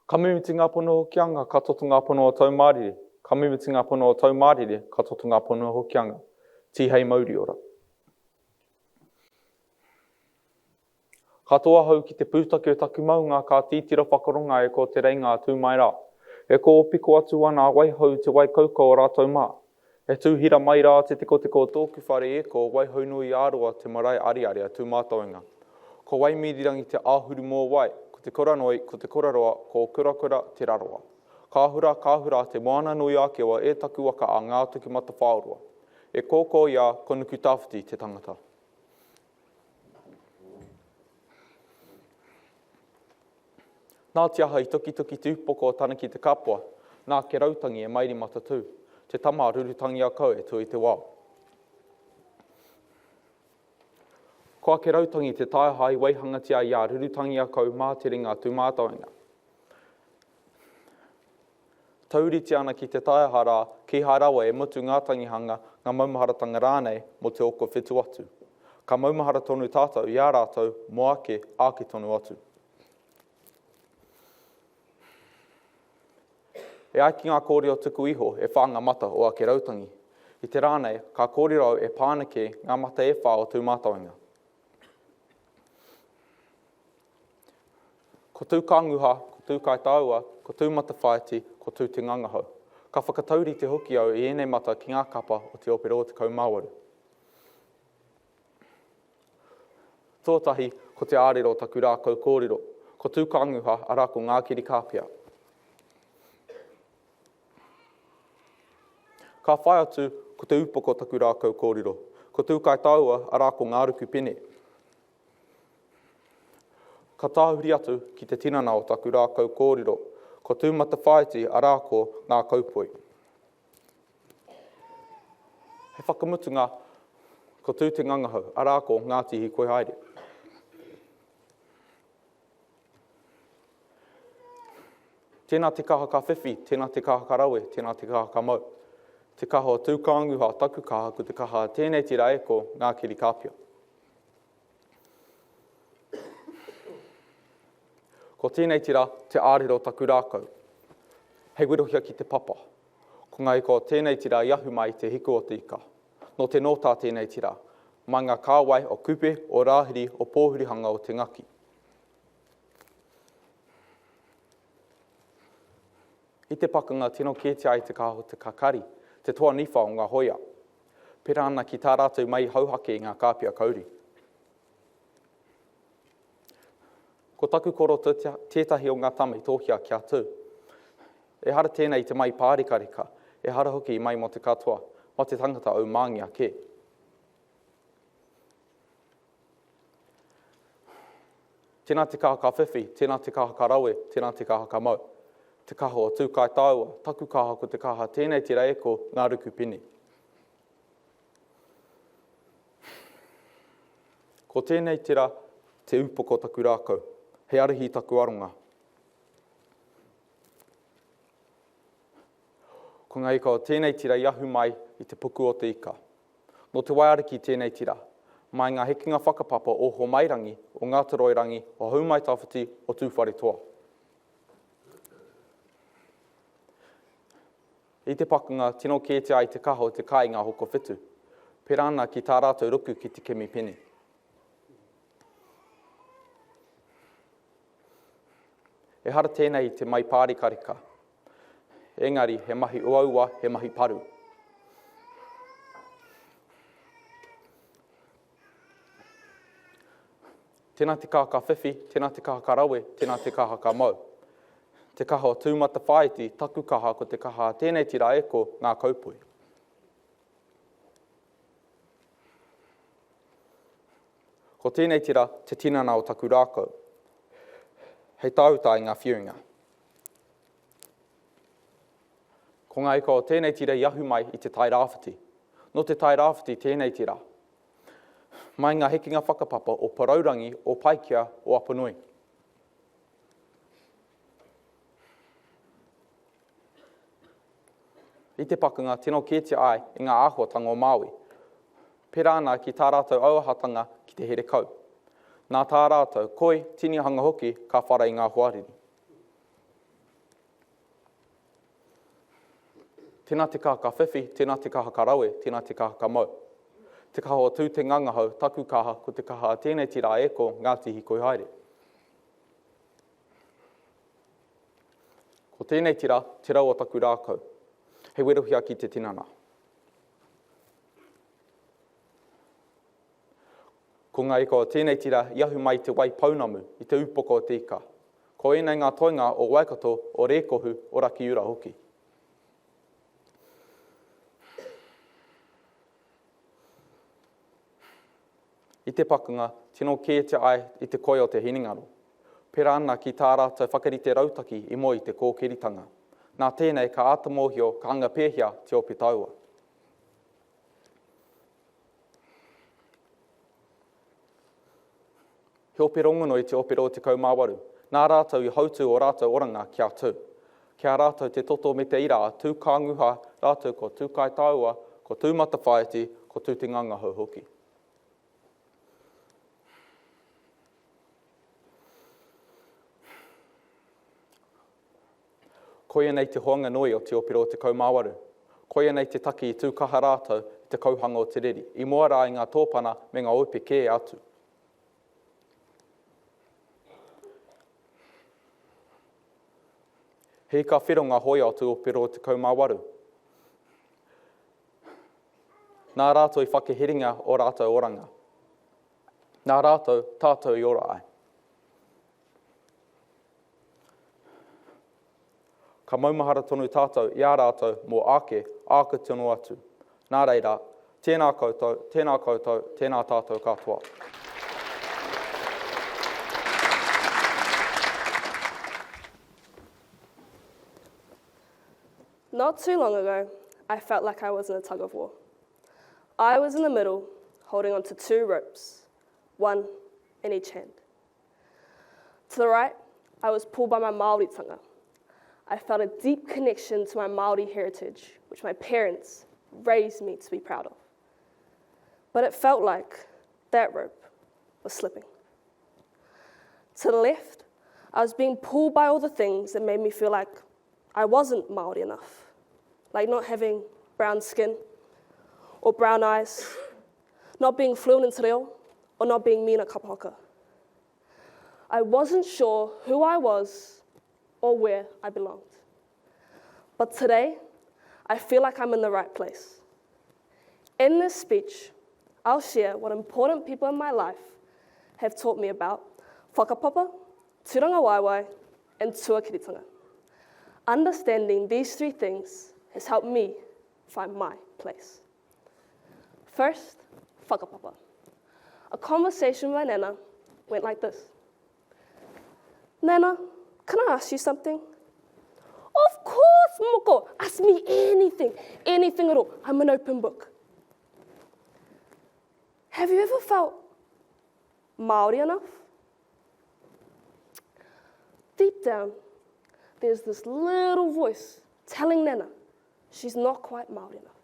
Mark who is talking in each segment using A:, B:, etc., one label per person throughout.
A: Ka mimiti ngā pono Hokianga, ka toto ngā pono o Taumārire. Ka mimiti ngā pono o Taumārire, ka toto ngā pono o Hokianga. Tīhei mauri ora. Ka tō ahau ki te pūtake o taku maunga, ka tītira whakaronga e ko te reinga a tū mai rā. E kōpiko atu ana a Waihou te wai kauka o rātou mā. E tū hira mai rā te tekoteko o tōku whare e ko Waihounui-ā-roa te marae ariari a Tūmātauenga. Ko Waimirirangi te āhuru mōwai, ko Te Koranoi, ko Te Koraroa, ko Okurakura te Raroa. Ka hura, ka hura te moana nui a Kewa e taku waka a Ngātokimatawhaorua. E kōkō i a ko Nukutawhiti te tangata. Nā te aha i tukituki te upoko o Tanaki te Kapua, nā Kerautangi e mairi matatū, te tama a Rurutangiakau e tū i te wao. Ko a Kerautangi te taeha i waihangatia i a Rurutangiakau mā te ringa tūmātauenga. Tauritia ana ki te taeha rā, kīhai rawa e mutu ngā tangihanga, ngā maumaharatanga rānei mō te oko whetu atu. Ka maumahara tonu tātou i a rātou mō ake, ake tonu atu. E ai ki ngā kōrero tuku iho e whā ngā mata o Ake Rautangi. I te rā nei, ka kōrero au e pā ana ki ngā mata e whā o Tūmātauenga. Ko Tūkānguha, ko Tūkaitaua, ko Tūmatawhāiti, ko Tūtengangahau. Ka whakataurite hoki au i ēnei mata ki ngā kapa o te Ope 28. Tuatahi, ko te ārero taku rākau kōrero. Ko Tūkānguha, arā ko Ngākiri Kāpia. Ka whai atu, ko Te Upoko taku rākau kōrero. Ko Tūkaitaua, arā ko Ngāruku Pene. Ka tāhuri atu ki te tinana o taku rākau kōrero, ko Tūmatawhāiti arā ko Ngā Kaupoi. Hei whakamutunga, ko Tū Te Ngangahau, arā ko Ngāti Hīkoihaere. Tēnā te kaha ka whiwhi, tēnā te kaha ka rawe, tēnā te kaha ka mau. Te kaha o Tūkānguha, taku kaha, ko te kaha a tēnei tira e ko Ngā Kiri Kāpia. Ko tēnei tira te ārero taku rākau. Hei werohia ki te papa. Ko ngā ika o tēnei tira i ahu mai i te hiku o te ika. Nō te nōtā tēnei tira. Mai ngā kāwai o Kupe, o Rāhiri, o Pōhurihanga o Te Ngaki. I te pakanga tino kētia ai te kaha o te kakari, te toa niwha o ngā hoia. Pērā ana ki tā rātou mahi hauhake i ngā kāpia kauri. Ko taku koro tētahi o ngā tama i tōhia kia tū. Ehara tēnei i te mahi pārekareka, ehara hoki i mahi mō te katoa, mā te tangata aumāngia kē. Tēnā te kaha ka whiwhi, tēnā te kaha ka rawe, tēnā te kaha ka mau. Te kaha o Tūkaitaua, taku kaha ko te kaha tēnei tira e ko ngā ruku pene. Ko tēnei tira te upoko taku rākau, hei arahi taku aronga. Ko ngā ika o tēnei tira i ahu mai i te puku o te ika. Nō Te Waiariki tēnei tira. Mai ngā hekenga whakapapa o Hōmairangi, o Ngātoroirangi, o Houmaitawhiti, o Tūwharetoa. I te pakanga, tino kētia ai te kaha o te kai i ngā hokowhitu. Pērā ana ki tā rātou ruku ki te kimi pene. Ehara tēnei i te mai pārekareka. Engari, he mahi uaua, he mahi paru. Tēnā te kaha ka whiwhi, tēnā te kaha ka rawe, tēnā te kaha ka mau. Te kaha o Tūmatawhāiti, taku kaha ko te kaha a tēnei tira e ko Ngā Kaupoi. Ko tēnei tira te tinana o taku rākau. Hei tāuta i ngā whiunga. Ko ngā ika o tēnei tira i ahu mai i te Tai Rāwhiti. Nō te Tai Rāwhiti tēnei tira. Mai ngā hekenga whakapapa o Porourangi, o Paikea, o Apanui. I te pakanga tino kētia ai i ngā āhuatanga o Māui. Pērā ana ki tā rātou auahatanga ki te here kau. Nā tā rātou koi, tinihanga hoki, ka whara i ngā hoariri. Tēnā te kaha ka whiwhi, tēnā te kaha ka rawe, tēnā te kaha ka mau. Te kaha o Tū te ngangahau, taku kaha, ko te kaha a tēnei tira e ko, Ngāti Hikoi haere. Ko tēnei tira, te rau o taku rākau. Hei werohia ki te tinana. Ko ngā ika o tēnei tira i ahu mai i te wai pounamu, i te upoko o te ika. Ko ēnei ngā toenga o Waikato, o Rēkohu, o Rakiura hoki. I te pakanga, tino kētia ai i te koi o te hinengaro. Pērā ana ki tā rātou whakarite rautaki i mua i te kōkiritanga. Nā tēnei ka āta mōhio ka anga pēhea te ope taua. He ope rongonui te ope 28. Nā rātou i hautū ō rātou oranga kia tū. Ki a rātou te toto me te ira a Tūkānguha rātou ko Tūkaitaua, ko Tūmatawhāiti, ko Tūtengangahau hoki. Koia nei te hoanga nui o Te Opera o 18. Koia nei te take i tū kaha rātou i te kauhanga o te riri, i mua rā i ngā tōpana me ngā ope kē atu. He ika whero ngā hōia o Te Opera o 18. Nā rātou i whakahiringa ō rātou oranga. Nā rātou, tātou i ora ai. Ka maumahara tonu tātou i a rātou mō āke, āke tonu atu. Nā reira, tēnā koutou, tēnā koutou, tēnā tātou katoa.
B: Not too long ago, I felt like I was in a tug of war. I was in the middle, holding onto two ropes, one in each hand. To the right, I was pulled by my Māoritanga. I felt a deep connection to my Māori heritage, which my parents raised me to be proud of. But it felt like that rope was slipping. To the left, I was being pulled by all the things that made me feel like I wasn't Māori enough, like not having brown skin or brown eyes, not being fluent in te reo, or not being mina kapahaka. I wasn't sure who I was or where I belonged. But today, I feel like I'm in the right place. In this speech, I'll share what important people in my life have taught me about whakapapa, tūranga waiwai, and tuakiritanga. Understanding these three things has helped me find my place. First, whakapapa. A conversation with my nana went like this. Nana, can I ask you something? Of course, Moko. Ask me anything, anything at all. I'm an open book. Have you ever felt Māori enough? Deep down, there's this little voice telling Nana she's not quite Māori enough.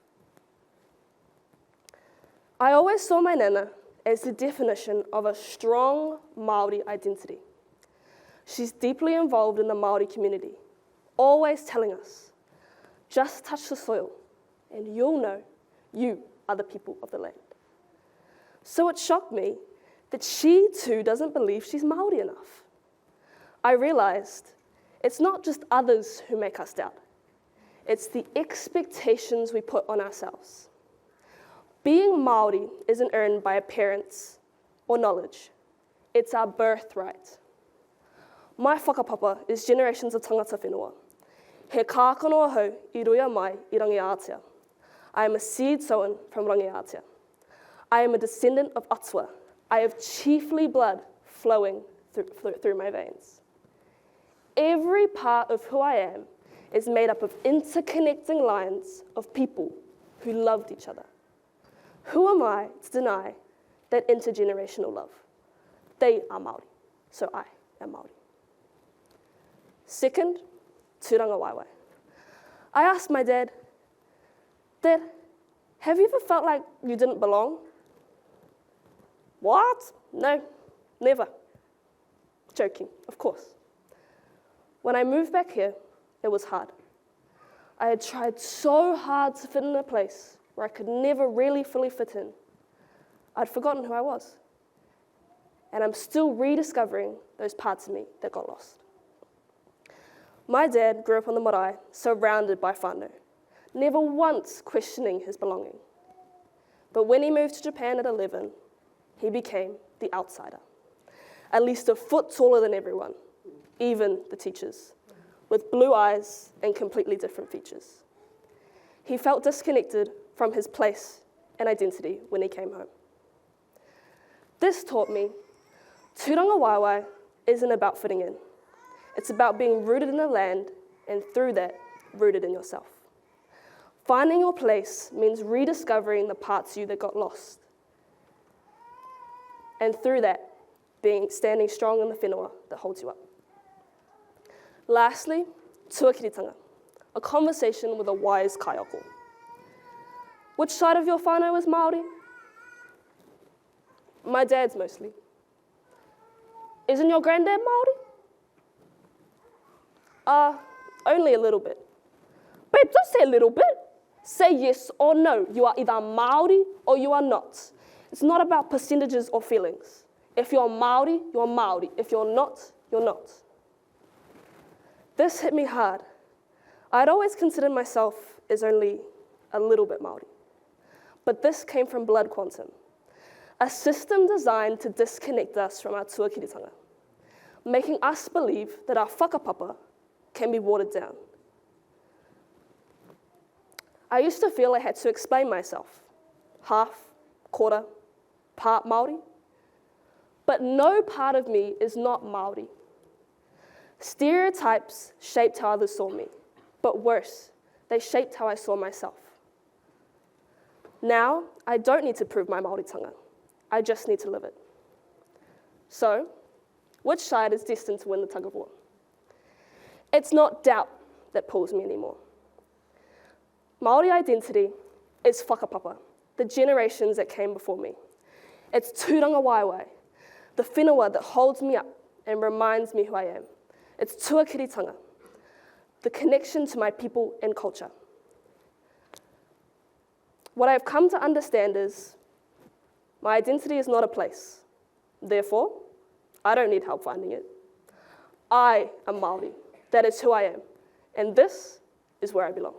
B: I always saw my nana as the definition of a strong Māori identity. She's deeply involved in the Māori community, always telling us, just touch the soil and you'll know you are the people of the land. So it shocked me that she too doesn't believe she's Māori enough. I realized it's not just others who make us doubt. It's the expectations we put on ourselves. Being Māori isn't earned by appearance or knowledge. It's our birthright. My whakapapa is generations of tangata whenua. He kākano ahau i ruia mai i Rangiātea. I am a seed sown from Rangiātea. I am a descendant of Atua. I have chiefly blood flowing through, through my veins. Every part of who I am is made up of interconnecting lines of people who loved each other. Who am I to deny that intergenerational love? They are Māori, so I am Māori. Second, tūranga waiwai. I asked my dad, Dad, have you ever felt like you didn't belong? What? No. Never. Joking, of course. When I moved back here, it was hard. I had tried so hard to fit in a place where I could never really fully fit in. I'd forgotten who I was. And I'm still rediscovering those parts of me that got lost. My dad grew up on the marae, surrounded by whānau, never once questioning his belonging. But when he moved to Japan at 11, he became the outsider, at least a foot taller than everyone, even the teachers, with blue eyes and completely different features. He felt disconnected from his place and identity when he came home. This taught me Tūrangawaewae isn't about fitting in. It's about being rooted in the land and through that, rooted in yourself. Finding your place means rediscovering the parts of you that got lost. And through that, being standing strong in the whenua that holds you up. Lastly, tuakiritanga, a conversation with a wise kaiako. Which side of your whānau is Māori? My dad's mostly. Isn't your granddad Māori? Uh, only a little bit. Babe, don't say a little bit. Say yes or no. You are either Māori or you are not. It's not about percentages or feelings. If you're Māori, you're Māori. If you're not, you're not. This hit me hard. I'd always considered myself as only a little bit Māori. But this came from blood quantum, a system designed to disconnect us from our tuakiritanga, making us believe that our whakapapa can be watered down. I used to feel I had to explain myself, half, quarter, part Māori. But no part of me is not Māori. Stereotypes shaped how others saw me, but worse, they shaped how I saw myself. Now, I don't need to prove my Māoritanga. I just need to live it. So, which side is destined to win the tug of war? It's not doubt that pulls me anymore. Māori identity is whakapapa, the generations that came before me. It's tūrangawaewae, the whenua that holds me up and reminds me who I am. It's tuakiritanga, the connection to my people and culture. What I have come to understand is my identity is not a place. Therefore, I don't need help finding it. I am Māori. That is who I am. And this is where I belong.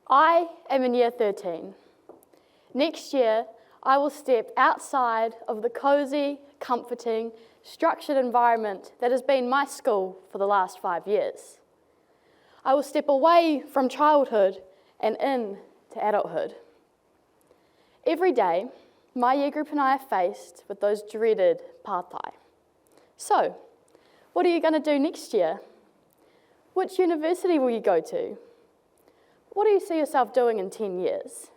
C: I am in year 13. Next year, I will step outside of the cosy, comforting, structured environment that has been my school for the last five years. I will step away from childhood and into adulthood. Every day, my year group and I are faced with those dreaded pātai. So, what are you going to do next year? Which university will you go to? What do you see yourself doing in 10 years?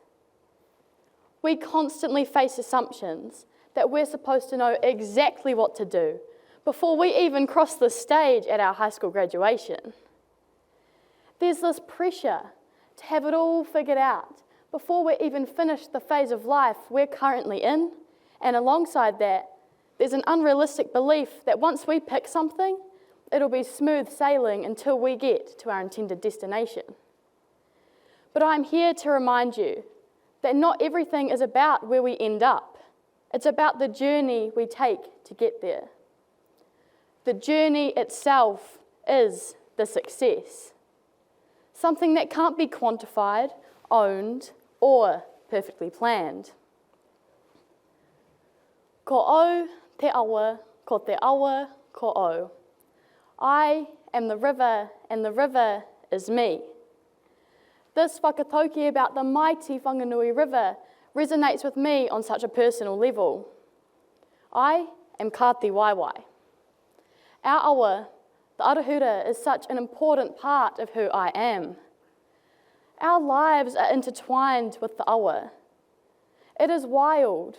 C: We constantly face assumptions that we're supposed to know exactly what to do before we even cross the stage at our high school graduation. There's this pressure to have it all figured out before we even finish the phase of life we're currently in. And alongside that, there's an unrealistic belief that once we pick something, it'll be smooth sailing until we get to our intended destination. But I'm here to remind you that not everything is about where we end up. It's about the journey we take to get there. The journey itself is the success. Something that can't be quantified owned, or perfectly planned. Ko au te awa, ko te awa ko au. I am the river and the river is me. This whakatauki about the mighty Whanganui River resonates with me on such a personal level. I am Kāti Waewae. Our awa, the Arahura, is such an important part of who I am. Our lives are intertwined with the awa. It is wild,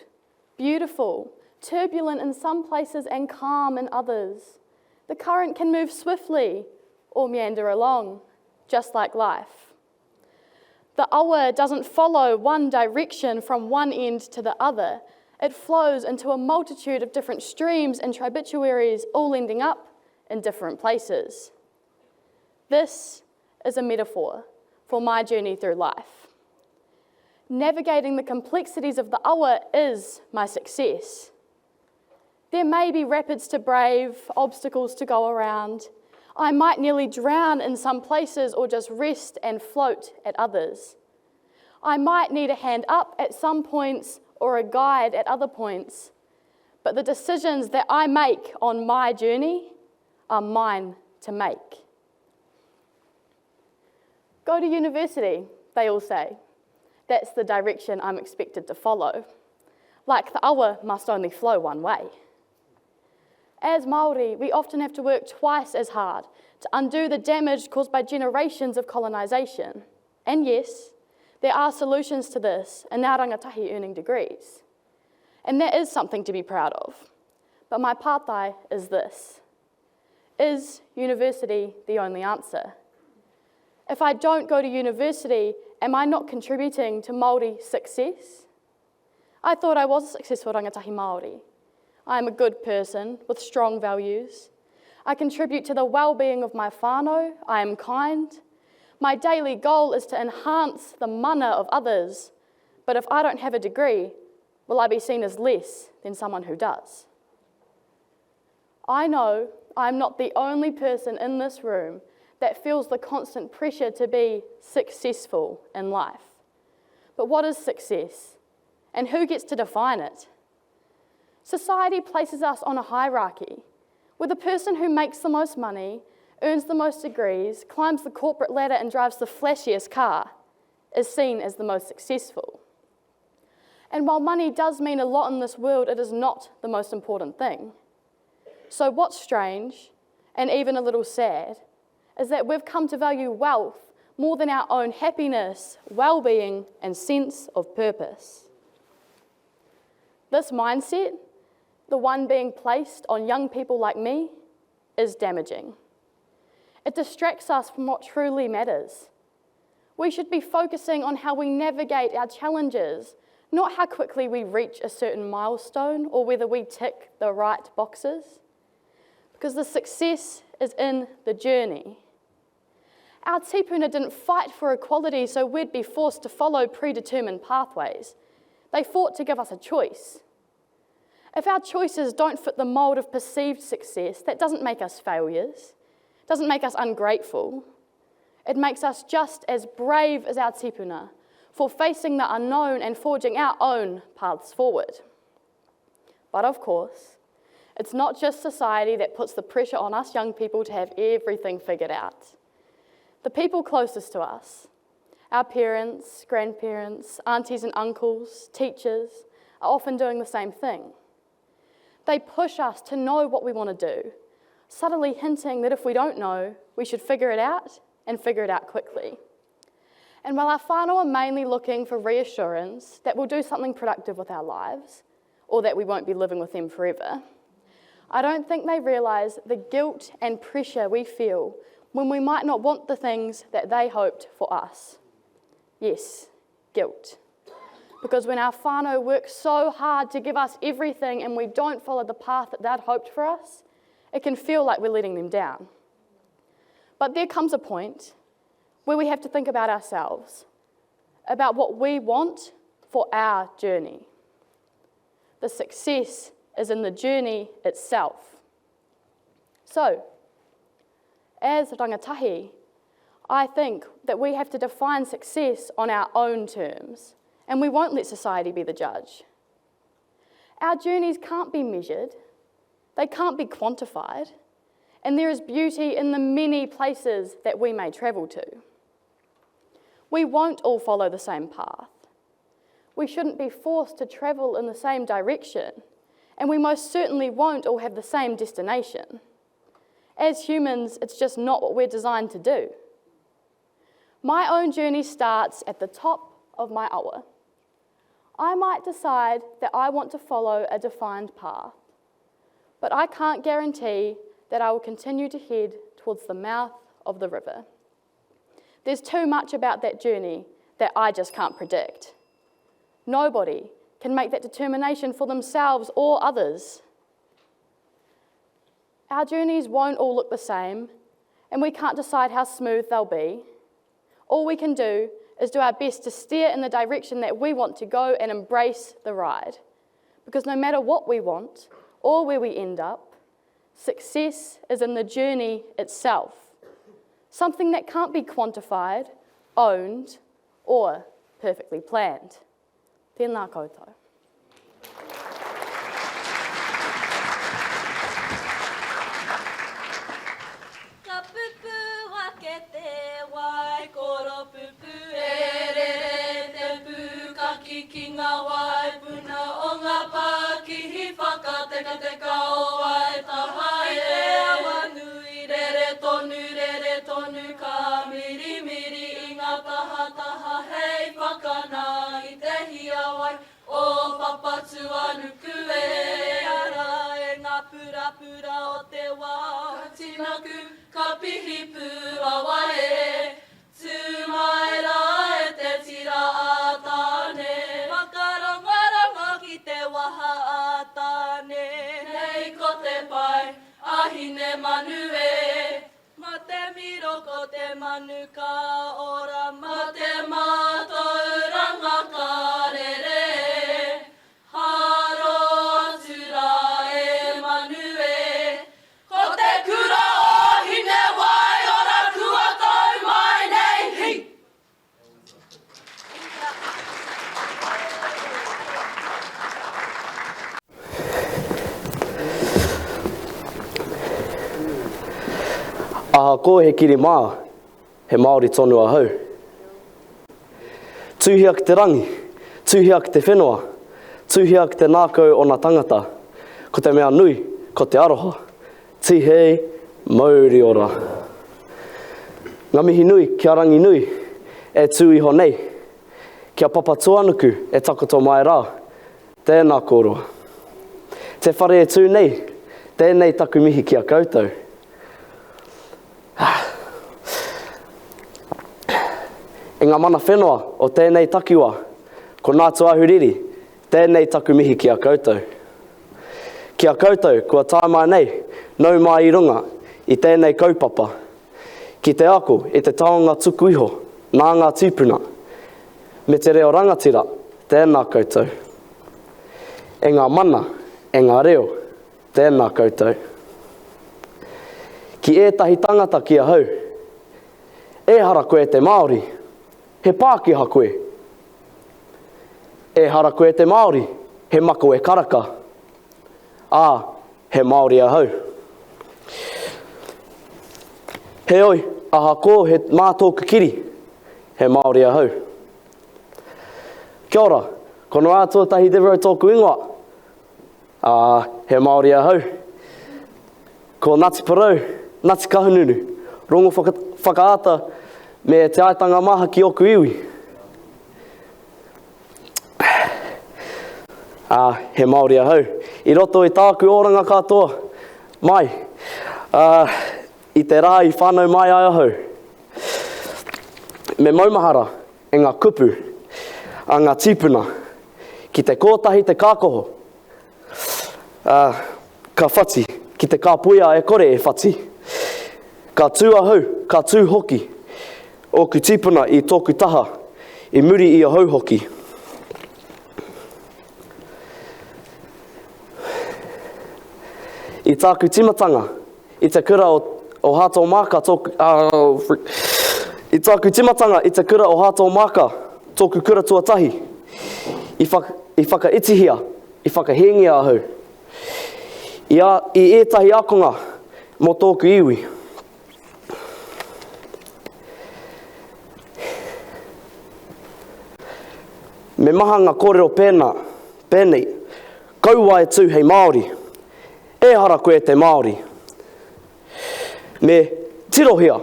C: beautiful, turbulent in some places and calm in others. The current can move swiftly or meander along, just like life. The awa doesn't follow one direction from one end to the other. It flows into a multitude of different streams and tributaries, all ending up in different places. This is a metaphor for my journey through life. Navigating the complexities of the awa is my success. There may be rapids to brave, obstacles to go around. I might nearly drown in some places or just rest and float at others. I might need a hand up at some points or a guide at other points. But the decisions that I make on my journey are mine to make. Go to university, they all say. That's the direction I'm expected to follow. Like the awa must only flow one way. As Māori, we often have to work twice as hard to undo the damage caused by generations of colonisation. And yes, there are solutions to this in our rangatahi earning degrees. And that is something to be proud of. But my pātai is this. Is university the only answer? If I don't go to university, am I not contributing to Māori success? I thought I was a successful rangatahi Māori. I am a good person with strong values. I contribute to the well-being of my whānau. I am kind. My daily goal is to enhance the mana of others. But if I don't have a degree, will I be seen as less than someone who does? I know I'm not the only person in this room that feels the constant pressure to be successful in life. But what is success? And who gets to define it? Society places us on a hierarchy, where the person who makes the most money, earns the most degrees, climbs the corporate ladder and drives the flashiest car is seen as the most successful. And while money does mean a lot in this world, it is not the most important thing. So what's strange, and even a little sad, is that we've come to value wealth more than our own happiness, well-being, and sense of purpose. This mindset, the one being placed on young people like me, is damaging. It distracts us from what truly matters. We should be focusing on how we navigate our challenges, not how quickly we reach a certain milestone or whether we tick the right boxes. Because the success is in the journey. Our tipuna didn't fight for equality so we'd be forced to follow predetermined pathways. They fought to give us a choice. If our choices don't fit the mould of perceived success, that doesn't make us failures, doesn't make us ungrateful. It makes us just as brave as our tipuna for facing the unknown and forging our own paths forward. But of course, it's not just society that puts the pressure on us young people to have everything figured out. The people closest to us, our parents, grandparents, aunties and uncles, teachers, are often doing the same thing. They push us to know what we want to do, subtly hinting that if we don't know, we should figure it out and figure it out quickly. And while our whānau are mainly looking for reassurance that we'll do something productive with our lives, or that we won't be living with them forever, I don't think they realise the guilt and pressure we feel when we might not want the things that they hoped for us. Yes, guilt. Because when our whānau works so hard to give us everything and we don't follow the path that they'd hoped for us, it can feel like we're letting them down. But there comes a point where we have to think about ourselves, about what we want for our journey. The success is in the journey itself. So, as rangatahi, I think that we have to define success on our own terms, and we won't let society be the judge. Our journeys can't be measured, they can't be quantified, and there is beauty in the many places that we may travel to. We won't all follow the same path. We shouldn't be forced to travel in the same direction, and we most certainly won't all have the same destination. As humans, it's just not what we're designed to do. My own journey starts at the top of my awa. I might decide that I want to follow a defined path, but I can't guarantee that I will continue to head towards the mouth of the river. There's too much about that journey that I just can't predict. Nobody can make that determination for themselves or others. Our journeys won't all look the same, and we can't decide how smooth they'll be. All we can do is do our best to steer in the direction that we want to go and embrace the ride. Because no matter what we want or where we end up, success is in the journey itself, something that can't be quantified, owned, or perfectly planned. Tēnā koutou.
D: Ka pupū ake te wai koropupū e rere te pūkaki ki ngā waipuna o ngā pakihi whakatekateka o Waitaha e. Ki te awa nui rere tonu rere tonu ka mirimiri i ngā tahataha hei whakanā i te hiawai o Papatūānuku e. Ara e ngā purapura o te wā. Ka tinaku, ka pihi pūawa e. Tū mai rā e te tira a Tāne. Whakarongorongo ki te waha a Tāne. Nei ko te pae a Hinemanu e. Ma te miro ko te manu ka ora ma te mātauranga ka rere Haro atu rā e manu e Ko te kura o Hinewaiora kua tau mai nei hi!
E: Ahakoa he kiri mā, he Māori tonu ahau. Tuhia ki te rangi, tuhia ki te whenua, tuhia ki te nākau o na tangata. Ko te mea nui, ko te aroha. Tihei mauri ora. Nga mihi nui ki a Ranginui e tū iho nei, ki a Papatūānuku e takoto mai rā. Tēnā kōrua. Te whare e tū nei, tēnei taku mihi ki a koutou. E ngā mana whenua o tēnei takiwā, ko Ngā Tūāhuriri, tēnei taku mihi ki a koutou. Ki a koutou kua tae mai nei, nau mai i runga i tēnei kaupapa, ki te ako i te taonga tuku iho nā ngā tīpuna, Me te reo rangatira, tēnā koutou. E ngā mana, e ngā reo, tēnā koutou. Ki ētahi tangata ki ahau, Ehara koe te Māori, he Pākehā koe. Ehara koe te Māori, he makawe karaka. Ā, he Māori ahau. Heoi, ahakoa he mā tōku kiri, he Māori ahau. Kia ora, ko Noa Tuatahi Devereux tōku ingoa. Ā, he Māori ahau. Ko Ngāti Porou, Ngāti Kahungunu, Rongowhakaata me Te Aitanga Māhaki ōku iwi. Ā, he Māori ahau. I roto i tāku oranga katoa, mai, ā, i te rā i whānau mai ai ahau. Me maumahara e ngā kupu a ngā tīpuna, ki te kōtahi te kākoho, ā, ka whati, ki te kāpuia e kore e whati. Ka tū ahau, ka tū hoki ōku tīpuna i tōku taha, i muri i ahau hoki. I tāku tīmatanga, i te kura o, o Hato Māka tōku, uh, frick. I tāku timatanga i te kura o Hāto Māka, tōku kura tuatahi, i, whak, i whakaitihia, i whakahēngia ahau. I, a, i ētahi ākonga mō tōku iwi. Me maha ngā kōrero pēnā, pēnei, kaua e tū hei Māori. Ehara koe te Māori. Me tirohia,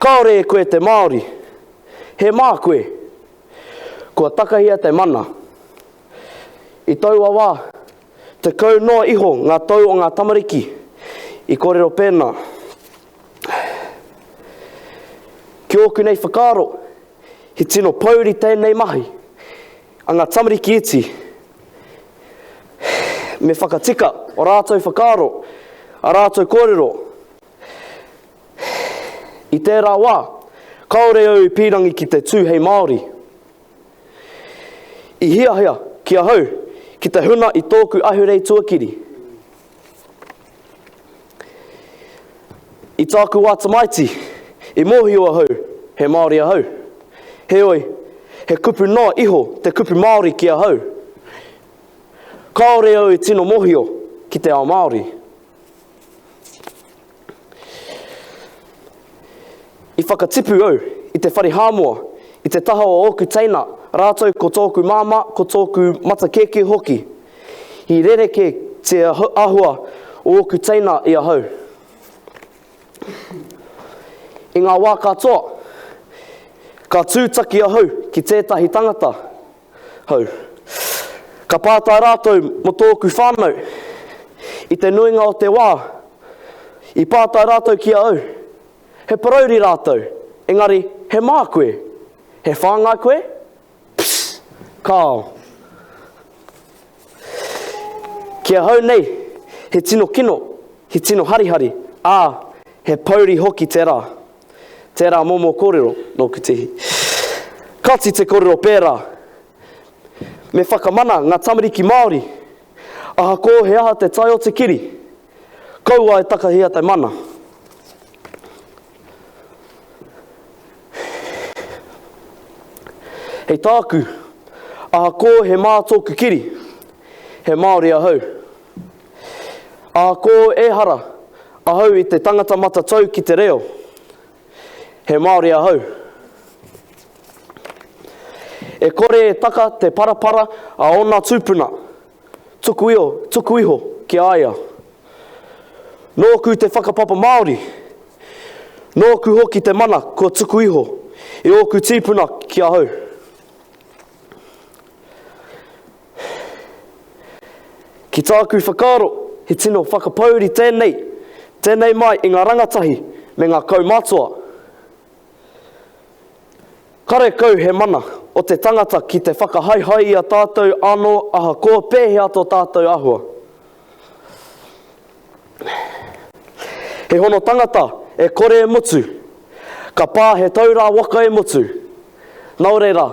E: kāore e koe te Māori. He mā koe. Kua takahia te mana. I taua wā, 10 noa iho ngā tau o ngā tamariki i kōrero pēnā. Ki ōku nei whakaaro, he tino pouri tēnei mahi a ngā tamariki iti. Me whakatika o rātou whakaaro, a rātou kōrero. I tērā wā, kāore au i pīrangi ki te tū hei Māori. I hiahia ki ahau ki te huna i tōku ahurei tuakiri. I tāku wā tamaiti, i mōhio ahau he Māori ahau. Heoi, he kupu noa iho te kupu Māori ki ahau. Kāore au i tino mōhio ki te ao Māori. I whakatipu au i te whare Hāmoa, i te taha o ōku teina, rātou ko tōku māmā, ko tōku matakēkē hoki. I rerekē te āhua o ōku teina i ahau. I ngā wā katoa, ka tūtaki ahau ki tētahi tangata hou. Ka pātai rātou mō tōku whānau. I te nuinga o te wā, i pātai rātou ki a au, He parauri rātou, engari he mā koe? He whāngai koe? Pss! Kāo. Ki ahau nei, he tino kino, he tino harihari, ā, he pouri hoki tērā. Tērā momo kōrero, nōku tihi. Kati te kōrero pērā. Me whakamana ngā tamariki Māori, ahakoa he aha te tae o te kiri, kaua e takahia te mana. Hei tāku, ahakoa he mā tōku kiri, he Māori ahau. Ahakoa ehara ahau i te tangata matatau ki te reo, he Māori ahau. E kore e taka te parapara a ōna tūpuna, tuku iho, tuku iho ki a ia. Nōku te whakapapa Māori, nōku hoki te mana kua tuku iho i ōku tīpuna ki ahau. Ki tāku whakaaro, he tino whakapōuri tēnei, tēnei mai i ngā rangatahi me ngā kaumātua. Karekau he mana o te tangata ki te whakahaehae i a tātou anō ahakoa pēhea tō tātou āhua. He hono tangata e kore e mutu. Ka pā he taurā waka e mutu. Nō reira,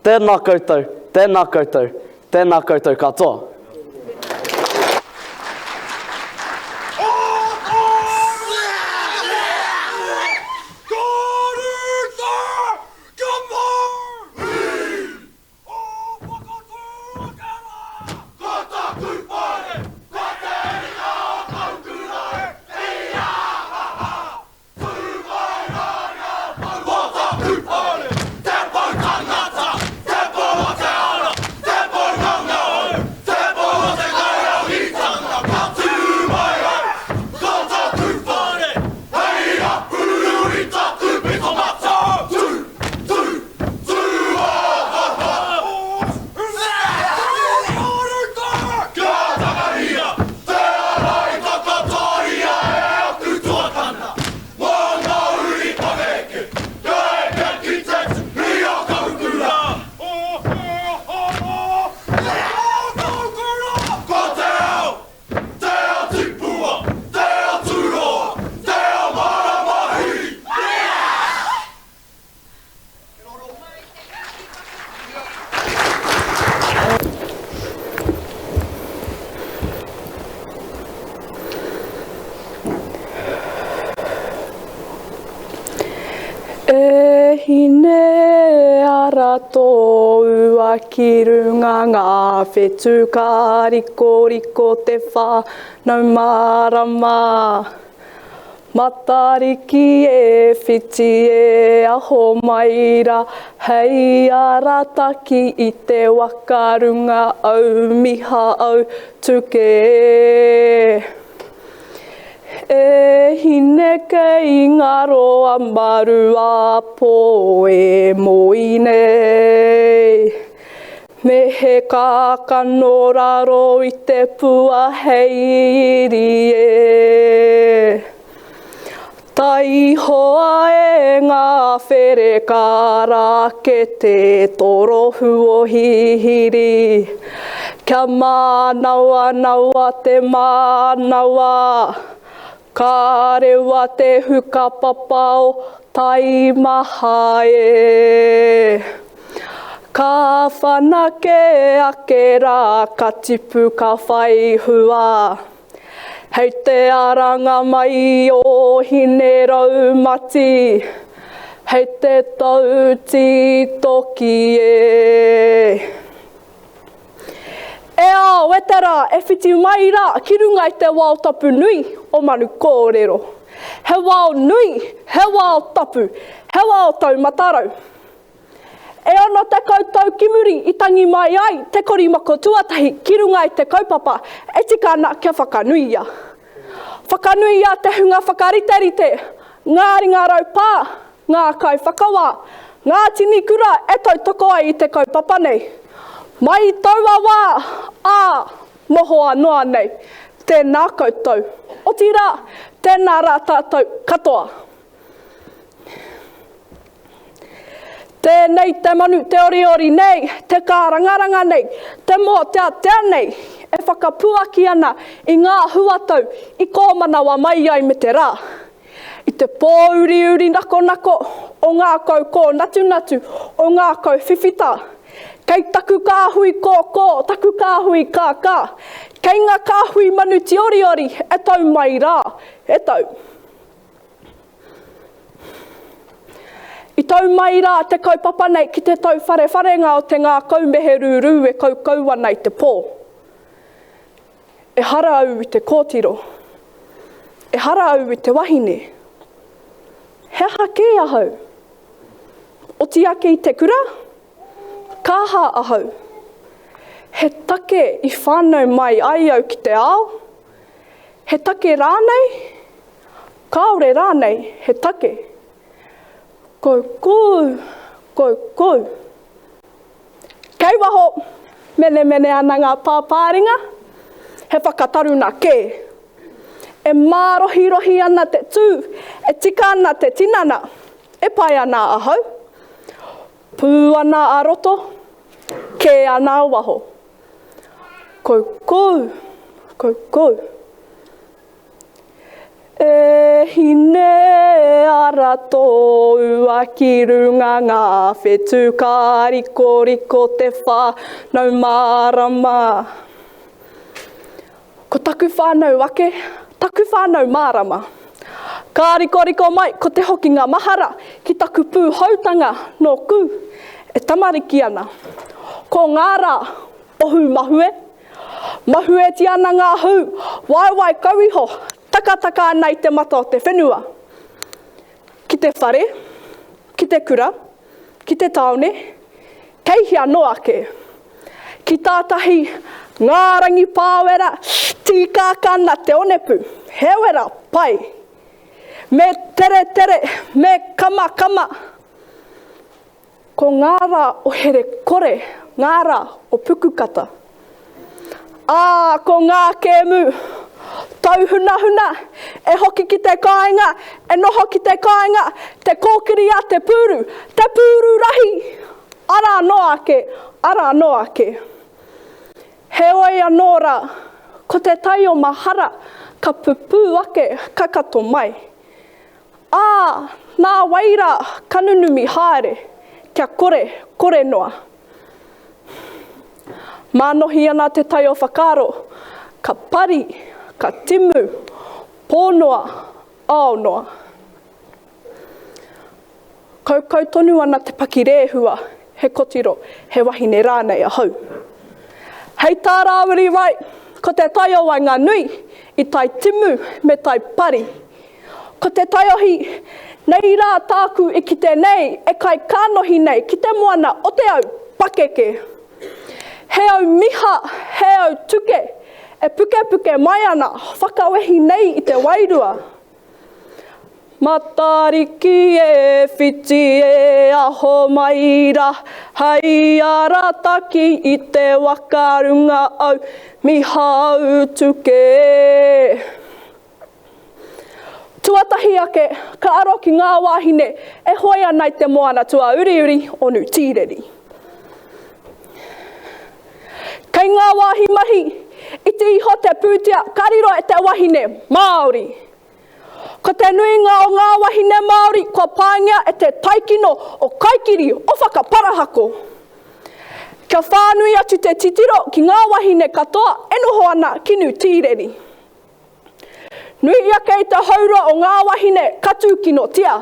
E: tēnā koutou, tēnā koutou, tēnā koutou katoa.
D: E hine ara tōu a ki runga ngā whetū ka rikoriko te whānau mārama. Matariki e whiti e aho mai rā hei arataki i te waka runga au miha au tuke e. E hine kei ngaro a Maruāpō e moe nei. Me he kākano raro i te pua hei iri e. Taihoa e ngā where kārāke te torohu o Hihiri. Kia mānawanawa te mānawa, ka rewa te hukapapa o Taimaha e. Ka whanake ake rā, ka tipu ka whai hua. Hei te aranga mai o Hineraumati, hei te tau tītoki e. E ao, e te rā, e whiti mai rā ki runga i te wao tapu nui o Manu Kōrero. He wao nui, he wao tapu, he wao taumatarau. E 60 tau ki muri i tangi mai ai te korimako tuatahi ki runga i te kaupapa e tika ana kia whakanuia. Whakanuia te hunga whakariterite, ngā ringa raupā, ngā kaiwhakawā, ngā tini kura e tautoko ai i te kaupapa nei. Mai i taua wā, ā, mohoa noa nei, tēnā koutou, otirā, tēnā rā tātou katoa. Tēnei te manu te oriori nei, te kārangaranga nei, te mōteatea nei, e whakapuaki ana i ngā huatau i kōmanawa mai ai me te rā. I te pōuriuri nakonako o ngā kau kōnatunatu, o ngā kau whiwhita. Kei taku kāhui kōkō, taku kāhui kākā, kei ngā kāhui manu tīoriori e tau mai rā, e tau. I tau mai rā te kaupapa nei ki te tauwharewharenga o te ngākau me he rūrū e kaukau ana i te pō. Ehara au i te kōtiro. Ehara au i te wahine. He aha kē ahau? Oti ake i te kura? Ka aha ahau? He take i whānau mai ai au ki te ao? He take rānei? Kāore rānei he take? Koukou, koukou. Kei waho, menemene ana ngā pāpāringa, he whakataruna kē. E mārohirohi ana te tū, e tika ana te tinana, e pai ana ahau. Pū ana a roto, kē ana a waho. Koukou, koukou. E hine ara tōua ki runga ngā whetū ka rikoriko te whānau mārama. Ko taku whānau ake, taku whānau mārama. Ka rikoriko mai ko te hokinga mahara ki taku pūhoutanga nōku e tamariki ana. Ko ngā rā ohu mahue, Mahuetia ana ngā hū, waewae kau iho, takataka ana i te mata o te whenua. Ki te whare, ki te kura, ki te tāone, kei hea noa ake. Ki tātahi, ngā rangi pāwera, tīkākā ana te onepū, he wera pai. Me teretere, me kamakama. Ko ngā rā o Herekore ngā rā o Pukukata. Ā, ko ngā kēmu tauhunahuna e hoki ki te kāinga, e noho ki te kāinga, te kōkiri a te pūru, te pūru rahi! Arā noa ake, arā noa ake. Heoi anō rā, ko te tai o mahara ka pupū ake, ka kato mai. Ā, nā wai rā ka nunumi haere, kia kore, kore noa. Mānohi ana te tai o whakaaro, ka pari, ka timu, pō noa, ao noa.
B: Kaukau tonu ana te pakirehua, he kotiro, he wahine rānei ahau. Hei tā Rāwiri Wright, ko te tai o waenganui i tai timu me tai pari. Ko te taiohi, nei rā tāku i kite nei e kai kānohi nei ki te moana o te au pakeke. He au miha, he au tuke, e pukepuke mai ana, whakawehi nei i te wairua. Matariki e whiti e aho mai ra, hei arataki i te waka runga au miha au tuke. Tuatahi ake, ka aro ki ngā wāhine e hoe ana i te moana tuauriuri o Nu Tīreni. Kei ngā wāhi mahi, iti iho te pūtea ka riro e te wahine Māori. Ko te nuinga o ngā wahine Māori kua pāngia e te taikino o kaikiri o whakaparahako. Kia whānui atu te titiro ki ngā wahine katoa e noho ana ki Nu Tīreni. Nui ake i te haurua o ngā wahine ka tūkinotia.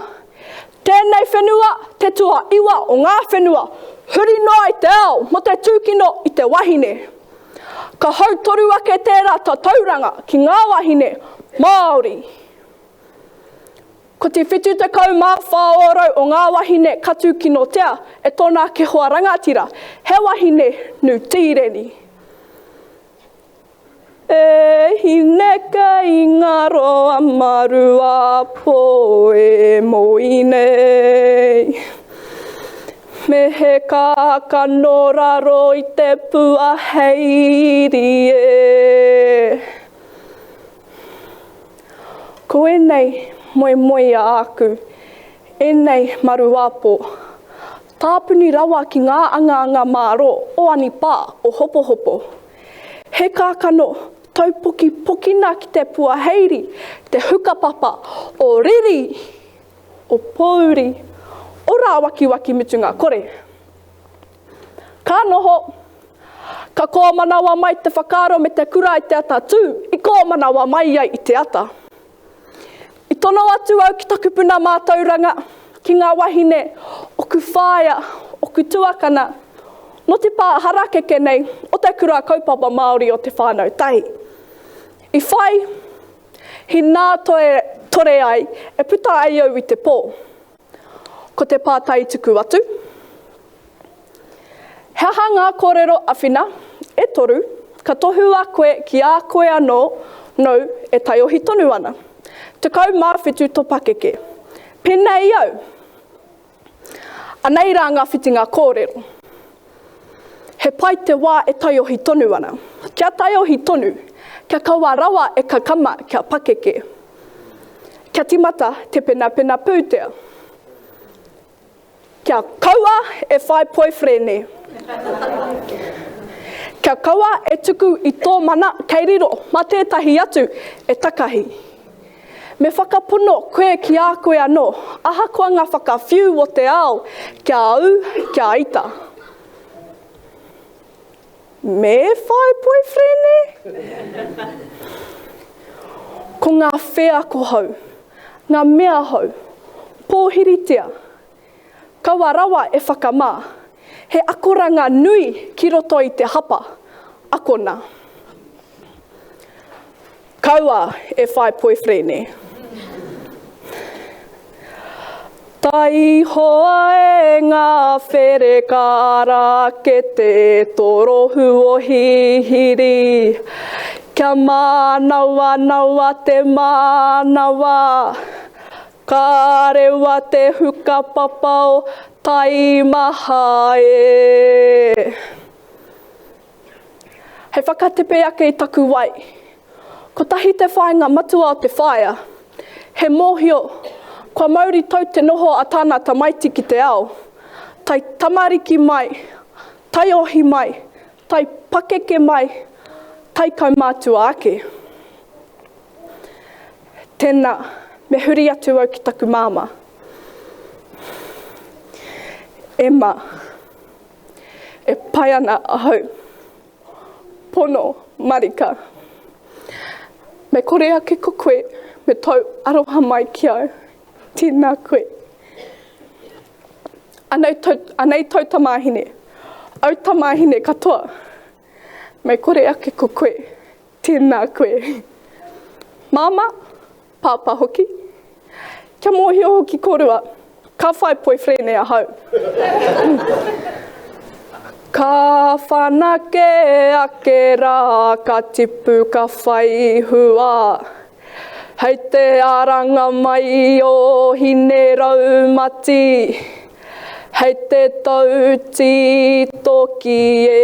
B: Tēnei whenua te tuaiwa o ngā whenua huri noa i te ao mō te tūkino i te wahine. Ka hautoru ake tērā tatauranga ki ngā wahine Māori. Ko te 74 ōrau o ngā wahine ka tūkinotia e tōna ake hoa rangatira, he wahine Nū Tīreni. E hine kei ngaro a Maruapo e moe nei. Me he kākano raro i te pua heiri e. Ko ēnei moemoeā āku, ēnei Maruapo, tāpuni rawa ki ngā angaanga mārō o anipā o Hopohopo. He kākano taupokipokina ki te puaheiri, te hukapapa o riri, o pōuri, o rāwakiwaki mutunga kore. Ka noho, ka kōmanawa mai te whakaaro me te kura i te ata tū i kōmanawa mai ai i te ata. I tono atu au ki taku puna mātauranga, ki ngā wahine, oku whāea, oku tuakana, nō te pā harakeke nei o te Kura Kaupapa Māori o Te Whānau Tahi. I whai hinātore ai e puta ai au i te pō. Ko te pātai tuku atu, He aha ngā kōrero awhina e toru ka tohua koe ki a koe anō nou e taiohi tonu ana? 17 to pakeke. Pēnei au. Anei rā ngā whitinga kōrero. He pai te wā e taiohi tonu ana. Kia taiohi tonu, kia kaua rawa e kakama kia pakeke. Kia timata te penapena pūtea. Kia kaua e whai poiwherene. Kia kaua e tuku i tō mana kei riro mā tētahi atu e takahi. Me whakapono koe ki a koe anō, ahakoa ngā whakawhiu o te ao kia ū, kia ita. Me whai poiwherene? Ko ngā wheako hou, ngā mea hou, pōhiritia, kaua rawa e whakamā, he akoranga nui ki roto i te hapa, akona. Kaua e whai poiwherene. Taihoa e ngā where ka rākete torohu o hihiri Kia mānawanawa te mānawa Ka rewa te hukapapa o Taimaha e. Hei whakatepe ake i taku wai. Kotahi te whāinga matua o te whaea. He mōhio, kua mauri tau te noho a tāna tamaiti ki te ao. Tai tamariki mai, taiohi mai, tai pakeke mai, tai kaumātua ake. Tēnā, me huri atu au ki taku māmā. E ma. E pai ana ahau. Pono marika. Me kore ake ko koe me tou aroha mai ki au. Tēnā koe. Anei tau, anei tau tamāhine. Au tamāhine katoa. Mei kore ake ko koe, tēnā koe. Māmā, pāpā hoki. Kia mōhio hoki kōrua, ka whai poiwherene ahau. Ka whanake ake rā, ka tipu, ka whai hua. Hei te aranga mai o Hineraumati, hei te tau tītoki e.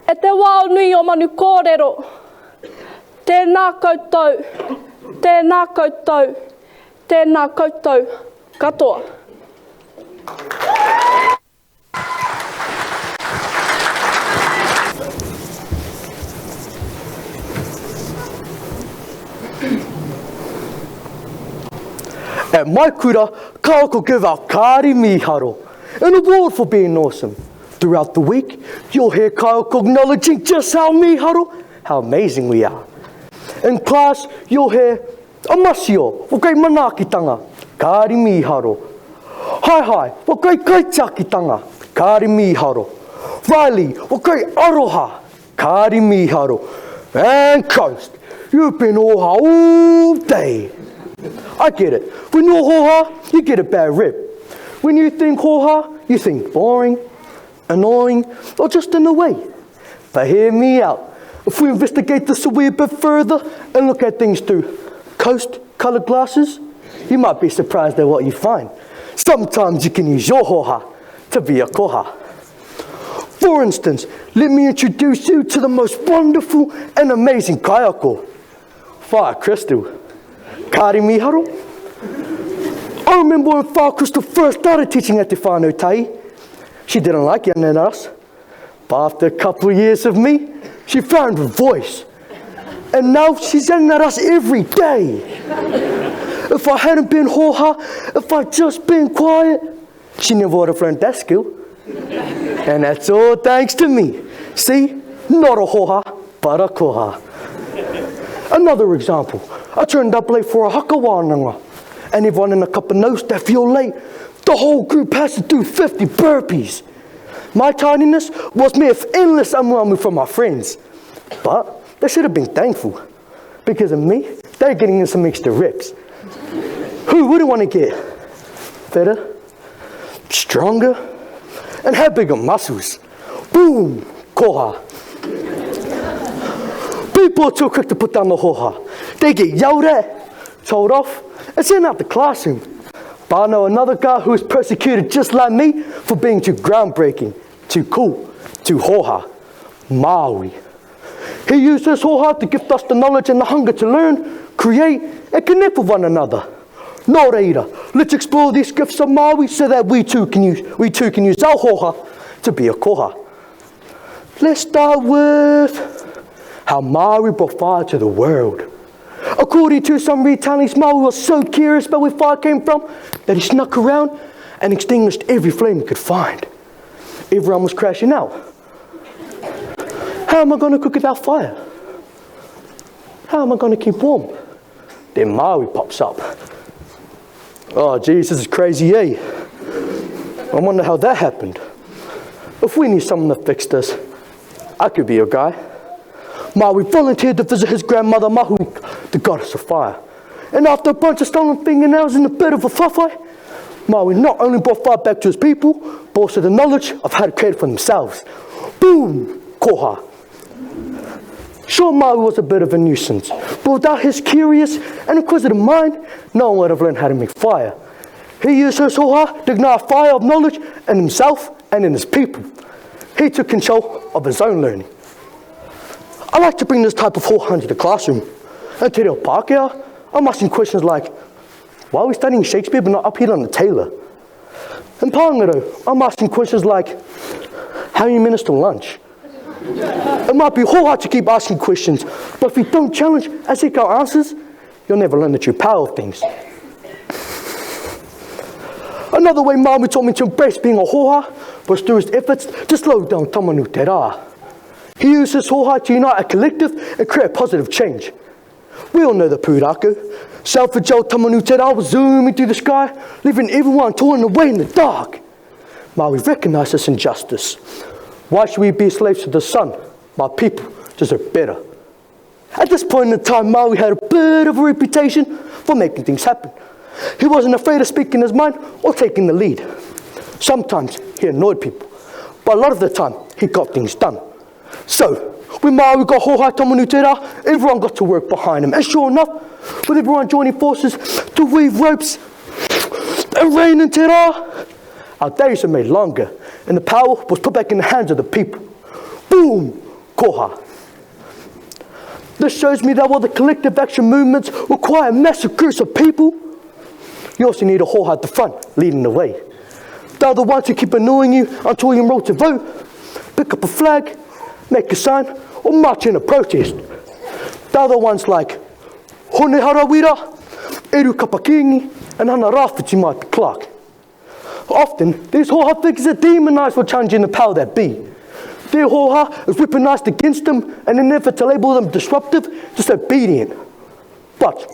B: E te wao nui o Manu Kōrero, tēnā koutou, tēnā koutou, tēnā koutou katoa.
F: At my kura, ka ako give our kāri mīharo an award for being awesome. Throughout the week, you'll hear Kyle acknowledging just how mīharo, how amazing we are. In class, you'll hear Amasio, what great manaakitanga, kāri mīharo. Hi hi, what great kaitiakitanga, kāri mīharo. Riley, what great aroha, kāri mīharo. And coast, you've been oha all day. I get it. When you're hoha, you get a bad rep. When you think hoha, you think boring, annoying, or just in the way. But hear me out. If we investigate this a wee bit further and look at things through coast colored glasses, you might be surprised at what you find. Sometimes you can use your hoha to be a koha. For instance, let me introduce you to the most wonderful and amazing kaiako, Wha Crystal. Kāri miharo. I remember when Wha Crystal first started teaching at Te Whānau Tahi. She didn't like yelling at us. But after a couple of years of me, she found her voice. And now she's yelling at us every day. If I hadn't been hoha, if I'd just been quiet, she never would have learned that skill. And that's all thanks to me. See, not a hoha, but a koha. Another example, I turned up late for a haka wānanga, and everyone in a cup of knows that feel late. The whole group has to do 50 burpees. My tardiness was met with endless amuamu from my friends. But they should have been thankful. Because of me, they're getting in some extra reps. Who wouldn't want to get fitter, stronger, and have bigger muscles? Boom! Koha. People are too quick to put down the hoha. They get yelled at, told off, and sent out the classroom. But I know another guy who was persecuted just like me for being too groundbreaking, too cool, too hoha. Maui. He used his hoha to gift us the knowledge and the hunger to learn, create, and connect with one another. Nō reira, let's explore these gifts of Maui so that we too can use, we too can use our hoha to be a koha. Let's start with how Maui brought fire to the world. According to some retellings, Maui was so curious about where fire came from that he snuck around and extinguished every flame he could find. Everyone was crashing out. How am I going to cook without fire? How am I going to keep warm? Then Maui pops up. Oh, geez, this is crazy, eh? I wonder how that happened. If we need someone to fix this, I could be your guy. Maui volunteered to visit his grandmother Mahuika, the goddess of fire. And after a bunch of stolen fingernails and a bit of a whawhai, Maui not only brought fire back to his people, but also the knowledge of how to create it for themselves. Boom! Koha. Sure, Maui was a bit of a nuisance, but without his curious and inquisitive mind, no one would have learned how to make fire. He used his hoha to ignite a fire of knowledge in himself and in his people. He took control of his own learning. I like to bring this type of hoha into the classroom. In te reo Pākehā, I'm asking questions like, why are we studying Shakespeare but not up here on the Taylor? In Pāngarau, I'm asking questions like, how many minutes to lunch? It might be hard to keep asking questions, but if you don't challenge and seek out answers, you'll never learn the true power of things. Another way Māui taught me to embrace being a hoha was through his efforts to slow down Tamanu Te Rā. He used his hoha to unite a collective and create positive change. We all know the pūrākau. Selfridge old Tamanuterā was zooming through the sky, leaving everyone torn away in the dark. Maui recognized this injustice. Why should we be slaves to the sun? My people deserve better. At this point in time, Maui had a bit of a reputation for making things happen. He wasn't afraid of speaking his mind or taking the lead. Sometimes he annoyed people, but a lot of the time he got things done. So, when Maui got Hohai Tamanuterā, everyone got to work behind him. And sure enough, with everyone joining forces to weave ropes and rain in te rā, our days were made longer and the power was put back in the hands of the people. Boom! Koha. This shows me that while the collective action movements require massive groups of people, you also need a whole at the front leading the way. They're the ones who keep annoying you until you enroll to vote, pick up a flag, make a sign, or march in a protest. They're the ones like Hone Harawira, Eru Kapakingi, and Hana Rāwhiti Maipi Clark. Often, these hoha figures are demonized for challenging the power that be. Their hoha is weaponized against them in an effort to label them disruptive, disobedient. But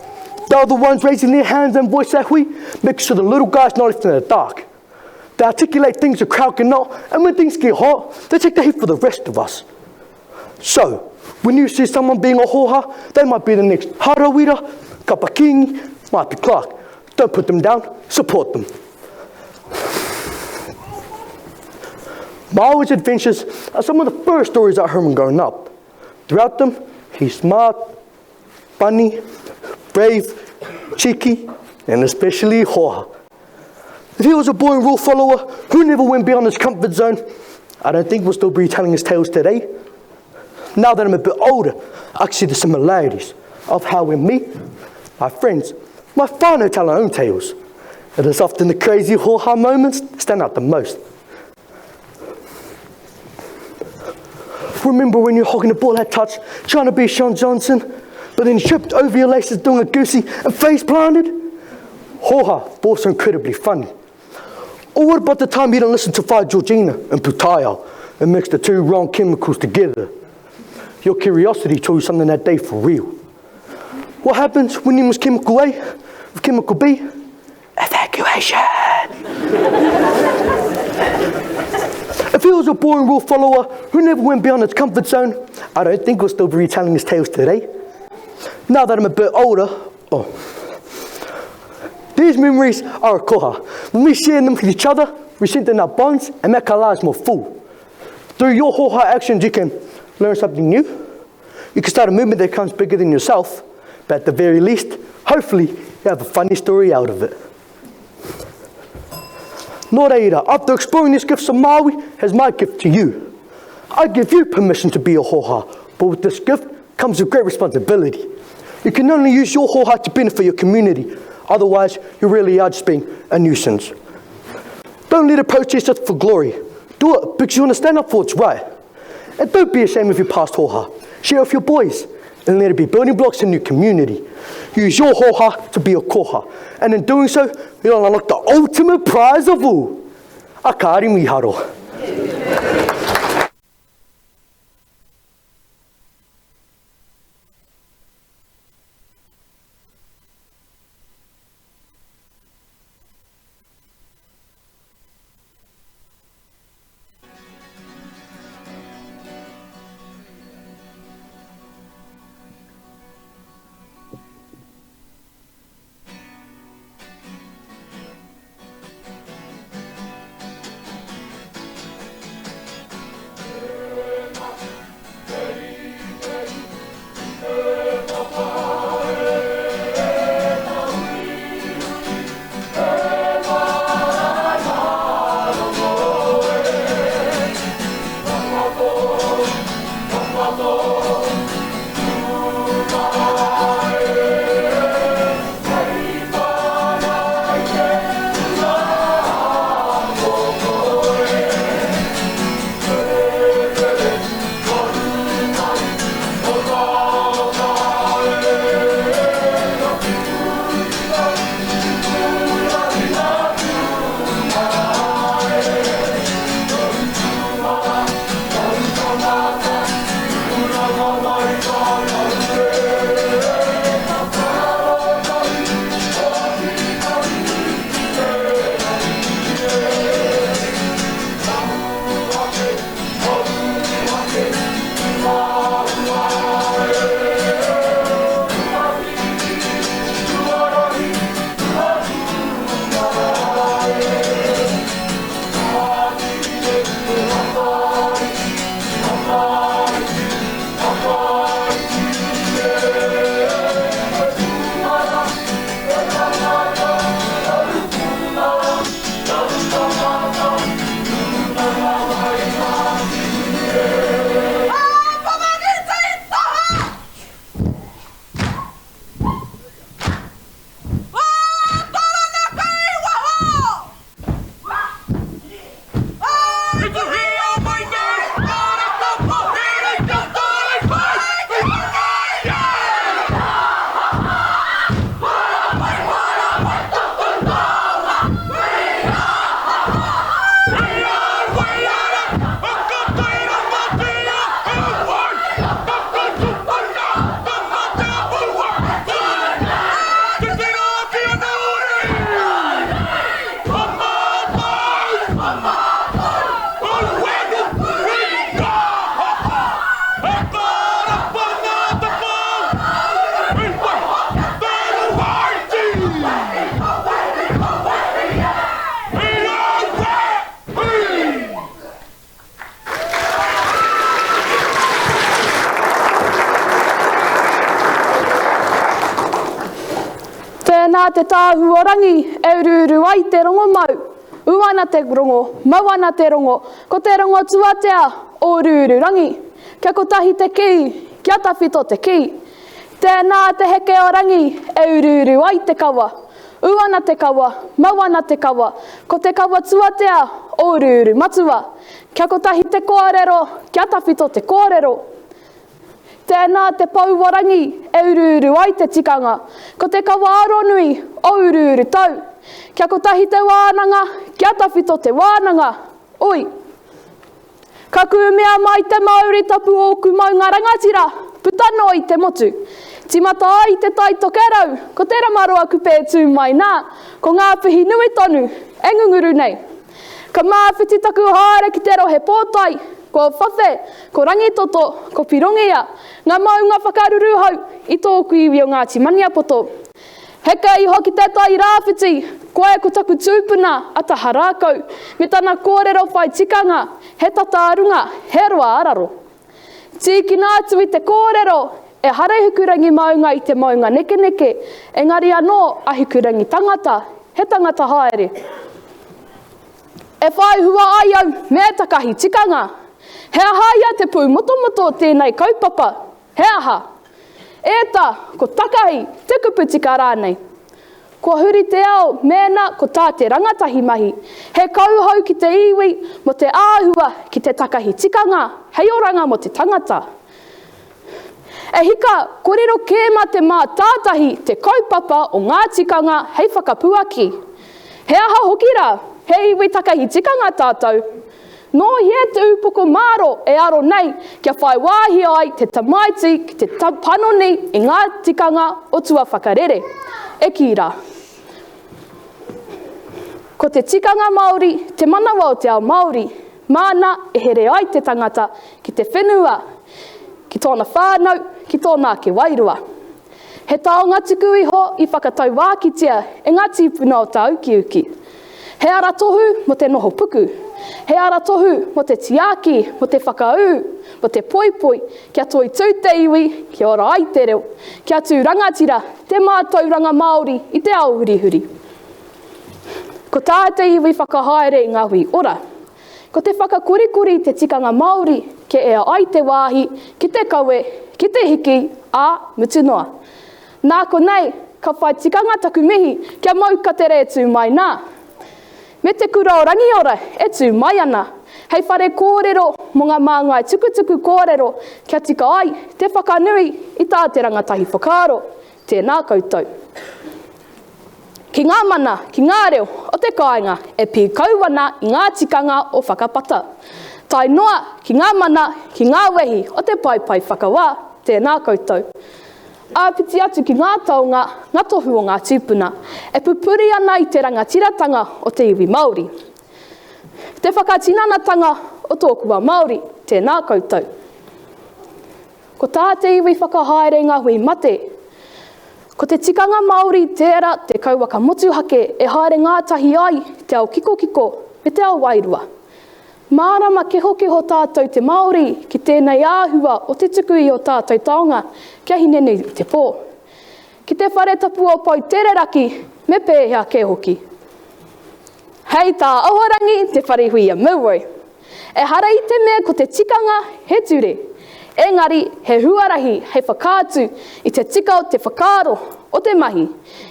F: they're the ones raising their hands and voice that hui, making sure the little guy's not left in the dark. They articulate things the crowd cannot, and when things get hot, they take the heat for the rest of us. So, when you see someone being a hoha, they might be the next Harawira, Kapakingi, might be Clark. Don't put them down, support them. Maui's adventures are some of the first stories I heard when growing up. Throughout them, he's smart, funny, brave, cheeky, and especially hoha. If he was a boring rule follower who never went beyond his comfort zone, I don't think we'll still be telling his tales today. Now that I'm a bit older, I can see the similarities of how we meet, my friends, my whānau tell our own tales. It is often the crazy hoha moments that stand out the most. Remember when you're hogging the ball at touch, trying to be Sean Johnson, but then tripped over your laces doing a goosey and face planted? Hoha, also incredibly funny. Or what about the time you didn't listen to Fire Georgina and Putaya and mixed the two wrong chemicals together? Your curiosity told you something that day for real. What happens when you mix chemical A with chemical B? Evacuation! if he was a boring rule follower who never went beyond his comfort zone, I don't think we'll still be retelling his tales today. Now that I'm a bit older, oh, these memories are a koha. When we share them with each other, we strengthen our bonds and make our lives more full. Through your hoha actions, you can learn something new. You can start a movement that comes bigger than yourself, but at the very least, hopefully, you have a funny story out of it. Nō reira, after exploring these gifts of Māui, here's my gift to you. I give you permission to be a hoha, but with this gift comes a great responsibility. You can only use your hoha to benefit your community. Otherwise, you really are just being a nuisance. Don't lead a protest just for glory. Do it because you want to stand up for what's right. And don't be ashamed of your past hoha. Share with your boys and let it be building blocks in your community. Use your hoha to be a koha. And in doing so, you'll unlock the ultimate prize of all. A kāri miharo.
G: te tāhū o Rangi e uruuru ai te rongomau. Ū ana te rongo, mau ana te rongo, ko te rongo tuatea o Uruururangi. Kia kotahi te kī, kia tawhito te kī. Tēnā te heke o Rangi e uruuru ai te kawa. Ū ana te kawa, mau ana te kawa, ko te kawa tuatea o Uruuru Matua. Kia kotahi te kōrero, kia tawhito te kōrero. Tēnā te pou o Rangi e uruuru ai te tikanga, ko te kawa aronui o Uruuru Tau. Kia kotahi te wānanga, kia tawhito te wānanga, oi! Ka kūmea mai te mauri tapu ōku maunga rangatira, puta noa i te motu. Tīmata ai te Tai Tokerau, ko Te Ramaroa Kupe e tū mai nā, ko Ngāpuhi nui tonu e ngunguru nei. Ka māwhiti taku haere ki te rohe pōtae, ko Whawhe, ko Rangitoto, ko Pirongia, ngā maunga whakaruruhau i tōku iwi o Ngāti Maniapoto. Heke iho ki te tai rāwhiti, koe ko taku tūpuna a Taharākau, me tana kōrero whai tikanga, he tata a runga, he roa a raro. Tīkina atu i te kōrero, ehara i Hikurangi maunga i te maunga nekeneke, engari anō a Hikurangi tangata, he tangata haere. E whai hua ai au me takahi tikanga. He aha ia te pūmotomoto o tēnei kaupapa? He aha? Ēta, ko takahi te kupu tika rānei? Kua huri te ao mēnā ko tā te rangatahi mahi, he kauhau ki te iwi mō te āhua ki te takahi tikanga hei oranga mō te tangata. E hika, kua riro kē mā te mātātahi te kaupapa o ngā tikanga hei whakapuaki. He aha hoki rā, he iwi takahi tikanga tātou? Nō hea te upoko māro e aro nei kia whai wāhi ai te tamaiti ki te panoni i ngā tikanga o tua whakarere? E kī rā. Ko te tikanga Māori te manawa o te ao Māori, māna e here ai te tangata ki te whenua, ki tōna whānau, ki tōna ake wairua. He taonga tuku iho i whakatauākitia e ngā tīpuna o tāukiuki. He aratohu mō te noho puku. He aratohu mō te tiaki, mō te whakaū, mō te poipoi, kia toitū te iwi, kia ora ai te reo, kia tū rangatira te mātauranga Māori i te ao hurihuri. Ko tā te iwi whakahaere i ngā hui ora. Ko te whakakorikori i te tikanga Māori kia ea ai te wāhi ki te kawe, ki te hiki, ā, mutu noa. Nā konei, ka whai tikanga taku mihi kia mau ka tere e tū mai nā. Me te kura o Rangiora e tū mai ana, hei whare kōrero mō ngā māngai tukutuku kōrero kia tika ai te whakanui i tā te rangatahi whakaaro. Tēnā koutou. Ki ngā mana, ki ngā reo o te kāinga e pīkau ana i ngā tikanga o whakapata, tae noa ki ngā mana, ki ngā wehi o te paepae whakawā, tēnā koutou. Āpiti atu ki ngā taonga, ngā tohu o ngā tūpuna, e pupuri ana i te rangatiratanga o te iwi Māori. Te whakatinanatanga o tōku wā Māori, tēnā koutou. Ko tā te iwi whakahaere ngā hui mate. Ko te tikanga Māori tērā te kauwaka motuhake e haere ngātahi ai te ao kikokiko me te ao wairua. Mārama kehokeho tātou te Māori ki tēnei āhua o te tuku i ō tātou taonga kia Hinenui-te-pō. Ki te whare tapu o Poutereraki me pēhea kē hoki. Hei tā Ahorangi Te Wharehuia Milroy, Ehara i te mea ko te tikanga he ture, engari he huarahi hei whakaatu i te tika o te whakaaro o te mahi,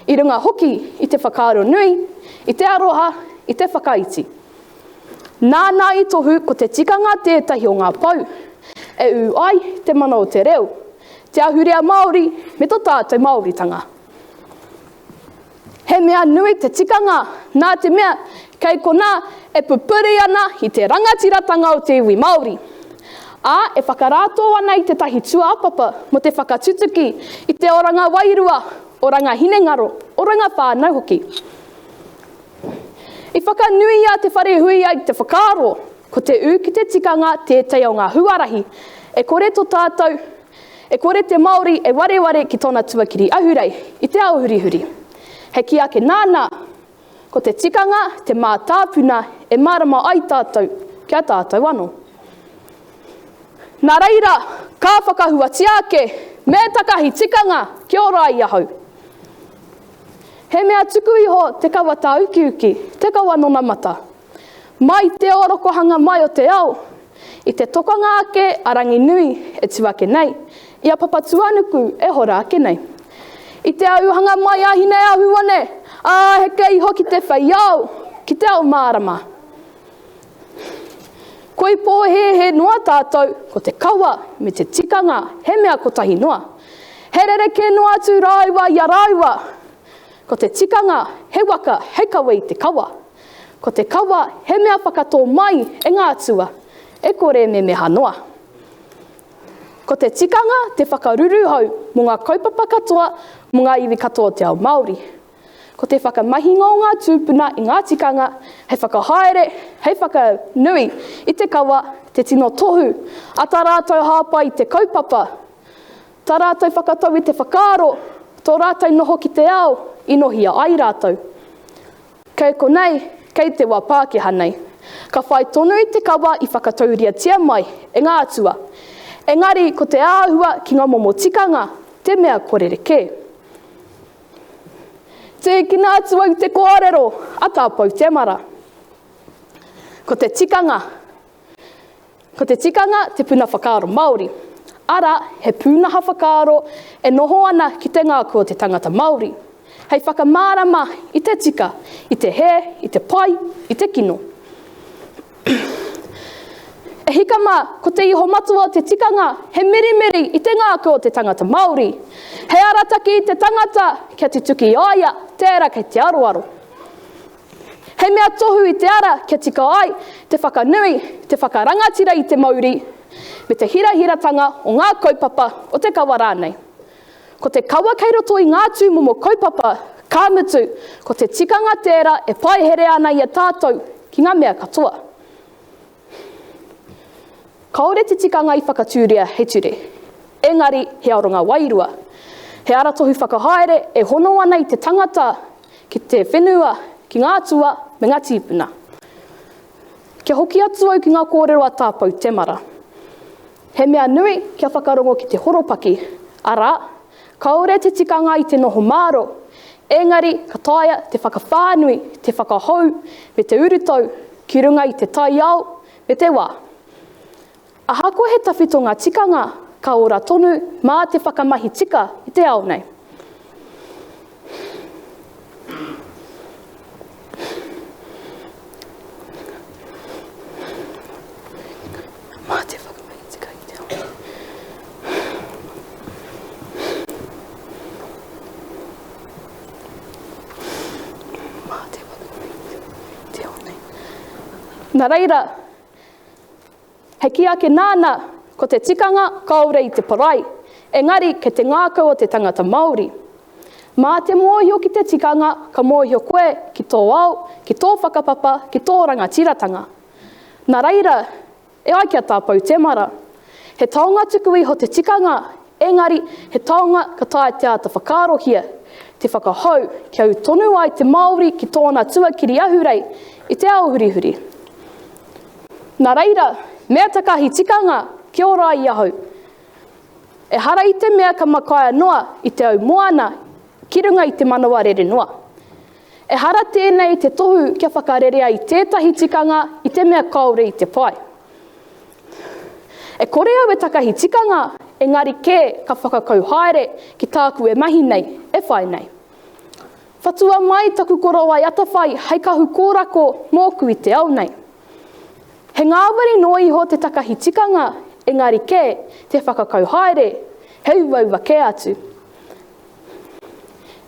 G: i runga hoki i te whakaaro nui, i te aroha, i te whakaiti. Nāna i tohu ko te tikanga tētahi o ngā pou e ū ai te mana o te reo, te ahurea Māori me to tātou Māoritanga. He mea nui te tikanga, nā te mea kei konā e pupuri ana i te rangatiratanga o te iwi Māori, ā, e whakarato ana i tētahi tūāpapa mō te whakatutuki i te oranga wairua, oranga hinengaro, oranga whānau hoki. I whakanuia Te Wharehuia i te whakaaro, ko te ū ki te tikanga tētahi o ngā huarahi e kore tō tātou E kore te Māori e wareware ki tōna tuakiri ahurei i te ao hurihuri. He kī ake nāna, ko te tikanga te mātāpuna e mārama ai tātou ki a tātou anō. Nā reira, ka whakahuatia ake, me takahi tikanga kia ora ai ahau. He mea tuku iho te kawa tāukiuki, te kawa nonamata. Mai te orokohanga mai o te ao, i te tokanga ake a Ranginui e tū ake nei, i a Papatūānuku e hora ake nei. I te auhanga mai a Hineahuone, ā, heke iho ki te whei ao, ki te ao mārama. Koi pōhēhē noa tātou, ko te kawa me te tikanga he mea kotahi noa. He rerekē noa atu rāua i a rāua. Ko te tikanga he waka hei kawe i te kawa. Ko te kawa he mea whakatō mai e ngā atua, e kore e memeha noa. Ko te tikanga te whakaruruhau mō ngā kaupapa katoa mō ngā iwi katoa o te ao Māori. Ko te whakamahinga o ngā tūpuna i ngā tikanga hei whakahaere, hei whakanui i te kawa, te tino tohu a tā rātou hāpai i te kaupapa, tā rātou whakatau i te whakaaro, tō rātou noho ki te ao i nohia ai rātou. Kei konei, kei te wā Pākehā nei. Ka whai tonu i te kawa i whakatauriatia mai e ngā atua. Engari ko te āhua ki ngā momo tikanga te mea kua rerekē. Tīkina atu au te kōrero a Tā Pou Temara. Ko te tikanga, ko te tikanga te puna whakaaro Māori. Arā, he pūnaha whakaaro e noho ana ki te ngākau o te tangata Māori, hei whakamārama i te tika, i te hē, i te pai, i te kino. E hika mā, ko te iho matua o te tikanga, he mirimiri i te ngākau o te tangata Māori. He arataki i te tangata kia tutuki i a ia tērā kei te aroaro. He mea tohu i te ara kia tika ai te whakanui, te whakarangatira i te mauri, me te hirahiratanga o ngā kaupapa o te kawa rānei. Ko te kawa kei roto i ngā tūmomo kaupapa, ka mutu, ko te tikanga tērā e paihere ana i a tātou ki ngā mea katoa. Kāore te tikanga i whakatūria he ture, engari he aronga wairua, he aratohu whakahaere e hono ana i te tangata ki te whenua, ki ngā atua me ngā tīpuna. Kia hoki atu au ki ngā kōrero a Tā Pou Temara. He mea nui kia whakarongo ki te horopaki, arā, kāore te tikanga i te noho māro, engari ka taea te whakawhānui, te whakahou me te urutau ki runga i te taiao me te wā. Ahakoa he tawhito ngā tikanga, ka ora tonu mā te whakamahi tika i te ao nei. Mā te whakamahi tika i te ao nei. Mā te whakamahi i te ao nei. Nā reira, He kī ake nāna, ko te tikanga kāore i te parai, engari kei te ngākau o te tangata Māori. Mā te mōhio ki te tikanga ka mōhio koe ki tō ao, ki tō whakapapa, ki tō rangatiratanga. Nā reira, e ai ki a Tā Pou Temara, he taonga tuku iho te tikanga, engari he taonga ka taea te āta whakaarohia, te whakahou kia ū tonu ai te Māori ki tōna tuakiri ahurei i te ao hurihuri. Nā reira, mea takahi tikanga kia ora ai ahau. Ehara i te mea ka makaia noa i te au moana ki runga i te manawa rere noa. Ehara tēnei i te tohu kia whakarerea i tētahi tikanga i te mea kāore i te pai. E kore au e takahi tikanga, engari kē ka whakakau haere ki tāku e mahi nei, e whai nei. Whatua mai taku korowai atawhai hei kahu kōrako mōku i te ao nei. He ngāwari noa iho te takahi tikanga, engari kē te whakakau haere, he uaua kē atu.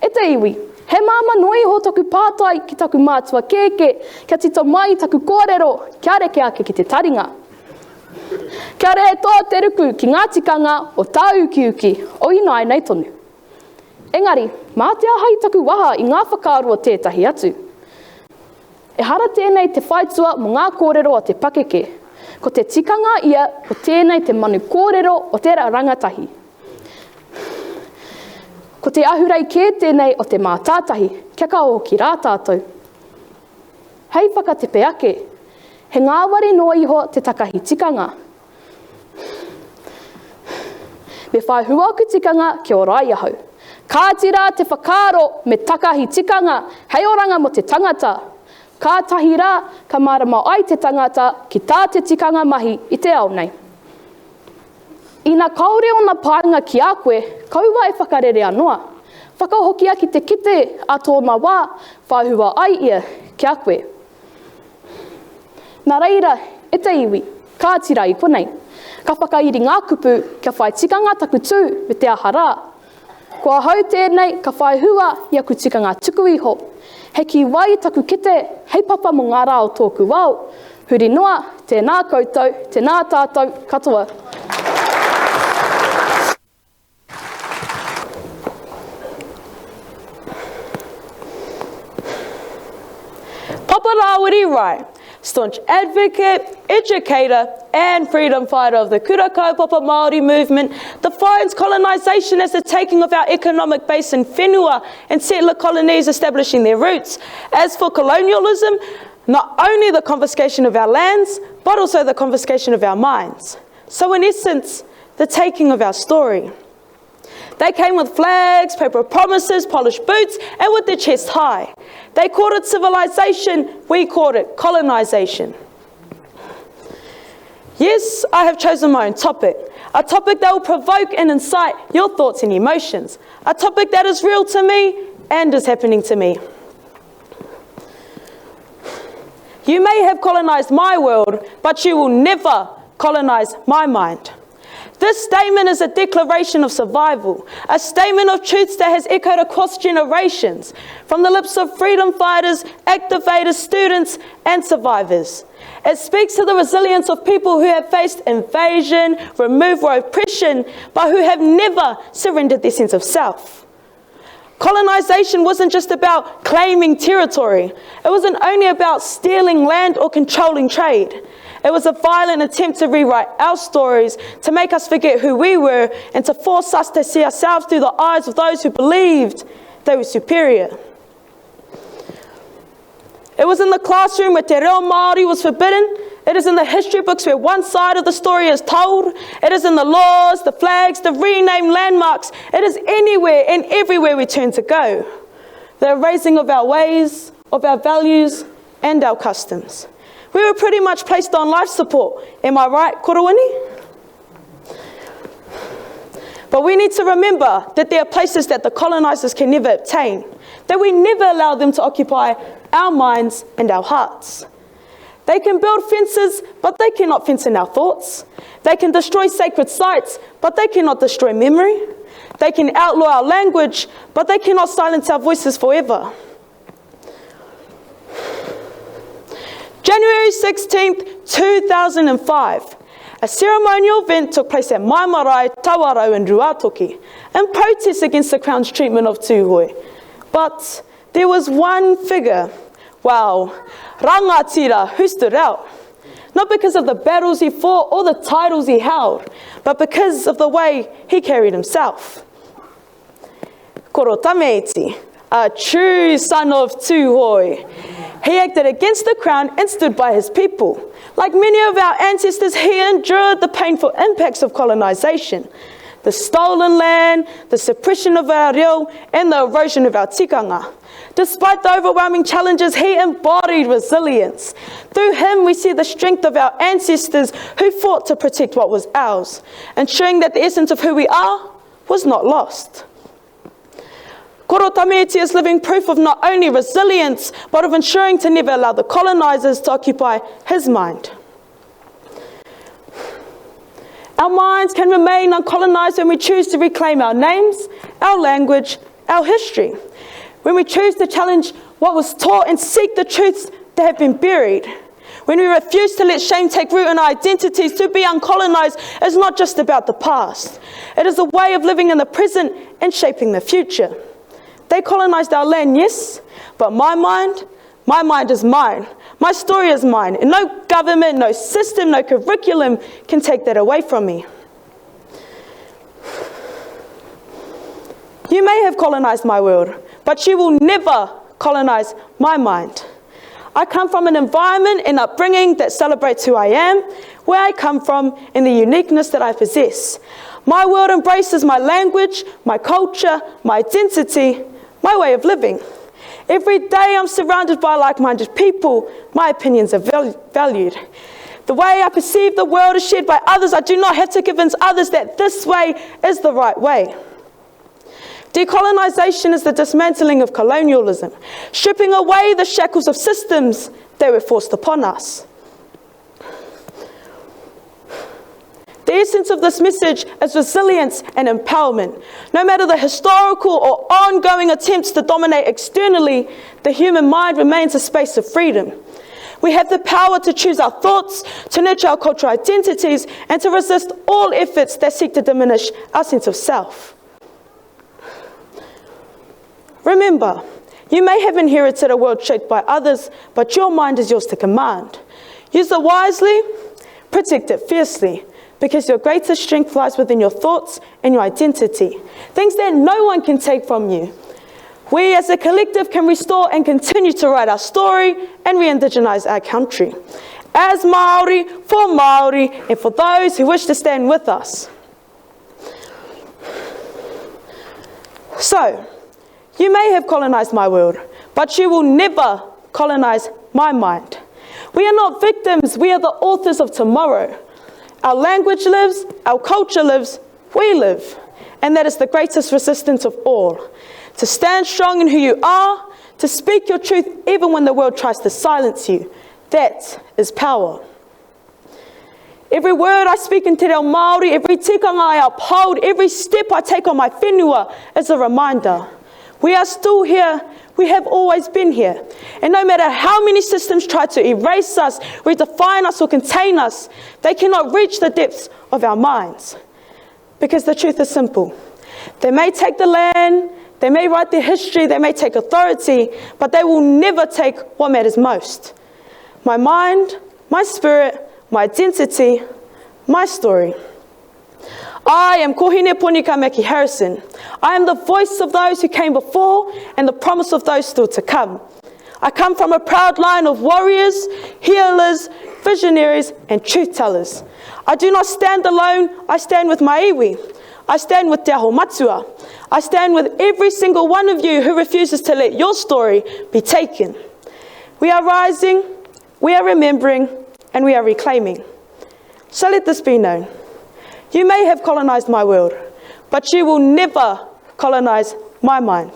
G: E te iwi, he māmā noa iho taku pātai ki taku mātua kēkē kia tito mai taku kōrero kia reke ake ki te taringa. Kia rētō te ruku ki ngā tikanga o tāukiuki o ināianei tonu. Engari, mā te aha i taku waha i ngā whakaaro o tētahi atu? Ehara tēnei te whaitua mō ngā kōrero a te pakeke. Ko te tikanga ia, ko tēnei te manu kōrero o te rangatahi. Ko te ahurei kē tēnei o te mātātahi, kia ka hoki rā tātou. Hei whakatepe ake, he ngāwari noa iho te takahi tikanga. Me whai hua aku tikanga kia ora ai ahau. Kāti rā te whakaaro me takahi tikanga hei oranga mō te tangata. Kātahi rā ka mārama ai te tangata ki tā te tikanga mahi i te ao nei. Ina kāore ōna painga ki a koe, kaua e whakarerea noa. Whakahokia ki te kite a tōna wā, whaihua ai ia ki a koe. Nā reira, e te iwi, kāti rā i konei. Ka whakairi ngā kupu kia whai tikanga taku tū me te aha rā. Ko ahau tēnei ka whai hua i aku tikanga tuku iho. He kī wai taku kete hei papa mō ngā rā o tōku ao. Huri noa, tēnā koutou, tēnā tātou katoa.
D: Papa Rāwiri Wright, staunch advocate, educator, and freedom fighter of the Kura Kaupapa Māori movement, defines colonisation as the taking of our economic base in whenua and settler colonies establishing their roots. As for colonialism, not only the confiscation of our lands, but also the confiscation of our minds. So in essence, the taking of our story. They came with flags, paper promises, polished boots, and with their chests high. They called it civilization, we called it colonization. Yes, I have chosen my own topic, a topic that will provoke and incite your thoughts and emotions, a topic that is real to me and is happening to me. You may have colonized my world, but you will never colonize my mind. This statement is a declaration of survival, a statement of truths that has echoed across generations, from the lips of freedom fighters, activators, students, and survivors. It speaks to the resilience of people who have faced invasion, removal, oppression, but who have never surrendered their sense of self. Colonization wasn't just about claiming territory. It wasn't only about stealing land or controlling trade. It was a violent attempt to rewrite our stories, to make us forget who we were, and to force us to see ourselves through the eyes of those who believed they were superior. It was in the classroom where te reo Māori was forbidden. It is in the history books where one side of the story is told. It is in the laws, the flags, the renamed landmarks. It is anywhere and everywhere we turn to go. The erasing of our ways, of our values, and our customs. We were pretty much placed on life support. Am I right, Korowini? But we need to remember that there are places that the colonizers can never obtain, that we never allow them to occupy our minds and our hearts. They can build fences, but they cannot fence in our thoughts. They can destroy sacred sites, but they cannot destroy memory. They can outlaw our language, but they cannot silence our voices forever. January 16th, 2005, a ceremonial event took place at Maimarai, Tawarau and Ruatoki in protest against the Crown's treatment of Tūhoe. But there was one figure, wow, rangatira, who stood out. Not because of the battles he fought or the titles he held, but because of the way he carried himself. Koro Tameiti, a true son of Tūhoe. He acted against the crown and stood by his people. Like many of our ancestors, he endured the painful impacts of colonization. The stolen land, the suppression of our reo, and the erosion of our tikanga. Despite the overwhelming challenges, he embodied resilience. Through him, we see the strength of our ancestors who fought to protect what was ours, ensuring that the essence of who we are was not lost. Koro Tameti is living proof of not only resilience, but of ensuring to never allow the colonizers to occupy his mind. Our minds can remain uncolonized when we choose to reclaim our names, our language, our history. When we choose to challenge what was taught and seek the truths that have been buried. When we refuse to let shame take root in our identities, to be uncolonized is not just about the past. It is a way of living in the present and shaping the future. They colonized our land, yes, but my mind, my mind is mine. My story is mine, and no government, no system, no curriculum can take that away from me. You may have colonized my world, but you will never colonize my mind. I come from an environment and upbringing that celebrates who I am, where I come from, and the uniqueness that I possess.
G: My world embraces my language, my culture, my identity, my way of living. Every day I'm surrounded by like minded people, my opinions are val- valued. The way I perceive the world is shared by others. I do not have to convince others that this way is the right way. Decolonisation is the dismantling of colonialism, stripping away the shackles of systems that were forced upon us. The essence of this message is resilience and empowerment. No matter the historical or ongoing attempts to dominate externally, the human mind remains a space of freedom. We have the power to choose our thoughts, to nurture our cultural identities, and to resist all efforts that seek to diminish our sense of self. Remember, you may have inherited a world shaped by others, but your mind is yours to command. Use it wisely, protect it fiercely, because your greatest strength lies within your thoughts and your identity, things that no one can take from you. We as a collective can restore and continue to write our story and re-indigenize our country. As Māori, for Māori, and for those who wish to stand with us. So, you may have colonized my world, but you will never colonize my mind. We are not victims, we are the authors of tomorrow. Our language lives, our culture lives, we live. And that is the greatest resistance of all. To stand strong in who you are, to speak your truth even when the world tries to silence you. That is power. Every word I speak in te reo Māori, every tikanga I uphold, every step I take on my whenua is a reminder. We are still here. We have always been here. And no matter how many systems try to erase us, redefine us, or contain us, they cannot reach the depths of our minds. Because the truth is simple. They may take the land, they may write their history, they may take authority, but they will never take what matters most my mind, my spirit, my identity, my story. I am Kohine Ponika Maki Harrison. I am the voice of those who came before and the promise of those still to come. I come from a proud line of warriors, healers, visionaries, and truth tellers. I do not stand alone, I stand with my iwi. I stand with Te Aho Matua. I stand with every single one of you who refuses to let your story be taken. We are rising, we are remembering, and we are reclaiming. So let this be known. You may have colonized my world, but you will never colonize my mind.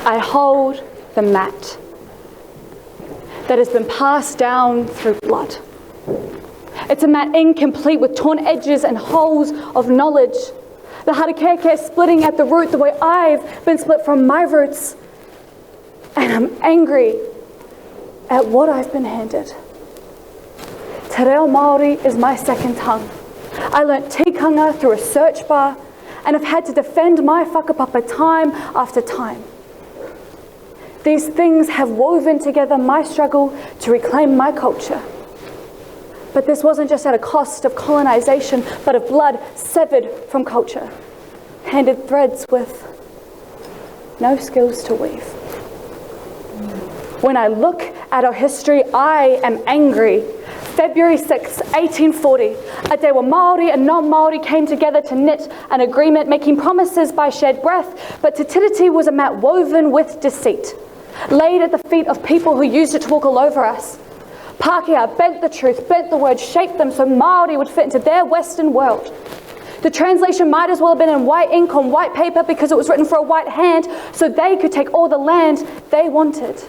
H: I hold the mat that has been passed down through blood. It's a mat incomplete with torn edges and holes of knowledge. The harakeke splitting at the root the way I've been split from my roots. And I'm angry at what I've been handed. Te reo Māori is my second tongue. I learnt tikanga through a search bar and have had to defend my whakapapa time after time. These things have woven together my struggle to reclaim my culture. But this wasn't just at a cost of colonization, but of blood severed from culture, handed threads with no skills to weave. When I look at our history, I am angry. February 6, 1840, a day when Māori and non-Māori came together to knit an agreement, making promises by shared breath, but Te Tiriti was a mat woven with deceit, laid at the feet of people who used it to walk all over us. Pākehā bent the truth, bent the words, shaped them so Māori would fit into their Western world. The translation might as well have been in white ink on white paper because it was written for a white hand so they could take all the land they wanted.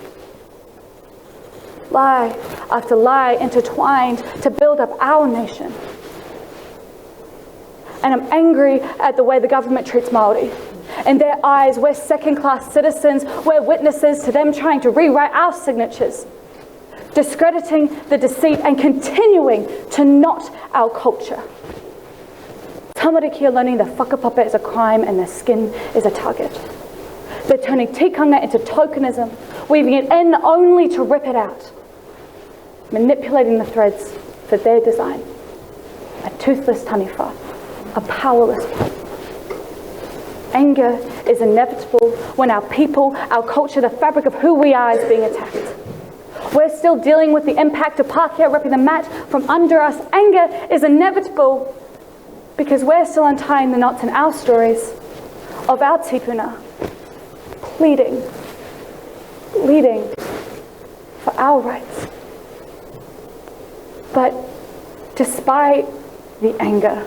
H: Lie after lie intertwined to build up our nation. And I'm angry at the way the government treats Māori. In their eyes, we're second-class citizens. We're witnesses to them trying to rewrite our signatures, discrediting the deceit and continuing to knot our culture. Tamariki are learning that whakapapa is a crime and their skin is a target. They're turning tikanga into tokenism, weaving it in only to rip it out, manipulating the threads for their design. A toothless taniwha, a powerless one. Anger is inevitable when our people, our culture, the fabric of who we are is being attacked. We're still dealing with the impact of Pākehā ripping the mat from under us. Anger is inevitable because we're still untying the knots in our stories of our tipuna, pleading, pleading for our rights. But despite the anger,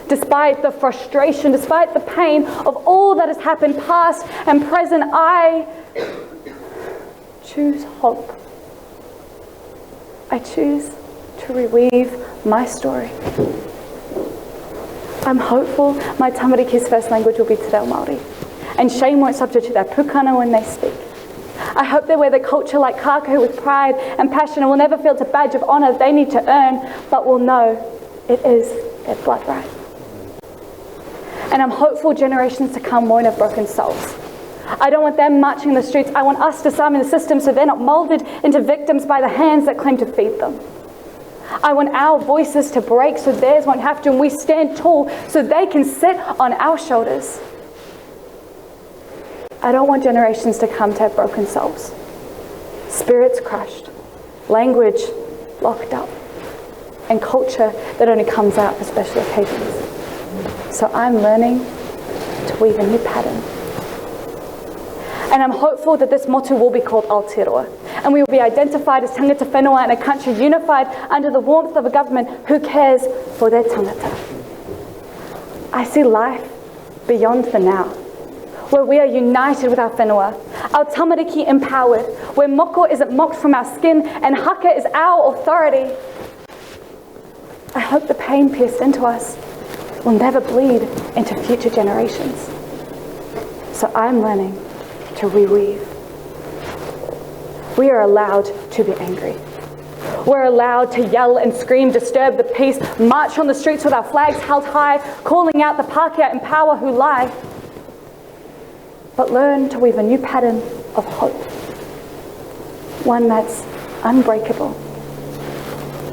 H: despite the frustration, despite the pain of all that has happened, past and present, I choose hope. I choose to reweave my story. I'm hopeful my tamariki's first language will be te reo Māori, and shame won't substitute their pukana when they speak. I hope they wear the culture like kākahu with pride and passion and will never feel it's a badge of honour they need to earn, but will know it is their blood right. And I'm hopeful generations to come won't have broken souls. I don't want them marching in the streets. I want us disarming the system so they're not moulded into victims by the hands that claim to feed them. I want our voices to break so theirs won't have to, and we stand tall so they can sit on our shoulders. I don't want generations to come to have broken souls, spirits crushed, language locked up, and culture that only comes out for special occasions. So I'm learning to weave a new pattern. And I'm hopeful that this motu will be called Aotearoa, and we will be identified as tangata whenua in a country unified under the warmth of a government who cares for their tangata. I see life beyond the now, where we are united with our whenua, our tamariki empowered, where moko isn't mocked from our skin and haka is our authority. I hope the pain pierced into us will never bleed into future generations. So I'm learning to reweave. We are allowed to be angry. We're allowed to yell and scream, disturb the peace, march on the streets with our flags held high, calling out the Pākehā in power who lie. But learn to weave a new pattern of hope, one that's unbreakable,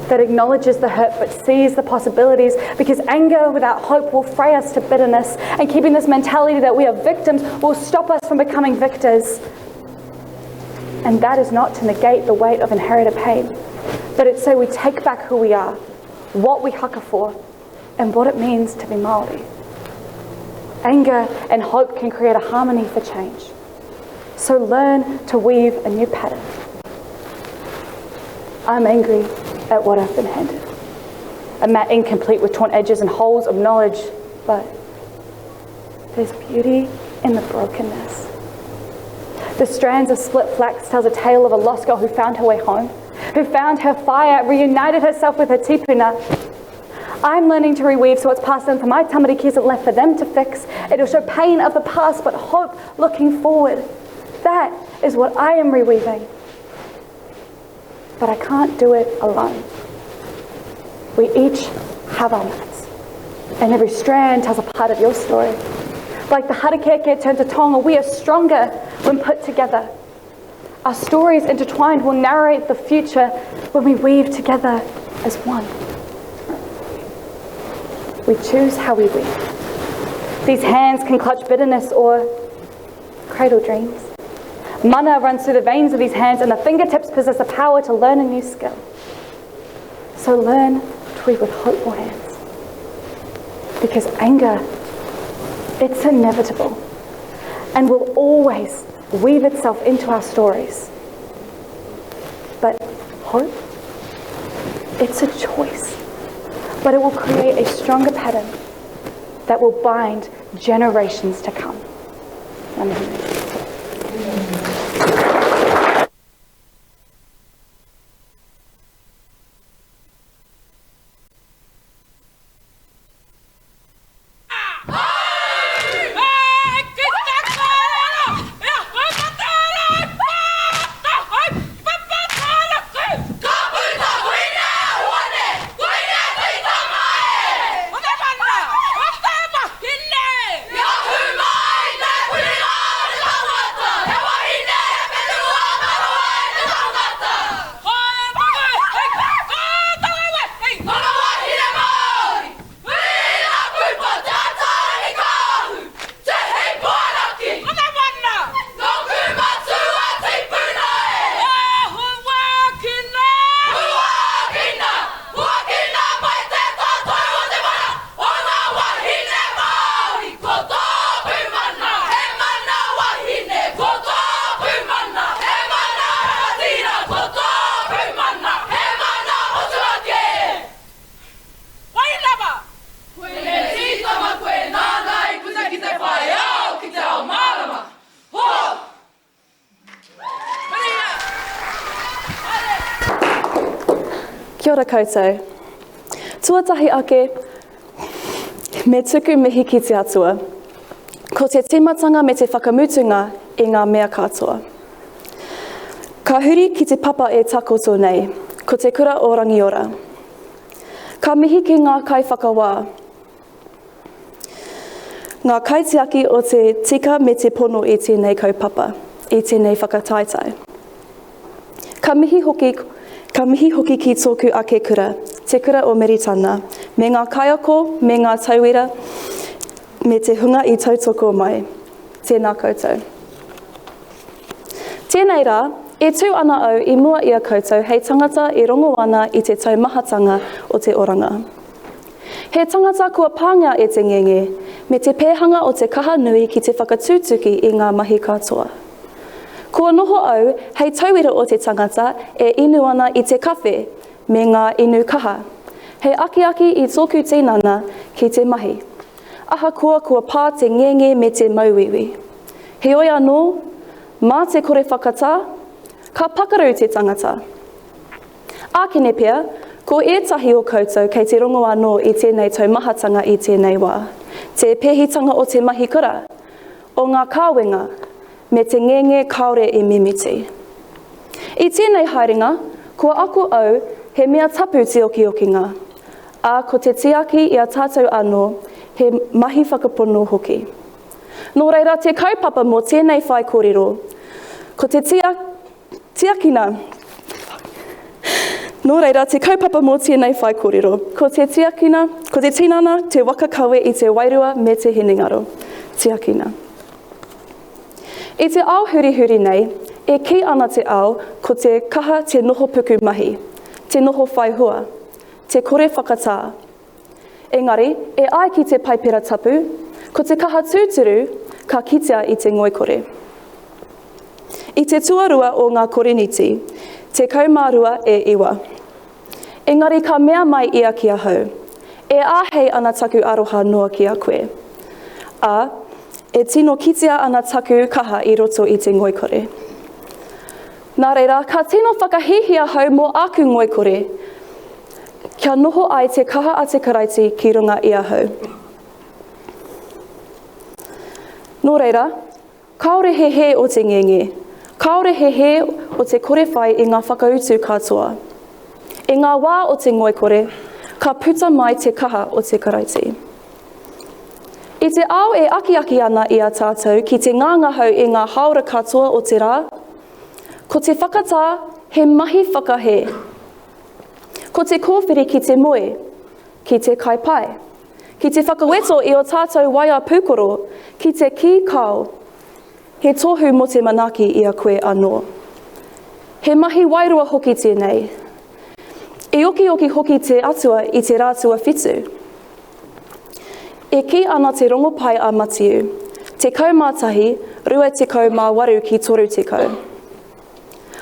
H: that acknowledges the hurt but sees the possibilities, because anger without hope will fray us to bitterness, and keeping this mentality that we are victims will stop us from becoming victors. And that is not to negate the weight of inherited pain, but it's so we take back who we are, what we haka for, and what it means to be Māori. Anger and hope can create a harmony for change. So learn to weave a new pattern. I'm angry at what I've been handed. A mat incomplete with torn edges and holes of knowledge, but there's beauty in the brokenness. The strands of split flax tells a tale of a lost girl who found her way home, who found her fire, reunited herself with her tipuna. I'm learning to reweave so what's passed on to my tamariki isn't left for them to fix. It'll show pain of the past, but hope looking forward. That is what I am reweaving. But I can't do it alone. We each have our mats, and every strand tells a part of your story. Like the harakeke turned to tonga, we are stronger when put together. Our stories intertwined will narrate the future when we weave together as one. We choose how we weave. These hands can clutch bitterness or cradle dreams. Mana runs through the veins of these hands, and the fingertips possess the power to learn a new skill. So learn to weave with hopeful hands. Because anger, it's inevitable and will always weave itself into our stories. But hope, it's a choice. But it will create a stronger pattern. that will bind generations to come. Amen.
B: Kia ora koutou. Tuatahi ake, me tuku mihi ki te Atua. Ko te tīmatanga me te whakamutunga i ngā mea katoa. Ka huri ki te papa e takoto nei, ko te kura o Rangiora. Ka mihi ki ngā kaiwhakawā, ngā kaitiaki o te tika me te pono i tēnei kaupapa, i tēnei whakataetae. Ka mihi hoki, ka mihi hoki ki tōku ake kura, Te Kura o Meritana, me ngā kaiako, me ngā tauira, me te hunga i tautoko mai. Tēnā koutou. Tēnei rā, e tū ana au i mua i a koutou hei tangata e rongo ana i te taumahatanga o te oranga. He tangata kua pāngia e te ngenge, me te pēhanga o te kaha nui ki te whakatutuki i ngā mahi katoa. Kua noho au hei tauira o te tangata e inu ana i te kawhe me ngā inu kaha, hei akiaki i tōku tinana ki te mahi, ahakoa kua pā te ngenge me te mauiui. Heoi anō, mā te kore whakatā, ka pakaru te tangata. Ākene pea, ko ētahi o koutou kei te rongo anō i tēnei taumahatanga i tēnei wā, te pēhitanga o te mahi kura, o ngā kāwenga, me te ngenge kāore i mimiti. I tēnei haerenga, kua ako au he mea tapu te okiokinga, ā, ko te tiaki i a tātou anō he mahi whakapono hoki. Nō reira te kaupapa mō tēnei whaikōrero, ko te tia, tiakina. Nō reira te kaupapa mō tēnei whaikōrero, ko te tiakina, ko te tinana, te waka kawe i te wairua me te hinengaro. Tiakina. I te ao hurihuri nei, e kī ana te ao ko te kaha te noho puku mahi, te noho whai hua, te kore whakatā, Engari, e ai ki te Paipera Tapu, ko te kaha tūturu ka kitea i te ngoikore. I te tuarua o ngā Koriniti, 12 e iwa. Engari ka mea mai ia ki ahau, E āhei ana taku aroha noa ki a koe. Ā, e tino kitea ana taku kaha i roto i te ngoikore. Nā reira, ka tino whakahīhī ahau mō āku ngoikore, Kia noho ai te kaha a te Karaiti ki runga i ahau. Nō reira, kāore he hē o te ngenge, kāore he hē o te kore whai i ngā whakautu katoa. I ngā wā o te ngoikore, ka puta mai te kaha o te Karaiti. I te ao e akiaki ana i a tātou ki te ngangahau i ngā hāora katoa o te rā, ko te whakatā he mahi whakahē. Ko te kōwhiri ki te moe, ki te kai pai, ki te whakaweto i ō tātou waea pūkoro, ki te kī kāo, he tohu mō te manaaki i a koe anō. He mahi wairua hoki tēnei. I okioki hoki te Atua i te rā tuawhitu. E kī ana te Rongopai a Matiu, 11, 28 ki 30.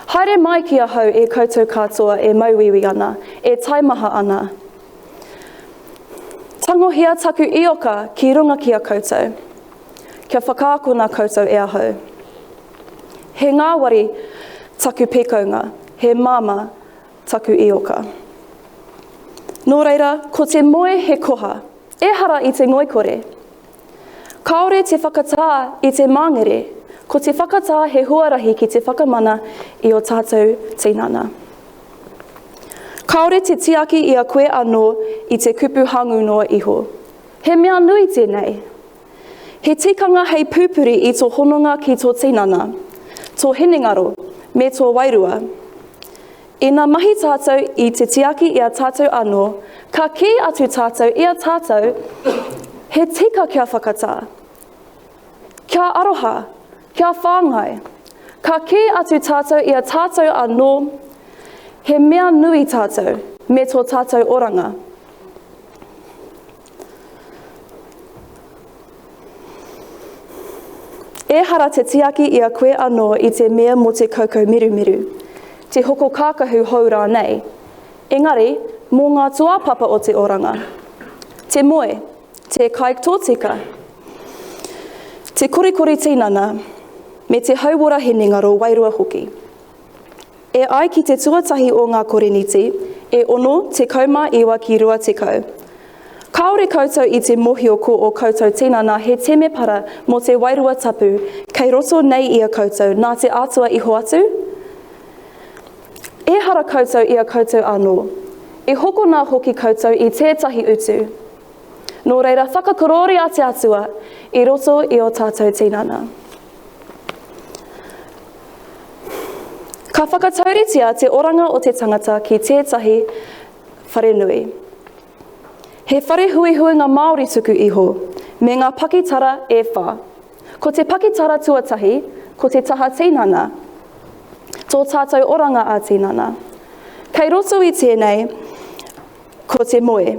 B: Haere mai ki ahau e koutou katoa e mauiui ana, e taimaha ana. Tangohia taku ioka ki runga ki a koutou, kia whakaakona koutou e ahau. He ngāwari taku pīkaunga, he māmā taku ioka. Nō reira, ko te moe he koha, ehara i te ngoikore. Kāore te whakatā i te māngere, ko te whakatā he huarahi ki te whakamana i ō tātou tinana. Kāore te tiaki i a koe anō i te kupu hangū noa iho. He mea nui tēnei. He tikanga hei pupuri i tō hononga ki tō tinana, tō hinengaro, me tō wairua. Ina mahi tātou i te tiaki i a tātou anō, ka kī atu tātou i a tātou, he tika kia whakatā, kia aroha, kia whāngai. Ka kī atu tātou i a tātou anō, he mea nui tātou me tō tātou oranga. Ehara te tiaki i a koe anō i te mea mō te kaukau mirumiru, te hoko kākahu hou rānei, engari mō ngā tūāpapa o te oranga, te moe, te kai tōtika, te korikori tinana, me te hauora hinengaro wairua hoki. E ai ki te tuatahi o ngā Koriniti, e 69 ki 20. Kāore koutou i te mohio ko ō koutou tinana he temepara mō te Wairua Tapu kei roto nei i a koutou nā te Atua i hoatu? Ehara koutou i a koutou anō. I hokona hoki koutou i tētahi utu. Nō reira whakakorōria te Atua i roto i ō tātou tinana. Ka whakatauritia te oranga o te tangata ki tētahi wharenui. He whare huihuinga Māori tuku iho, me ngā pakitara e whā. Ko te pakitara tuatahi, ko te taha tinana, tō tātou oranga ā-tinana. Kei roto i tēnei, ko te moe,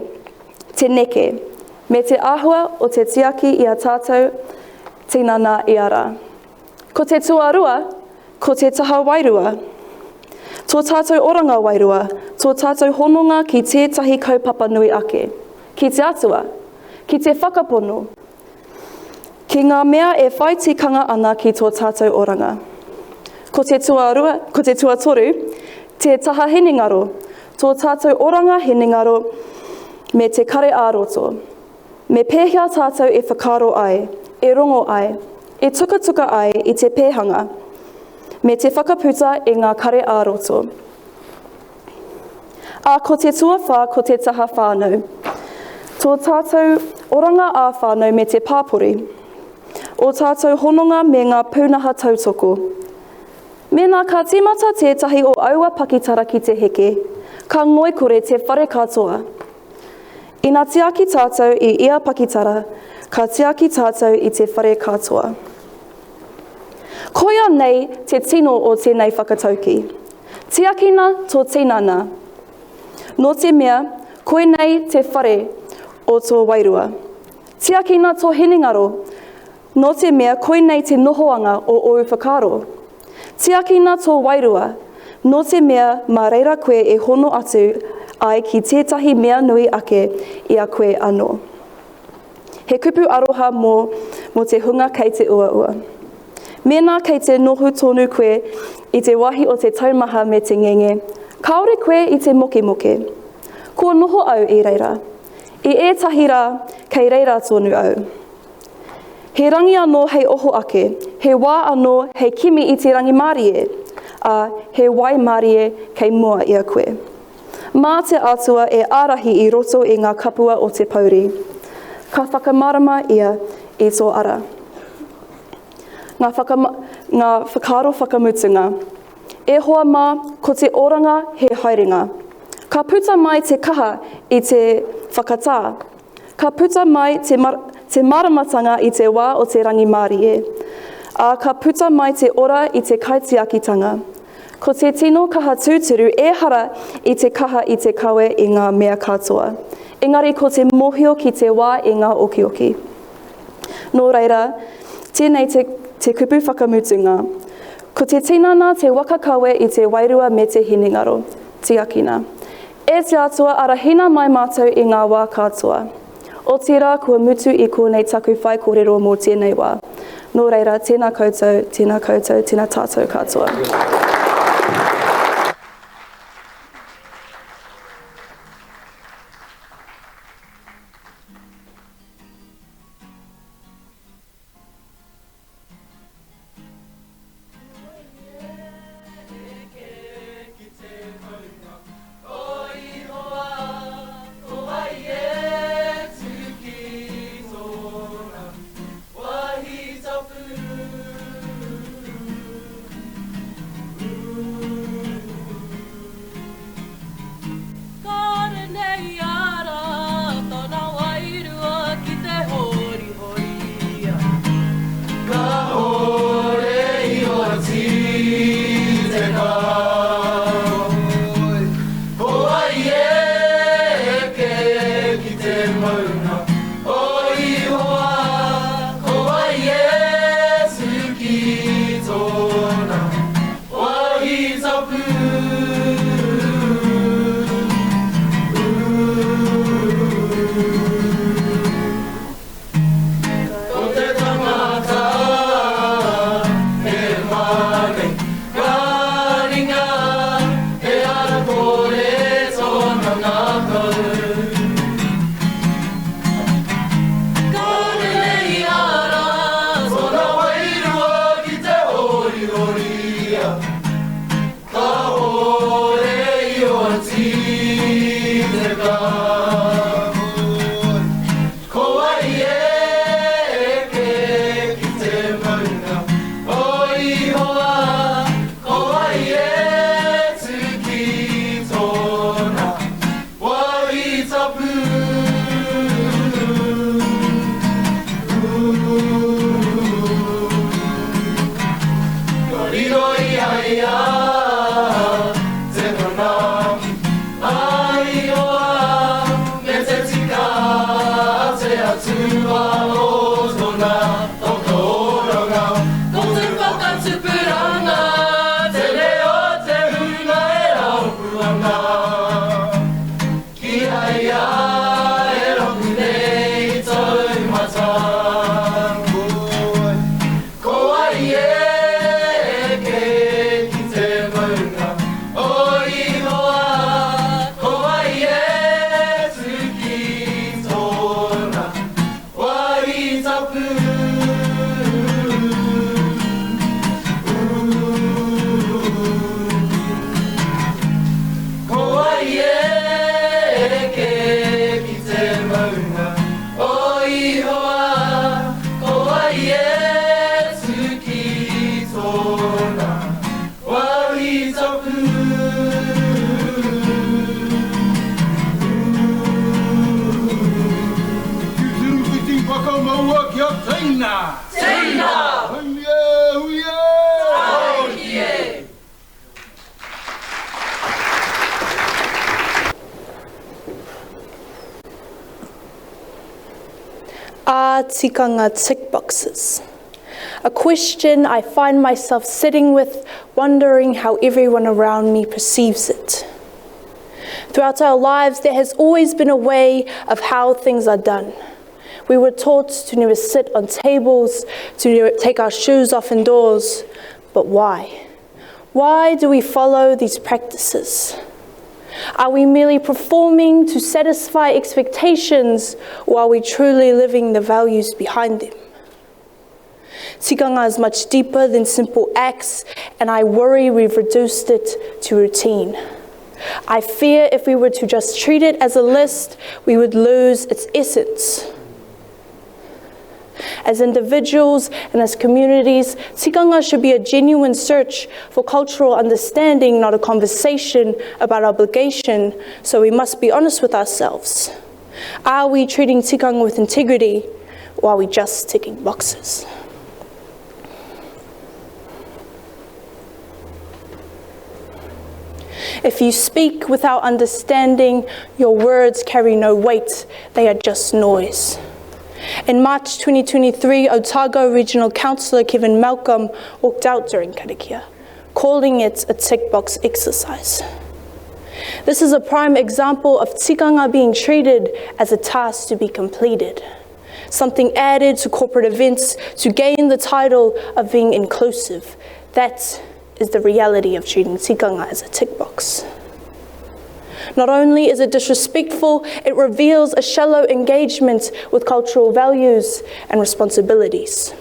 B: te neke, me te āhua o te tiaki i a tātou tinana ia rā. Ko te tuarua, ko te taha wairua. Tō tātou oranga wairua, tō tātou hononga ki tētahi kaupapa nui ake, ki te Atua, ki te whakapono, ki ngā mea e whai tikanga ana ki tō tātou oranga. Ko te tuarua, ko te tuatoru, te taha hinengaro, tō tātou oranga hinengaro me te kare ā-roto. Me pēhea tātou e whakaaro ai, e rongo ai, e tukatuka ai i te pēhanga, me te whakaputa i ngā kare ā-roto? Ā, ko te tuawhā ko te taha whānau. Tō tātou oranga ā-whānau me te pāpori. Ō tātou hononga me ngā pūnaha tautoko. Mēnā ka tīmata tētahi o aua pakitara ki te heke, ka ngoikore te whare katoa. Ina tiaki tātou i ia pakitara, ka tiaki tātou i te whare katoa. Koia nei te tino o tēnei whakataukī. Tiakina tō tinana, nō te mea koinei te whare o tō wairua. Tiakina tō hinengaro, nō te mea koinei te nohoanga o ōu whakaaro. Tiakina tō wairua, nō te mea mā reira koe e hono atu ai ki tētahi mea nui ake i a koe anō. He kupu aroha mō mō te hunga kei te uaua. Mēnā kei te noho tonu koe i te wāhi o te taumaha me te ngenge, kāore koe i te mokemoke. Kua noho au i reira. I ētahi rā, kei reira tonu au. He rangi anō hei oho ake, he wā anō hei kimi i te rangimārie, ā, he waimārie kei mua i a koe. Mā te Atua e ārahi i roto i ngā kapua o te pouri. Ka whakamārama ia i tō ara. Ngā, whaka, ngā whakaaro whakamutunga. E hoa mā, ko te oranga he haerenga. Ka puta mai te kaha i te whakatā. Ka puta mai te, te māramatanga i te wā o te rangimārie, ā, ka puta mai te ora i te kaitiakitanga. Ko te tino kaha tūturu ehara i te kaha i te kawe i ngā mea katoa, engari ko te mōhio ki te wā i ngā okioki. Nō reira, tēnei te, te kupu whakamutunga. Ko te tinana te waka kawe i te wairua me te hinengaro. Tiakina. E te Atua, arahina mai mātou i ngā wā katoa. Otirā, kua mutu i kōnei taku whaikōrero mō tēnei wā. Nō reira, tēnā koutou, tēnā koutou, tēnā tātou katoa.
D: Kāre nei ara tōna wairua ki te horihoria.
I: Kāore i oti te kao. Ko wai e eke ki te maunga o Ihowa, ko wai e tū ki tōna wāhi tapu. Ko te tangata he mane ka ringa, he ara kore tōna ngākau. Kāore nei ara tōna wairua ki te horihoria, kāore i oti te kao. Ko wai e eke ki te maunga o Ihowa, ko wai e tū ki tōna wāhi tapu. Ka riro i a ia te manaaki a Ihowa me te tika a te Atua o tōna whakaoranga. Ko te whakatupuranga tēnei o te hunga e rapu ana ki a ia e rapu nei taumata. Ko wai e eke ki te maunga o Ihowa, ko wai e tū ki tōna wāhi tapu. Ko wai e eke ki te maunga o Ihowa, ko wai e tū ki tōna wāhi tapu.
J: Tūturu whiti whakamaua kia teina!
D: Teina!
J: Hui e, hui e!
D: Tāiki e!
K: Are tikanga tick boxes? A question I find myself sitting with, wondering how everyone around me perceives it. Throughout our lives, there has always been a way of how things are done. We were taught to never sit on tables, to never take our shoes off indoors. But why? Why do we follow these practices? Are we merely performing to satisfy expectations, or are we truly living the values behind them? Tikanga is much deeper than simple acts, and I worry we've reduced it to routine. I fear if we were to just treat it as a list, we would lose its essence. As individuals and as communities, tikanga should be a genuine search for cultural understanding, not a conversation about obligation, so we must be honest with ourselves. Are we treating tikanga with integrity, or are we just ticking boxes? If you speak without understanding, your words carry no weight, they are just noise. In March 2023, Otago Regional Councillor Kevin Malcolm walked out during karakia, calling it a tick box exercise. This is a prime example of tikanga being treated as a task to be completed, something added to corporate events to gain the title of being inclusive. That is the reality of treating tikanga as a tick box. Not only is it disrespectful, it reveals a shallow engagement with cultural values and responsibilities.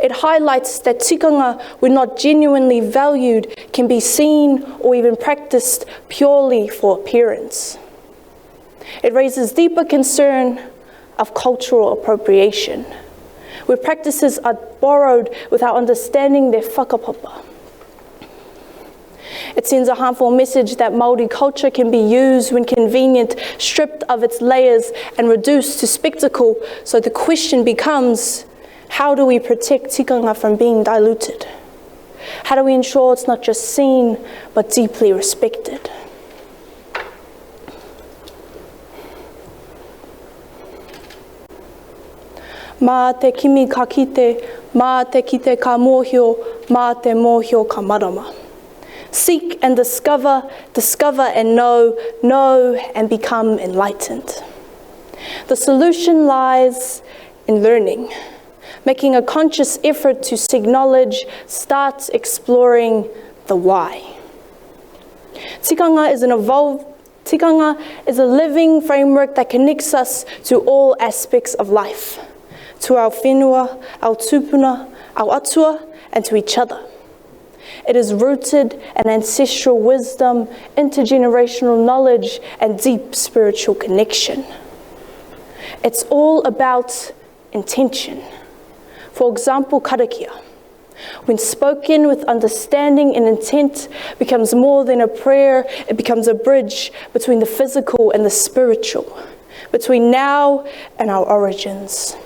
K: It highlights that tikanga, when not genuinely valued, can be seen or even practiced purely for appearance. It raises deeper concern of cultural appropriation, where practices are borrowed without understanding their whakapapa. It sends a harmful message that Māori culture can be used when convenient, stripped of its layers and reduced to spectacle. So the question becomes, how do we protect tikanga from being diluted? How do we ensure it's not just seen, but deeply respected? Mā te kimi ka kite, mā te kite ka mōhio, mā te mōhio ka marama. Seek and discover, discover and know, know and become enlightened. The solution lies in learning, making a conscious effort to seek knowledge, start exploring the why. Tikanga is an evolved Tikanga is a living framework that connects us to all aspects of life, to our whenua, our tupuna, our atua, and to each other. It is rooted in ancestral wisdom, intergenerational knowledge, and deep spiritual connection. It's all about intention. For example, karakia. When spoken with understanding and intent, becomes more than a prayer, it becomes a bridge between the physical and the spiritual, between now and our origins.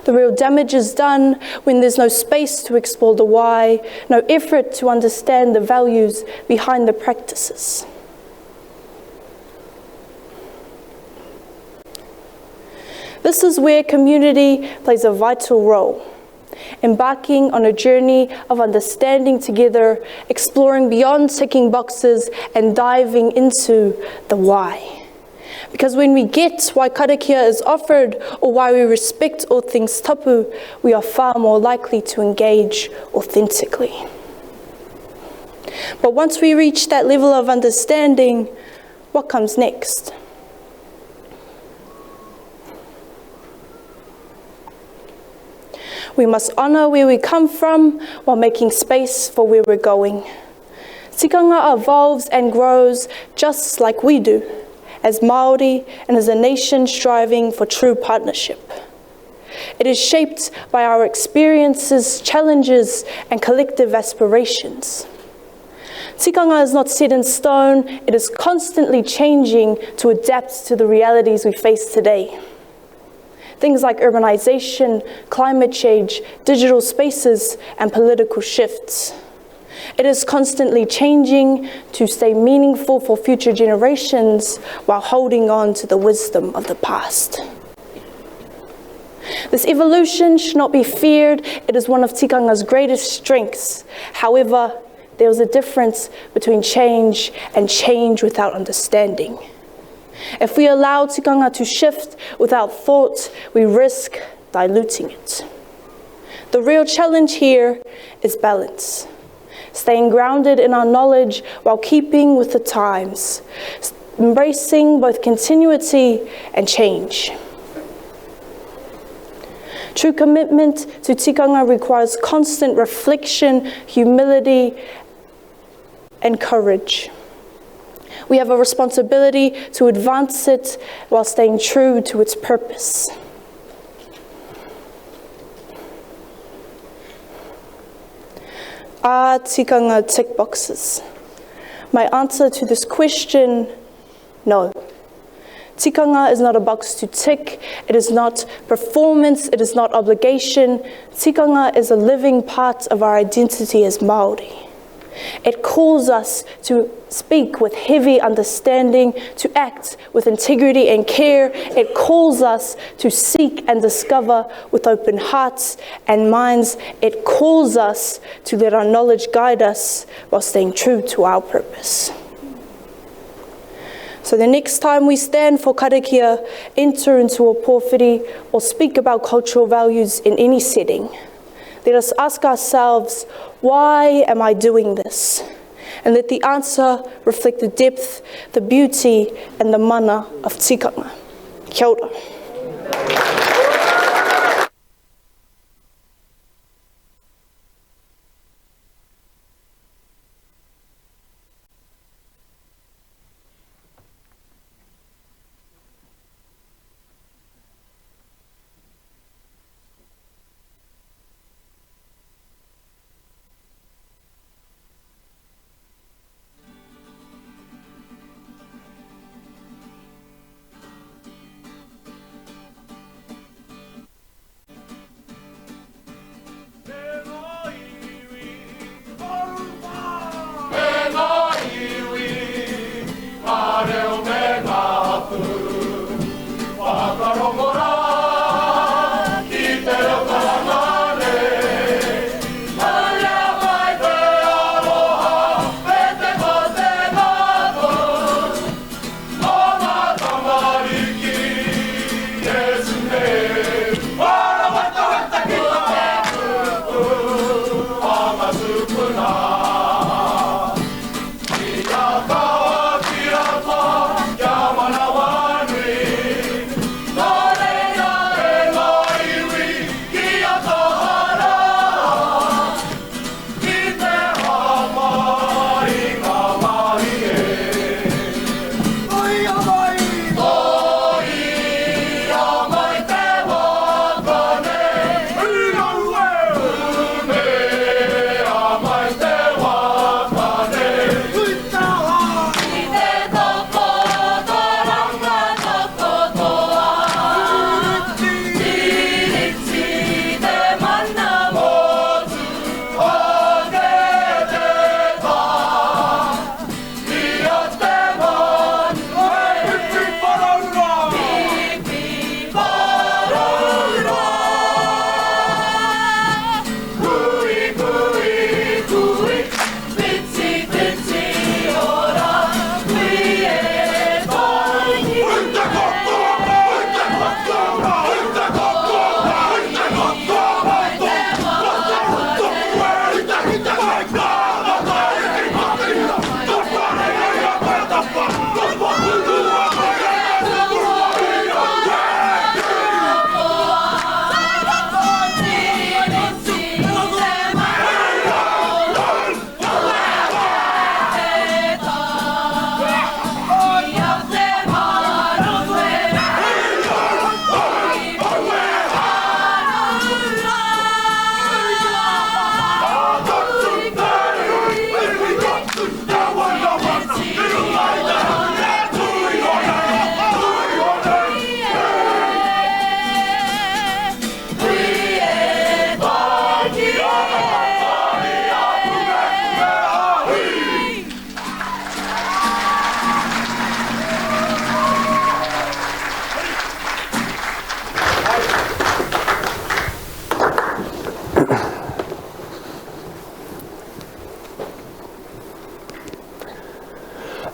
K: The real damage is done when there's no space to explore the why, no effort to understand the values behind the practices. This is where community plays a vital role. Embarking on a journey of understanding together, exploring beyond ticking boxes and diving into the why. Because when we get why karakia is offered or why we respect all things tapu, we are far more likely to engage authentically. But once we reach that level of understanding, what comes next? We must honour where we come from while making space for where we're going. Tikanga evolves and grows just like we do, as Māori and as a nation striving for true partnership. It is shaped by our experiences, challenges, and collective aspirations. Tikanga is not set in stone, it is constantly changing to adapt to the realities we face today. Things like urbanization, climate change, digital spaces, and political shifts. It is constantly changing to stay meaningful for future generations while holding on to the wisdom of the past. This evolution should not be feared. It is one of tikanga's greatest strengths. However, there is a difference between change and change without understanding. If we allow tikanga to shift without thought, we risk diluting it. The real challenge here is balance. Staying grounded in our knowledge while keeping with the times, embracing both continuity and change. True commitment to tikanga requires constant reflection, humility, and courage. We have a responsibility to advance it while staying true to its purpose. Are tikanga tick boxes? My answer to this question, no. Tikanga is not a box to tick, it is not performance, it is not obligation. Tikanga is a living part of our identity as Māori. It calls us to speak with heavy understanding, to act with integrity and care. It calls us to seek and discover with open hearts and minds. It calls us to let our knowledge guide us while staying true to our purpose. So the next time we stand for karakia, enter into a pōwhiri, or speak about cultural values in any setting, let us ask ourselves, why am I doing this? And let the answer reflect the depth, the beauty, and the mana of tikanga. Kia ora.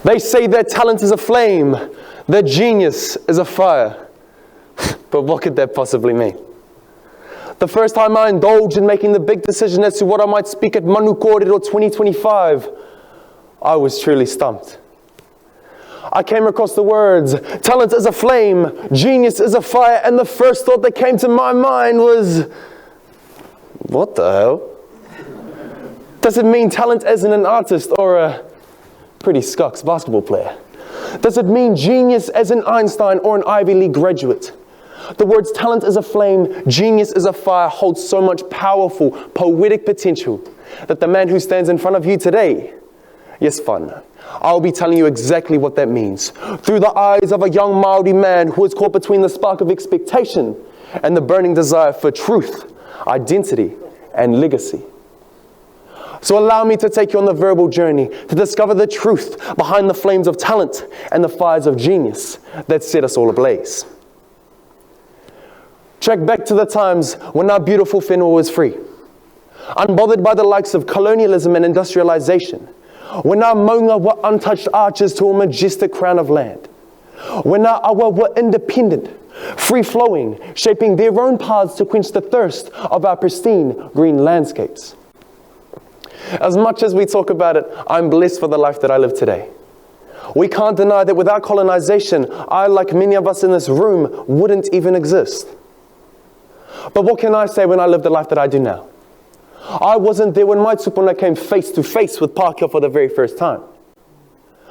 L: They say their talent is a flame, their genius is a fire. But what could that possibly mean? The first time I indulged in making the big decision as to what I might speak at Manu Kōrero 2025, I was truly stumped. I came across the words, talent is a flame, genius is a fire, and the first thought that came to my mind was, what the hell? Does it mean talent as in an artist or a pretty scucks basketball player? Does it mean genius as in Einstein or an Ivy League graduate? The words talent is a flame, genius is a fire hold so much powerful, poetic potential that the man who stands in front of you today, yes, fun, I'll be telling you exactly what that means. Through the eyes of a young Māori man who is caught between the spark of expectation and the burning desire for truth, identity, and legacy. So allow me to take you on the verbal journey to discover the truth behind the flames of talent and the fires of genius that set us all ablaze. Track back to the times when our beautiful whenua was free, unbothered by the likes of colonialism and industrialization, when our maunga were untouched arches to a majestic crown of land, when our awa were independent, free-flowing, shaping their own paths to quench the thirst of our pristine green landscapes. As much as we talk about it, I'm blessed for the life that I live today. We can't deny that without colonization, I, like many of us in this room, wouldn't even exist. But what can I say when I live the life that I do now? I wasn't there when my tupuna came face to face with Pākehā for the very first time.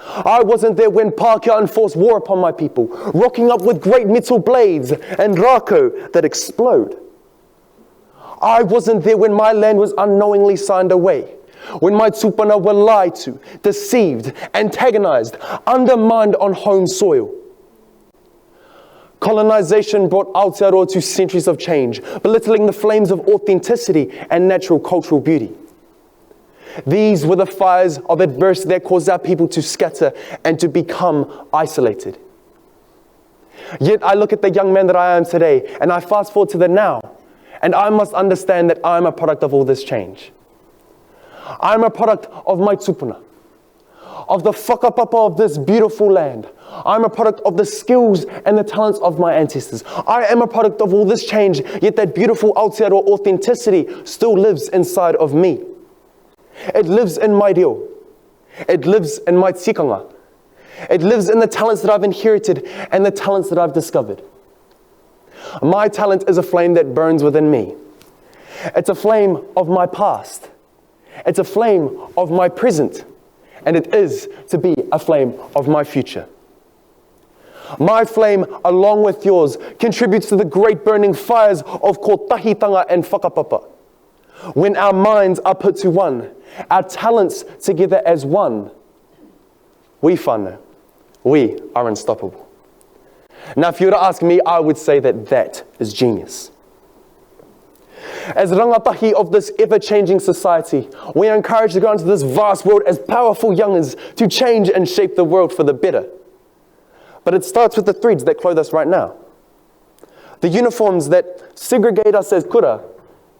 L: I wasn't there when Pākehā enforced war upon my people, rocking up with great metal blades and rākau that explode. I wasn't there when my land was unknowingly signed away, when my tupuna were lied to, deceived, antagonized, undermined on home soil. Colonization brought Aotearoa to centuries of change, belittling the flames of authenticity and natural cultural beauty. These were the fires of adversity that caused our people to scatter and to become isolated. Yet I look at the young man that I am today and I fast forward to the now, and I must understand that I'm a product of all this change. I'm a product of my tupuna, of the whakapapa of this beautiful land. I'm a product of the skills and the talents of my ancestors. I am a product of all this change, yet that beautiful Aotearoa authenticity still lives inside of me. It lives in my reo. It lives in my tikanga. It lives in the talents that I've inherited and the talents that I've discovered. My talent is a flame that burns within me. It's a flame of my past. It's a flame of my present. And it is to be a flame of my future. My flame, along with yours, contributes to the great burning fires of kotahitanga and whakapapa. When our minds are put to one, our talents together as one, we whānau, we are unstoppable. Now, if you were to ask me, I would say that that is genius. As rangatahi of this ever-changing society, we are encouraged to go into this vast world as powerful youngers to change and shape the world for the better. But it starts with the threads that clothe us right now. The uniforms that segregate us as kura,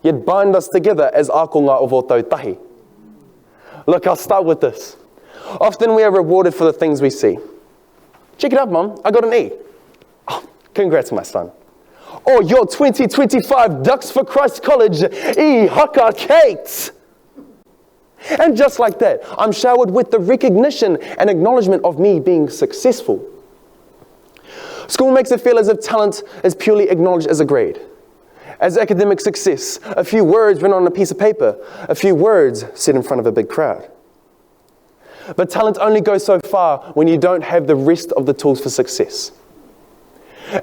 L: yet bind us together as ākonga of Ōtautahi. Look, I'll start with this. Often we are rewarded for the things we see. Check it out, Mum, I got an E. Oh, congrats, my son. Or your 2025 Ducks for Christ College E Haka Kate. And just like that, I'm showered with the recognition and acknowledgement of me being successful. School makes it feel as if talent is purely acknowledged as a grade, as academic success, a few words written on a piece of paper, a few words said in front of a big crowd. But talent only goes so far when you don't have the rest of the tools for success.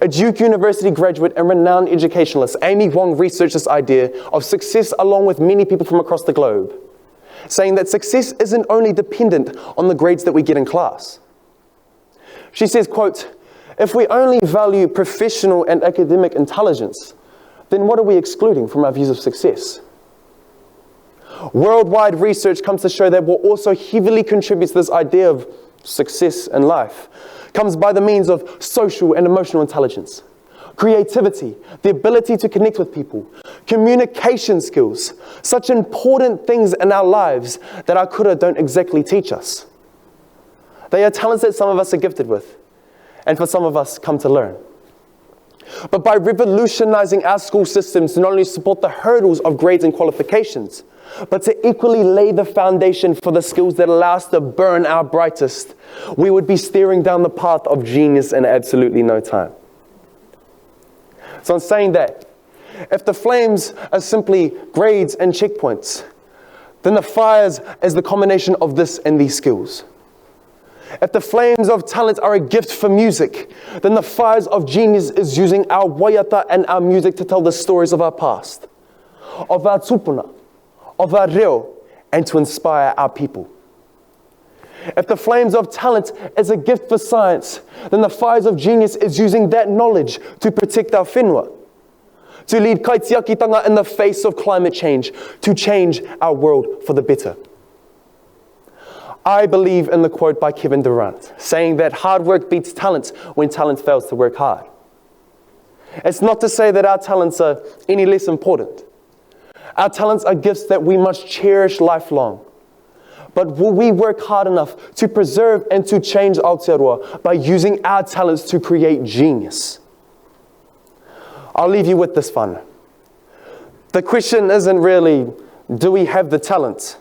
L: A Duke University graduate and renowned educationalist, Amy Wong, researched this idea of success along with many people from across the globe, saying that success isn't only dependent on the grades that we get in class. She says, quote, "If we only value professional and academic intelligence, then what are we excluding from our views of success?" Worldwide research comes to show that what also heavily contributes to this idea of success in life comes by the means of social and emotional intelligence, creativity, the ability to connect with people, communication skills, such important things in our lives that our kura don't exactly teach us. They are talents that some of us are gifted with, and for some of us come to learn. But by revolutionizing our school systems to not only support the hurdles of grades and qualifications, but to equally lay the foundation for the skills that allow us to burn our brightest, we would be steering down the path of genius in absolutely no time. So I'm saying that if the flames are simply grades and checkpoints, then the fires is the combination of this and these skills. If the flames of talent are a gift for music, then the fires of genius is using our waiata and our music to tell the stories of our past, of our tupuna, of our reo, and to inspire our people. If the flames of talent is a gift for science, then the fires of genius is using that knowledge to protect our whenua, to lead kaitiakitanga in the face of climate change, to change our world for the better. I believe in the quote by Kevin Durant, saying that hard work beats talent when talent fails to work hard. It's not to say that our talents are any less important. Our talents are gifts that we must cherish lifelong. But will we work hard enough to preserve and to change Aotearoa by using our talents to create genius? I'll leave you with this fun. The question isn't really, do we have the talent?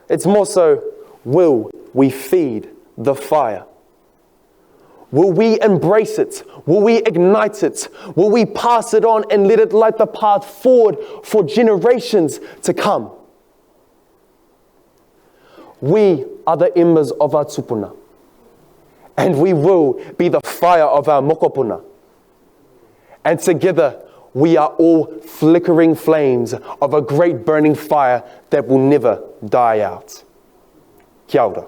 L: It's more so, will we feed the fire? Will we embrace it? Will we ignite it? Will we pass it on and let it light the path forward for generations to come? We are the embers of our tupuna, and we will be the fire of our mokopuna. And together, we are all flickering flames of a great burning fire that will never die out. Kia ora.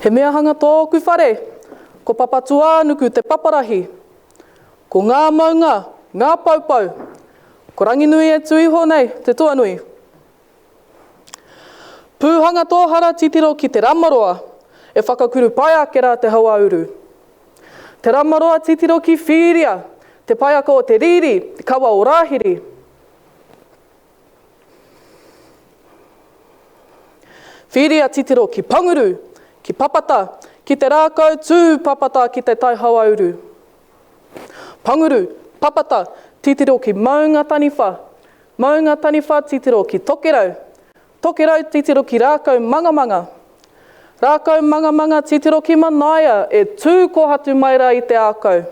M: He mea hanga tōku whare, ko Papatūānuku te paparahi. Ko ngā maunga, ngā poupou, ko Ranginui e tū iho nei te tuanui. Pūhanga tōhara titiro ki Te Ramaroa, e whakakuru pai ake rā te hauāuru. Te Ramaroa titiro ki Whiria, te paiaka o te rīri, te kawa o Rāhiri. Whiria titiro ki Panguru, ki Papata, ki te rākau tū papata ki te tai hauāuru. Panguru, Papata, titiro ki Maunga Taniwha, Maunga Taniwha titiro ki Tokerau, Tokerau titiro ki Rākau Mangamanga, Rākau Mangamanga titiro ki Manaia e tū kōhatu mai rā i te ākau.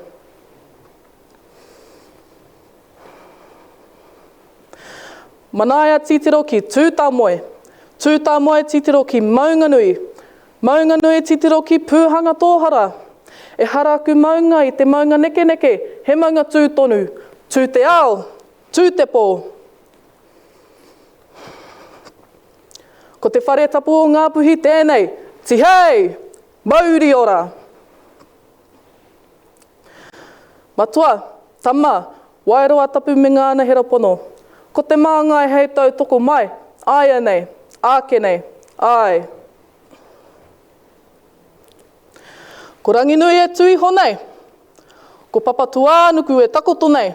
M: Manaia titiro ki Tūtāmoe, Tūtāmoe titiro ki Maunganui, Maunganui titiro ki Pūhanga Tōhara. Ehara aku maunga i te maunga nekeneke, he maunga tū tonu, tū te ao, tū te pō. Ko te whare tapu o Ngāpuhi tēnei, tihei! Mauri ora! Matua, tama, waeroa tapu me ngā anahera pono. Ko te māngai hei tautoko mai, āianei, āke nei, āe. Ko Ranginui e tū iho nei, ko Papatūānuku e takoto nei,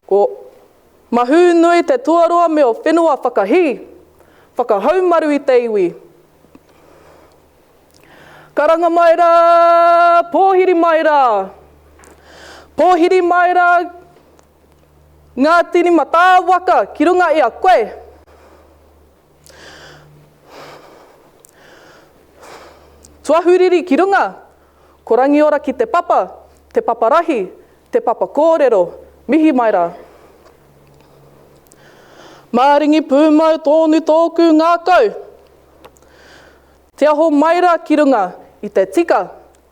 M: ko Mahūnui te tuaroa me o whenua whakahī, whakahaumaru i te iwi. Karanga mai rā, pōhiri mai rā. Pōhiri mai rā ngā tini matāwaka ki runga i a koe. Tuahuriri ki runga, ko Rangiora ki te papa, te papa rahi, te papa kōrero, mihi mai rā. Māringi pūmau tōnu tōku ngākau. Te aho mai rā ki runga i te tika,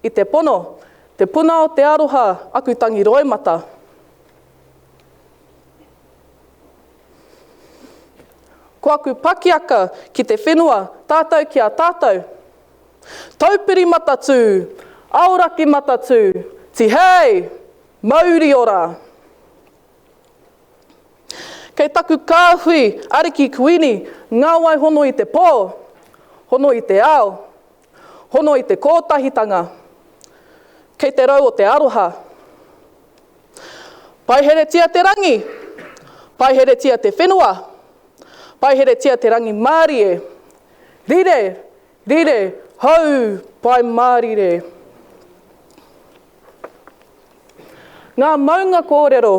M: i te pono, te puna o te aroha aku tangi roimata. Ko aku pakiaka ki te whenua, tātou ki a tātou. Taupiri matatū, Aoraki matatū, tihei! Mauri ora! Kei taku kāhui ariki Kuini ngā wai hono i te pō, hono i te ao, hono i te kōtahitanga, kei te rau o te aroha. Paiheretia te rangi, paiheretia te whenua, paiheretia te rangimārie, rire, rire, hau, pai mārire. Ngā maunga kōrero,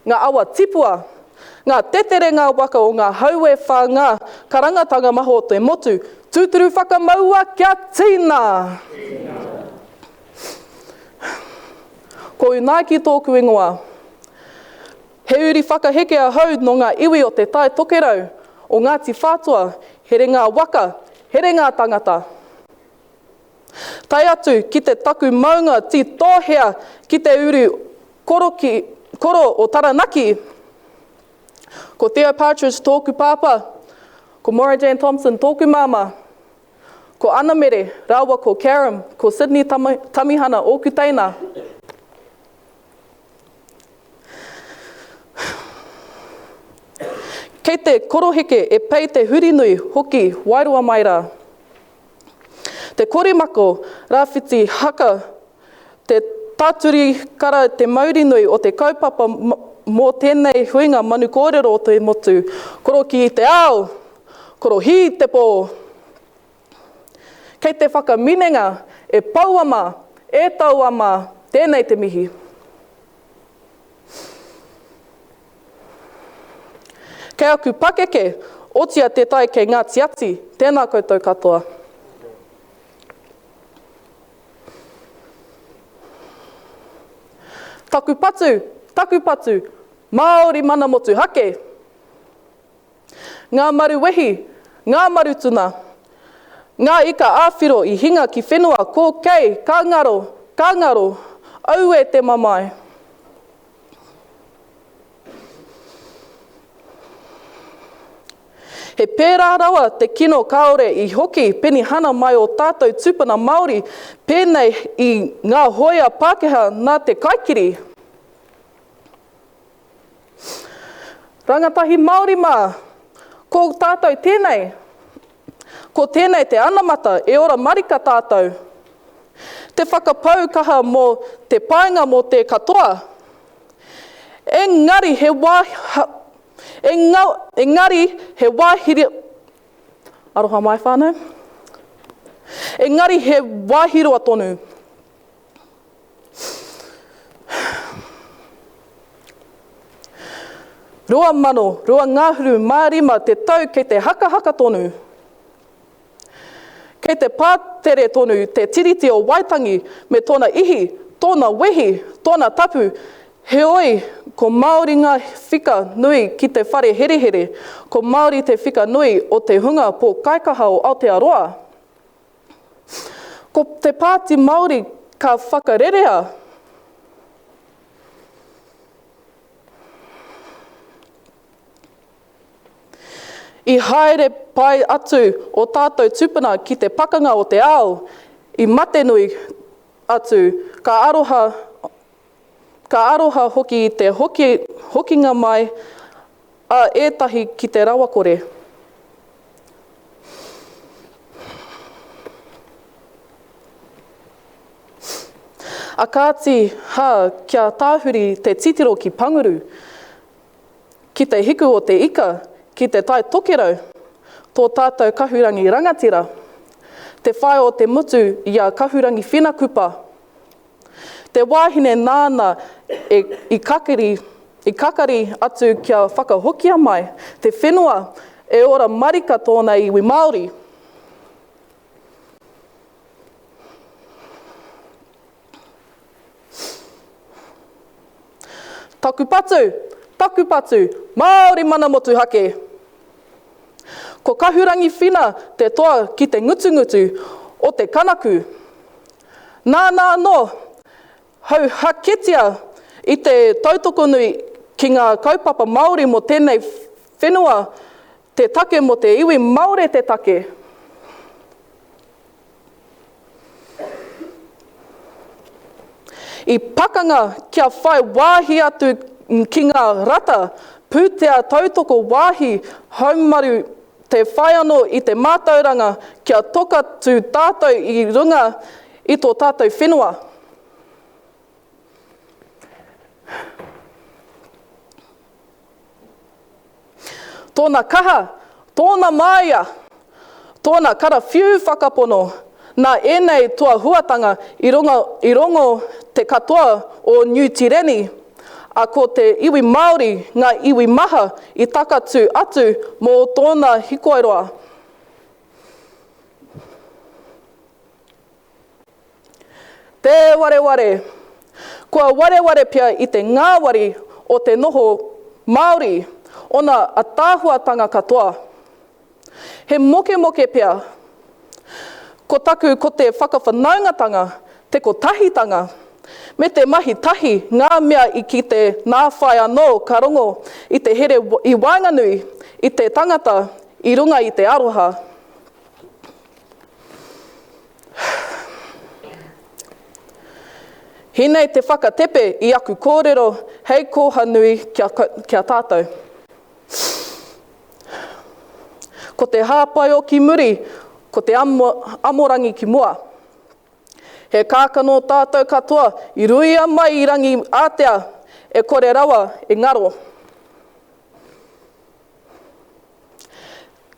M: ngā awa tipua, ngā tetere ngā waka o ngā hau e wha ngā karangatanga maha o te motu, tūturu whakamaua kia tina! Ko Unaiki tōku ingoa. He uri whakaheke ahau nō ngā iwi o Te Tai Tokerau, o Ngāti Whātua, here ngā waka, here ngā tangata. Tae atu ki te taku maunga tītōhea ki te uru koroki, koro o Taranaki. Ko Theo Partridge tōku pāpā, ko Maura Jane Thompson tōku māmā, ko Ana Mere rāua ko Karim, ko Sydney Tamihana ōku teina. Kei te koroheke e pei te hurinui hoki wairua mai rā. Te korimako, Rawhiti Haka, te taturi kara te mauri nui o te kaupapa mō tēnei huinga manu kōrero o te motu, koroki i te ao, korohī i te pō. Kei te whakaminenga e poua mā, e taua mā, tēnei te mihi. Kei aku pakeke, otia te tai kei ngā tiati, tēnā koutou katoa. Taku patu, taku patu, Māori mana motuhake. Ngā maru wehi, ngā maru tuna, ngā ika ā-whiro i hinga ki whenua ko kei, ka ngaro, ka ngaro, aue te mamae. He pērā rawa te kino kāore i hoki penihana mai ō tātou tūpuna Māori pēnei i ngā hōia Pākehā nā te kaikiri. Rangatahi Māori mā, ko tātou tēnei. Ko tēnei te anamata e ora marika tātou. Te whakapau kaha mō te painga mō te katoa. Engari he wā, engari he wā hira, aroha mai whānau, engari he wāhi roa tonu. 2025 te tau kei te hakahaka tonu. Kei te pātere tonu te Tiriti o Waitangi me tōna ihi, tōna wehi, tōna tapu, heoi, ko Māori ngā whika nui ki te whare herehere, ko Māori te whika nui o te hunga pōkaikaha o Aotearoa. Ko te Pāti Māori ka whakarerea. I haere pai atu o tātou tupuna ki te pakanga o te ao, i matenui atu, ka aroha, ka aroha hoki i te hoki, hokinga mai a ētahi ki te rawakore. A kāti, hā, kia tāhuri te titiro ki Panguru, Ki te hiku o te ika, ki te tai tokerau, tō tātou kahurangi rangatira, te whai o te mutu i a Kahurangi Whina Kupa, te wāhine nāna e i kakari, i kakari atu kia whakahokia mai te whenua e ora marika tōna iwi Māori. Taku patu, taku patu, Māori mana motuhake! Ko Kahurangi Whina te toa ki te ngutungutu o te kanaku. Nāna anō hauhaketia i te tautoko nui ki ngā kaupapa Māori mō tēnei whenua te take mō te iwi Māori te take. I pakanga kia whai wāhi atu ki ngā rata pūtea tautoko wāhi haumaru te whai anō i te mātauranga kia toka tū tātou i runga i tō tātou whenua. Tōna kaha, tōna māia, tōna karawhiu whakapono, nā ēnei toa huatanga i runga i rongo te katoa o Niu Tireni, a ko te iwi Māori ngā iwi maha i takatū atu mō tōna hikoi roa. Tē wareware. Kua wareware pea i te ngāwari o te noho Māori, ōna ataahuatanga katoa. He mokemoke pea. Ko taku ko te whakawhanaungatanga, te kotahitanga, me te mahi tahi ngā mea i kite nā whai anō ka rongo i te here i waenganui i te tangata i runga i te aroha. Hinei te whakatepe i aku kōrero hei kōha nui kia, kia tātou. Ko te hāpai o ki muri, ko te amo, amorangi ki mua. He kākano tātou katoa i ruia mai i rangi ātea e kore rawa e ngaro.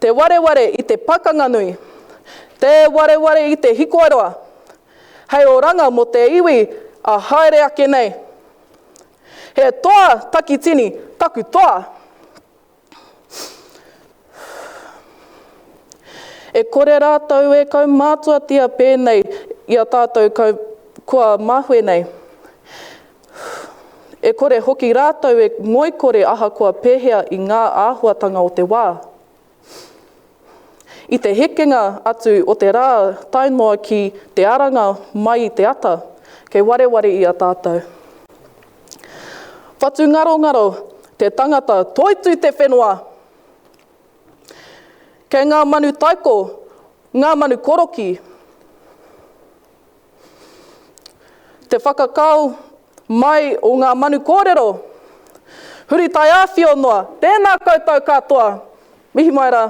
M: Te wareware i te pakanga nui. Te wareware i te hikoi roa. Hei oranga mo te iwi a haere ake nei. He toa takitini taku toa. E kore rātou e kaumātuatia pēnei i a tātou kua mahue nei. E kore hoki rātou e ngoikore ahakoa pēhea i ngā āhuatanga o te wā. I te hekenga atu o te rā tae noa ki te aranga mai i te ata, kei wareware i a tātou. Whatungarongaro te tangata toitū te whenua! Kei ngā manu taiko, ngā manu koroki. Te whakakao mai o ngā manu kōrero. Huri taiāwhio noa, tēnā koutou katoa. Mihi mai rā.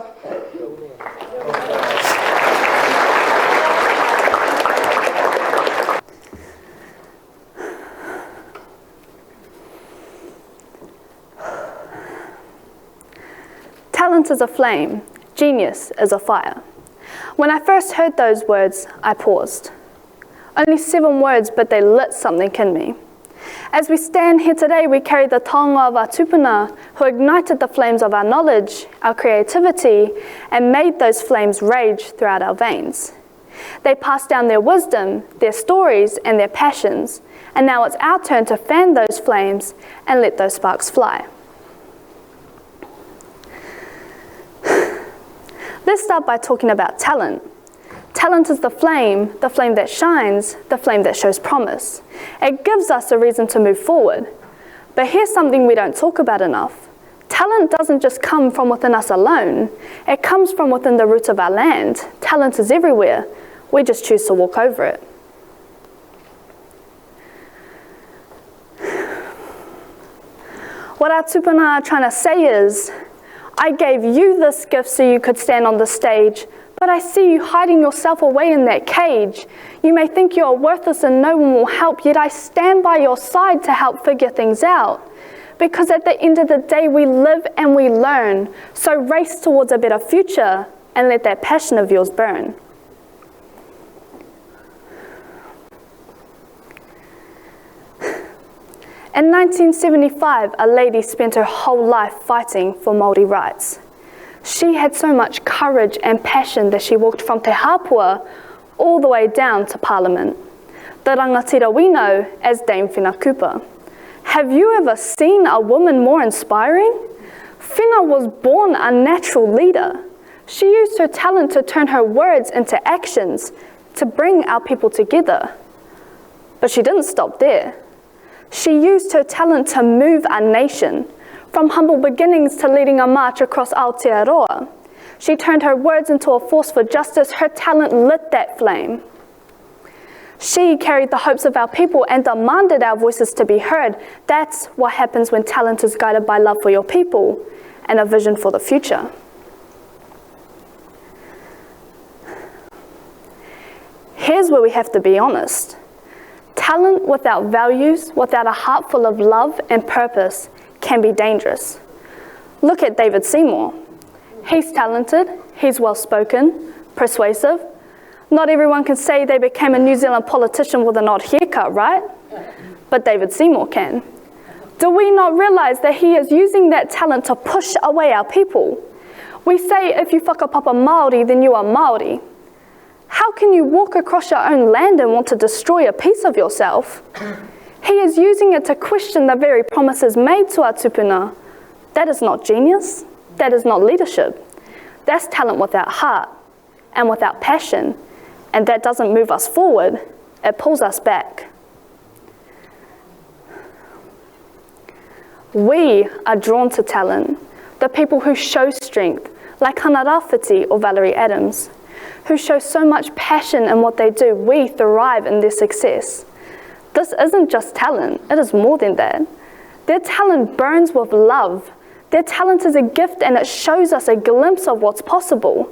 H: Talent is a flame, genius is a fire. When I first heard those words, I paused. Only seven words, but they lit something in me. As we stand here today, we carry the taonga of our tupuna, who ignited the flames of our knowledge, our creativity, and made those flames rage throughout our veins. They passed down their wisdom, their stories, and their passions, and now it's our turn to fan those flames and let those sparks fly. Let's start by talking about talent. Talent is the flame, the flame that shines, the flame that shows promise. It gives us a reason to move forward. But here's something we don't talk about enough. Talent doesn't just come from within us alone. It comes from within the roots of our land. Talent is everywhere. We just choose to walk over it. What our tupuna are trying to say is, I gave you this gift so you could stand on the stage, but I see you hiding yourself away in that cage. You may think you are worthless and no one will help, yet I stand by your side to help figure things out. Because at the end of the day, we live and we learn. So race towards a better future and let that passion of yours burn. In 1975, a lady spent her whole life fighting for Māori rights. She had so much courage and passion that she walked from Te Hapua all the way down to Parliament. The rangatira we know as Dame Whina Cooper. Have you ever seen a woman more inspiring? Whina was born a natural leader.
G: She used her talent to turn her words into actions to bring our people together. But she didn't stop there. She used her talent to move our nation, from humble beginnings to leading a march across Aotearoa. She turned her words into a force for justice. Her talent lit that flame. She carried the hopes of our people and demanded our voices to be heard. That's what happens when talent is guided by love for your people and a vision for the future. Here's where we have to be honest. Talent without values, without a heart full of love and purpose, can be dangerous. Look at David Seymour. He's talented, he's well spoken, persuasive. Not everyone can say they became a New Zealand politician with an odd haircut, right? But David Seymour can. Do we not realise that he is using that talent to push away our people? We say if you whakapapa Māori, then you are Māori. How can you walk across your own land and want to destroy a piece of yourself? He is using it to question the very promises made to our tupuna. That is not genius. That is not leadership. That's talent without heart and without passion. And that doesn't move us forward, it pulls us back. We are drawn to talent, the people who show strength, like Hana Rafiti or Valerie Adams, who show so much passion in what they do, we thrive in their success. This isn't just talent, it is more than that. Their talent burns with love. Their talent is a gift and it shows us a glimpse of what's possible.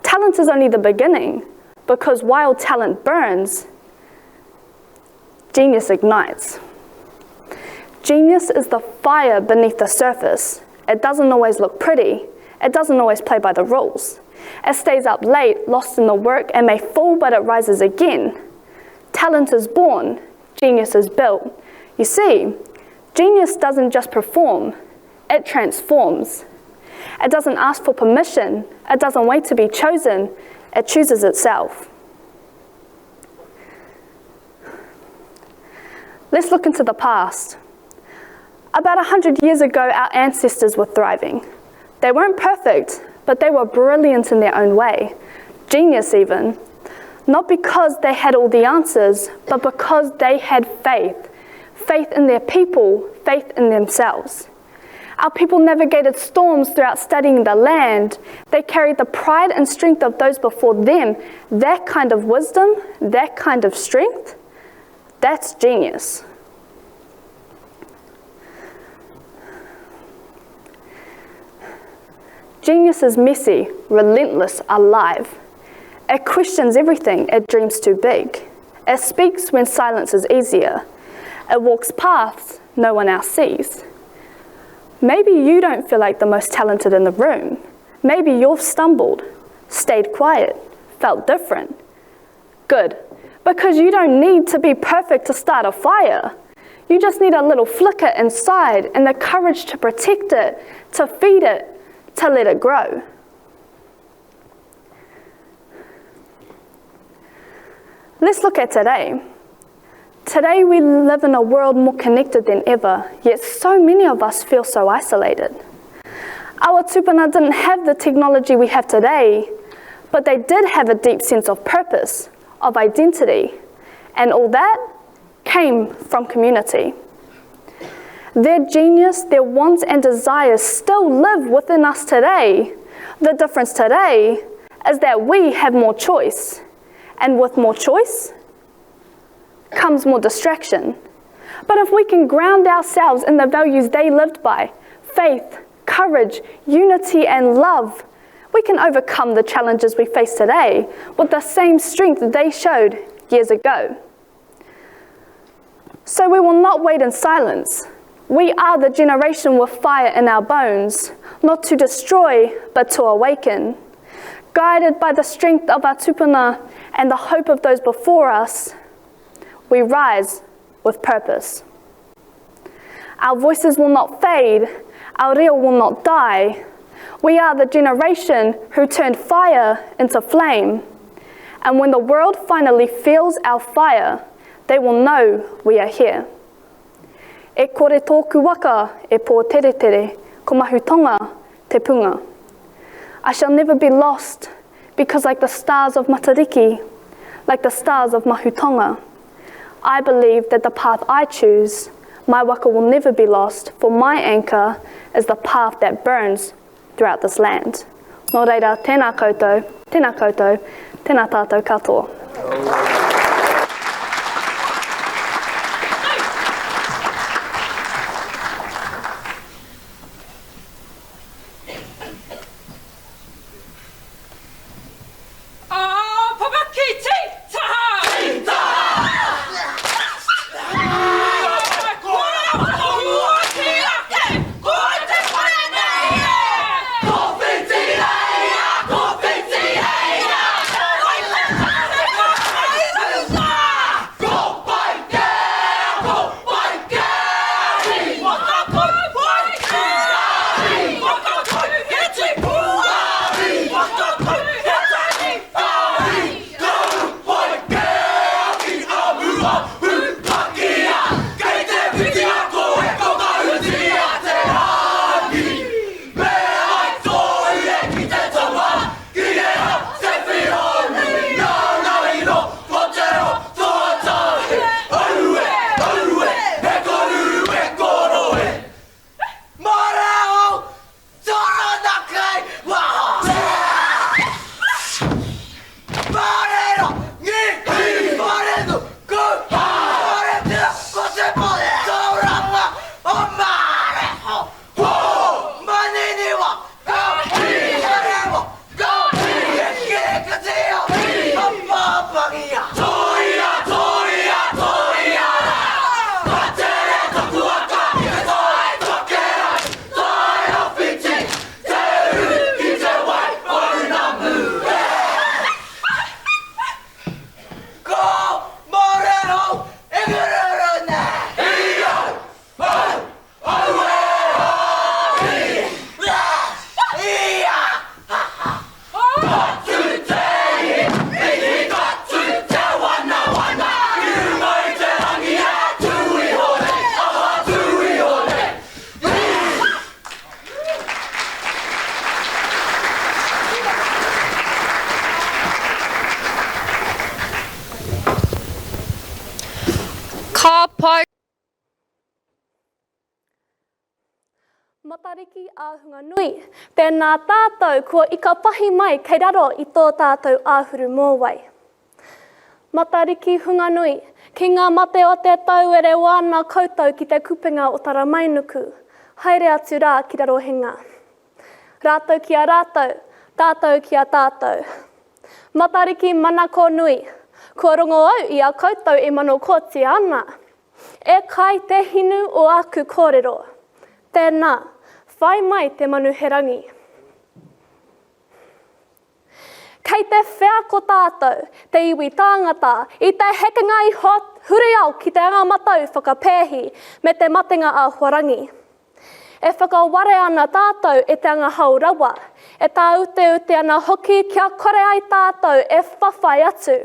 G: Talent is only the beginning, because while talent burns, genius ignites. Genius is the fire beneath the surface. It doesn't always look pretty. It doesn't always play by the rules. It stays up late, lost in the work, and may fall, but it rises again. Talent is born, genius is built. You see, genius doesn't just perform, it transforms. It doesn't ask for permission, it doesn't wait to be chosen, it chooses itself. Let's look into the past. About 100 years ago, our ancestors were thriving. They weren't perfect, but they were brilliant in their own way, genius even. Not because they had all the answers, but because they had faith. Faith in their people, faith in themselves. Our people navigated storms throughout studying the land. They carried the pride and strength of those before them. That kind of wisdom, that kind of strength, that's genius. Genius is messy, relentless, alive. It questions everything, it dreams too big. It speaks when silence is easier. It walks paths no one else sees. Maybe you don't feel like the most talented in the room. Maybe you've stumbled, stayed quiet, felt different. Good, because you don't need to be perfect to start a fire. You just need a little flicker inside and the courage to protect it, to feed it, to let it grow. Let's look at today. Today we live in a world more connected than ever, yet so many of us feel so isolated. Our tupuna didn't have the technology we have today, but they did have a deep sense of purpose, of identity, and all that came from community. Their genius, their wants and desires still live within us today. The difference today is that we have more choice. And with more choice comes more distraction. But if we can ground ourselves in the values they lived by faith, courage, unity, and love we can overcome the challenges we face today with the same strength they showed years ago. So we will not wait in silence. We are the generation with fire in our bones, not to destroy, but to awaken. Guided by the strength of our tupuna and the hope of those before us, we rise with purpose. Our voices will not fade, our reo will not die. We are the generation who turned fire into flame. And when the world finally feels our fire, they will know we are here. E kore tōku waka e pōteretere, ko Mahutonga te punga. I shall never be lost because like the stars of Matariki, like the stars of Mahutonga, I believe that the path I choose, my waka will never be lost, for my anchor is the path that burns throughout this land. Nō reira, tēnā koutou, tēnā koutou, tēnā tātou katoa.
D: Ka pai.
B: Matariki āhunga nui, tēnā tātou kua ikapahi mai kei raro i tō tātou āhuru mōwai. Matariki hunga nui, ki ngā mate o te tau e rewa ana koutou ki te kupenga o Taramainuku, haere atu rā ki Rarohenga. Rātou ki a rātou, tātou ki a tātou. Matariki manako nui, kua rongo au i a koutou e manokotia ana. E kai te hinu o āku kōrero. Tēnā, whai mai te manu he rangi. Kei te wheako tātou, te iwi tāngata, i te hekenga iho huri ao ki te anga matau whakapēhi me te matenga āhuarangi. E whakaware ana tātou e te anga hao rawa, e tāuteute ana hoki kia kore ai tātou e whawhai atu.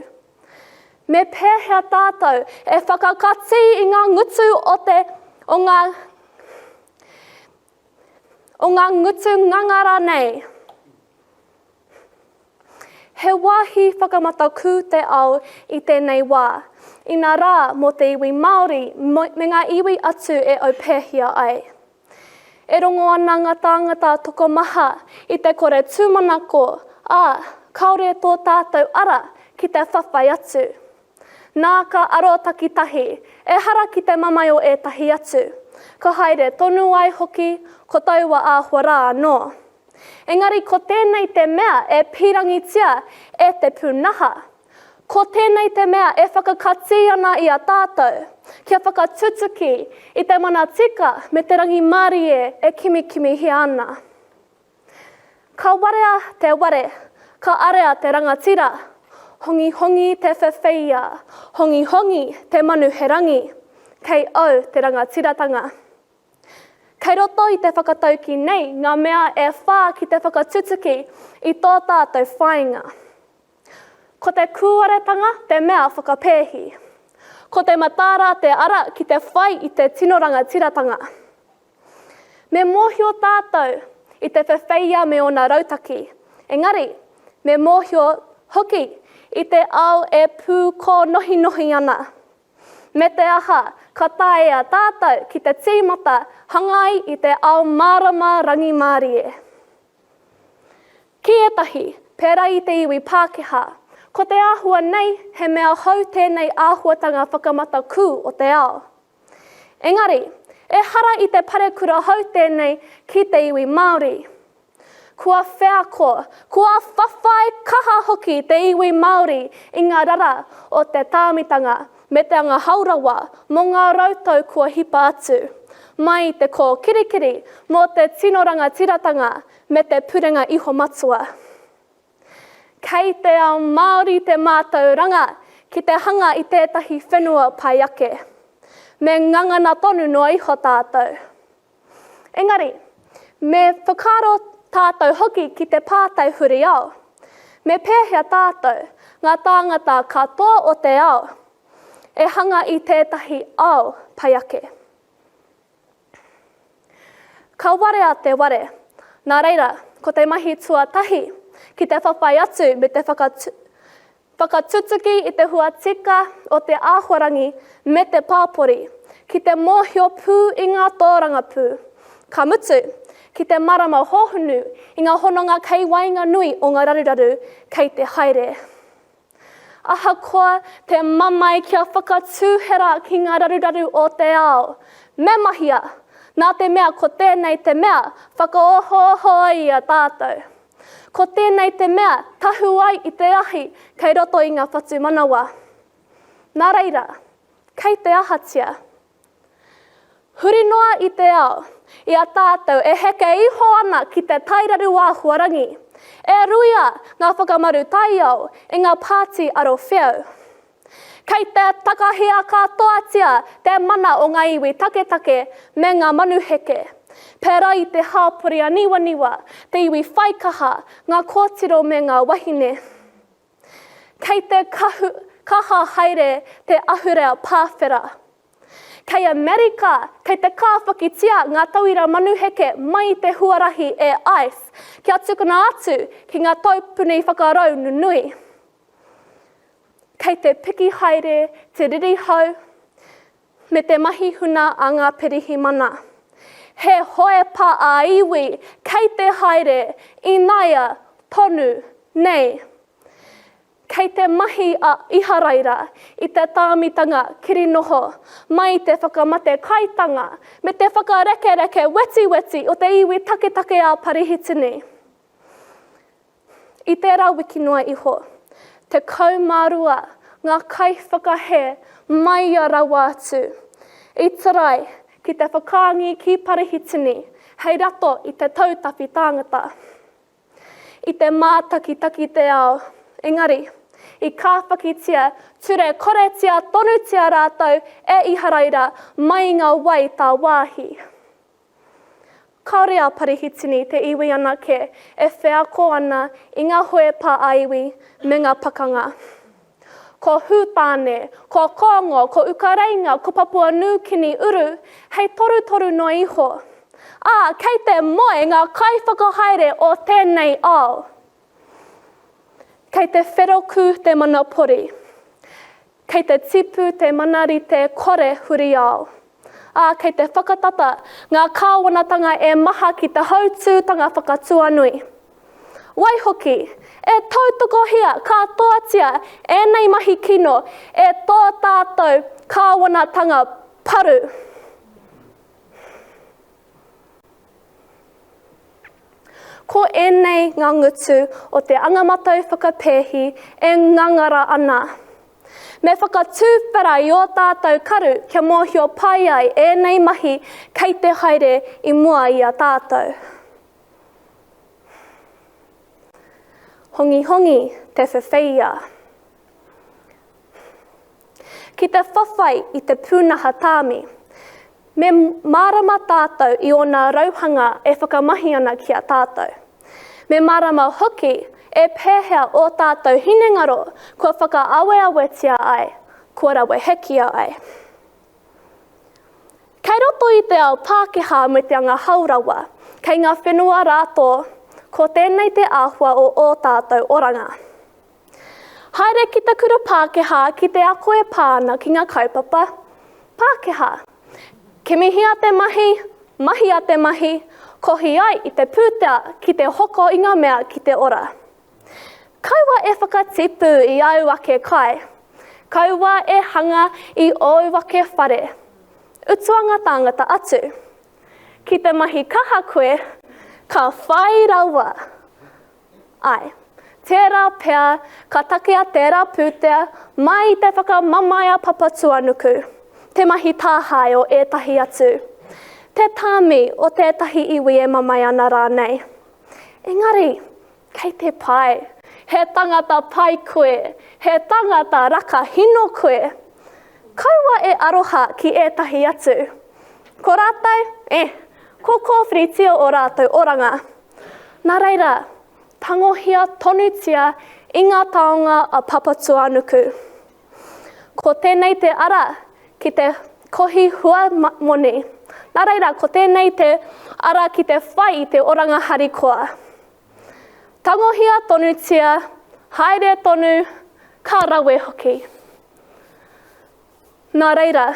B: Me pēhea tātou e whakakatī i ngā ngutu o te, o ngā, o ngā ngutu ngangara nei? He wāhi whakamatakū te ao i tēnei wā, ina rā mō te iwi Māori me ngā iwi atu e aupēhia ai. E rongo ana ngā tāngata tokomaha i te kore tūmanako, ā, kāore tō tātou ara ki te whawhai atu. Nā ka aro takitahi, ehara ki te mamae o ētahi atu. Ka haere tonu ai hoki ko taua āhua rā anō. Engari ko tēnei te mea e pīrangitia e te pūnaha. Ko tēnei te mea e whakakatī ana i a tātou, kia whakatutuki i te mana tika me te rangimārie e kimikimihia ana. Ka warea te ware, ka area te rangatira, hongihongi te whewheia, hongihongi te manu he rangi, kei au te rangatiratanga. Kei roto i te whakataukī nei ngā mea e whā ki te whakatutuki i tō tātou whāinga. Ko te kūaretanga te mea whakapēhi. Ko te mataara te ara ki te whai i te tino rangatiratanga. Me mōhio tātou i te whewheia me ōna rautaki. Engari, me mōhio hoki i te ao e pūkōnohinohi ana. Me te aha, ka taea tātou ki te tīmata hangai i te ao mārama rangimārie. Ki ētahi, pērā i te iwi Pākehā, ko te āhua nei he mea hou tēnei āhuatanga whakamatakū o te ao. Engari, ehara i te parekura hou tēnei ki te iwi Māori. Kua wheako, kua whawhai kaha hoki te iwi Māori i ngā rara o te tāmitanga me te anga haurawa mō ngā rautau kua hipa atu, mai i te kōkirikiri mō te tino rangatiratanga me te purenga ihomatua. Kei te ao Māori te mātauranga ki te hanga i tētahi whenua pai ake. Me ngangana tonu noa iho tātou. Engari, me whakaaro tātou hoki ki te pātai huri ao. Me pēhea tātou, ngā tāngata katoa o te ao, e hanga i tētahi ao pai ake? Ka warea te ware. Nā reira, ko te mahi tuatahi, ki te whawhai atu me te whakatutuki i te hua tika o te āhuarangi me te pāpori, ki te mōhio pū i ngā tōrangapū, ka mutu, ki te marama hōhonu i ngā hononga kei waenganui o ngā raruraru kei te haere. Ahakoa te mamae kia whakatūhera ki ngā raruraru o te ao, me mahia, nā te mea ko tēnei te mea whakaohooho ai i a tātou. Ko tēnei te mea tahu ai i te ahi kei roto i ngā whatumanawa. Nā reira, kei te ahatia? Huri noa i te ao, i a tātou e heke iho ana ki te tairaru āhuarangi, e ruia ngā whakamaru taiao i ngā pāti arowheu. Kei te takahia katoatia te mana o ngā iwi taketake me ngā manuheke, pērā i te hāpori āniwaniwa, te iwi whaikaha, ngā kōtiro me ngā wahine. Kei te kahu, kaha haere te ahurea pāwhera. Kei Amerika, kei te kāwhakitia ngā tauira manuheke mai i te huarahi e ice kia tukuna atu ki ngā taupuni whakarau nunui. Kei te piki haere te ririhau me te mahi huna a ngā pirihimana. He hoepa ā-iwi kei te haere ināia tonu nei. Kei te mahi a Iharaira i te tāmitanga kirinoho mai i te whakamate kaitanga me te whakarekereke wetiweti o te iwi taketake a Parihitini. I tērā wiki noa iho, 12 ngā kaiwhakahē māia rawa atu i tarai ki te whakaangi ki Parihitini hei rato i te tautāwhi tāngata. I te mātakitaki te ao, engari, i kāwhakitia ture koretia tonutia rātou e Iharaira mai i ngā wai tāwāhi. Kāore a Parihitini te iwi anake e wheako ana i ngā hoepa ā-iwi me ngā pakanga. Ko Hūtāne, ko Kōngo, ko Ukareinga, ko Papua Nūkini Uru, hei torutoru noa iho. Ā, kei te moe ngā kaiwhakahaere o tēnei ao. Kei te wheroku te manapori. Kei te tipu te manarite kore huri ao. Ā, kei te whakatata ngā kāwanatanga e maha ki te hautūtanga whakatuanui. Waihoki, e tautokohia katoatia ēnei mahi kino e tō tātou kāwanatanga paru. Ko ēnei ngā ngutu o te angamatau whakapēhi e ngangara ana. Me whakatūwhera i ō tātou karu kia mōhio pai ai ēnei mahi kei te haere i mua i a tātou. Hongihongi te whewheia. Ki te whawhai i te pūnaha tāmi, me mārama tātou i ōna rauhanga e whakamahi ana ki a tātou. Me mārama hoki e pēhea ō tātou hinengaro kua whakaaweawetia ai, kua rawehekia ai. Kei roto i te ao Pākehā me te anga haurawa, kei ngā whenua rātō, Ko tēnei te āhua o ō tātou oranga. Haere ki te kura Pākehā ki te ako e pā ana ki ngā kaupapa Pākehā. Kimihia te mahi, mahia te mahi, kohi ai i te pūtea ki te hoko i ngā mea ki te ora. Kaua e whakatipu i āu ake kai. Kaua e hanga i ōu ake whare. Utua ngā tāngata atu. Ki te mahi kaha koe, ka whai rawa. Āe, tērā pea ka takea tērā pūtea mai i te whakamamae a Papatūānuku, te mahi tāhae o ētahi atu, te tāmi o tētahi iwi e mamae ana rānei. Engari, kei te pai, he tangata pai koe, he tangata rakahino koe. Kaua e aroha ki ētahi atu. Ko rātou, eh, ko kōwhiritia ō rātou oranga. Nā reira, tangohia tonutia i ngā taonga a Papatūānuku. Ko tēnei te ara ki te kohi hua moni. Nā reira, ko tēnei te ara ki te whai i te oranga harikoa. Tangohia tonutia, haere tonu, ka rawe hoki. Nā reira,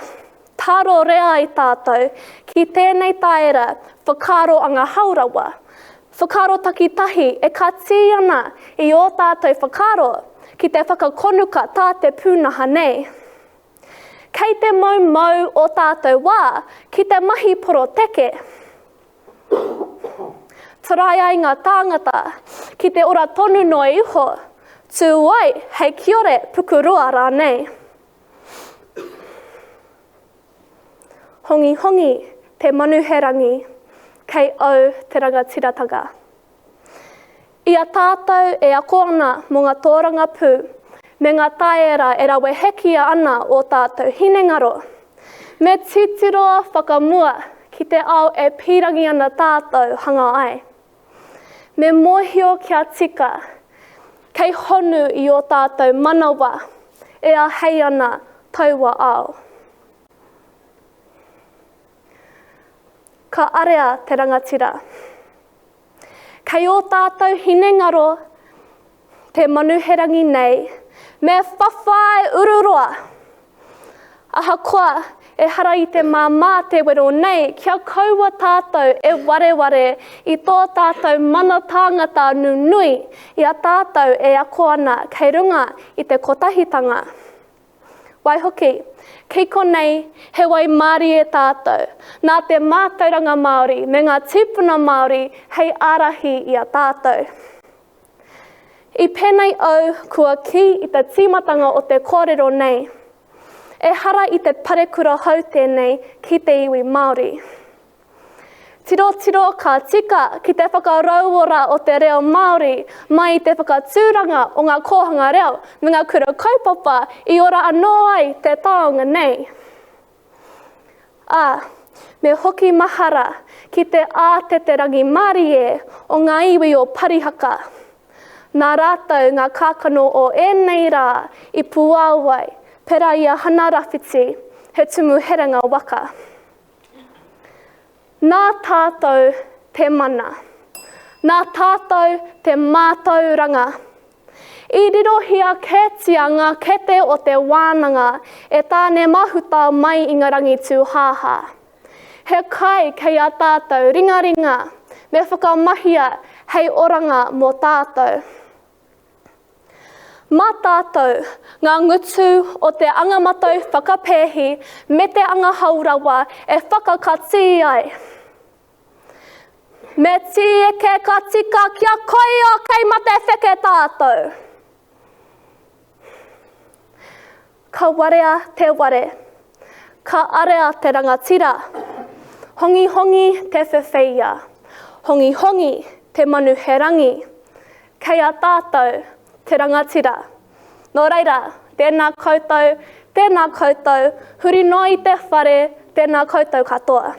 B: tārorea ai tātou ki tēnei tāera whakaaro anga haorawa, whakaaro takitahi e katī ana i ō tātou whakaaro ki te whakakonuka tā te pūnaha nei. Kei te moumou ō tātou wā ki te mahi poroteke. Tarai ai ngā tāngata ki te ora tonu noa iho, tū ai hei kiore pukuroa rānei. Hongihongi te manuherangi kei au te rangatiratanga. I a tātou e ako ana mō ngā tōrangapū me ngā taera e rawehekia ana ō tātou hinengaro, me titiro whakamua ki te ao e pīrangi ana tātou hanga ai. Me mōhio kia tika, kei honu i ō tātou manawa e āhei ana taua ao. Ka area te rangatira. Kei ō tātou hinengaro te manuherangi nei, me whawhai ururoa! Ahakoa, ehara i te māmā te wero nei kia kaua tātou e wareware i tō tātou mana tāngata nunui i a tātou e ako ana kei runga i te kotahitanga. Waihoki, ki konei he waimārie tātou, nā te mātauranga Māori me ngā tīpuna Māori hei ārahi i a tātou. I pēnei au kua kī i te tīmatanga o te kōrero nei, ehara i te parekura hou tēnei ki te iwi Māori. Tirotiro ka tika ki te whakarauora o te reo Māori mai i te whakatūranga o ngā kōhanga reo me ngā kura kaupapa i ora anō ai te taonga nei. Ā, me hoki mahara ki te ātete rangimārie o ngā iwi o Parihaka. Nā rātou ngā kākano o ēnei rā i puāwai, pērā i a Hana Rawhiti, he tumu herenga waka. Nā tātou te mana. Nā tātou te mātauranga. I rirohia kētia ngā kete o te wānanga e Tāne Mahuta mai i ngā rangi tūhāhā. He kai kei a tātou ringaringa me whakamahia hei oranga mō tātou. Mā tātou ngā ngutu o te anga matau whakapēhi me te anga haurawa e whakakatī ai. Me tīeke ka tika kia koia kei mate wheke tātou. Ka warea te ware. Ka area te rangatira. Hongihongi te whewheia. Hongihongi te manu he rangi. Kei a tātou te rangatira. Nō reira, tēnā koutou, tēnā koutou, huri noa i te whare, tēnā koutou katoa.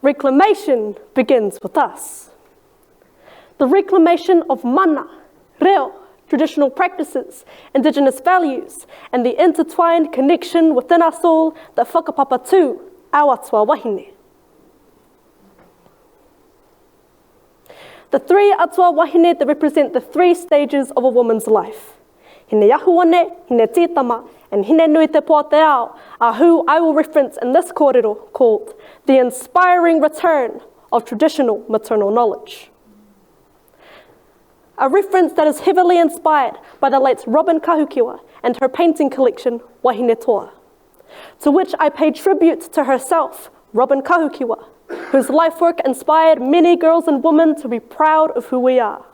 G: Reclamation begins with us. The reclamation of mana, reo,
B: traditional practices, indigenous values, and the intertwined connection within us all that whakapapa tū our atua wahine. The three atua wahine that represent the three stages of a woman's life. Hine Ahuone, Hine Tītama, and Hine Nui Te Pō Te Ao are who I will reference in this kōrero called The Inspiring Return of Traditional Maternal Knowledge. A reference that is heavily inspired by the late Robyn Kahukiwa and her painting collection, Wahine Toa, to which I pay tribute to herself, Robyn Kahukiwa, whose life work inspired many girls and women to be proud of who we are,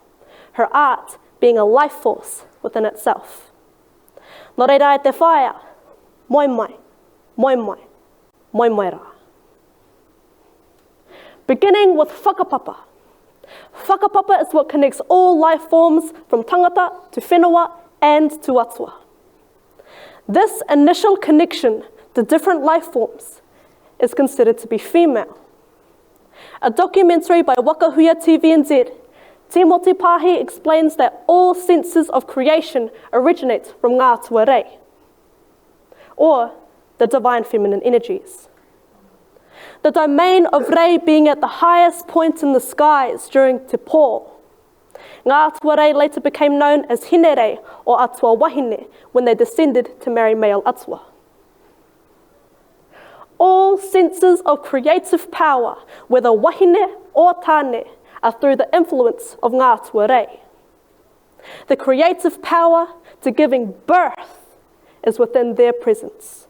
B: her art being a life force within itself. Nō reira e te whaea, moe mai, moe mai, moe mai rā. Beginning with whakapapa. Whakapapa is what connects all life forms from tangata to whenua and to atua. This initial connection to different life forms is considered to be female. A documentary by Wakahuia TVNZ, Timoti Pahi explains that all senses of creation originate from Ngā Atua Rei, or the divine feminine energies. The domain of Rei being at the highest point in the skies during Te Pō. Ngā Atua Rei later became known as Hinerei or Atua Wahine when they descended to marry male Atua. All senses of creative power, whether wahine or tāne, are through the influence of Ngā Atua Rei. The creative power to giving birth is within their presence.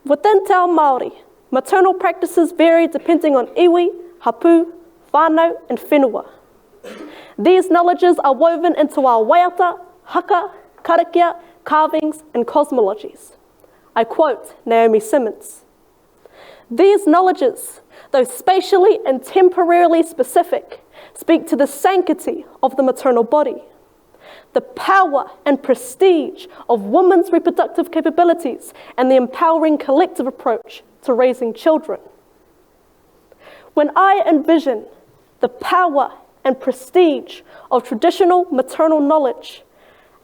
B: Within Te Ao Māori, maternal practices vary depending on iwi, hapu, whānau, and whenua. These knowledges are woven into our waiata, haka, karakia, carvings, and cosmologies. I quote Naomi Simmons. These knowledges, though spatially and temporarily specific, speak to the sanctity of the maternal body, the power and prestige of women's reproductive capabilities, and the empowering collective approach to raising children. When I envision the power and prestige of traditional maternal knowledge,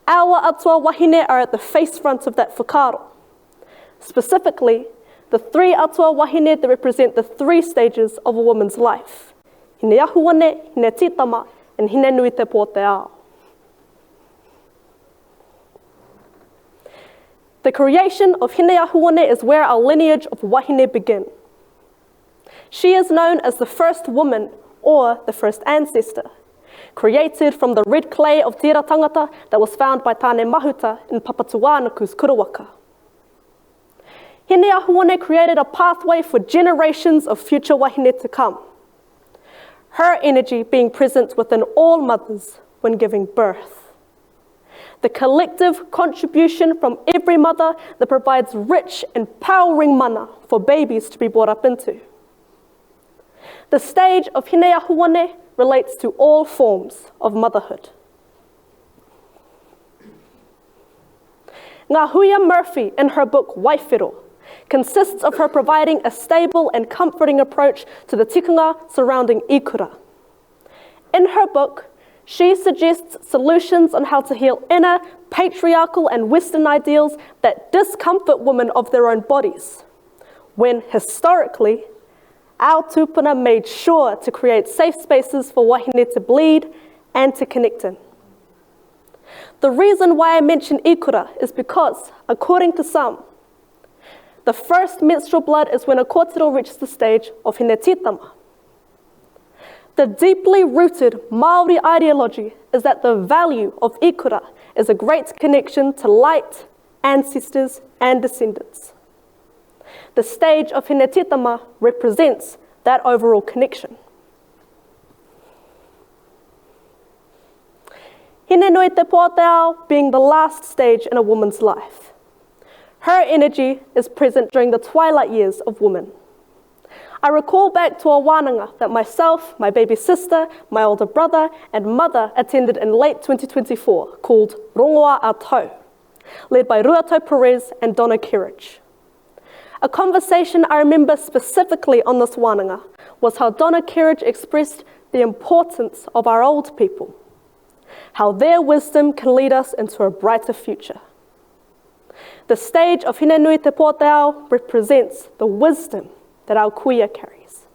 B: our atua wahine are at the face front of that whakaaro. Specifically, the three atua wahine that represent the three stages of a woman's life. Hine ahuone, hine tītama, and hine nui te pō te ao. The creation of Hine Ahuone is where our lineage of wahine begin. She is known as the first woman or the first ancestor, created from the red clay of Tira Tangata that was found by Tane Mahuta in Papatuanuku's Kurawaka. Hine Ahuone created a pathway for generations of future wahine to come. Her energy being present within all mothers when giving birth. The collective contribution from every mother that provides rich, empowering mana for babies to be brought up into. The stage of Hine Ahuone relates to all forms of motherhood. Ngahuia Murphy, in her book Waiwhero, consists of her providing a stable and comforting approach to the tikanga surrounding ikura. In her book, she suggests solutions on how to heal inner, patriarchal and Western ideals that discomfort women of their own bodies, when historically, our tupuna made sure to create safe spaces for wahine to bleed and to connect in. The reason why I mention ikura is because, according to some, the first menstrual blood is when a kōtiro reaches the stage of hinetitama. The deeply rooted Māori ideology is that the value of ikura is a great connection to light, ancestors, and descendants. The stage of hinetitama represents that overall connection. Hine nui te pō te ao being the last stage in a woman's life. Her energy is present during the twilight years of women. I recall back to a wānanga that myself, my baby sister, my older brother, and mother attended in late 2024 called Rongoa a Tau, led by Ruatau Perez and Donna Kerridge. A conversation I remember specifically on this wānanga was how Donna Kerridge expressed the importance of our old people, how their wisdom can lead us into a brighter future. The stage of Hinenui Te Pōteao represents the wisdom that our kuia carries.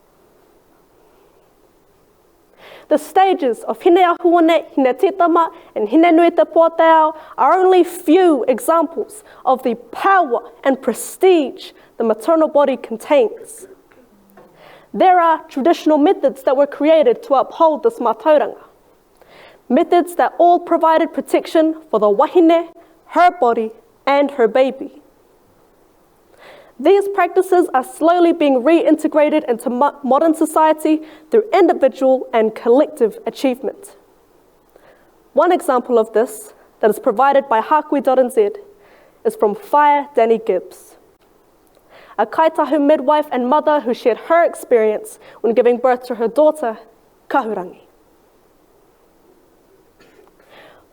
B: The stages of Hineahuone, Hinetitama, and Hinenui Te Pōteao are only few examples of the power and prestige the maternal body contains. There are traditional methods that were created to uphold this mātauranga. Methods that all provided protection for the wahine, her body, and her baby. These practices are slowly being reintegrated into mo modern society through individual and collective achievement. One example of this that is provided by Hakui.nz is from Fire Danny Gibbs, a Kaitahu midwife and mother who shared her experience when giving birth to her daughter, Kahurangi.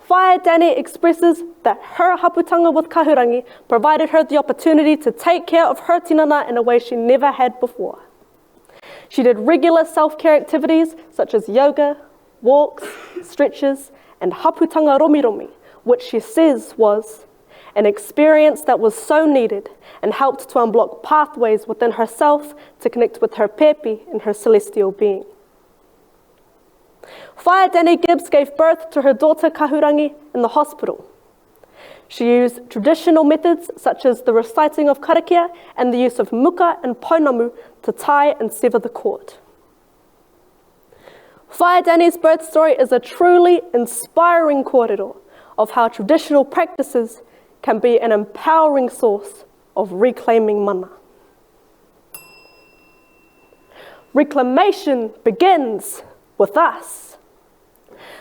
B: Whaea Danny expresses that her haputanga with Kahurangi provided her the opportunity to take care of her tinana in a way she never had before. She did regular self-care activities such as yoga, walks, stretches, and haputanga romiromi, which she says was an experience that was so needed and helped to unblock pathways within herself to connect with her pepi and her celestial being. Whaea Danny Gibbs gave birth to her daughter Kahurangi in the hospital. She used traditional methods such as the reciting of karakia and the use of muka and pounamu to tie and sever the cord. Whaea Danny's birth story is a truly inspiring kōrero of how traditional practices can be an empowering source of reclaiming mana. Reclamation begins with us.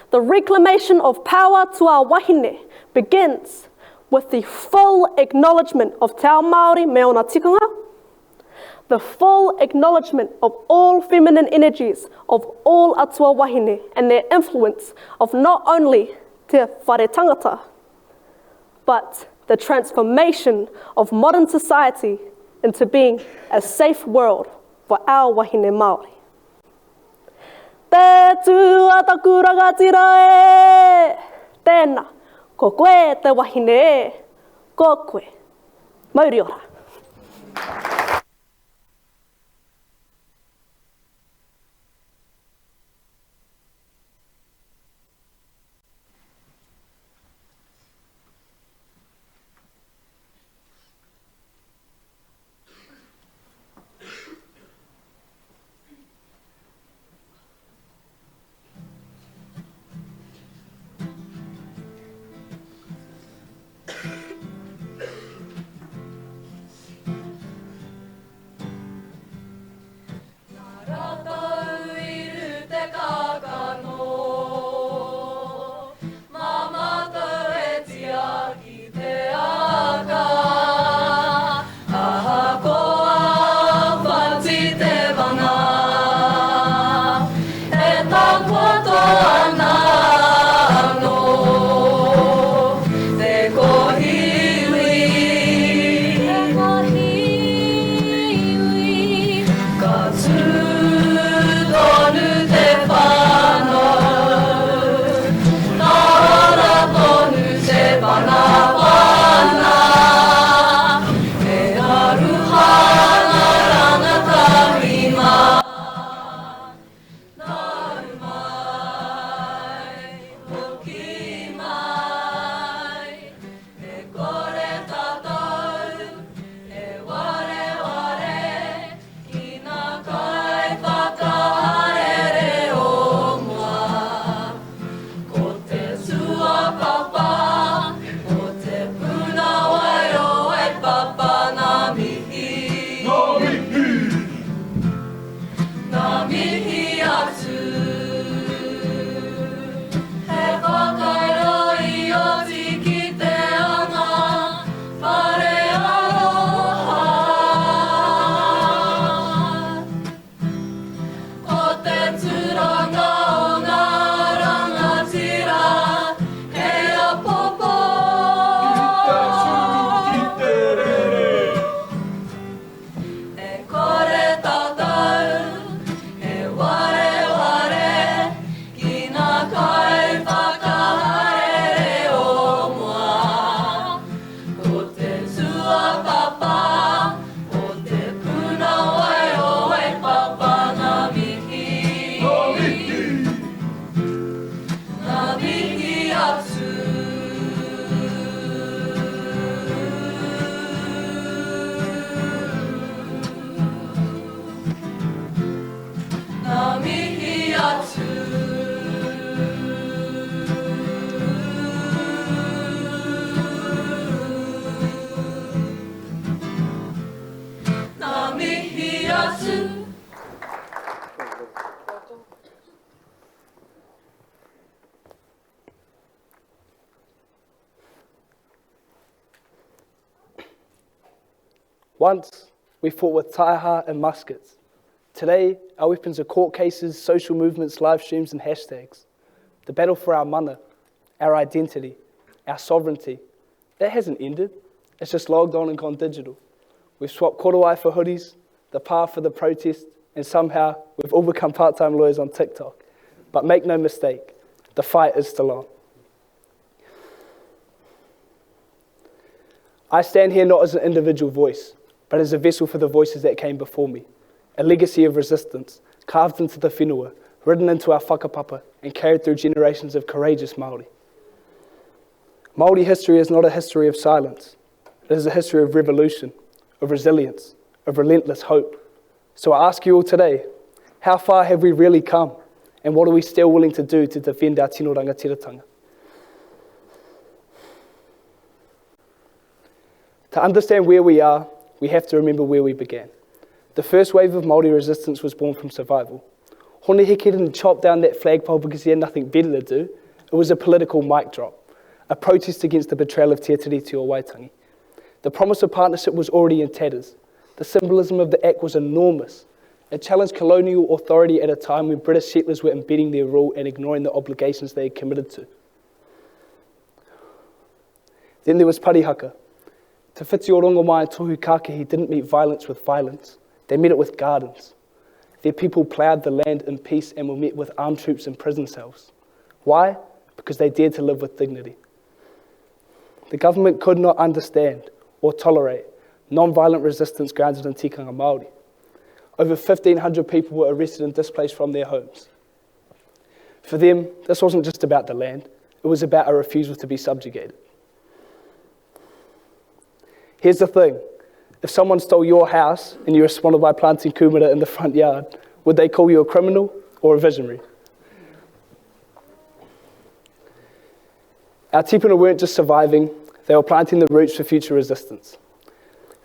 B: The reclamation of power to our wahine begins with the full acknowledgement of te ao Māori me ōna tikanga, the full acknowledgement of all feminine energies of all atua wahine and their influence of not only te whare tangata, but the transformation of modern society into being a safe world for our wahine Māori. Te tū a taku rangatira e! Tēnā, ko koe te wahine e, ko koe. Mauri ora.
N: Once, we fought with taiaha and muskets. Today, our weapons are court cases, social movements, live streams, and hashtags. The battle for our mana, our identity, our sovereignty, that hasn't ended. It's just logged on and gone digital. We've swapped korowai for hoodies, the path for the protest, and somehow we've all become part-time lawyers on TikTok. But make no mistake, the fight is still on. I stand here not as an individual voice, but as a vessel for the voices that came before me, a legacy of resistance carved into the whenua, written into our whakapapa, and carried through generations of courageous Māori. Māori history is not a history of silence. It is a history of revolution, of resilience, of relentless hope. So I ask you all today, how far have we really come? And what are we still willing to do to defend our tino rangatiratanga? To understand where we are, we have to remember where we began. The first wave of Māori resistance was born from survival. Hone Heke didn't chop down that flagpole because he had nothing better to do. It was a political mic drop, a protest against the betrayal of Te Tiriti o Waitangi. The promise of partnership was already in tatters. The symbolism of the act was enormous. It challenged colonial authority at a time when British settlers were embedding their rule and ignoring the obligations they had committed to. Then there was Parihaka. Te Whiti o Rongomai and Tohu Kākahi didn't meet violence with violence. They met it with gardens. Their people ploughed the land in peace and were met with armed troops and prison cells. Why? Because they dared to live with dignity. The government could not understand or tolerate non-violent resistance grounded in tikanga Māori. Over 1,500 people were arrested and displaced from their homes. For them, this wasn't just about the land, it was about a refusal to be subjugated. Here's the thing. If someone stole your house and you responded by planting kumara in the front yard, would they call you a criminal or a visionary? Our tipuna weren't just surviving, they were planting the roots for future resistance.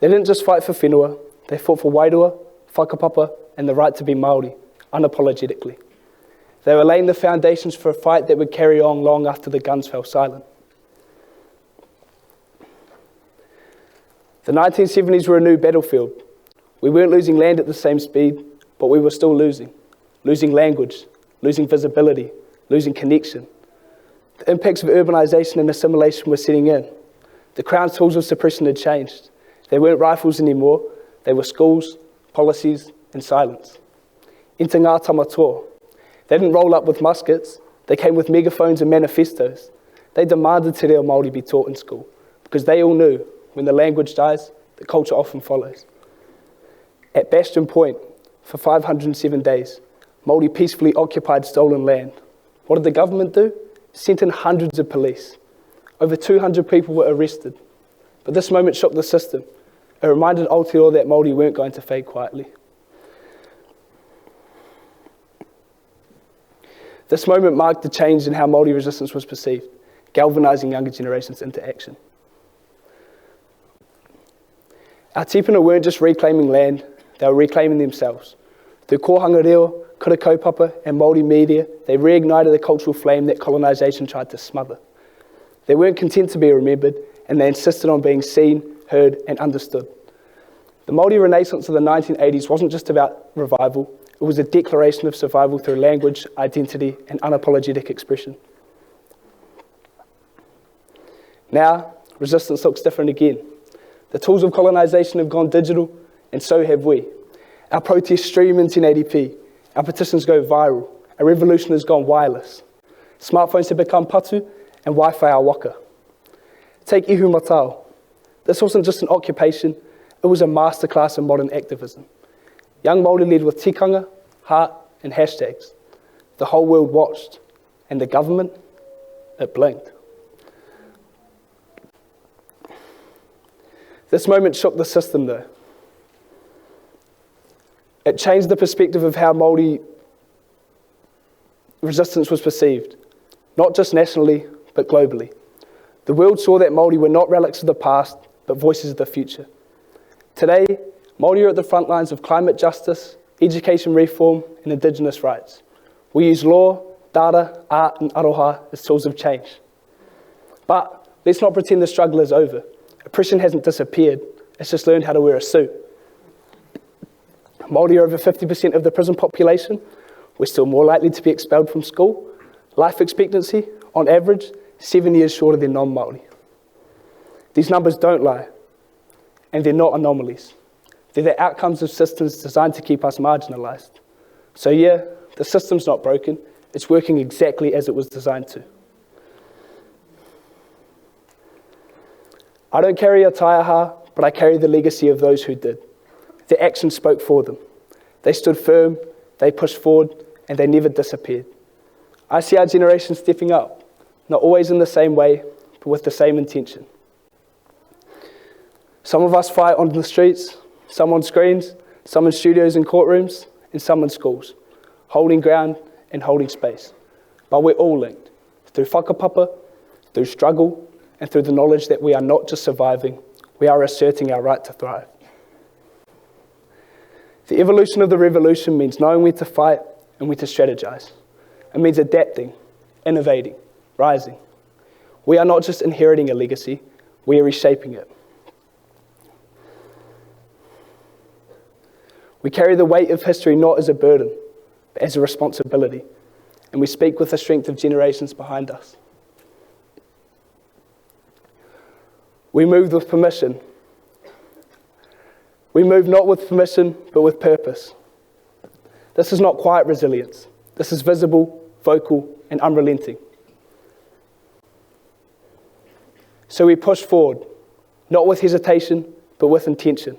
N: They didn't just fight for whenua, they fought for wairua, whakapapa, and the right to be Māori, unapologetically. They were laying the foundations for a fight that would carry on long after the guns fell silent. The 1970s were a new battlefield. We weren't losing land at the same speed, but we were still losing. Losing language, losing visibility, losing connection. The impacts of urbanization and assimilation were setting in. The Crown's tools of suppression had changed. They weren't rifles anymore, they were schools, policies, and silence. Enter Ngā Tamatoa. They didn't roll up with muskets, they came with megaphones and manifestos. They demanded te reo Māori be taught in school, because they all knew when the language dies, the culture often follows. At Bastion Point, for 507 days, Māori peacefully occupied stolen land. What did the government do? Sent in hundreds of police. Over 200 people were arrested. But this moment shook the system. It reminded Aotearoa that Māori weren't going to fade quietly. This moment marked the change in how Māori resistance was perceived, galvanising younger generations into action. Our tipuna weren't just reclaiming land, they were reclaiming themselves. Through kōhanga reo, kura kaupapa, and Māori media, they reignited the cultural flame that colonisation tried to smother. They weren't content to be remembered, and they insisted on being seen, heard, and understood. The Māori Renaissance of the 1980s wasn't just about revival, it was a declaration of survival through language, identity, and unapologetic expression. Now, resistance looks different again. The tools of colonisation have gone digital, and so have we. Our protests stream in 1080p. Our petitions go viral. Our revolution has gone wireless. Smartphones have become patu, and Wi-Fi our waka. Take Ihumātao. This wasn't just an occupation, it was a masterclass in modern activism. Young Māori led with tikanga, heart, and hashtags. The whole world watched, and the government, it blinked. This moment shook the system, though. It changed the perspective of how Māori resistance was perceived, not just nationally, but globally. The world saw that Māori were not relics of the past, but voices of the future. Today, Māori are at the front lines of climate justice, education reform, and Indigenous rights. We use law, data, art, and aroha as tools of change. But let's not pretend the struggle is over. Oppression hasn't disappeared, It's just learned how to wear a suit. Māori are over 50% of the prison population. We're still more likely to be expelled from school. Life expectancy, on average, seven years shorter than non-Māori. These numbers don't lie, and they're not anomalies. They're the outcomes of systems designed to keep us marginalised. So yeah, the system's not broken. It's working exactly as it was designed to. I don't carry a taiaha, but I carry the legacy of those who did. Their actions spoke for them. They stood firm, they pushed forward, and they never disappeared. I see our generation stepping up, not always in the same way, but with the same intention. Some of us fight on the streets, some on screens, some in studios and courtrooms, and some in schools, holding ground and holding space. But we're all linked through whakapapa, through struggle, and through the knowledge that we are not just surviving, we are asserting our right to thrive. The evolution of the revolution means knowing where to fight and where to strategize. It means adapting, innovating, rising. We are not just inheriting a legacy, we are reshaping it. We carry the weight of history not as a burden, but as a responsibility, and we speak with the strength of generations behind us. We move with permission. We move not with permission, but with purpose. This is not quiet resilience. This is visible, vocal, and unrelenting. So we push forward, not with hesitation, but with intention.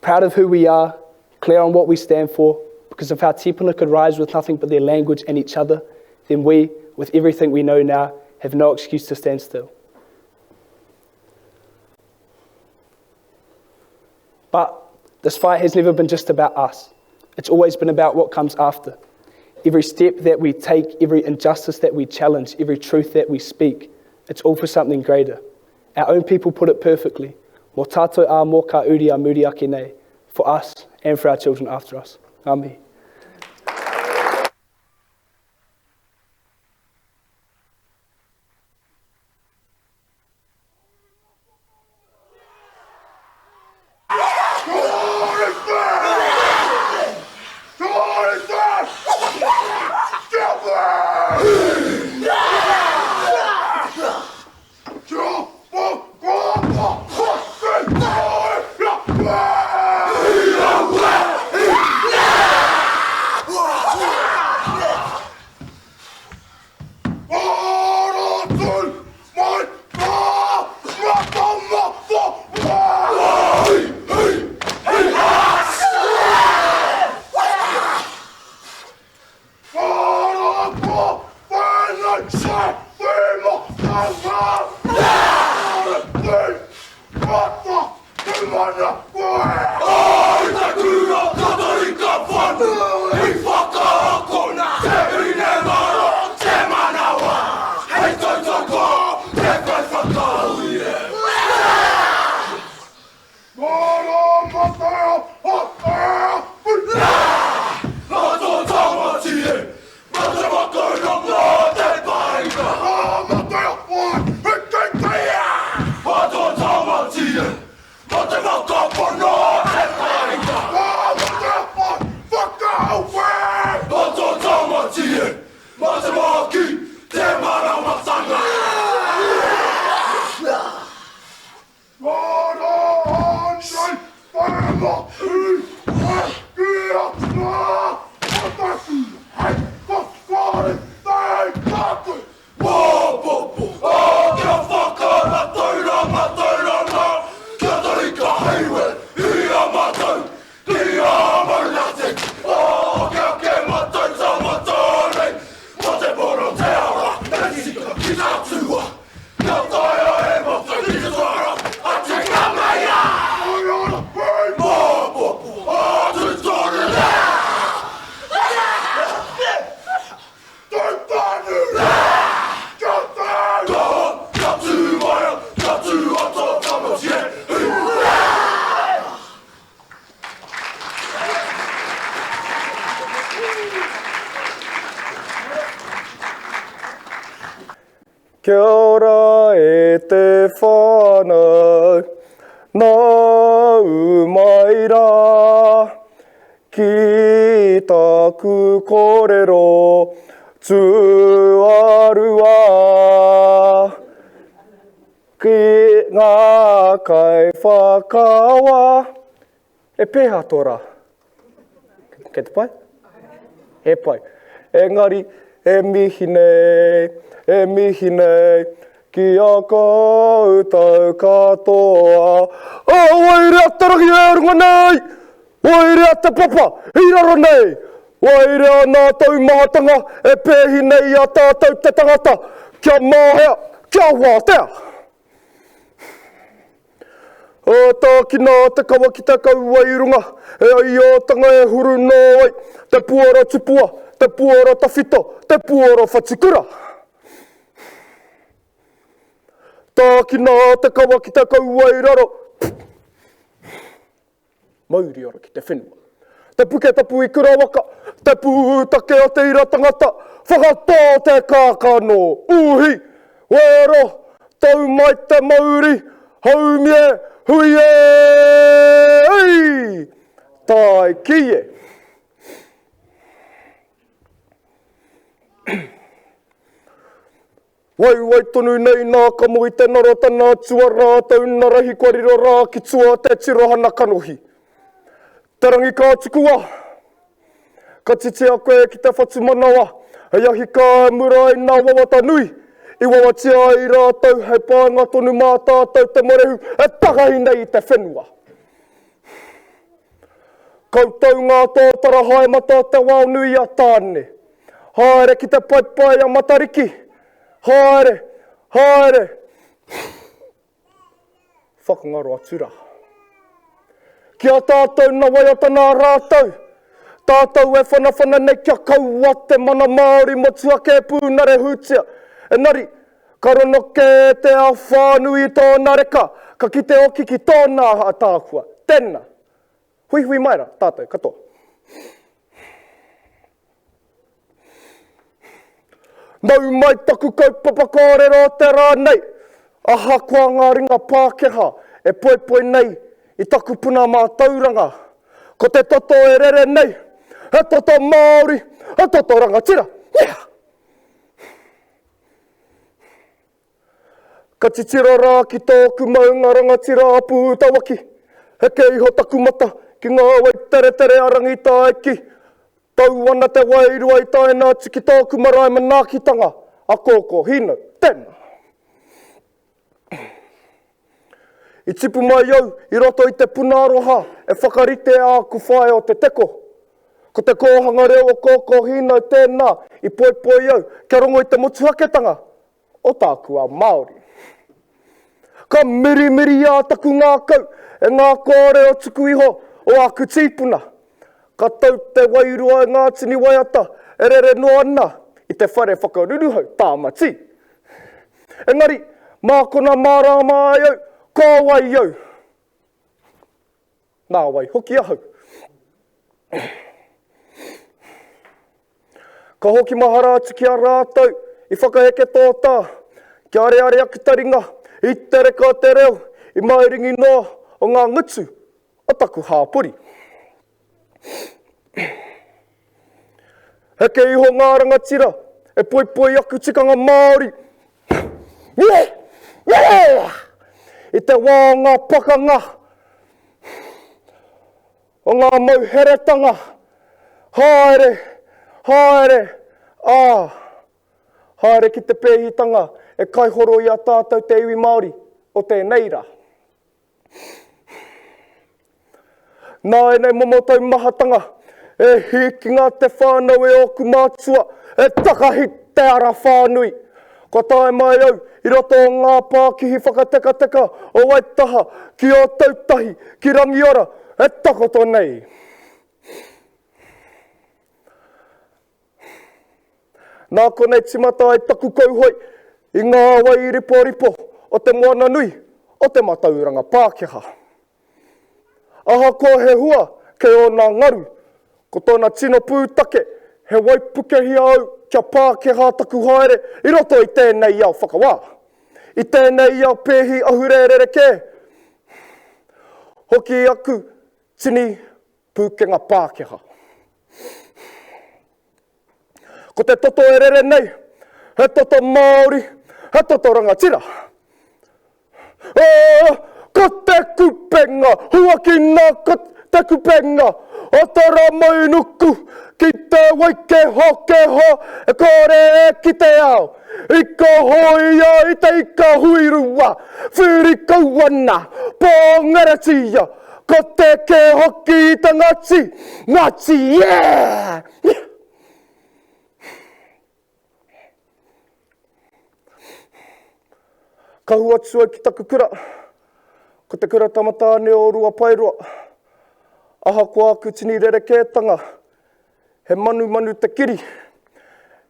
N: Proud of who we are, clear on what we stand for, because if our tipuna could rise with nothing but their language and each other, then we, with everything we know now, have no excuse to stand still. But this fight has never been just about us. It's always been about what comes after. Every step that we take, every injustice that we challenge, every truth that we speak, it's all for something greater. Our own people put it perfectly. Mō tātou ā mō kā uri a muri ake nei, for us and for our children after us. Ngā mihi.
O: Kia ora e te whānau, nā nei rā ki taku kōrero tuarua ki ngā kaiwhakawā. E pēhea tō rā? Kei te pai? He pai. Engari, e mihi nei, e mihi nei, ki a koutou katoa. O Wairea te rangi e runga nei! Wairea te papa i raro nei! Wairea nā taumahatanga e pēhi nei i a tātou te tangata, kia māhea, kia wātea! Ā, tākina te kawa ki te kaua i runga, e ai ōtanga e huru noa ai, te puoro tupua, te puoro tawhito, te puoro whatukura. Tākina te kawa ki te kaua i raro, Mauri ora ki te whenua. Te puke tapu i Kurawaka, te pūtake o te ira tangata, whakatō te kākano, uhi, wero, tau mai te mauri, haumie, hui e, ei! Tae ki e. Waiwai tonu nei nā kamo i te naro tana atua rātou narahi kua riro rā ki tua te tirohana kanohi. Te rangi ka tukua, ka titia koe ki te whatumanawa, hei ahi kā e mura ai nā wawata nui, i wawatia ai rātou hei painga tonu mā tātou te morehu e takahi nei i te whenua. Koutou ngā tōtara haemata o te wao nui a Tāne. Haere ki te paepae a Matariki! Haere! Haere! Whakangaro atu rā. Ki a tātou na waiata nā rātou, tātou e whanawhana nei kia kaua te mana Māori motuhake e pūnarehutia. Engari, ka rono kē te ao whānui i tōna reka, ka kite hoki ki tōna ātaahua. Tēnā! Huihui mai rā, tātou katoa. Nau mai taku kaupapa kōrero o te rā nei, ahakoa ngā ringa Pākehā e poipoi nei i taku puna mātauranga, ko te toto e rere nei, he toto Māori, he toto rangatira. Yeah! Ka titiro rā ki tōku maunga rangatira a Pūtawaki, heke iho taku mata ki ngā wai teretere a Rangitāiki, tau ana te wairua i taena atu ki tōku marae manaakitanga a Kōkō Hīnau. Tēnā. I tipu mai au i roto i te puna aroha e whakaritea aku whaea o te teko. Ko te kōhanga reo o Kōkō Hīnau tēnā i poipoi au kia rongo i te motuhaketanga o tāku ao Māori. Ka mirimiriā taku ngākau e ngā kōrero tuku iho o āku tīpuna. Ka tau te wairua e ngā tini waiata e rere noa ana i te whare whakaruruhau Tāmati. Engari, mā kona mārāma ai au, ko wai au? Nā wai hoki ahau? Ka hoki mahara atu ki a rātou i whakaheke tōtā, kia areare aku taringa i te reka o te reo i mairingi noa o ngā ngutu o taku hāpori. Heke iho ngā rangatira e poipoi aku tikanga Māori. I te wā o ngā pakanga, o ngā mauheretanga, haere, haere, ā, haere ki te pēhitanga e kaihoro i a tātou te iwi Māori o tēnei rā. Nā ēnei momo taumahatanga, e hīkinga te whānau e ōku mātua, e takahi te ara whānui. Kua tae mai au i roto o ngā pākihi whakatekateka o Waitaha ki Ōtautahi, ki Rangiora, e takoto nei. Nā konei timata ai taku kauhoe i ngā wai riporipo o te moana nui o te matauranga Pākehā. Ahakoa he hua kei ōna ngaru, ko tōna tino pūtake he waipukehia au kia Pākehā taku haere i roto i tēnei ao whakawā, i tēnei ao pēhi ahurei rerekē. Hoki aku. tini pūkenga Pākehā. Ko te toto e rere nei, he toto Māori, he toto rangatira. Ā, ko te kupenga, huakina ko te kupenga o Taramainuku ki te waikehokeho e kore e kite ao. I ka hōia i te ika huirua, whiri kau ana, pōngeretia, ko te kē hoki i te Ngāti, Ngāti, yeah! Ka hua atu au ki taku kura, ko te kura tamatāne o Ruapaeroa. Ahakoa aku tini rerekētanga, he manumanu te kiri,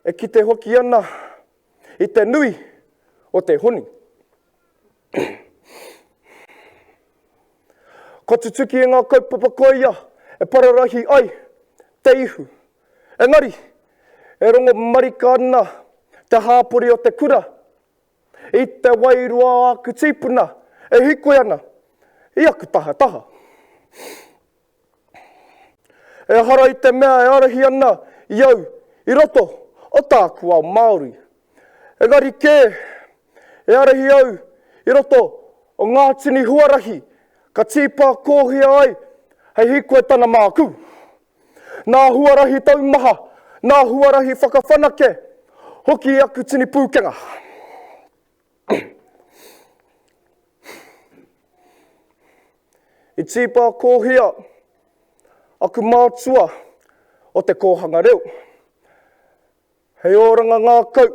O: e kite hoki ana i te nui o te honi. Kua tutuki i ngā kaupapa koia e pararahi ai te ihu. Engari, e rongo marika ana te hāpori o te kura i te wairua o aku tīpuna e hīkoi ana i aku tahataha. Ehara i te mea e ārahi ana i au i roto o tāku ao Māori. Engari kē, e ārahi au i roto o ngā tini huarahi ka tīpākōhia ai hei hīkoitanga māku. Nā huarahi taumaha, nā huarahi whakawhanake hoki aku tini pūkenga. I tīpākōhia aku mātua o te kōhanga reo. Hei oranga ngākau,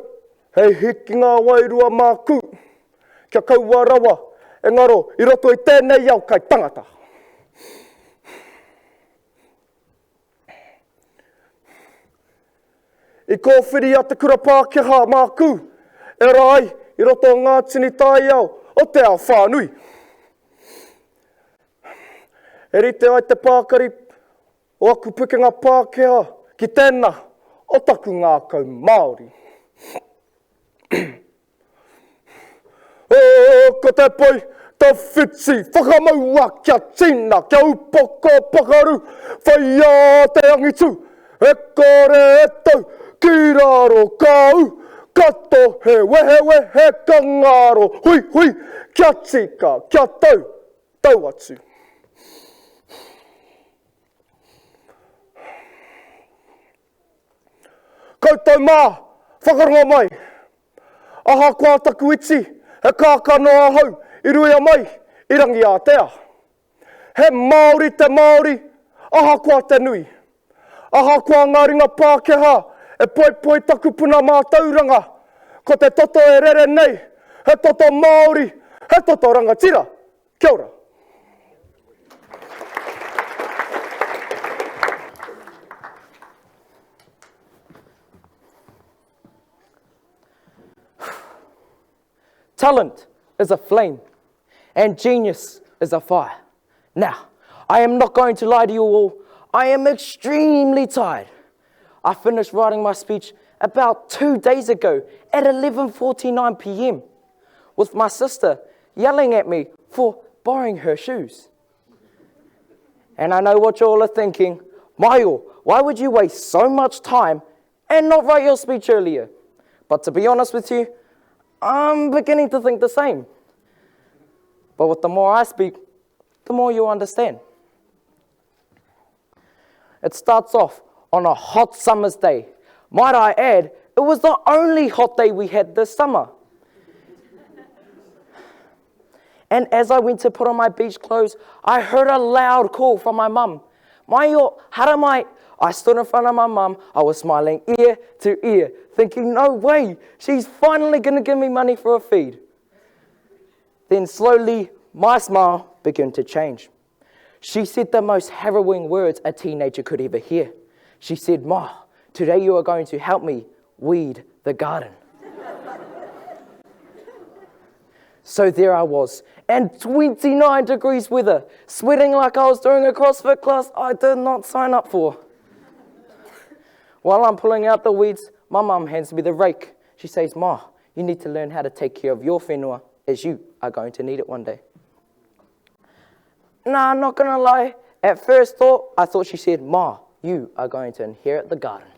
O: hei hikinga wairua māku, kia kaua rawa e ngaro i roto i tēnei ao kai tangata. I kōwhiria te kura Pākehā māku e ora ai i roto o ngā tini taiao o te ao whānui. E rite ai te pākari o aku pukenga Pākehā ki tēnā o taku ngākau Māori. Oh, ko te poi tawhiti, whakamaua kia tina, kia upoko pakaru, whaia te angitu, e kore e tau, ki raro ka u, ka tohe wehewehe ka ngaro, hui hui, kia tika, kia tau, tau atu. Koutou mā, whakarongo mai. Ahakoa taku iti, he kākano ahau i ruia mai i Rangiātea. He Māori te Māori, ahakoa te nui. Ahakoa ngā ringa Pākehā e poipoi taku puna mātauranga, ko te toto e rere nei, he toto Māori, he toto rangatira. Kia ora.
P: Talent is a flame and genius is a fire. Now, I am not going to lie to you all. I am extremely tired. I finished writing my speech about two days ago at 11.49 p.m. with my sister yelling at me for borrowing her shoes. And I know what you all are thinking. Maio, why would you waste so much time and not write your speech earlier? But to be honest with you, I'm beginning to think the same. But with the more I speak, the more you understand. It starts off on a hot summer's day. Might I add, it was the only hot day we had this summer. And as I went to put on my beach clothes, I heard a loud call from my mum. Maio, haramai. I stood in front of my mum. I was smiling ear to ear, thinking, no way, she's finally going to give me money for a feed. Then slowly, my smile began to change. She said the most harrowing words a teenager could ever hear. She said, Ma, today you are going to help me weed the garden. so there I was, and 29 degrees weather, sweating like I was doing a CrossFit class I did not sign up for. While I'm pulling out the weeds, my mum hands me the rake. She says, Ma, you need to learn how to take care of your whenua as you are going to need it one day. Nah, I'm not gonna lie, At first thought, I thought she said, Ma, you are going to inherit the garden.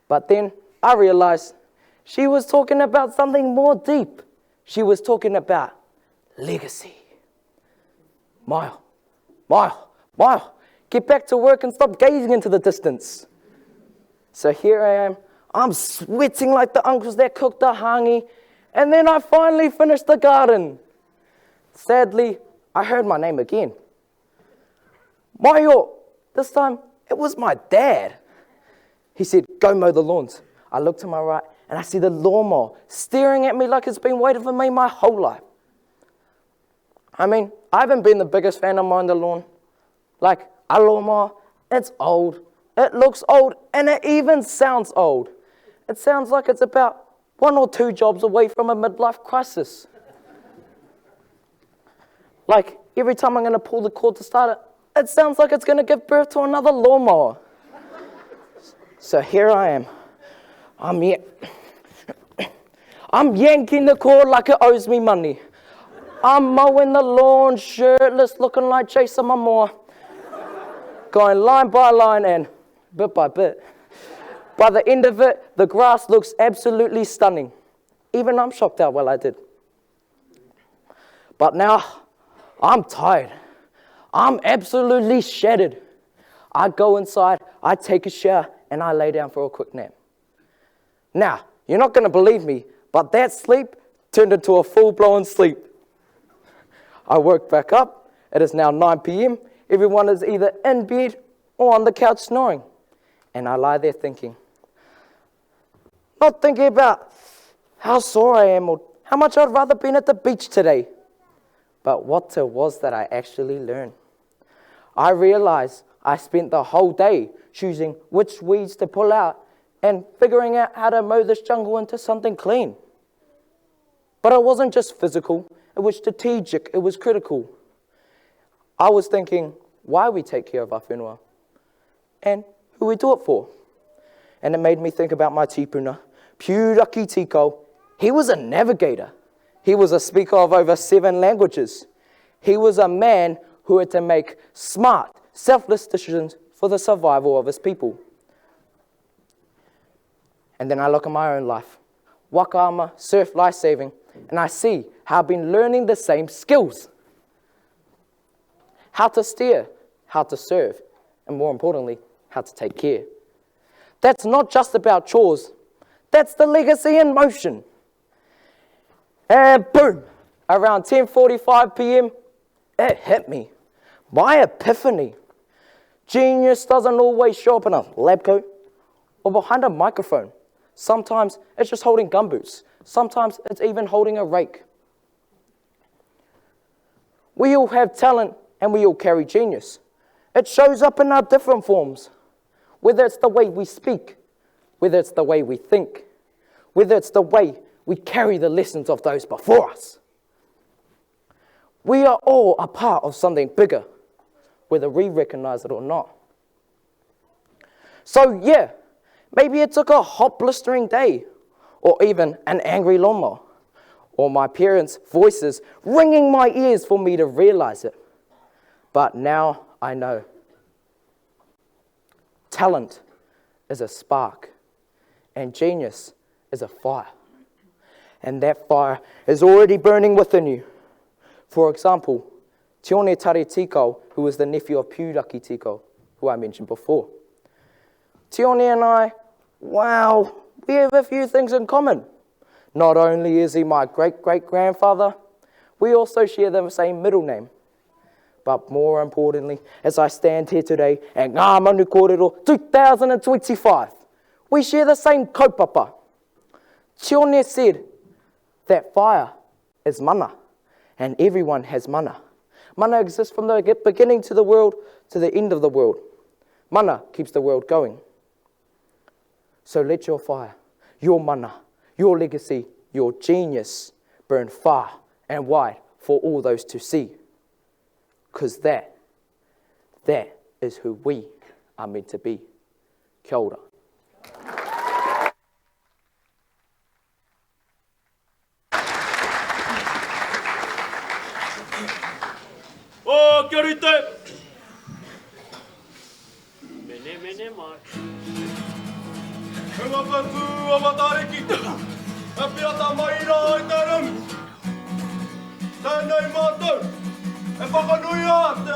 P: But then I realized she was talking about something more deep. She was talking about legacy. Mile, mile, mile, get back to work and stop gazing into the distance. So here I am. I'm sweating like the uncles that cooked the hangi. And then I finally finished the garden. Sadly, I heard my name again. Mario, this time it was my dad. He said, Go mow the lawns. I look to my right and I see the lawnmower staring at me like it's been waiting for me my whole life. I mean, I haven't been the biggest fan of mowing the lawn. Like, a lawnmower, it's old. It looks old and it even sounds old. It sounds like it's about one or two jobs away from a midlife crisis. Like, every time I'm going to pull the cord to start it, it sounds like it's going to give birth to another lawnmower. So here I am. I'm, I'm yanking the cord like it owes me money. I'm mowing the lawn, shirtless, looking like Jason Momoa. Going line by line and bit by bit. By the end of it, the grass looks absolutely stunning. Even I'm shocked how well I did. But now, I'm tired. I'm absolutely shattered. I go inside, I take a shower, and I lay down for a quick nap. Now, you're not going to believe me, but that sleep turned into a full blown sleep. I woke back up. It is now 9 p.m. Everyone is either in bed or on the couch snoring. And I lie there thinking, not thinking about how sore I am or how much I'd rather been at the beach today, but what it was that I actually learned. I realized I spent the whole day choosing which weeds to pull out and figuring out how to mow this jungle into something clean. But it wasn't just physical, it was strategic, it was critical. I was thinking why we take care of our whenua and who we do it for. And it made me think about my tipuna, Puraki Tiko. He was a navigator. He was a speaker of over seven languages. He was a man who had to make smart, selfless decisions for the survival of his people. And then I look at my own life. Wakama, surf life saving, and I see how I've been learning the same skills. How to steer, how to serve, and more importantly, how to take care. That's not just about chores. That's the legacy in motion. And boom, around 10:45 p.m., it hit me. My epiphany. Genius doesn't always show up in a lab coat or behind a microphone. Sometimes it's just holding gumboots. Sometimes it's even holding a rake. We all have talent and we all carry genius. It shows up in our different forms, whether it's the way we speak, whether it's the way we think, whether it's the way we carry the lessons of those before us. We are all a part of something bigger, whether we recognize it or not. So, yeah, maybe it took a hot, blistering day, or even an angry lawnmower, or my parents' voices ringing my ears for me to realize it. But now I know. Talent is a spark, and genius is a fire. And that fire is already burning within you. For example, Tione Tare Tiko, who was the nephew of Puraki Tiko, who I mentioned before. Tione and I, wow, we have a few things in common. Not only is he my great great grandfather, we also share the same middle name. But more importantly, as I stand here today at Ngā Manu Kōrero 2025, we share the same kaupapa. Tione said that fire is mana, and everyone has mana. Mana exists from the beginning to the world to the end of the world. Mana keeps the world going. So let your fire, your mana, your legacy, your genius burn far and wide for all those to see. Because that, that is who we are meant to be. Kia ora.
Q: Oh, kia
J: rite!
Q: Menemene mai.
J: He waka tū a Matariki, e piata mai rā i te rangi. Tēnei mātou e whakanuia te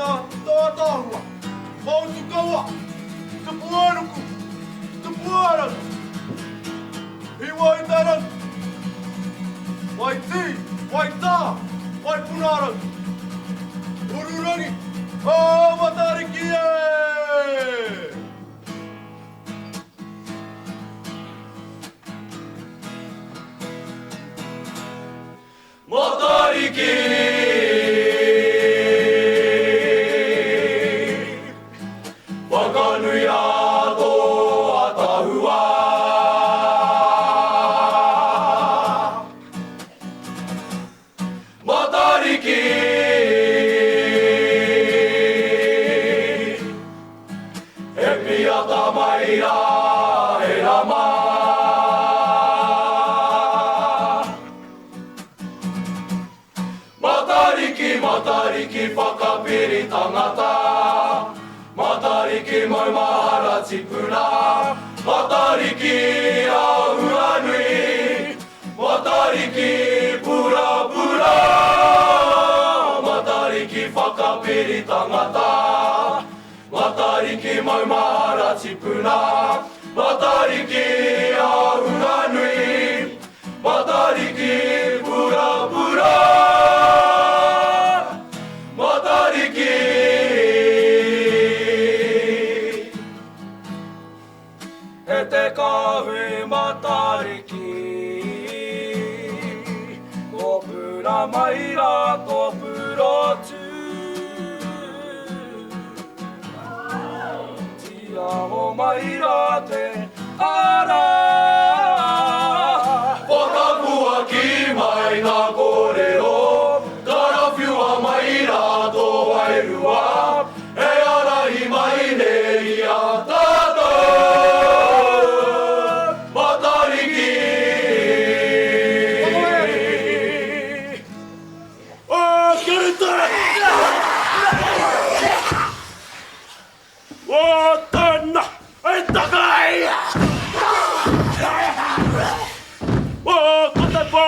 J: ātaahua, Pohutukawa, Tupuānuku, Tupuārangi, Hiwa i te rangi, Waitī, Waitā, Waipunarangi, Ururangi, o Matariki e!
I: Matariki! Whakanuia tō ataahua. Matariki! He piata mai rā, he rama. Matariki, Matariki, whakapiri tangata. Matariki, maumahara tipuna. Matariki, ahuranui. Matariki, purapura. Matariki, whakapiri tangata. Matariki, maumahara tipuna. Matariki, ahuranui. Matariki, purapura. Matariki.
R: He te kāhui Matariki, Ko pura mai rā tō purotu. Tiaho mai rā te ara.
I: Whakapuaki mai ngā kōrero, karawhiua mai rā tō wairua, e ārahi mai nei i a tātou. Matariki!
J: Oh, kia rite! Oh, tēnā! E taka ai! Oh, ko te pō!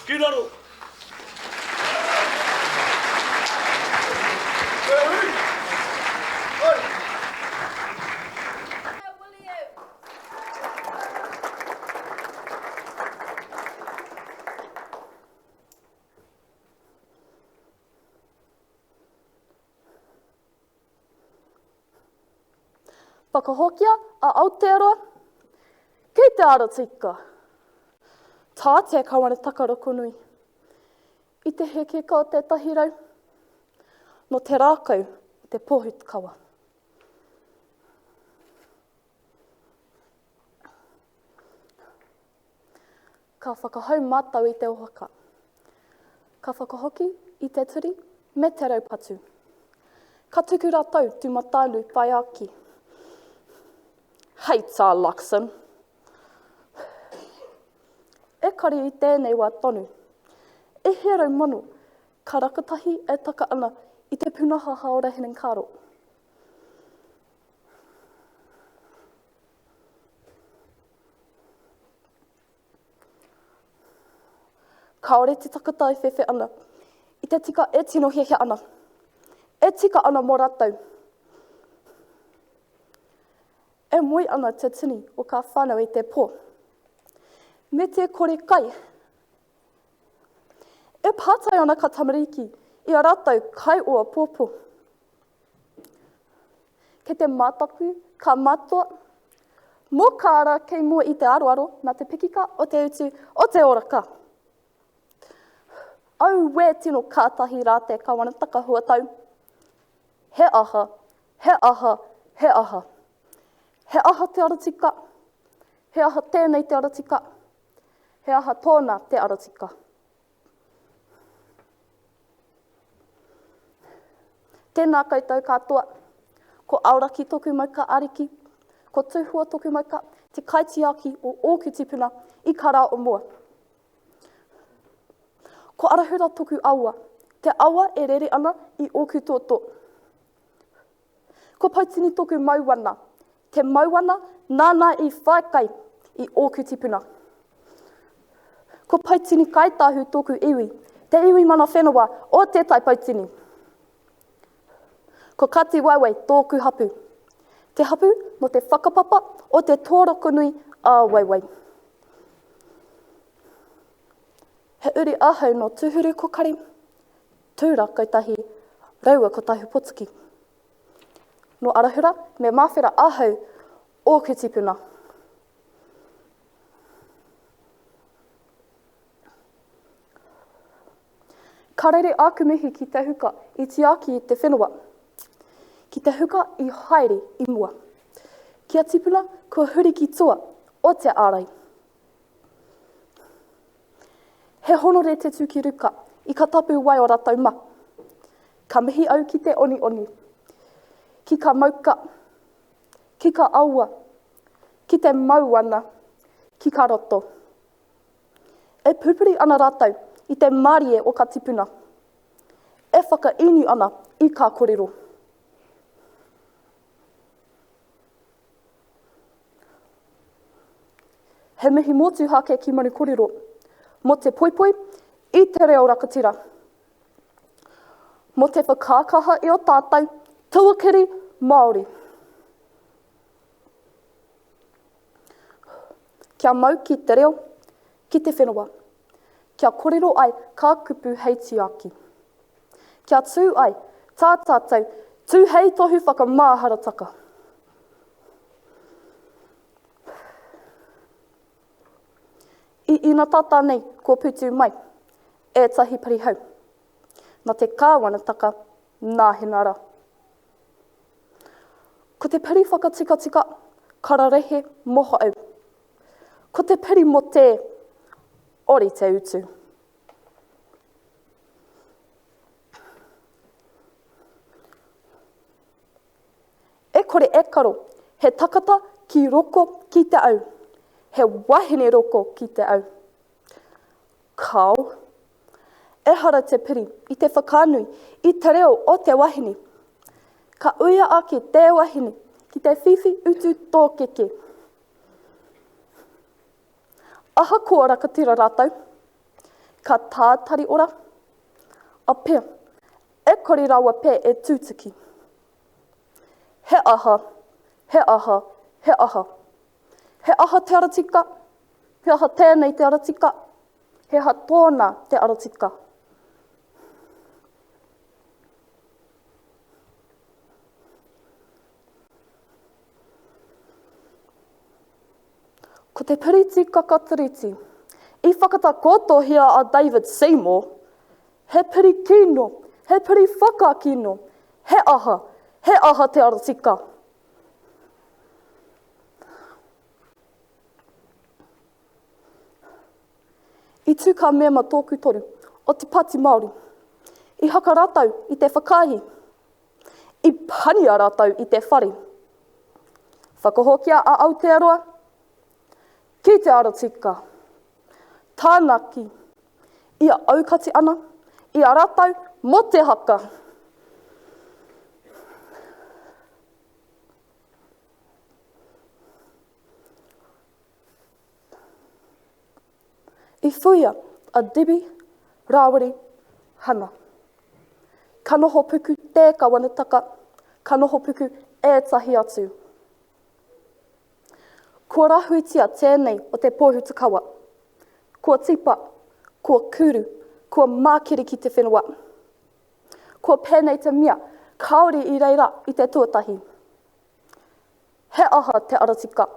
J: Ki raro!
G: Whakahokia a Aotearoa ki te ara tika. Tā te Kawanataka Rokonui i te hekeka o tētahi rau nō te rākau o te pōhutukawa. Ka whakahau mātou i te waka. Ka whakahoki i te turi me te raupatu. Ka tuku rātou tūmataunui whai āki. Hei tā Luxon. Ekari i tēnei wā tonu, e hia 100,000 ka rakatahi e taka ana i te pūnaha hāora hinengaro. Kāore te takata e whewhe ana i te tika e tino hiahia ana, e tika ana mō rātou. E moe ana te tini o kā whānau i te pō, me te kore kai. E pātai ana kā tamariki i a rātou kai o āpōpō. Kei te mātaku, ka matoa, mō kā rā kei mua i te aroaro nā te pikika o te utu o te oraka.
S: Auē tino kātahi rā te kawanataka huatau. He aha, he aha, he aha. He aha te ara tika? He aha tēnei te ara tika? He aha tōna te ara tika? Tēnā koutou katoa. Ko Aoraki toku mauka ariki, ko Tuhua toku mauka, te kaitiaki o ōku tipuna i ka rā o mua. Ko Arahura toku awa, te awa e rere ana i ōku toto. Ko Poutini toku mauana, te mauana nāna i whaikai i ōku tipuna. Ko Poutini Kāi Tahu tōku iwi, te iwi mana whenua o Te Tai Poutini. Ko Kati Waewae tōku hapu, te hapu mō te whakapapa o te tōrokonui a Waewae. He uri ahau nō Tuhuru Kokari, Tūrakautahi raua ko Tahupotiki. Nō Arahura me Māwhera ahau ōku tipuna. Ka rere āku mihi ki te huka i tiaki i te whenua, ki te huka i haere i mua, ki a tipuna kua huri ki tua o te ārai. He honore te tu ki ruka i ka tapu wai o ratou ma. Ka mihi au ki te onioni, ki ka mauka, ki ka aua, ki te mau ana, ki ka roto. E pupuri ana ratou i te marie o ka tipuna. E whakainu ana i ka korero. He mihi motuhake ki Manu Korero mo te poipoi i te reo rakatira, mo te whakakaha i o tatou tuakiri Maori. Kia mau ki te reo, ki te whenua. Kia korero ai ka kupu hei tiaki. Kia tū ai tā tātou tū hei tohu whakamaharataka. I ina tata nei kua putu mai ētahi parihau na te kāwanataka nāhinara. Ko te piri whakatikatika kararehe mohau. Ko te piri mo te ori te utu. E kore e karo, he takata ki roko ki te au, he wahine roko ki te au. Kao. Ehara te piri i te whakanui i te reo o te wahine. Ka uia ake te wahine ki te whiwhi utu tōkeke. Ahakoa rakatira rātou, ka tātari ora, a pea, e kore rawa pea e tūtuki. He aha, he aha, he aha. He aha te ara tika? He aha tēnei te ara tika? He aha tōna te ara tika? Ko te piriti kakatiriti i whakatakotohia a David Seymour, he piri kino, he piri whakakino, he aha, he aha te ara tika? I tū kā mema tōku toru o te Pāti Māori. I haka rātou i te whakaahi. I pania rātou i te whare. Whakahokia a Aotearoa ki te ara tika. Tāna ki ia aukati ana i a rātou mō te haka. I whuia a Debbie Rāwiri Hana. Ka noho puku te kawanataka, ka noho puku ētahi atu. Kua rahuitia tēnei o te pōhutukawa. Kua tipa, kua kuru, kua mākiri ki te whenua. Kua pēnei te mea, kāore i reira i te tuatahi. He aha te ara tika?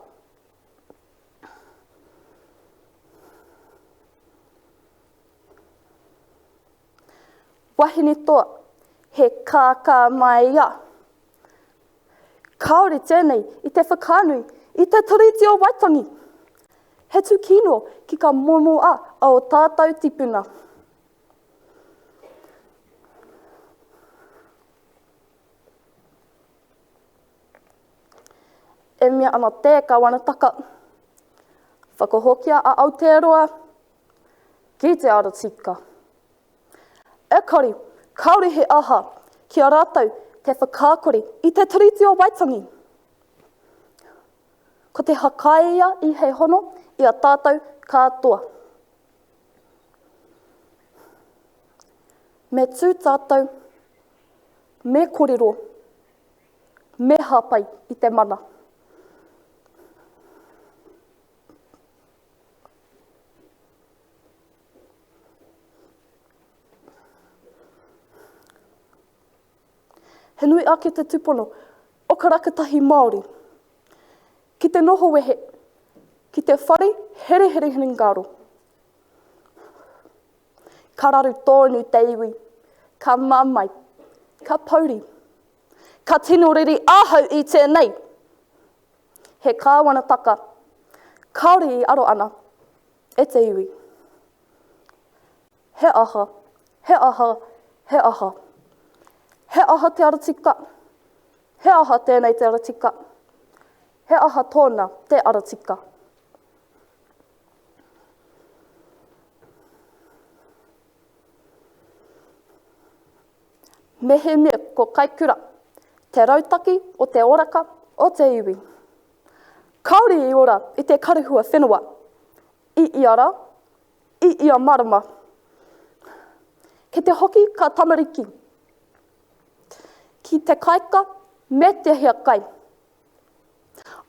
S: Wahine toa, he kākā māia. Kāore tēnei i te whakaanui i te Tiriti o Waitangi. He tūkino ki ka momo a o tātou tipuna. E mea ana te kawanataka, whakahokia a Aotearoa ki te ara tika. Ekari, kāore he aha ki a rātou te whakaakore i te Tiriti o Waitangi. Ko te hakaia i hei hono i a tātou katoa. Me tū tātou, me korero, me hāpai i te mana. He nui ake te tupono o ka rakatahi Māori ki te noho wehe, ki te whare herehere hinengaro. Ka raru tōnu te iwi, ka mamae, ka pouri, ka tino riri ahau i tēnei. He kāwanataka kāore i aro ana e te iwi. He aha, he aha, he aha. He aha te ara tika? He aha tēnei te ara tika? He aha tōna te ara tika? Mehemea ko Kaikura te rautaki o te oraka o te iwi. Kāore i ora i te karehua whenua, i ia rā, i ia marama. Ki te hoki ka tamariki, ki te kaika me te hiakai.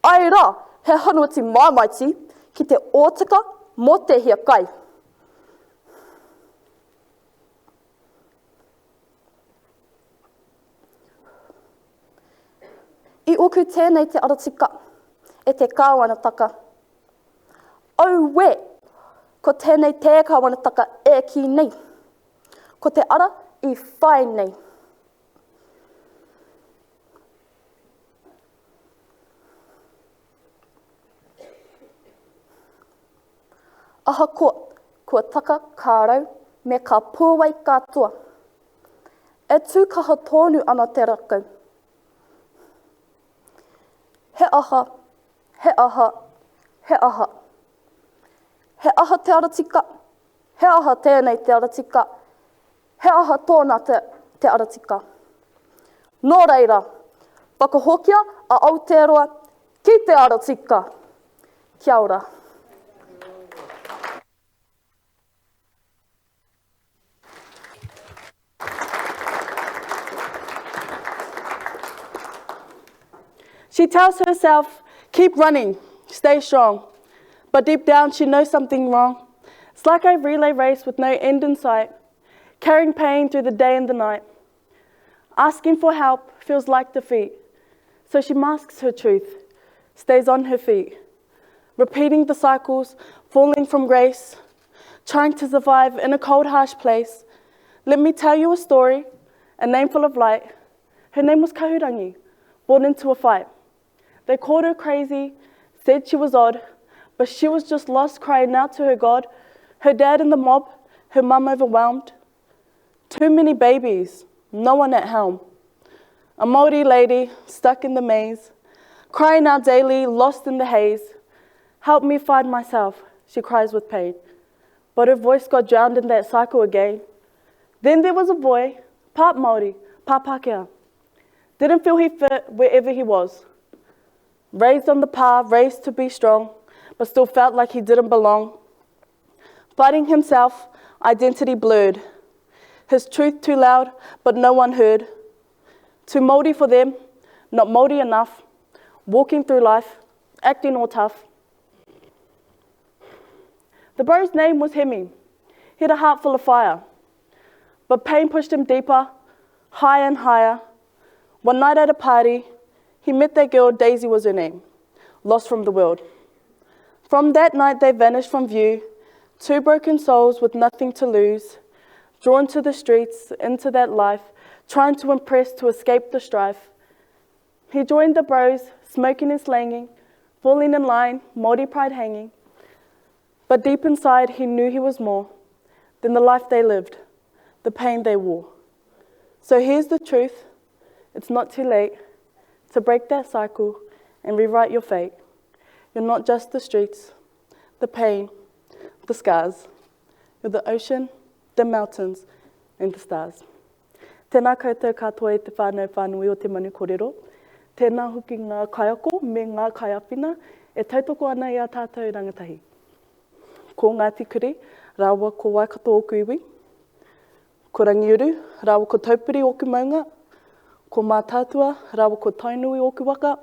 S: Ae rā, he hanuati māmaiti ki te ōtika mō te hiakai. I oku tēnei te ara tika e te kāwanataka. Auē! Ko tēnei te kāwanataka e kī nei. Ko te ara i whai nei. Ahakoa, kua taka kā rau me kā pūwai katoa. E tū kaha tōnu ana te rakau. He aha, he aha, he aha. He aha te ara tika? He aha tēnei te ara tika? He aha tōna te, te ara tika? Nō reira, whakahokia a Aotearoa ki te ara tika. Kia ora.
M: She tells herself, keep running, stay strong. But deep down, she knows something wrong. It's like a relay race with no end in sight, carrying pain through the day and the night. Asking for help feels like defeat, so she masks her truth, stays on her feet, repeating the cycles, falling from grace, trying to survive in a cold, harsh place. Let me tell you a story, a name full of light. Her name was Kahurangi, born into a fight. They called her crazy, said she was odd, but she was just lost crying out to her God. Her dad in the mob, her mum overwhelmed. Too many babies, no one at helm. A Māori lady stuck in the maze, crying out daily, lost in the haze. Help me find myself, she cries with pain. But her voice got drowned in that cycle again. Then there was a boy, part Māori, part Pākehā. Didn't feel he fit wherever he was. Raised on the path, raised to be strong, but still felt like he didn't belong. Fighting himself, identity blurred. His truth too loud, but no one heard. Too moldy for them, not moldy enough. Walking through life, acting all tough. The bro's name was Hemi. He had a heart full of fire. But pain pushed him deeper, higher and higher. One night at a party, he met that girl, Daisy was her name, lost from the world. From that night, they vanished from view, two broken souls with nothing to lose. Drawn to the streets, into that life, trying to impress to escape the strife. He joined the bros, smoking and slanging, falling in line, Māori pride hanging. But deep inside, he knew he was more than the life they lived, the pain they wore. So here's the truth it's not too late to break that cycle and rewrite your fate. You're not just the streets, the pain, the scars. You're the ocean, the mountains, and the stars. Tēnā koutou katoa e te whānau whānui o Te Manu Korero. Tēnā hoki ngā kaiako me ngā kaiāwhina e tautoko ana i ā tātou rangatahi. Ko Ngāti Kuri rāua ko Waikato ōku iwi. Ko Rangiuru rāua ko Taupiri ōku maunga. Ko Mātaatua rāua ko Tainui ōku waka.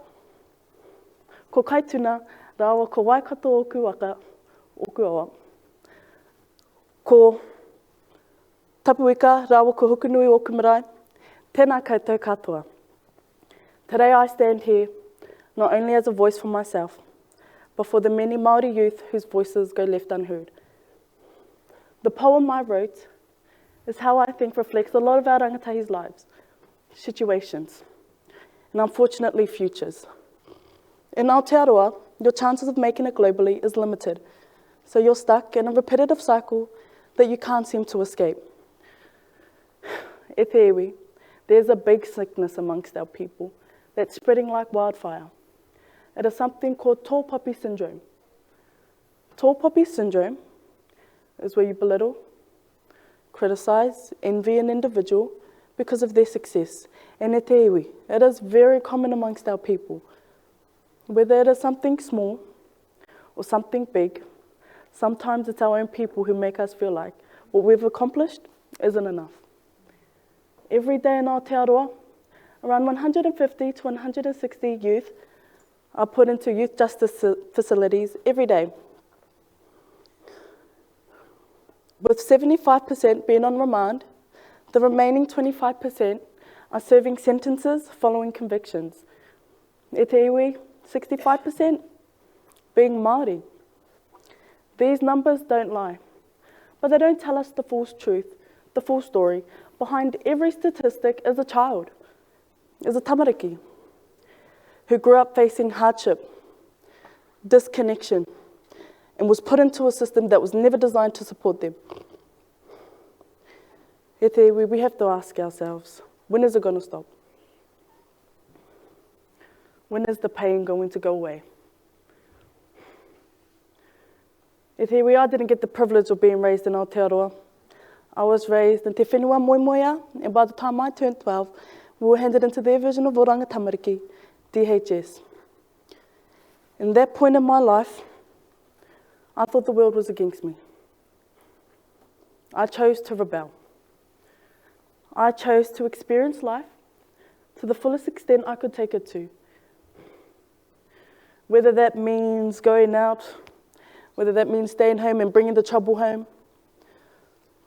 M: Ko Kaituna rāua ko Waikato ōku waka, ōku awa. Ko Tapuika rāua ko Hukunui ōku marae, tēnā koutou katoa. Today I stand here not only as a voice for myself, but for the many Māori youth whose voices go left unheard. The poem I wrote is how I think reflects a lot of our rangatahi's lives, situations, and unfortunately futures. In Aotearoa, your chances of making it globally is limited, so you're stuck in a repetitive cycle that you can't seem to escape. E te iwi, there's a big sickness amongst our people that's spreading like wildfire. It is something called tall poppy syndrome. Tall poppy syndrome is where you belittle, criticize, envy an individual because of their success. And e te iwi, it is very common amongst our people. Whether it is something small or something big, sometimes it's our own people who make us feel like what we've accomplished isn't enough. Every day in Aotearoa, around 150 to 160 youth are put into youth justice facilities every day. With 75% being on remand, the remaining 25% are serving sentences following convictions. E te iwi, 65% being Māori. These numbers don't lie, but they don't tell us the full truth, the full story. Behind every statistic is a child, is a tamariki, who grew up facing hardship, disconnection, and was put into a system that was never designed to support them. E te iwi, we have to ask ourselves, when is it going to stop? When is the pain going to go away? E te iwi, I didn't get the privilege of being raised in Aotearoa. I was raised in Te Whenua Moemoeā, and by the time I turned 12, we were handed into their version of Oranga Tamariki, DHS. In that point in my life, I thought the world was against me. I chose to rebel. I chose to experience life to the fullest extent I could take it to. Whether that means going out, whether that means staying home and bringing the trouble home,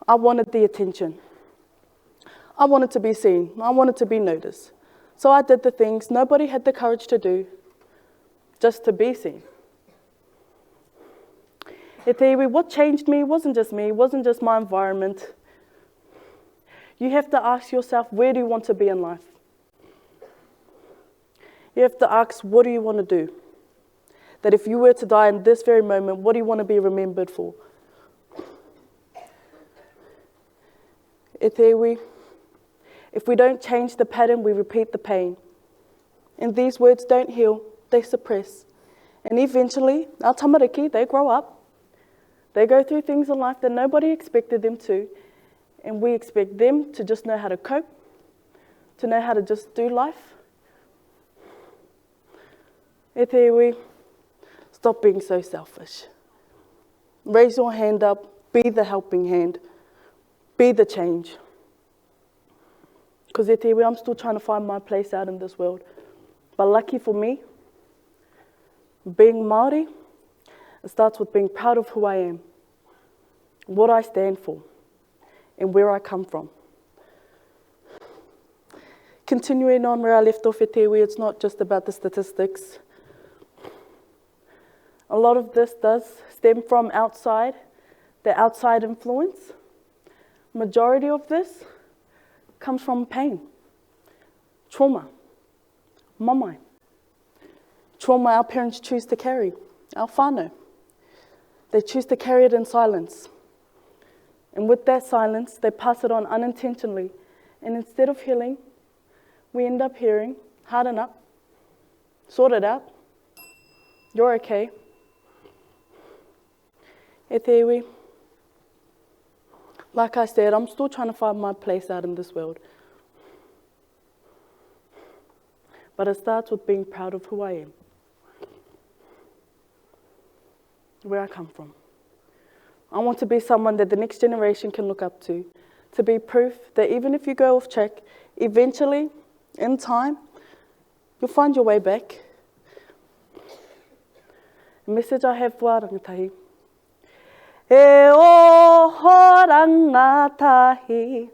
M: I wanted the attention. I wanted to be seen. I wanted to be noticed. So I did the things nobody had the courage to do just to be seen. E te iwi, what changed me wasn't just me, wasn't just my environment. You have to ask yourself, where do you want to be in life? You have to ask, what do you want to do? That if you were to die in this very moment, what do you want to be remembered for? E te iwi, if we don't change the pattern, we repeat the pain. And these words don't heal, they suppress. And eventually, our tamariki, they grow up. They go through things in life that nobody expected them to. And we expect them to just know how to cope, to know how to just do life. E te iwi, stop being so selfish. Raise your hand up, be the helping hand, be the change. Because e te iwi, I'm still trying to find my place out in this world. But lucky for me, being Māori, it starts with being proud of who I am, what I stand for, and where I come from. Continuing on where I left off at te iwi, it's not just about the statistics. A lot of this does stem from outside, the outside influence. Majority of this comes from pain, trauma, mamae. Trauma our parents choose to carry, our whānau. They choose to carry it in silence. And with that silence, they pass it on unintentionally. And instead of healing, we end up hearing, harden up, sort it out, you're okay. E te iwi, like I said, I'm still trying to find my place out in this world. But it starts with being proud of who I am, where I come from. I want to be someone that the next generation can look up to, to be proof that even if you go off track, eventually, in time, you'll find your way back. The message I have for rangatahi. E oho rangatahi,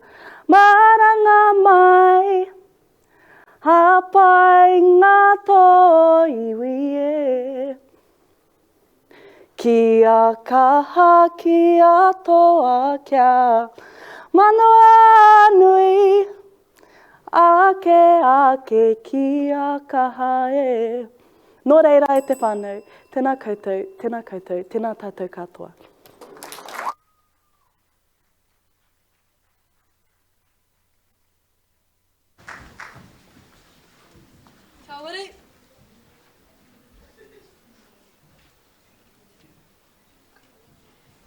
M: maranga mai, Hāpai ngā tō iwi e. Kia kaha, kia toa, kia manawanui, Ake, ake, kia kaha e. Nō reira e te whānau, tēnā koutou, tēnā koutou, tēnā tātou katoa.
D: Ka wari.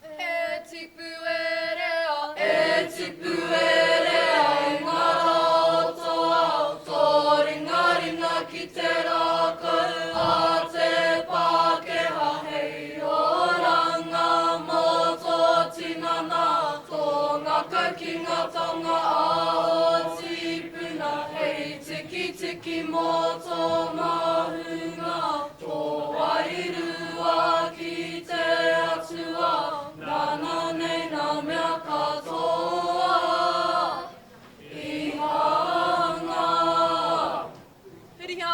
D: E tipu e rea, e tipu e rea i ngā rā o tō ao, tō ringaringa ki te rākau a te Pākehā hei oranga mō tō tinana, tō ngākau ki ngā taonga a ō tīpuna hei tikitiki mō tō māhunga, tō wairua ki te Atua, nāna nei ngā mea katoa i hanga. Hurihia.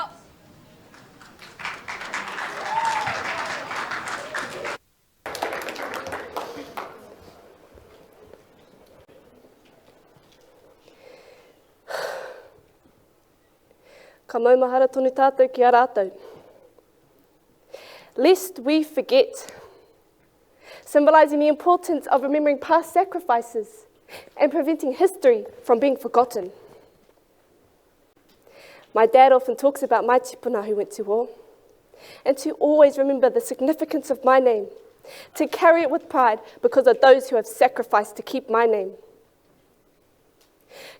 B: Ka maumahara tonu tātou ki a rātou. Lest we forget, symbolising the importance of remembering past sacrifices and preventing history from being forgotten. My dad often talks about my tipuna who went to war, and to always remember the significance of my name, to carry it with pride because of those who have sacrificed to keep my name.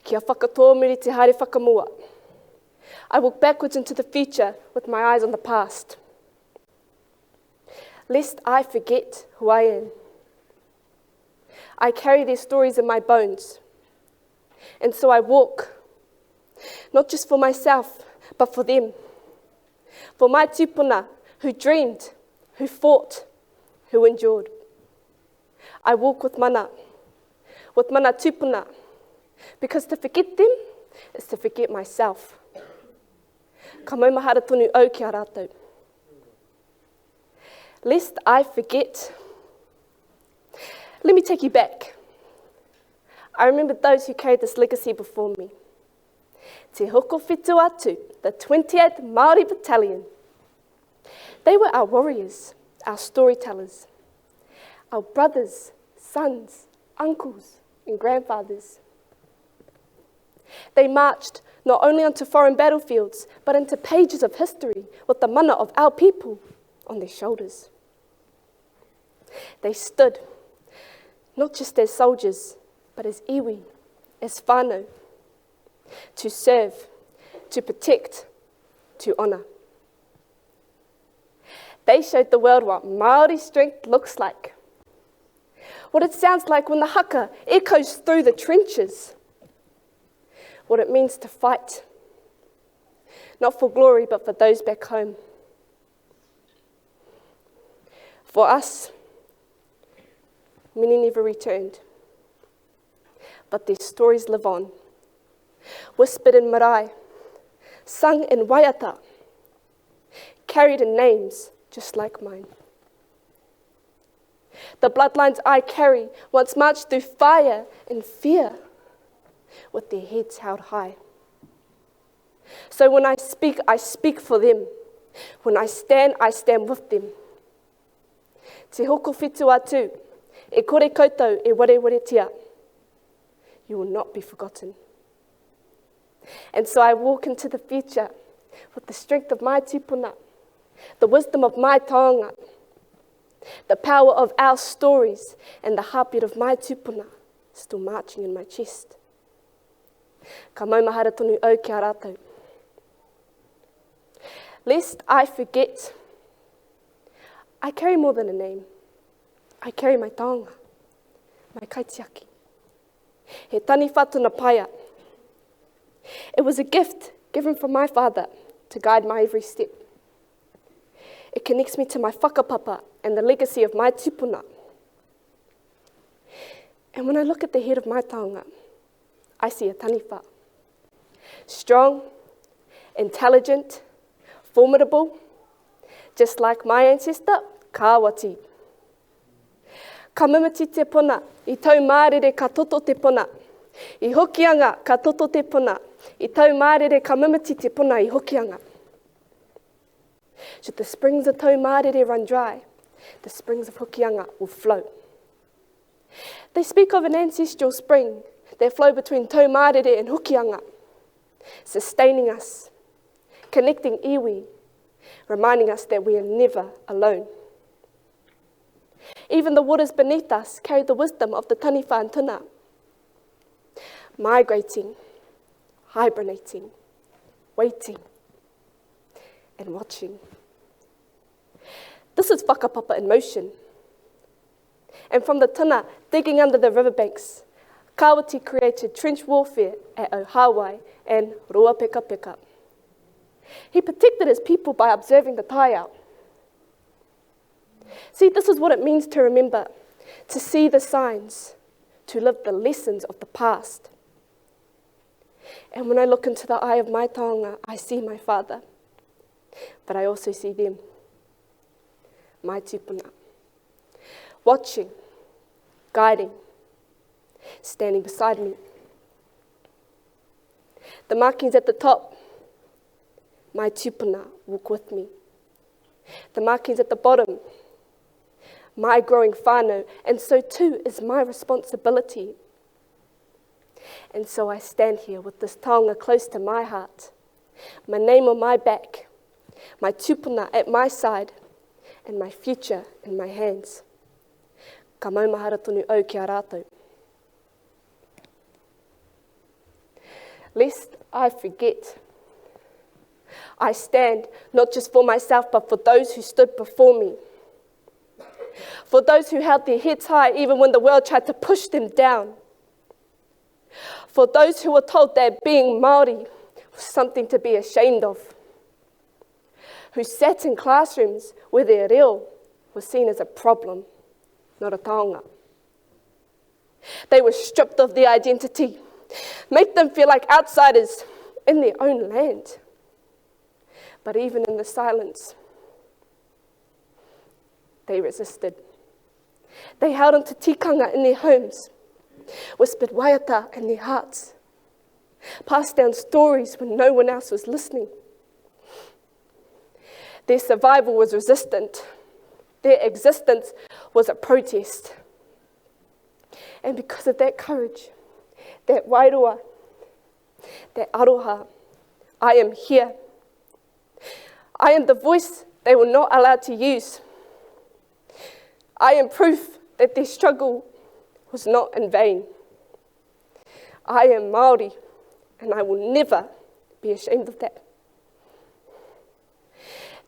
B: Kia whakatōmuri te haere whakamua. I walk backwards into the future with my eyes on the past. Lest I forget who I am. I carry their stories in my bones. And so I walk, not just for myself, but for them. For my tupuna who dreamed, who fought, who endured. I walk with mana, with mana tupuna, because to forget them is to forget myself. Ka maumahara tonu au ki a rātou. Lest I forget. Let me take you back. I remember those who carried this legacy before me. Te Hokowhitu Atu, the 28th Māori Battalion. They were our warriors, our storytellers, our brothers, sons, uncles, and grandfathers. They marched not only onto foreign battlefields, but into pages of history with the mana of our people on their shoulders. They stood, not just as soldiers, but as iwi, as whānau, to serve, to protect, to honour. They showed the world what Māori strength looks like, what it sounds like when the haka echoes through the trenches, what it means to fight, not for glory, but for those back home. For us, many never returned, but their stories live on. Whispered in marae, sung in waiata, carried in names just like mine. The bloodlines I carry once marched through fire and fear with their heads held high. So when I speak, I speak for them. When I stand, I stand with them. Te hoko whitu atu, e kore koutou e warewaretia. You will not be forgotten. And so I walk into the future with the strength of my tupuna, the wisdom of my taonga, the power of our stories, and the heartbeat of my tupuna still marching in my chest. Ka maumahara tonu au ki a rātou. Lest I forget, I carry more than a name. I carry my taonga, my kaitiaki. He taniwha tona paia. It was a gift given from my father to guide my every step. It connects me to my whakapapa and the legacy of my tupuna. And when I look at the head of my taonga, I see a taniwha. Strong, intelligent, formidable, just like my ancestor, Kāwati. Ka mimiti te puna, i Taumārere ka toto te puna. I Hokianga ka toto te puna, i Taumārere ka mimiti te puna i Hokianga. Should the springs of Taumārere run dry, the springs of Hokianga will flow. They speak of an ancestral spring that flow between Taumārere and Hokianga, sustaining us, connecting iwi, reminding us that we are never alone. Even the waters beneath us carry the wisdom of the taniwha and tuna, migrating, hibernating, waiting, and watching. This is whakapapa in motion. And from the tuna digging under the riverbanks, Kawiti created trench warfare at Ohawai and Ruapekapeka. He protected his people by observing the taiao. See, this is what it means to remember, to see the signs, to live the lessons of the past. And when I look into the eye of my taonga, I see my father, but I also see them, my tupuna, watching, guiding, standing beside me. The markings at the top, my tupuna walk with me. The markings at the bottom, my growing whānau, and so too is my responsibility. And so I stand here with this taonga close to my heart, my name on my back, my tupuna at my side, and my future in my hands. Ka maumahara tonu au ki a rātou. Lest I forget, I stand not just for myself, but for those who stood before me. For those who held their heads high even when the world tried to push them down. For those who were told that being Māori was something to be ashamed of. Who sat in classrooms where their reo was seen as a problem, not a taonga. They were stripped of their identity, make them feel like outsiders in their own land. But even in the silence, they resisted. They held onto tikanga in their homes, whispered waiata in their hearts, passed down stories when no one else was listening. Their survival was resistant. Their existence was a protest. And because of that courage, that wairua, that aroha, I am here. I am the voice they were not allowed to use. I am proof that their struggle was not in vain. I am Māori, and I will never be ashamed of that.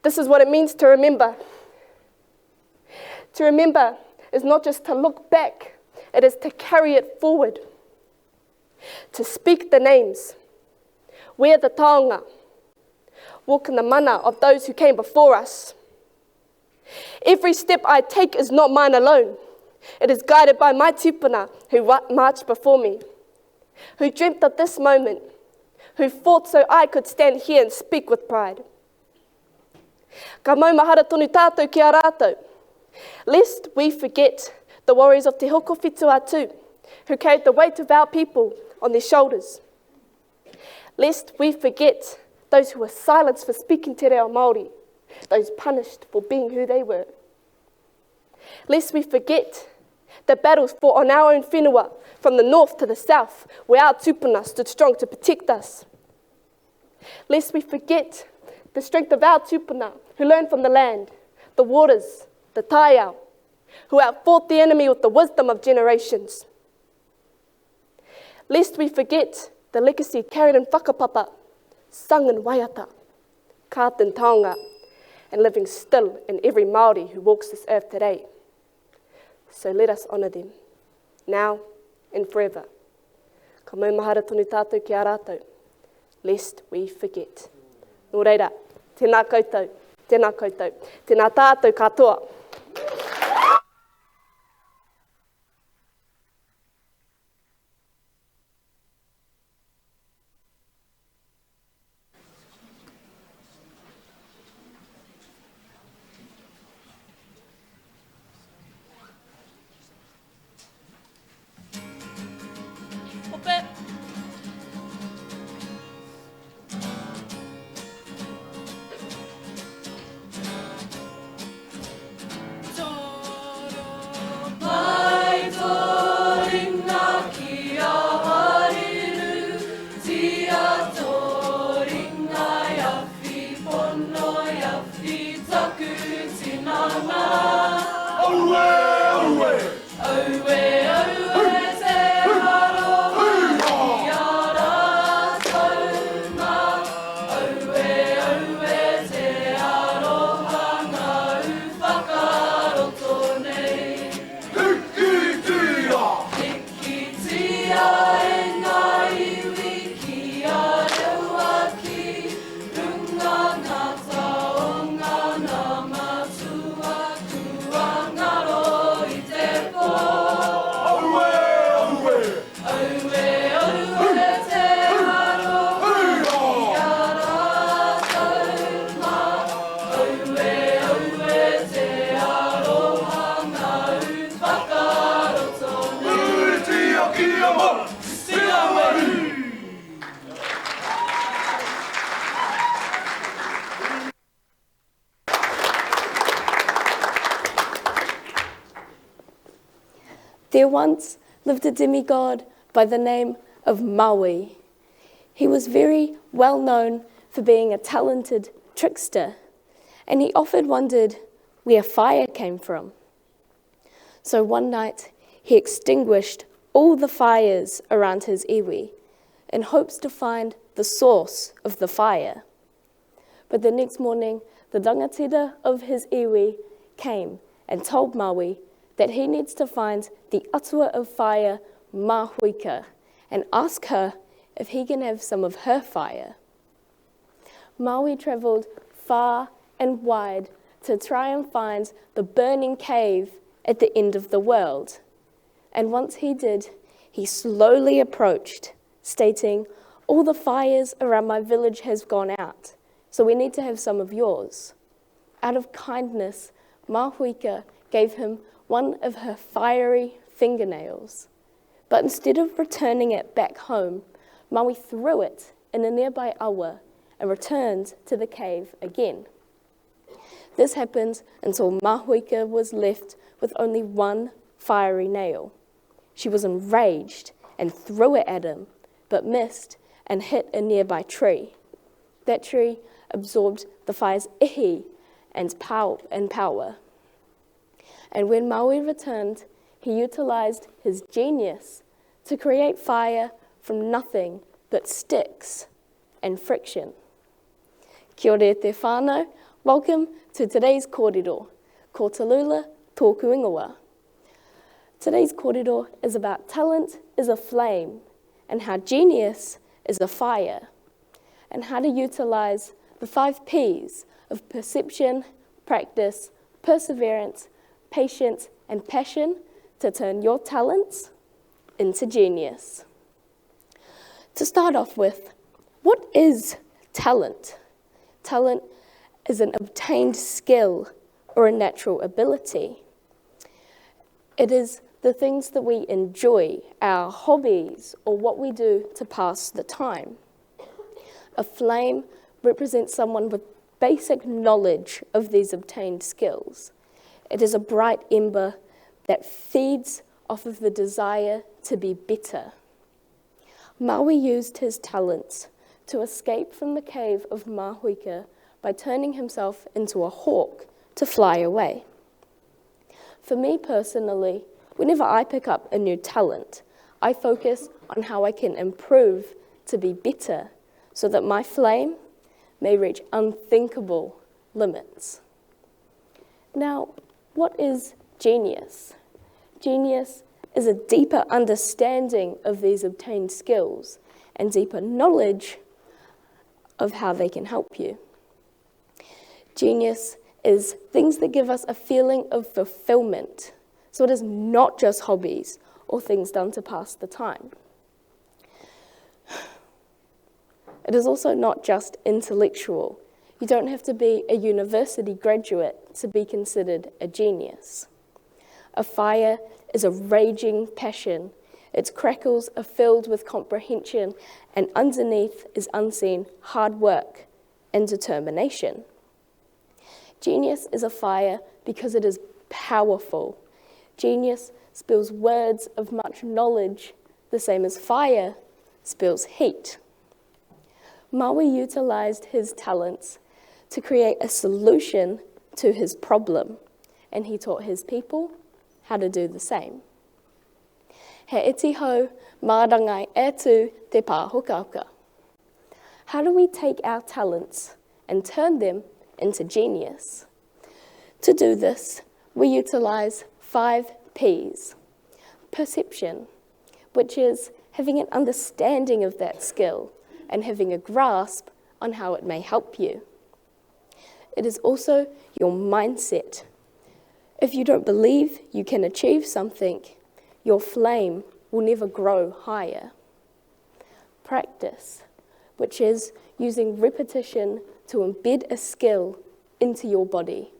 B: This is what it means to remember. To remember is not just to look back, it is to carry it forward. To speak the names, wear the taonga, walk in the mana of those who came before us. Every step I take is not mine alone. It is guided by my tupuna who marched before me, who dreamt of this moment, who fought so I could stand here and speak with pride. Ka maumahara tonu tātou ki a rātou. Lest we forget the warriors of Te Hokowhitu-a-Tū, who carried the weight of our people on their shoulders. Lest we forget those who were silenced for speaking te reo Māori, those punished for being who they were. Lest we forget the battles fought on our own whenua, from the north to the south, where our tupuna stood strong to protect us. Lest we forget the strength of our tupuna, who learned from the land, the waters, the taiao, who outfought the enemy with the wisdom of generations. Lest we forget the legacy carried in whakapapa, sung in waiata, carved in taonga, and living still in every Māori who walks this earth today. So let us honour them, now and forever. Ka maumahara tonu tātou ki a rātou, lest we forget. Nō reira, tēnā koutou, tēnā koutou, tēnā tātou katoa.
D: Ope. Mai tō ringa ki a Hariru, tia tō ringa i awhi pono i awhi taku tinana.
I: Aue, aue!
D: Aue, aue te aroha ki a rātou mā. Aue, aue te aroha ngāu whakaroto nei.
I: Hikitia!
D: Hikitia e ngā iwi ki a rewa ki runga ngā taonga nā matua kua ngaro i te pō.
I: Aue, aue!
D: Aue, aue te aroha ki a rātou mā. Aue, aue te aroha ngāu whakaroto nei.
I: Puritia kia mau, tia maru!
T: There once lived a demigod by the name of Maui. He was very well known for being a talented trickster, and he often wondered where fire came from. So one night he extinguished all the fires around his iwi in hopes to find the source of the fire. But the next morning, the rangatira of his iwi came and told Maui that he needs to find the atua of fire, Mahuika, and ask her if he can have some of her fire. Maui travelled far and wide to try and find the burning cave at the end of the world. And once he did, he slowly approached, stating, All the fires around my village has gone out, so we need to have some of yours. Out of kindness, Mahuika gave him one of her fiery fingernails. But instead of returning it back home, Maui threw it in a nearby awa and returned to the cave again. This happened until Mahuika was left with only one fiery nail. She was enraged and threw it at him, but missed and hit a nearby tree. That tree absorbed the fire's ihi and power. And when Maui returned, he utilized his genius to create fire from nothing but sticks and friction. Kia ora te whānau, welcome to today's kōrero. Ko Tallulah tōku ingoa. Today's kōrero is about talent is a flame and how genius is a fire, and how to utilize the 5 P's of perception, practice, perseverance, patience, and passion to turn your talents into genius. To start off with, what is talent? Talent is an obtained skill or a natural ability. It is the things that we enjoy, our hobbies, or what we do to pass the time. A flame represents someone with basic knowledge of these obtained skills. It is a bright ember that feeds off of the desire to be better. Maui used his talents to escape from the cave of Mahuika by turning himself into a hawk to fly away. For me personally, whenever I pick up a new talent, I focus on how I can improve to be better so that my flame may reach unthinkable limits. Now, what is genius? Genius is a deeper understanding of these obtained skills and deeper knowledge of how they can help you. Genius is things that give us a feeling of fulfillment. So it is not just hobbies or things done to pass the time. It is also not just intellectual. You don't have to be a university graduate to be considered a genius. A fire is a raging passion. Its crackles are filled with comprehension, and underneath is unseen hard work and determination. Genius is a fire because it is powerful. Genius spills words of much knowledge, the same as fire spills heat. Maui utilized his talents to create a solution to his problem, and he taught his people how to do the same. He iti hau mārangai e tū te pāhukauka. How do we take our talents and turn them into genius? To do this, we utilize five P's. Perception, which is having an understanding of that skill and having a grasp on how it may help you. It is also your mindset. If you don't believe you can achieve something, your flame will never grow higher. Practice, which is using repetition to embed a skill into your body.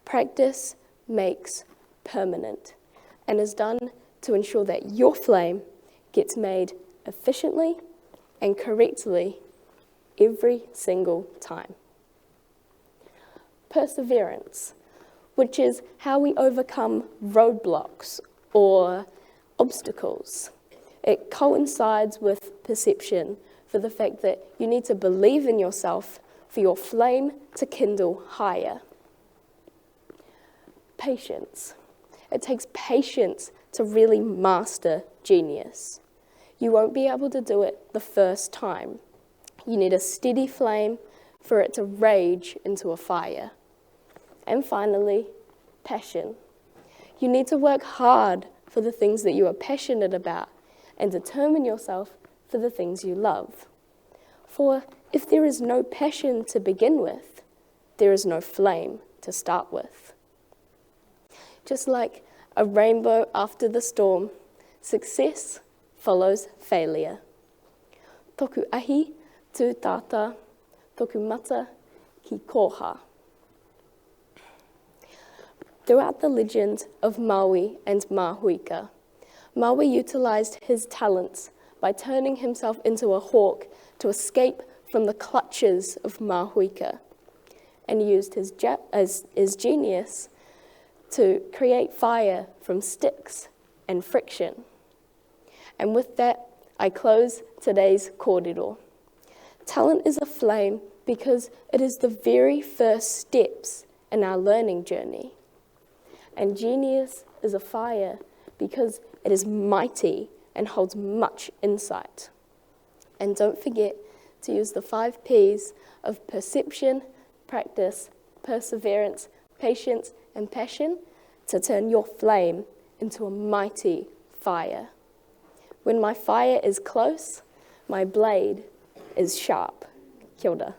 T: Practice makes permanent and is done to ensure that your flame gets made efficiently and correctly every single time. Perseverance, which is how we overcome roadblocks or obstacles. It coincides with perception for the fact that you need to believe in yourself for your flame to kindle higher. Patience. It takes patience to really master genius. You won't be able to do it the first time. You need a steady flame for it to rage into a fire. And finally, passion. You need to work hard for the things that you are passionate about and determine yourself for the things you love. For if there is no passion to begin with, there is no flame to start with. Just like a rainbow after the storm, success follows failure. Toku ahi tū tata, toku mata ki koha. Throughout the legend of Maui and Mahuika, Maui utilized his talents by turning himself into a hawk to escape from the clutches of Mahuika and used his, as, his genius to create fire from sticks and friction. And with that, I close today's kōrero. Talent is a flame because it is the very first steps in our learning journey. And genius is a fire because it is mighty and holds much insight. And don't forget to use the five P's of perception, practice, perseverance, patience, and passion to turn your flame into a mighty fire. When my fire is close, my blade is sharp. Kia ora.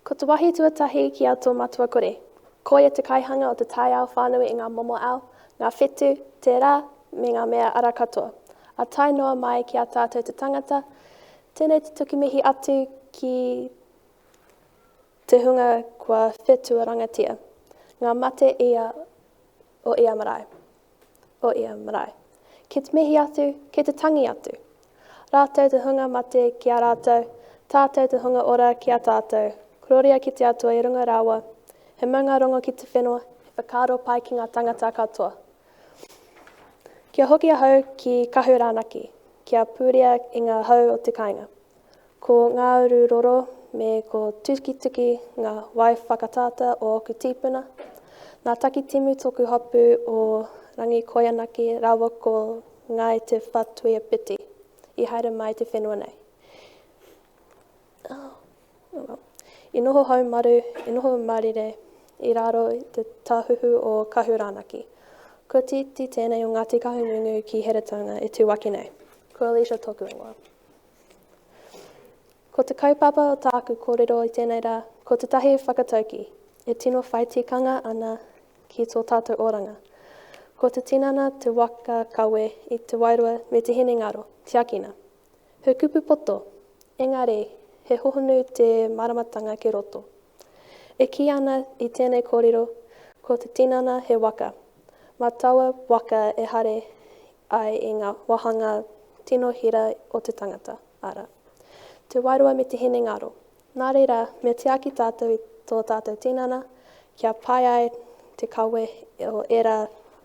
U: Ko te wāhi tuatahi ki a tō matua kore. Koia te kaihanga o te taiao whānui i ngā momo ao, ngā whetū, te rā, me ngā mea ara katoa. A tae noa mai ki a tātou te tangata, tēnei te tuku mihi atu ki te hunga kua whetuarangatia, ngā mate ia o ia marae, o ia marae. Ki te mihi atu, ki te tangi atu. Rātou te hunga mate ki a rātou, tātou te hunga ora ki a tātou. Kororia ki te Atua i runga rawa, he maunga rongo ki te whenua, he whakaaro pai ki ngā tangata katoa. Kia hoki ahau ki Kahuranaki, kia pūria i ngā hau o te kāinga. Ko Ngāururoro me ko Tukituki ngā wai whakatātā o ōku tīpuna. Nā Takitimu tōku hapū o Rangikoianaki rāua ko Ngāi Te Whatuiapiti i haere mai te whenua nei. Oh, oh well. I noho haumaru, i noho marire i raro i te tāhuhu o Kahuranaki. Ko Titi tēnei o Ngāti Kahungungu ki Heretaunga e tū ake nei. Ko Alicia tōku ingoa. Ko te kaupapa o tāku kōrero i tēnei rā, ko tētahi whakatauki e tino whai tikanga ana ki tō tātou oranga. Ko te tinana te waka kawe i te wairua me te hinengaro, tiakina. He kupu poto, engari he hohonu te māramatanga ki roto. E kī ana i tēnei kōrero, ko te tinana he waka. Mā taua waka e haere ai i ngā wāhanga tino hira o te tangata, arā, te wairua me te hinengaro. Nā reira, me tiaki tātou i tō tātou tinana kia pai ai te kawe o ērā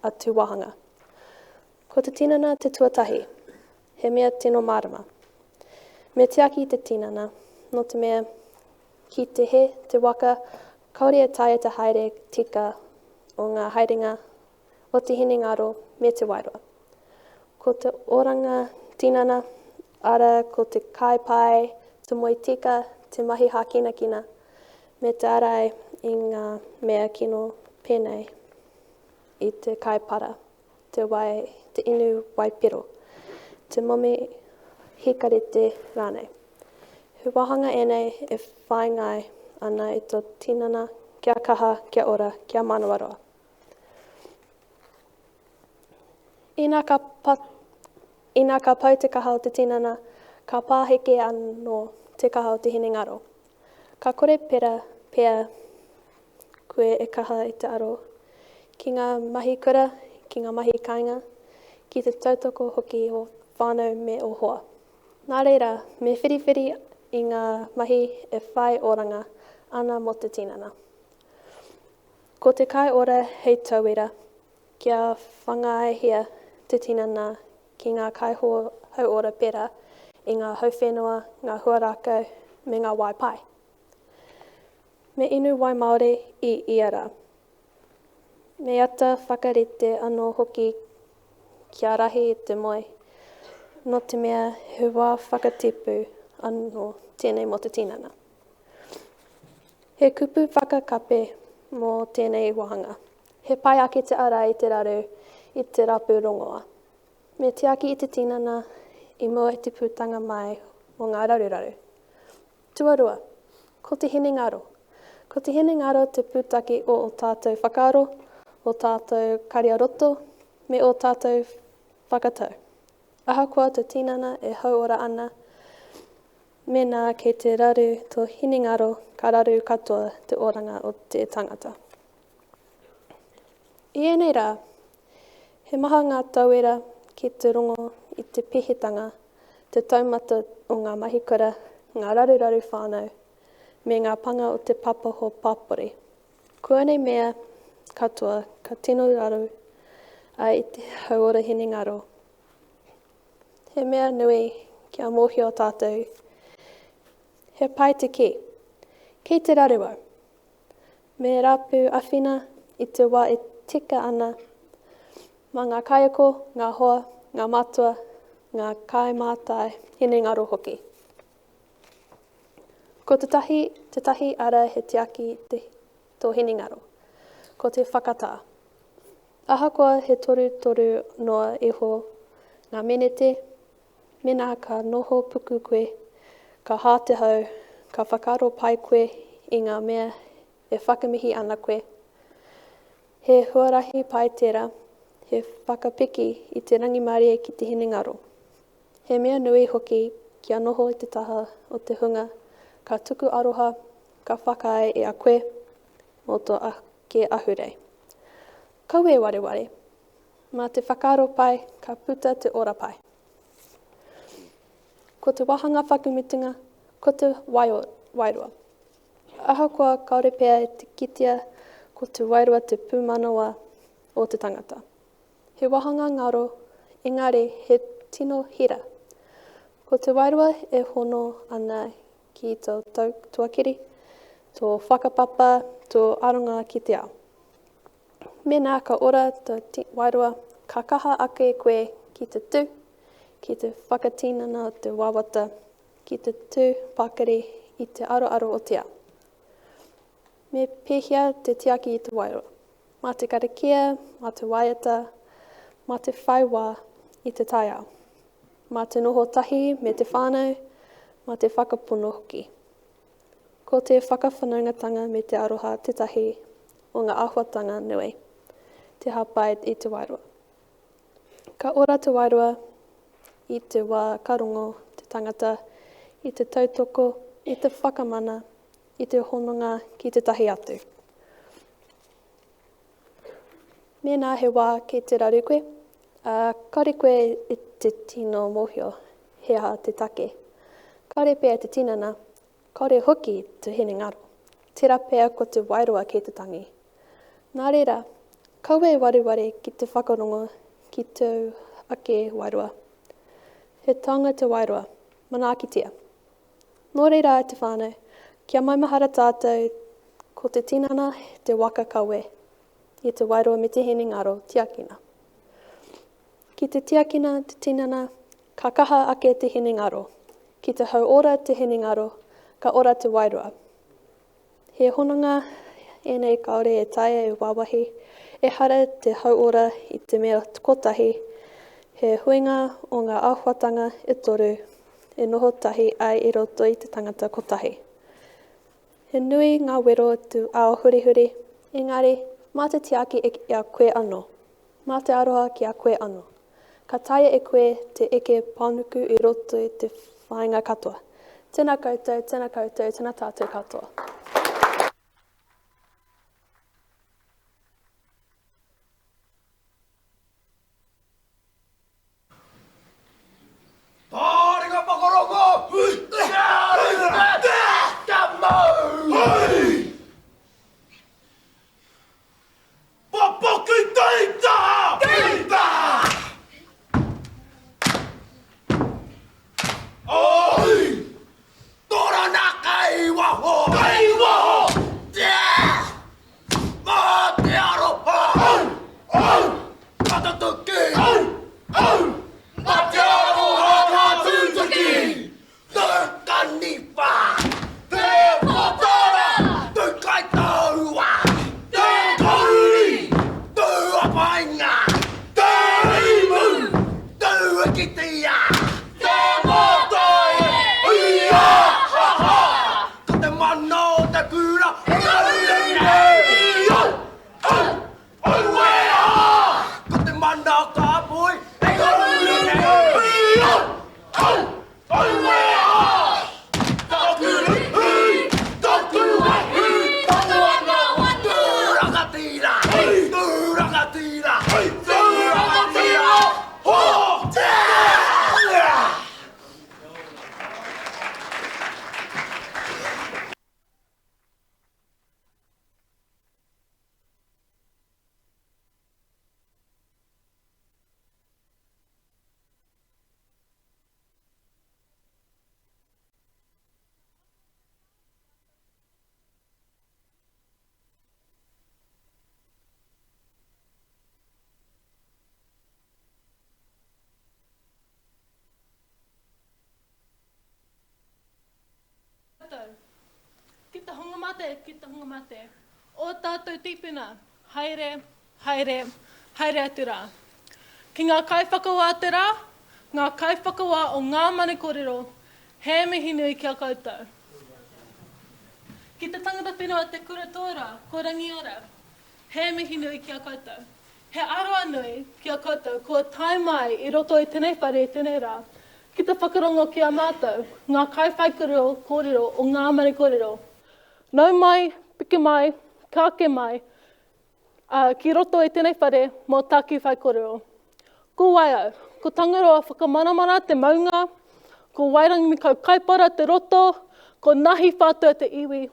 U: atu wāhanga. Ko te tinana te tuatahi. He mea tino mārama. Me tiaki i te tinana, nō te mea, ki te he te waka, kāore e taea te haere tika o ngā haerenga o te hinengaro me te wairua. Ko te oranga tinana, arā, ko te kai pai, te moe tika, te mahi hākinakina, me te ārai i ngā mea kino pēnei i te kai para. te wai, te inu waipiro, te momi hikarete rānei. He wāhanga ēnei e whāingai ana i tō tinana kia kaha, kia ora, kia manawaroa. Ina ka, pa, ina ka pau te kaha o te tinana, ka pāheke anō te kaha o te hinengaro. Ka kore pera, pea, koe e kaha i te aro ki ngā mahi kura, ki ngā mahi kāinga, ki te tautoko hoki o whānau me ō hoa. Nā reira, me whiriwhiri i ngā mahi e whai oranga ana mō te tinana. Ko te kai ora hei tauira, kia whangaihia te tinana ki ngā kai hauora pērā i ngā hauwhenua, ngā huarākau me ngā wai pai. Me inu wai Māori i ia rā. Me ata whakarite anō hoki kia rahi i te moe, nō te mea he wā whakatipu anō tēnei mō te tinana. He kupu whakakape mō tēnei wāhanga. He pai ake te ārai i te raru i te rapu rongoā. Me tiaki i te tinana i mua i te putanga mai o ngā raruraru. Tuarua, ko te hinengaro. Ko te hinengaro te pūtake o ō tātou whakaaro, ō tātou kari-ā-roto, me ō tātou whakatau. Ahakoa tō tinana e hauora ana, mēnā kei te raru tō hinengaro ka raru katoa te oranga o te tangata. I ēnei rā, he maha ngā tauira ki te rongo i te pēhitanga, te taumata o ngā mahi kura, ngā raruraru whānau, me ngā panga o te papaho pāpori. Ko ēnei mea katoa ka tino raru ai i te hauora hinengaro. He mea nui kia mōhio tātou, he pai te kī, kei te raru au. Me rapu awhina i te wā e tika ana mā ngā kaiako, ngā hoa, ngā matua, ngā kaimātai hinengaro hoki. Ko tētahi, tētahi ara he tiaki te, tō hinengaro, ko te whakatā. Ahakoa he torutoru noa iho ngā menete, Mēnā ka noho puku koe, ka hā te hau, ka whakaaro pai koe i ngā mea e whakamihi ana koe. He huarahi pai tērā, he whakapiki i te rangimārie ki te hinengaro. He mea nui hoki kia noho i te taha o te hunga ka tuku aroha, ka whakaae i a koe mō tō ake ahurei. Kaua e wareware, mā te whakaaro pai ka puta te ora pai. Ko te wāhanga whakamutunga, ko te wairua. Ahakoa kāore pea e te kitea ko te wairua te pūmanawa o te tangata. He wāhanga ngaro, engari he tino hira. Ko te wairua e hono ana ki tō tuakiri, tō whakapapa, tō aronga ki te ao. Mēnā ka ora tō wairua, ka kaha ake koe ki te tū, ki te whakatinana te wawata, ki te tū pakari i te aroaro o te ao. Me pēhea te tiaki i te wairua? Mā te karakia, mā te waiata, mā te whai wā i te taiao. Mā te noho tahi me te whānau, mā te whakapono hoki. Ko te whakawhanaungatanga me te aroha tētahi o ngā āhuatanga nui, te hāpai i te wairua. Ka ora te wairua i te wā ka rongo te tangata i te tautoko, i te whakamana, i te hononga ki tētahi atu. Mēnā he wā kei te raru koe, ā, kāore koe i te tino mōhio he aha te take. Kāore pea te tinana, kāore hoki te hinengaro. Tērā pea ko te wairua kei te tangi. Nā reira, kaua e wareware ki te whakarongo ki tōu ake wairua. He taonga te wairua, manaakitia. Nō reira e te whānau, kia maumahara tātou ko te tinana te waka kawe i te wairua me te hinengaro tiakina. Ki te tiakina te tinana, ka kaha ake te hinengaro. Ki te hauora te hinengaro, ka ora te wairua. He hononga ēnei kāore e taea e wāwahi, ehara te hauora i te mea kotahi, he huinga o ngā āhuatanga e toru e noho tahi ai i roto i te tangata kotahi. He nui ngā wero o te ao hurihuri, engari, mā te tiaki i a koe anō, mā te aroha ki a koe anō. Ka taea e koe te eke panuku i roto i te whāinga katoa. Tena koutou, tena koutou, tena tātou katoa.
I: Tāringa whakarongo! Kia mau! Papaki teita! Teita! Oi! Torana kei waho! Kei waho! Yeah! Mā te aroha! Au! Au! Ka tutuki! Au! Au! Mā te aroha ka tutuki! Te kaniwha! Te patara! Te kaitaua! Te kauri! Te apainga! Te rimu! Te ukitia! Te motai! Ia ha ha! Ko te mana o te kura e uru nei! Au! Au! Auē ā! Ko te mana o ka poi e uru nei! Au! Au! Auē ā! Taku hui, taku wahi, taku ana, tū rangatira, tū rangatira, tū rangatira, ho! Yeah!
D: Tātou. Ki te hunga mate, ki te hunga mate. Ō tātou tīpuna, haere, haere, haere atu rā. Ki ngā kaiwhakawā te rā, ngā kaiwhakawā o ngā manu kōrero, he mihi nui ki a koutou. Ki te tangata whenua Te Kura Tōra, ko Rangiora, he mihi nui ki a koutou. He aroha nui ki a koutou kua tae mai i roto i tenei whare i tenei rā.
M: ki te whakarongo ki a mātou, ngā kaiwhaikōrero kōrero o Ngā Manu Kōrero. Nau mai, piki mai, kake mai, ā, ki roto i tēnei whare mō tāku whaikōrero. Ko wai au? Ko Tangaroa Whakamanamana te maunga, ko Wairangimikau Kaipara te roto, ko Nahi Whātua te iwi,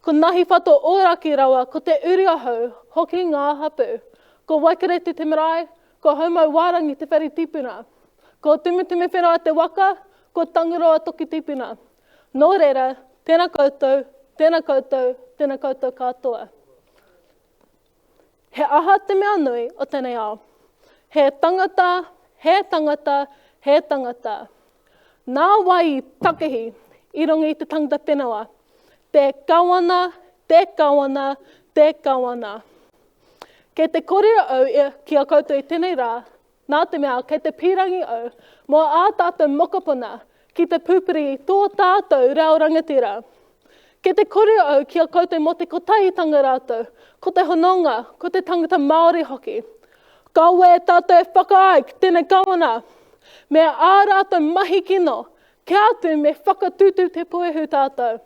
M: ko Nahi Whātua Ōrākei rawa, ko Te Uri Ahau hoki ngā hapū, ko Waikaretu te marae, ko Haumau Wārangi te whare tipuna, ko Tumutumu-whenua te waka, ko Tangaroa toku tipuna. Nō reira, tēnā koutou, tēnā koutou, tēnā koutou katoa. He aha te mea nui o tēnei ao? He tangata, he tangata, he tangata. Nā wai i takihi i runga i te tangata whenua? Te kawana, te kawana, te kawana. Kei te kōrero au ki a koutou i tēnei rā, Nā te mea kei te pīrangi au mō ā tātou mokopuna ki te pupuri i tō tātou reo rangatira. Kei te kore au ki a koutou mō te kotahitanga rātou, ko te hononga, ko te tangata Māori hoki. Kaua e tātou e whakaae ki tēnei kawana me ā rātou mahi kino, kia atu me whakatūtū te puehu tātou.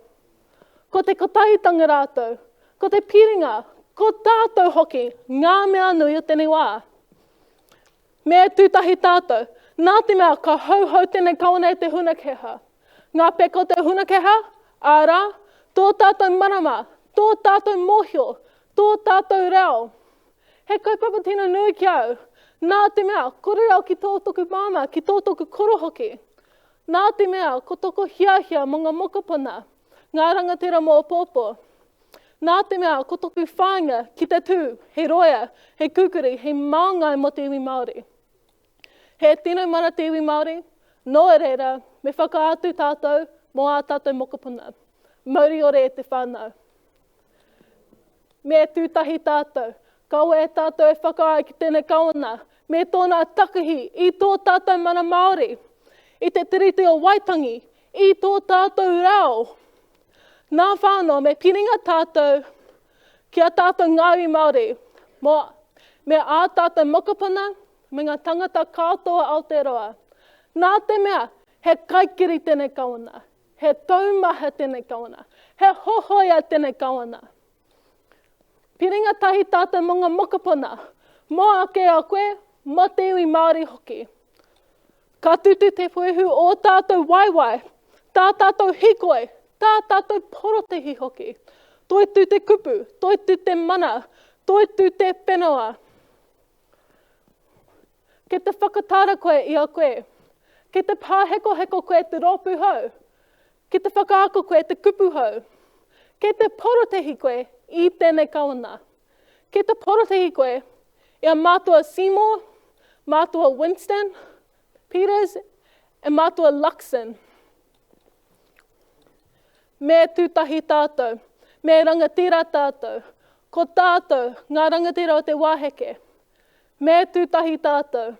M: Ko te kotahitanga rātou, ko te piringa, ko tātou hoki ngā mea nui o tēnei wā. Me tūtahi tātou, nā te mea ka hauhau tēnei kawana e te huna keha. Ngā peka o te huna keha, arā, tō tātou marama, tō tātou mōhio, tō tātou reo. He kaupapa tino nui ki au, nā te mea, kore reo ki tō toku māmā, ki tō toku koro hoki. Nā te mea, ko toko hiahia mō ngā mokopuna, ngā rangatira mō ōpōpō. Nā te mea, ko toku whāinga ki te tū, he roia, he kukuri, he māngai mō te iwi Māori. He tino mana te iwi Māori, nō reira, me whakaatu tātou mō ā tātou mokopuna. Mauri ora e te whānau. Me tū tahi tātou. Kaua e tātou e whakaae ki tēnei kawana me tōna takahi i tō tātou mana Māori, i te Tiriti o Waitangi, i tō tātou reo. Nā whānau me piringa tātou ki a tātou ngā iwi Māori, mō, me ā tātou mokopuna me ngā tangata katoa Aotearoa. Nā te mea, he kaikiri tēnei kawana. He taumaha tēnei kawana. He hohoia tēnei kawana. Piringa tahi tātou mō ngā mokopuna, mō ake a koe, mō te iwi Māori hoki. Ka tutu te puehu o tātou waewae, tā tātou hikoi, tā tātou porotehi hoki. Toitū te kupu, toitū te mana, toitū te whenua. Kei te whakatara koe i a koe. Kei te pāhekoheko koe te rōpū hou. Kei te whakaako koe te kupu hou. Kei te porotehi koe i tēnei kawana. Kei te porotehi koe i a Mātua Seymour, Mātua Winston, Peters e Mātua Luxon. Me tūtahi tātou, me rangatira tātou, ko tātou ngā rangatira o te wāheke. Me tūtahi tātou.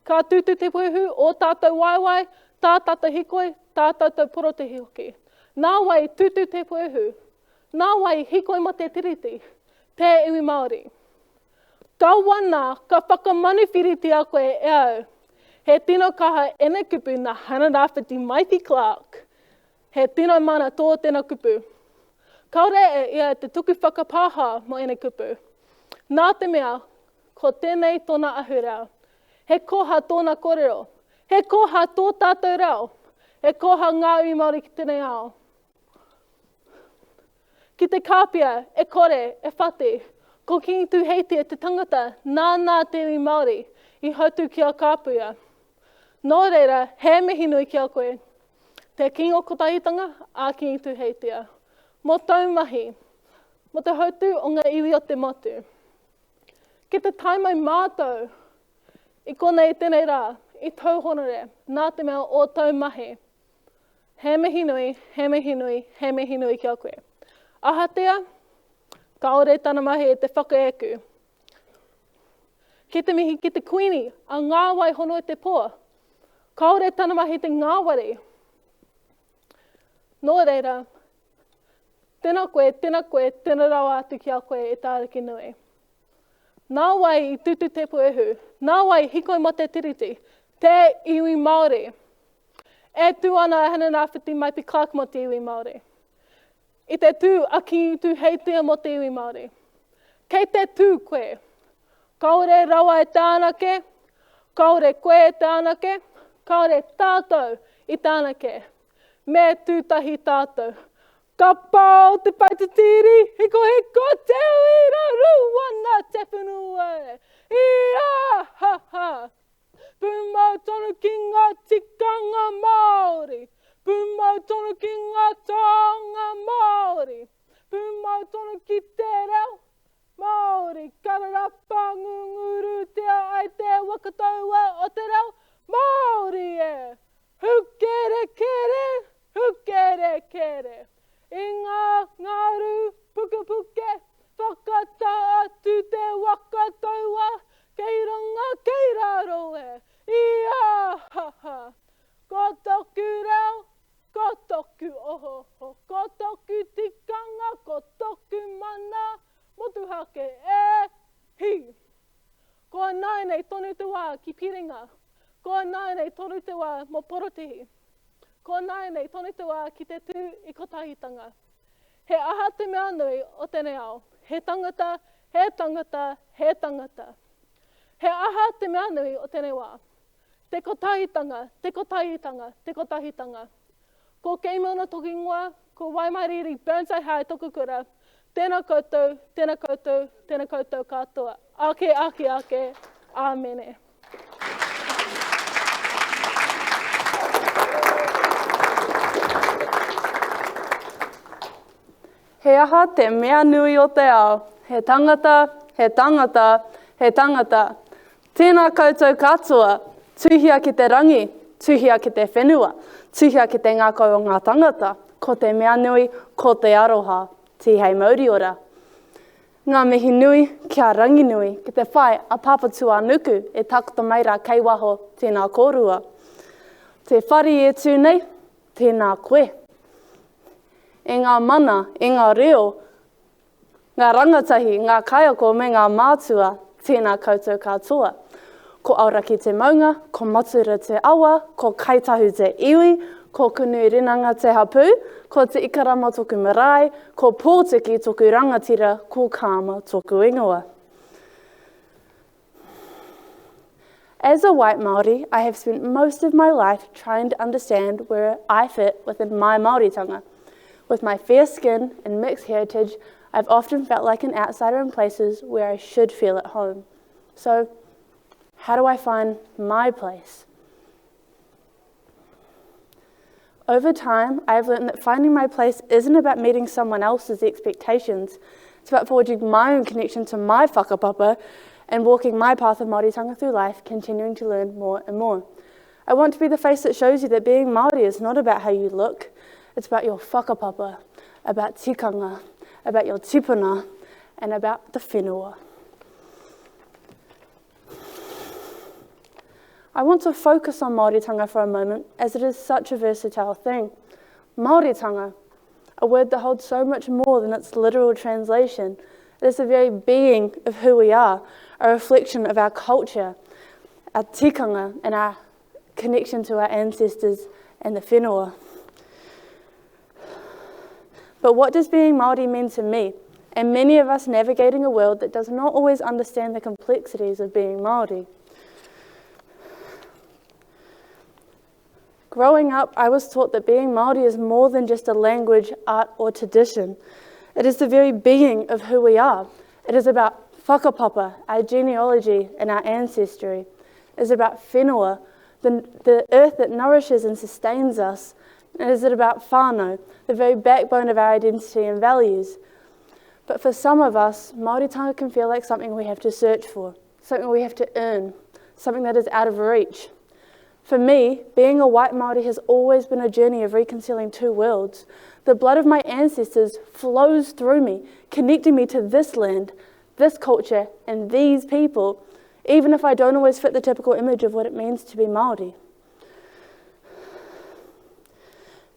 M: Ka tūtū te puehu o tātou waewae, tā tātou hikoi, tā tātou porotehi hoki. Nā wai tūtū te puehu? Nā wai hikoi mō te tiriti? Te iwi Māori. Kaua nā, ka whakamanuwhiritia koe e au. He tino kaha ēnei kupu nā Hana Rāwhiti Maipi Clark. He tino mana tō tēnā kupu. Kāore e ia te tuku whakapāha mō ēnei kupu. Nā te mea, ko tēnei tōna ahurea. He koha tōna kōrero. He koha tō tātou reo. He koha ngā iwi Māori ki tēnei ao. Ki te kāpia, e kore, e whati. Ko Kingi Tūheitia te tangata nāna te iwi Māori i hautū ki a Kāpuia. Nō reira, he mihi nui ki a koe, te Kingi o Kotahitanga a Kingi Tūheitia, mō tōu mahi, mō te hautū o ngā iwi o te motu. Ki te tae mai mātou i konei i tēnei rā, i tōu honore, nā te mea o tōu mahi. He mihi nui, he mihi nui, he mihi nui ki a koe. Ahatia, kāore tana mahi e te whakaeku. Ki te mihi ki te kuini, a ngā wai hono i te pō. Kāore tana mahi te ngāwari. Nō reira, tēnā koe, tēnā koe, tēnā rawa atu ki a koe e Tārikinui. Nā wai i tutu te puehu? Nā wai i hikoi mō te tiriti? Te iwi Māori. E tū ana a Hinerawhiti Maipi Clarke mō te iwi Māori. I te tū a Kīngi Tūheitia mō te iwi Māori. Kei te tū koe. Kāore rawa e te anake, kāore koe e te anake, kāore tātou i te anake. Me tū tahi tātou. Ka pao te pae te tīri, hiko hiko te uira, rū ana te whenua e. Ia ha ha! Pūmau tonu ki ngā tikanga Māori, pūmau tonu ki ngā taonga Māori, pūmau tonu ki te reo Māori, kararapa ngungurutia ai te waka taua o te reo Māori e! Hukerekere, hukerekere, i ngā ngaru pukepuke, whakatā atu te waka taua, kei runga, kei raro e, i-a-ha-ha. Ko toku reo, ko toku ohooho, ko toku tikanga, ko toku mana motuhake e, hi. Ko nāianei tonu te wā ki Piringa. Ko nāianei tonu te wā mō Porotēhi. Ko nāianei tonu te wā ki te tū i kotahitanga. He aha te mea nui o tēnei ao? He tangata, he tangata, he tangata. He aha te mea nui o tēnei wā? Te kotahitanga, te kotahitanga, te kotahitanga. Ko Keimona toku ingoa, ko Waimariri Burnside High toku kura. Tena koutou, tena koutou, tena koutou katoa. Ake, ake, ake. Amene.
A: He aha te mea nui o te ao? He tangata, he tangata, he tangata. Tēnā koutou katoa, tuhia ki te rangi, tuhia ki te whenua, tuhia ki te ngākau o ngā tangata, ko te mea nui, ko te aroha. Tīhei mauriora. Ngā mihi nui ki a Ranginui, ki te whai a Papatūānuku e takoto mai rā kei waho, tēnā kōrua. Te whare e tū nei, tēnā koe. E ngā mana, e ngā reo, Ngā rangatahi, ngā kaiako me ngā mātua, tēnā koutou katoa. Ko Aoraki te maunga, ko Matura te awa, ko Kai Tahu te iwi, ko Kunu Rinanga te hapū, ko Te Ikarama toku marae, ko Pōtiki toku rangatira, ko Kāma toku ingoa. As a white Māori, I have spent most of my life trying to understand where I fit within my Māoritanga. With my fair skin and mixed heritage, I've often felt like an outsider in places where I should feel at home. So, how do I find my place? Over time, I have learned that finding my place isn't about meeting someone else's expectations. It's about forging my own connection to my whakapapa and walking my path of Māoritanga through life, continuing to learn more and more. I want to be the face that shows you that being Māori is not about how you look. It's about your whakapapa, about tikanga, about your tipuna, and about the whenua. I want to focus on Māoritanga for a moment, as it is such a versatile thing. Māoritanga, a word that holds so much more than its literal translation. It is the very being of who we are, a reflection of our culture, our tikanga, and our connection to our ancestors and the whenua. But what does being Māori mean to me? And many of us navigating a world that does not always understand the complexities of being Māori. Growing up, I was taught that being Māori is more than just a language, art, or tradition. It is the very being of who we are. It is about whakapapa, our genealogy and our ancestry. It is about whenua, the, the earth that nourishes and sustains us. It is about whānau, the very backbone of our identity and values. But for some of us, Māoritanga can feel like something we have to search for, something we have to earn, something that is out of reach. For me, being a white Māori has always been a journey of reconciling two worlds. The blood of my ancestors flows through me, connecting me to this land, this culture, and these people, even if I don't always fit the typical image of what it means to be Māori.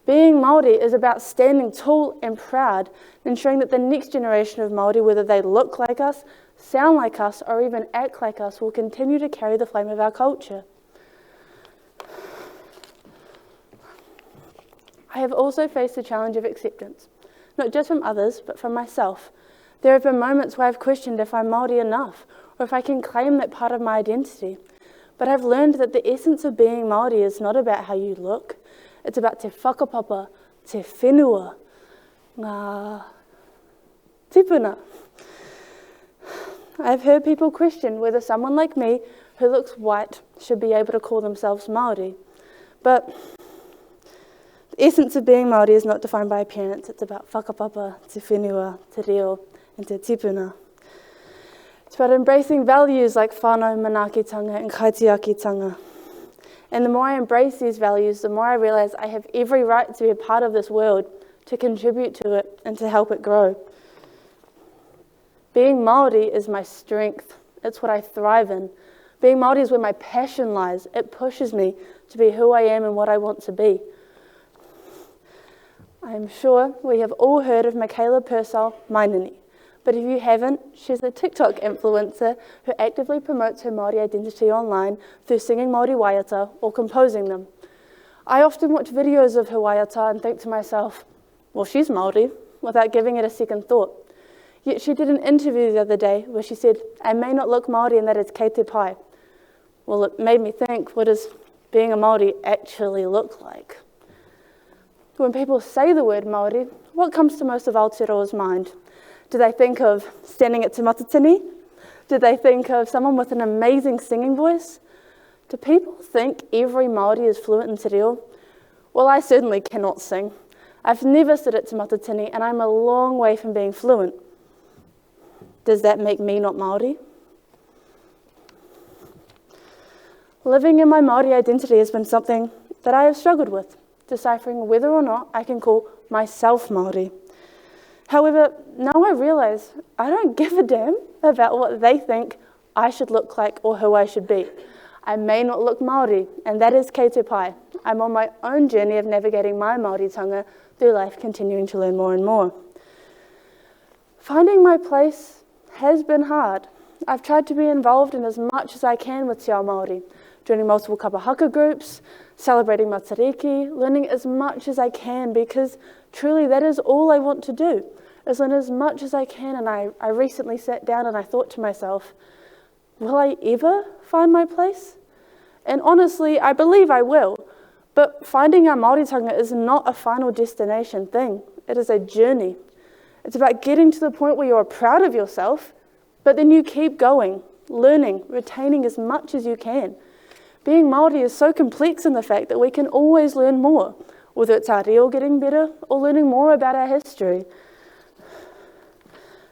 A: Being Māori is about standing tall and proud, ensuring that the next generation of Māori, whether they look like us, sound like us, or even act like us, will continue to carry the flame of our culture. I have also faced the challenge of acceptance, not just from others, but from myself. There have been moments where I've questioned if I'm Māori enough, or if I can claim that part of my identity. But I've learned that the essence of being Māori is not about how you look. It's about te whakapapa, te whenua, ngā tipuna. I've heard people question whether someone like me who looks white should be able to call themselves Māori. But the essence of being Māori is not defined by appearance. It's about whakapapa, te whenua, te reo, and te tipuna. It's about embracing values like whānau, manaakitanga, and kaitiakitanga. And the more I embrace these values, the more I realize I have every right to be a part of this world, to contribute to it, and to help it grow. Being Māori is my strength. It's what I thrive in. Being Māori is where my passion lies. It pushes me to be who I am and what I want to be. I am sure we have all heard of Michaela Purcell Mainini. But if you haven't, she's a TikTok influencer who actively promotes her Māori identity online through singing Māori waiata or composing them. I often watch videos of her waiata and think to myself, well, she's Māori, without giving it a second thought. Yet she did an interview the other day where she said, I may not look Māori and that is kei te pai. Well, it made me think, what does being a Māori actually look like? When people say the word Māori, what comes to most of Aotearoa's mind? Do they think of standing at Te Matatini? Do they think of someone with an amazing singing voice? Do people think every Māori is fluent in te reo? Well, I certainly cannot sing. I've never stood at Te Matatini and I'm a long way from being fluent. Does that make me not Māori? Living in my Māori identity has been something that I have struggled with, deciphering whether or not I can call myself Māori. However, now I realise I don't give a damn about what they think I should look like or who I should be. I may not look Māori, and that is kei te pai. I'm on my own journey of navigating my Māoritanga through life, continuing to learn more and more. Finding my place has been hard. I've tried to be involved in as much as I can with Te Ao Māori, joining multiple kapa haka groups, celebrating Matariki, learning as much as I can because truly that is all I want to do, is learn as much as I can. And I, I recently sat down and I thought to myself, will I ever find my place? And honestly, I believe I will. But finding our Māoritanga is not a final destination thing. It is a journey. It's about getting to the point where you're proud of yourself, but then you keep going, learning, retaining as much as you can. Being Māori is so complex in the fact that we can always learn more, whether it's our reo getting better or learning more about our history.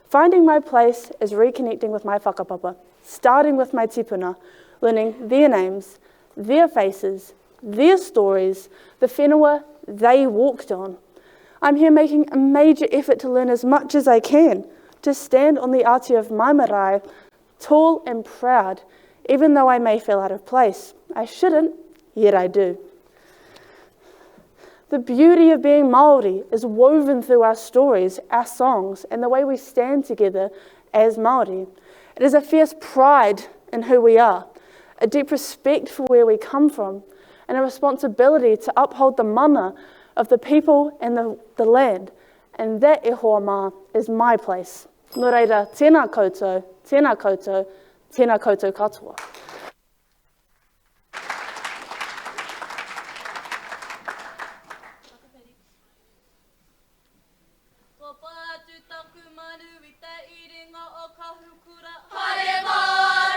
A: Finding my place is reconnecting with my whakapapa, starting with my tipuna, learning their names, their faces, their stories, the whenua they walked on. I'm here making a major effort to learn as much as I can, to stand on the ati of my marae, tall and proud, even though I may feel out of place. I shouldn't, yet I do. The beauty of being Māori is woven through our stories, our songs, and the way we stand together as Māori. It is a fierce pride in who we are, a deep respect for where we come from, and a responsibility to uphold the mana of the people and the, the land. And that, e hoa mā, is my place. Nō reira, tēnā koutou, tēnā koutou, tēnā koutou katoa.
D: Ko Patu taku manu i te iringa o Kahukura. Haere mā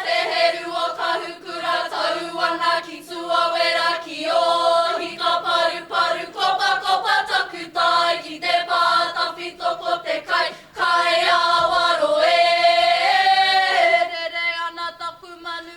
D: te heru o Kahukura tau ana ki Tuawera ki Ōhika paruparu kopakopa taku tae ki te pā tawhito ko te kai kai a waro e. Rere ana taku manu.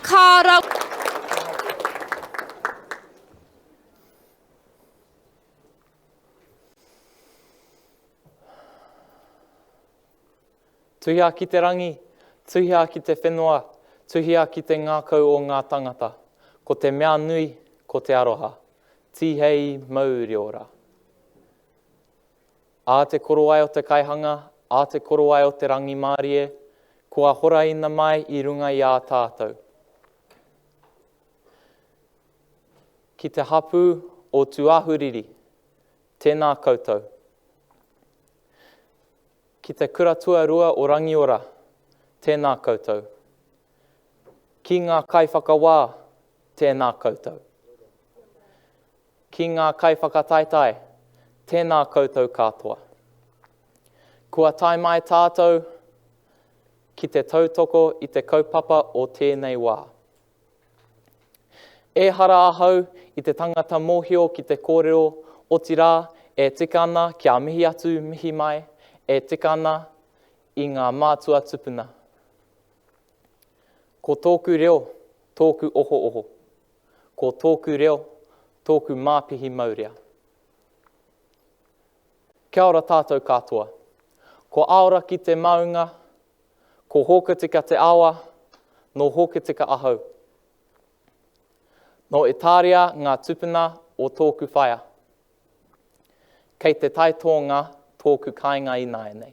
D: Ka rawe.
C: Tuhia ki te rangi, tuhia ki te whenua, tuhia ki te ngākau o ngā tangata. Ko te mea nui, ko te aroha. Tīhei mauri ora. Ā te korowai o te kaihanga, ā te korowai o te rangimārie, kua horaina mai i runga i ā tātou. Ki te hapū o Tūāhuriri, tēnā koutou. Ki te kura tuarua o Rangiora, tēnā koutou. Ki ngā kaiwhakawā, tēnā koutou. Ki ngā kaiwhakataetae, tēnā koutou katoa. Kua tae mai tātou ki te tautoko i te kaupapa o tēnei wā. Ehara ahau i te tangata mōhio ki te kōrero, otirā, e tika ana kia mihi atu, mihi mai, e tika ana i ngā mātua tupuna. Ko tōku reo, tōku ohooho. Ko tōku reo, tōku māpihi maurea. Kia ora tātou katoa. Ko Aoraki te maunga, Ko Hokitika te awa, nō Hokitika ahau. Nō Itāria ngā tupuna o tōku whaea. Kei te taitōnga tōku kāinga ināianei.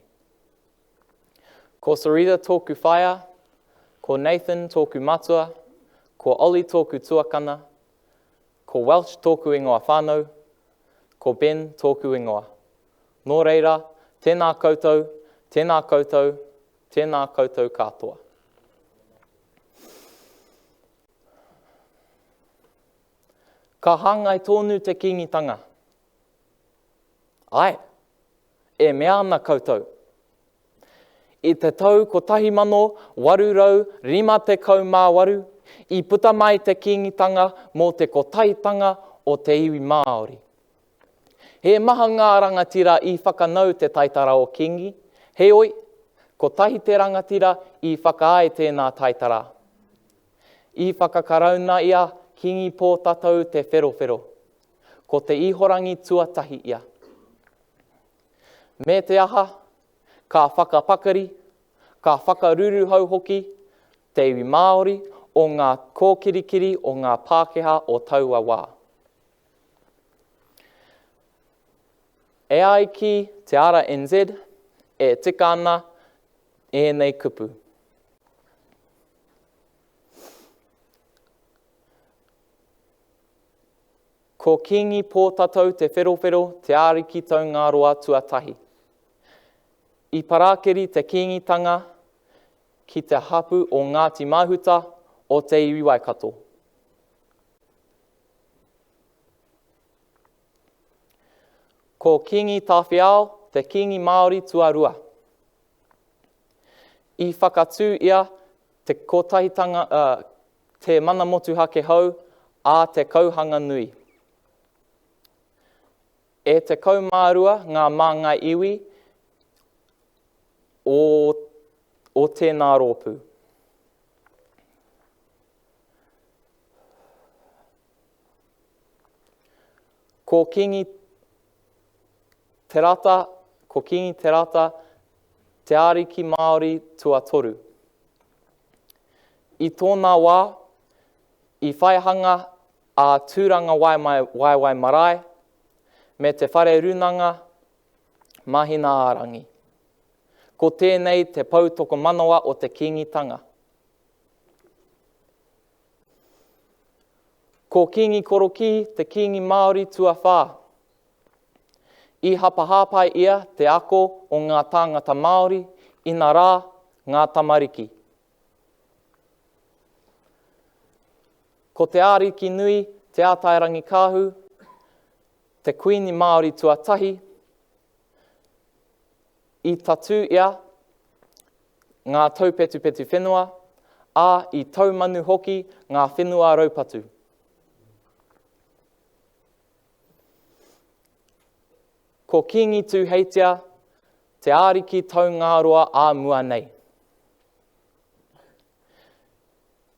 C: Ko Sarita tōku whaea, ko Nathan tōku matua, ko Ollie tōku tuakana, ko Welch tōku ingoa whānau, ko Ben tōku ingoa. Nō reira, tēnā koutou, tēnā koutou, tēnā koutou katoa. Ka hāngai tōnu te Kīngitanga. Āe, e mea ana koutou. I te tau 1858, i puta mai te Kīngitanga mō te kotahitanga o te iwi Māori. He maha ngā rangatira i whakanau te taitara o Kingi, heoi, kotahi te rangatira i whakaae tēnā taitara. I whakakarauna ia Kingi Pōtatau Te Wherowhero. Ko te ihorangi tuatahi ia. Me te aha, ka whakapakari, ka whakaruruhau hoki te iwi Māori o ngā kōkirikiri o ngā Pākehā o taua wā. E ai ki Te Ara NZ, e tika ana ēnei kupu. Ko Kīngi Pōtatau Te Wherowhero te ariki taungāroa tuatahi. I parakeri te Kīngitanga ki te hapū o Ngāti Mahuta o te iwi Waikato. Ko Kīngi Tāwhiao te Kīngi Māori tuarua. I whakatū ia te kotahitanga, uh, te mana motuhake hou a te kauhanga nui. E 12 ngā māngai iwi o, o tēnā rōpū. Ko Kingi Te Rata, ko Kingi Te Rata te ariki Māori tuatoru. I tōna wā, i whaihanga a Tūrangawaewae Marae me te Whare Rūnanga Mahina-ā-rangi. Ko tēnei te pou tokomanawa o te Kīngitanga. Ko Kīngi Korokī te kīngi Māori tuawhā. I hapahāpai ia te ako o ngā tāngata Māori, inarā, ngā tamariki. Ko Te Arikinui Te Atairangikaahu te Kuini Māori tuatahi i tatū ia ngā taupetupetu whenua, ā, i taumanu hoki ngā whenua raupatu. Ko Kīngi Tūheitia te ariki taungāroa ā mua nei.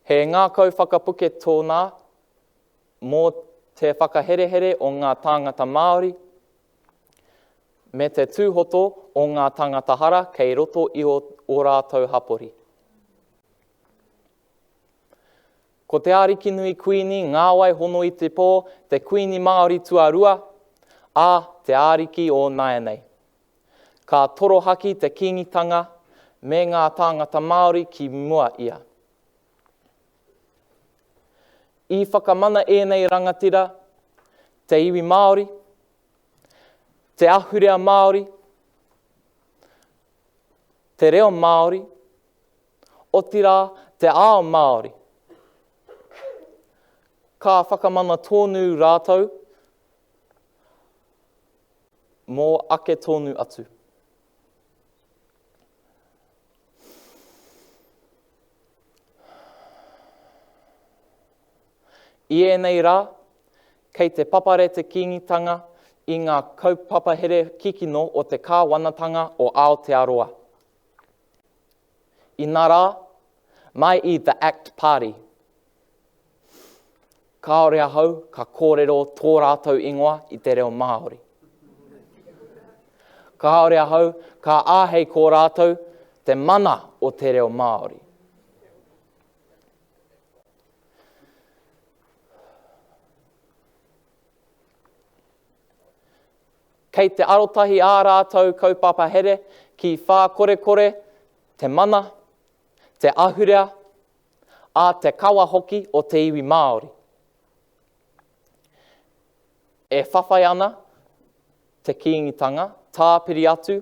C: He ngākau whakapuke tōna mō te whakaherehere o ngā tāngata Māori me te tūhoto o ngā tāngata hara kei roto i ō rātou hapori. Ko Te Arikinui Kuini Ngāwai Honoitepō te Kuini Māori tuarua, ā, te Ariki o nāianei. Ka torohaki te Kīngitanga me ngā tāngata Māori ki mua ia. I whakamana ēnei rangatira, te iwi Māori, te ahurea Māori, te reo Māori, otirā te ao Māori. Ka whakamana tonu rātou mō ake tonu atu. I ēnei rā, kei te papare te Kīngitanga i ngā kaupapahere kikino o te kāwanatanga o Aotearoa. Inarā, mai i The Act Party. Kāore ahau ka kōrero tō rātou ingoa i te reo Māori. Kāore ahau ka āhei ko rātou te mana o te reo Māori. Kei te arotahi ā rātou kaupapa here ki whākorekore te mana, te ahurea, ā, te kawa hoki o te iwi Māori. E whawhai ana te Kīngitanga tāpiri atu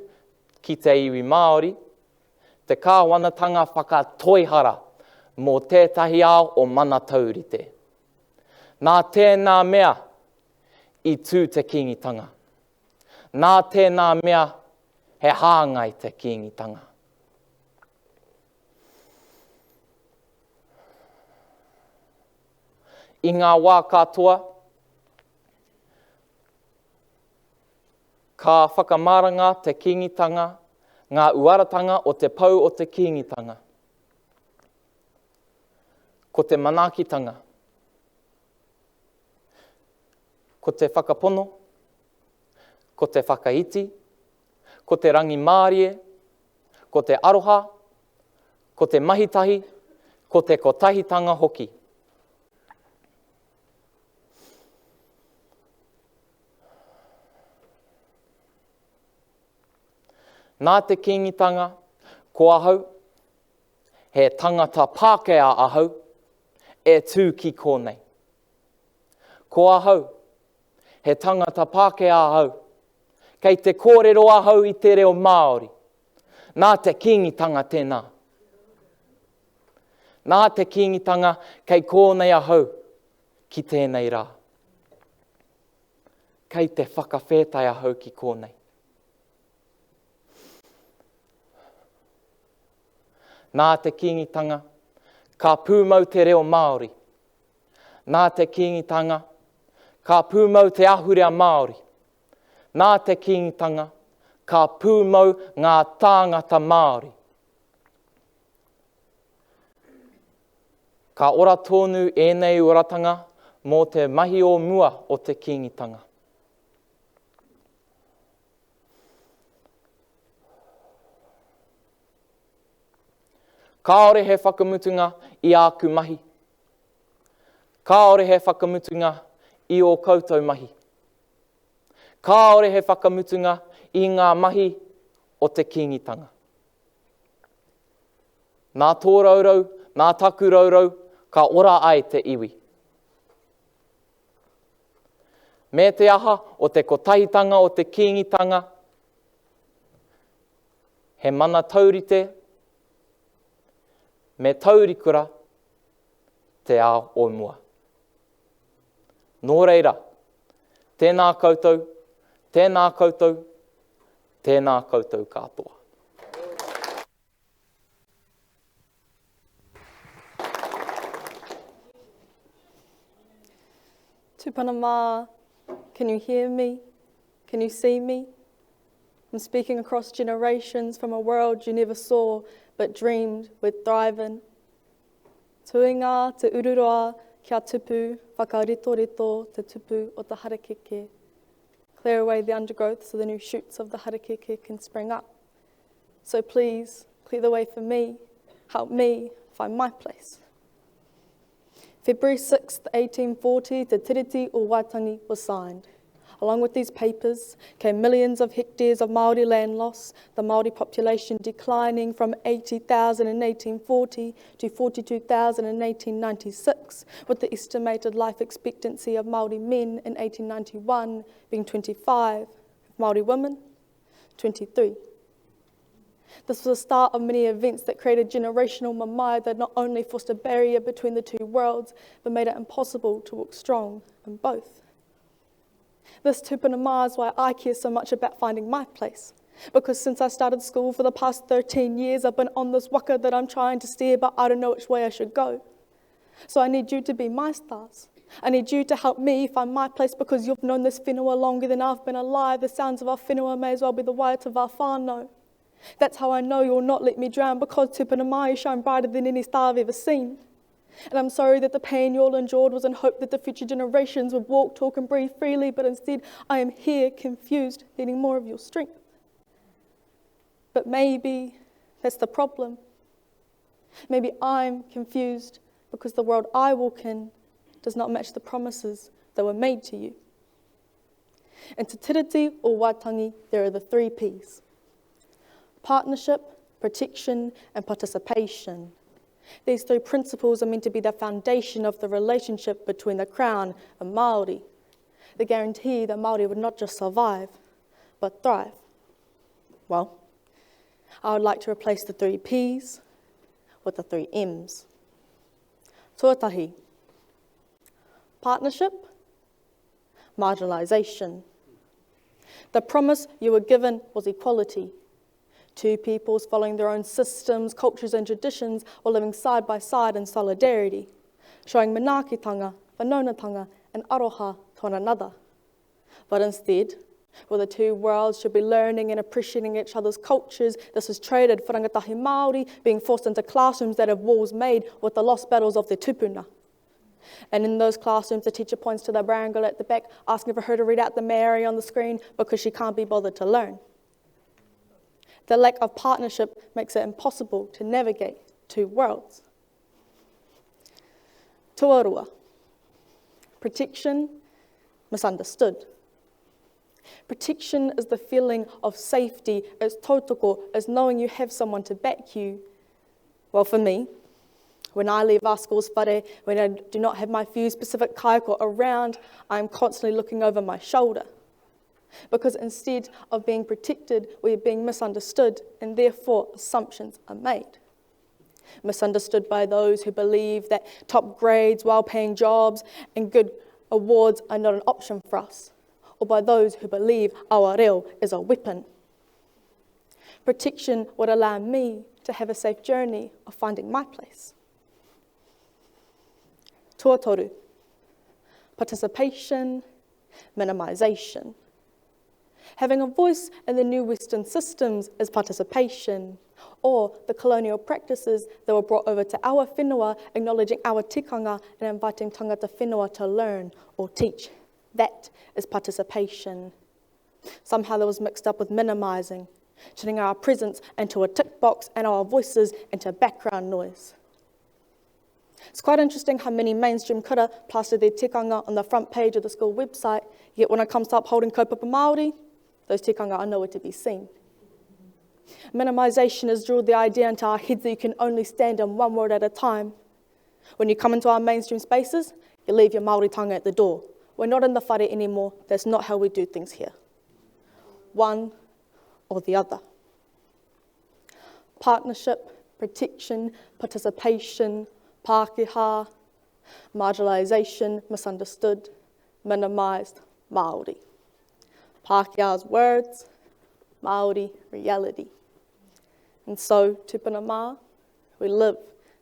C: ki te iwi Māori, te kāwanatanga whakatoihara mō tētahi ao o mana taurite. Nā tēnā mea i tū te Kīngitanga. Nā tēnā mea he hāngai te Kīngitanga. I ngā wā katoa, ka whakamāranga te Kīngitanga ngā uaratanga o te pou o te Kīngitanga. Ko te manaakitanga, ko te whakapono, ko te whakaiti, ko te rangimārie, ko te aroha, ko te mahitahi, ko te kotahitanga hoki. Nā te Kīngitanga, ko ahau, he tangata Pākehā ahau, e tū ki kōnei. Ko ahau, he tangata Pākehā ahau, kei te kōrero ahau i te reo Māori. Nā te Kīngitanga tēnā. Nā te Kīngitanga kei kōnei ahau ki tēnei rā. Kei te whakawhētai ahau ki kōnei. Nā te Kīngitanga, ka pūmau te reo Māori. Nā te Kīngitanga, ka pūmau te ahurea Māori. Nā te Kīngitanga, ka pūmau ngā tāngata Māori. Ka ora tonu ēnei uaratanga mō te mahi o mua o te Kīngitanga. Kāore he whakamutunga i āku mahi. Kāore he whakamutunga i ō koutou mahi. Kāore he whakamutunga i ngā mahi o te Kīngitanga. Nā tō rourou, nā taku rourou, ka ora ai te iwi. Me te aha o te kotahitanga o te Kīngitanga, he mana taurite me taurikura te ao o mua. Nō reira, tēnā koutou, tēnā koutou, tēnā koutou katoa.
E: Tupana mā, can you hear me? Can you see me? I'm speaking across generations from a world you never saw but dreamed would thrive in. Tuinga te ururoa kia tupu, whakaritorito te tupu o te harakeke. Clear away the undergrowth so the new shoots of the harakeke can spring up. So please, clear the way for me. Help me find my place. February 6, 1840, Te Tiriti o Waitangi was signed. Along with these papers came millions of hectares of Māori land loss, the Māori population declining from 80,000 in 1840 to 42,000 in 1896, with the estimated life expectancy of Māori men in 1891 being 25, Māori women 23. This was the start of many events that created generational mamae that not only forced a barrier between the two worlds, but made it impossible to walk strong in both. This tupuna mā is why I care so much about finding my place. Because since I started school for the past 13 years, I've been on this waka that I'm trying to steer, but I don't know which way I should go. So I need you to be my stars. I need you to help me find my place because you've known this whenua longer than I've been alive. The sounds of our whenua may as well be the waiata of our whānau. That's how I know you'll not let me drown because tupuna mai shine brighter than any star I've ever seen. And I'm sorry that the pain you all endured was in hope that the future generations would walk, talk, and breathe freely, but instead I am here confused, needing more of your strength. But maybe that's the problem. Maybe I'm confused because the world I walk in does not match the promises that were made to you. In Te Tiriti o Waitangi, there are the three Ps. Partnership, protection, and participation. These three principles are meant to be the foundation of the relationship between the Crown and Māori, the guarantee that Māori would not just survive, but thrive. Well, I would like to replace the three Ps with the three M's. Tuatahi, partnership, marginalisation. The promise you were given was equality. Two peoples following their own systems, cultures and traditions while living side by side in solidarity, showing manaakitanga, whanaungatanga and aroha to one another. But instead, where the two worlds should be learning and appreciating each other's cultures, this was traded for rangatahi Māori being forced into classrooms that have walls made with the lost battles of their tupuna. And in those classrooms, the teacher points to the brown girl at the back, asking for her to read out the Mary on the screen because she can't be bothered to learn. The lack of partnership makes it impossible to navigate two worlds. Tuarua. Protection misunderstood. Protection is the feeling of safety, it's tautoko, it's knowing you have someone to back you. Well, for me, when I leave our school's whare, when I do not have my few specific kaiko around, I am constantly looking over my shoulder. Because instead of being protected, we are being misunderstood, and therefore assumptions are made. Misunderstood by those who believe that top grades, well-paying jobs, and good awards are not an option for us, or by those who believe our reo is a weapon. Protection would allow me to have a safe journey of finding my place. Tuatoru, participation, minimization. Having a voice in the new Western systems is participation, or the colonial practices that were brought over to our whenua, acknowledging our tikanga and inviting tangata whenua to learn or teach. That is participation. Somehow that was mixed up with minimizing, turning our presence into a tick box and our voices into background noise. It's quite interesting how many mainstream kura plaster their tikanga on the front page of the school website, yet when it comes to upholding kaupapa Māori, those tikanga are nowhere to be seen. Minimization has drilled the idea into our heads that you can only stand in one word at a time. When you come into our mainstream spaces, you leave your Māoritanga at the door. We're not in the whare anymore. That's not how we do things here. One or the other. Partnership, protection, participation, Pākehā, marginalisation, misunderstood, minimised, Māori. Pākehā's words, Māori reality. And so, tupuna mā, we live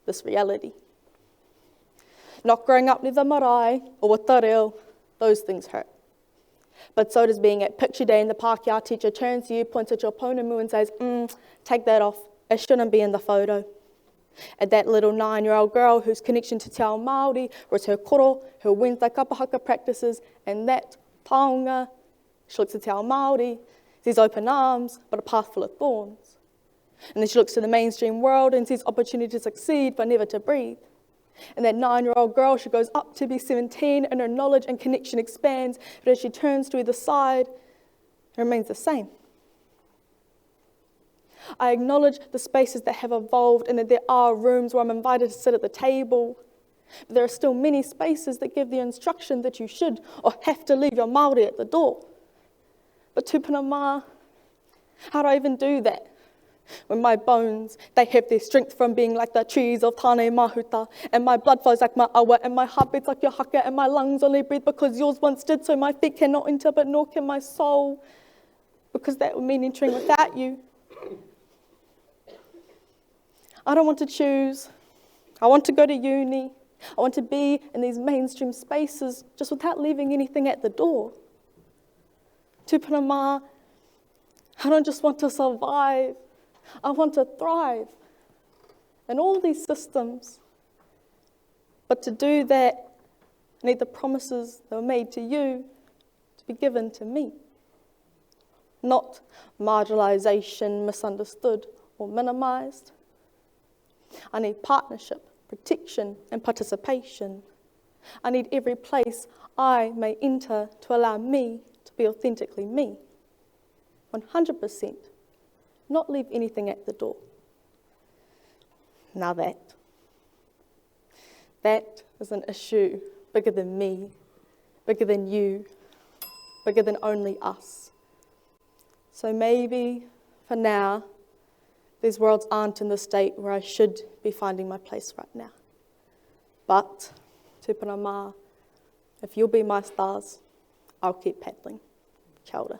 E: this reality. Not growing up near the marae or with the reo, those things hurt. But so does being at picture day and the Pākehā teacher turns to you, points at your pounamu and says, take that off, it shouldn't be in the photo. At that little nine-year-old girl whose connection to Te Ao Māori was her koro, her Wednesday kapahaka practices, and that taonga. She looks at Te Ao Māori, sees open arms, but a path full of thorns. And then she looks to the mainstream world and sees opportunity to succeed, but never to breathe. And that nine-year-old girl, she goes up to be 17 and her knowledge and connection expands, but as she turns to either side, it remains the same. I acknowledge the spaces that have evolved and that there are rooms where I'm invited to sit at the table. But there are still many spaces that give the instruction that you should or have to leave your Māori at the door. But tupuna mā, how do I even do that? When my bones, they have their strength from being like the trees of Tane Mahuta, and my blood flows like my awa, and my heart beats like your haka, and my lungs only breathe because yours once did, so my feet cannot enter, but nor can my soul, because that would mean entering without you. I don't want to choose. I want to go to uni. I want to be in these mainstream spaces just without leaving anything at the door. Tupuna mā, I don't just want to survive. I want to thrive in all these systems. But to do that, I need the promises that were made to you to be given to me. Not marginalisation misunderstood or minimised. I need partnership, protection and participation. I need every place I may enter to allow me to be authentically me. 100%. Not leave anything at the door. Now that, that is an issue bigger than me, bigger than you, bigger than only us. So maybe for now, these worlds aren't in the state where I should be finding my place right now. But, tupuna mā, if you'll be my stars, I'll keep paddling. Kia ora.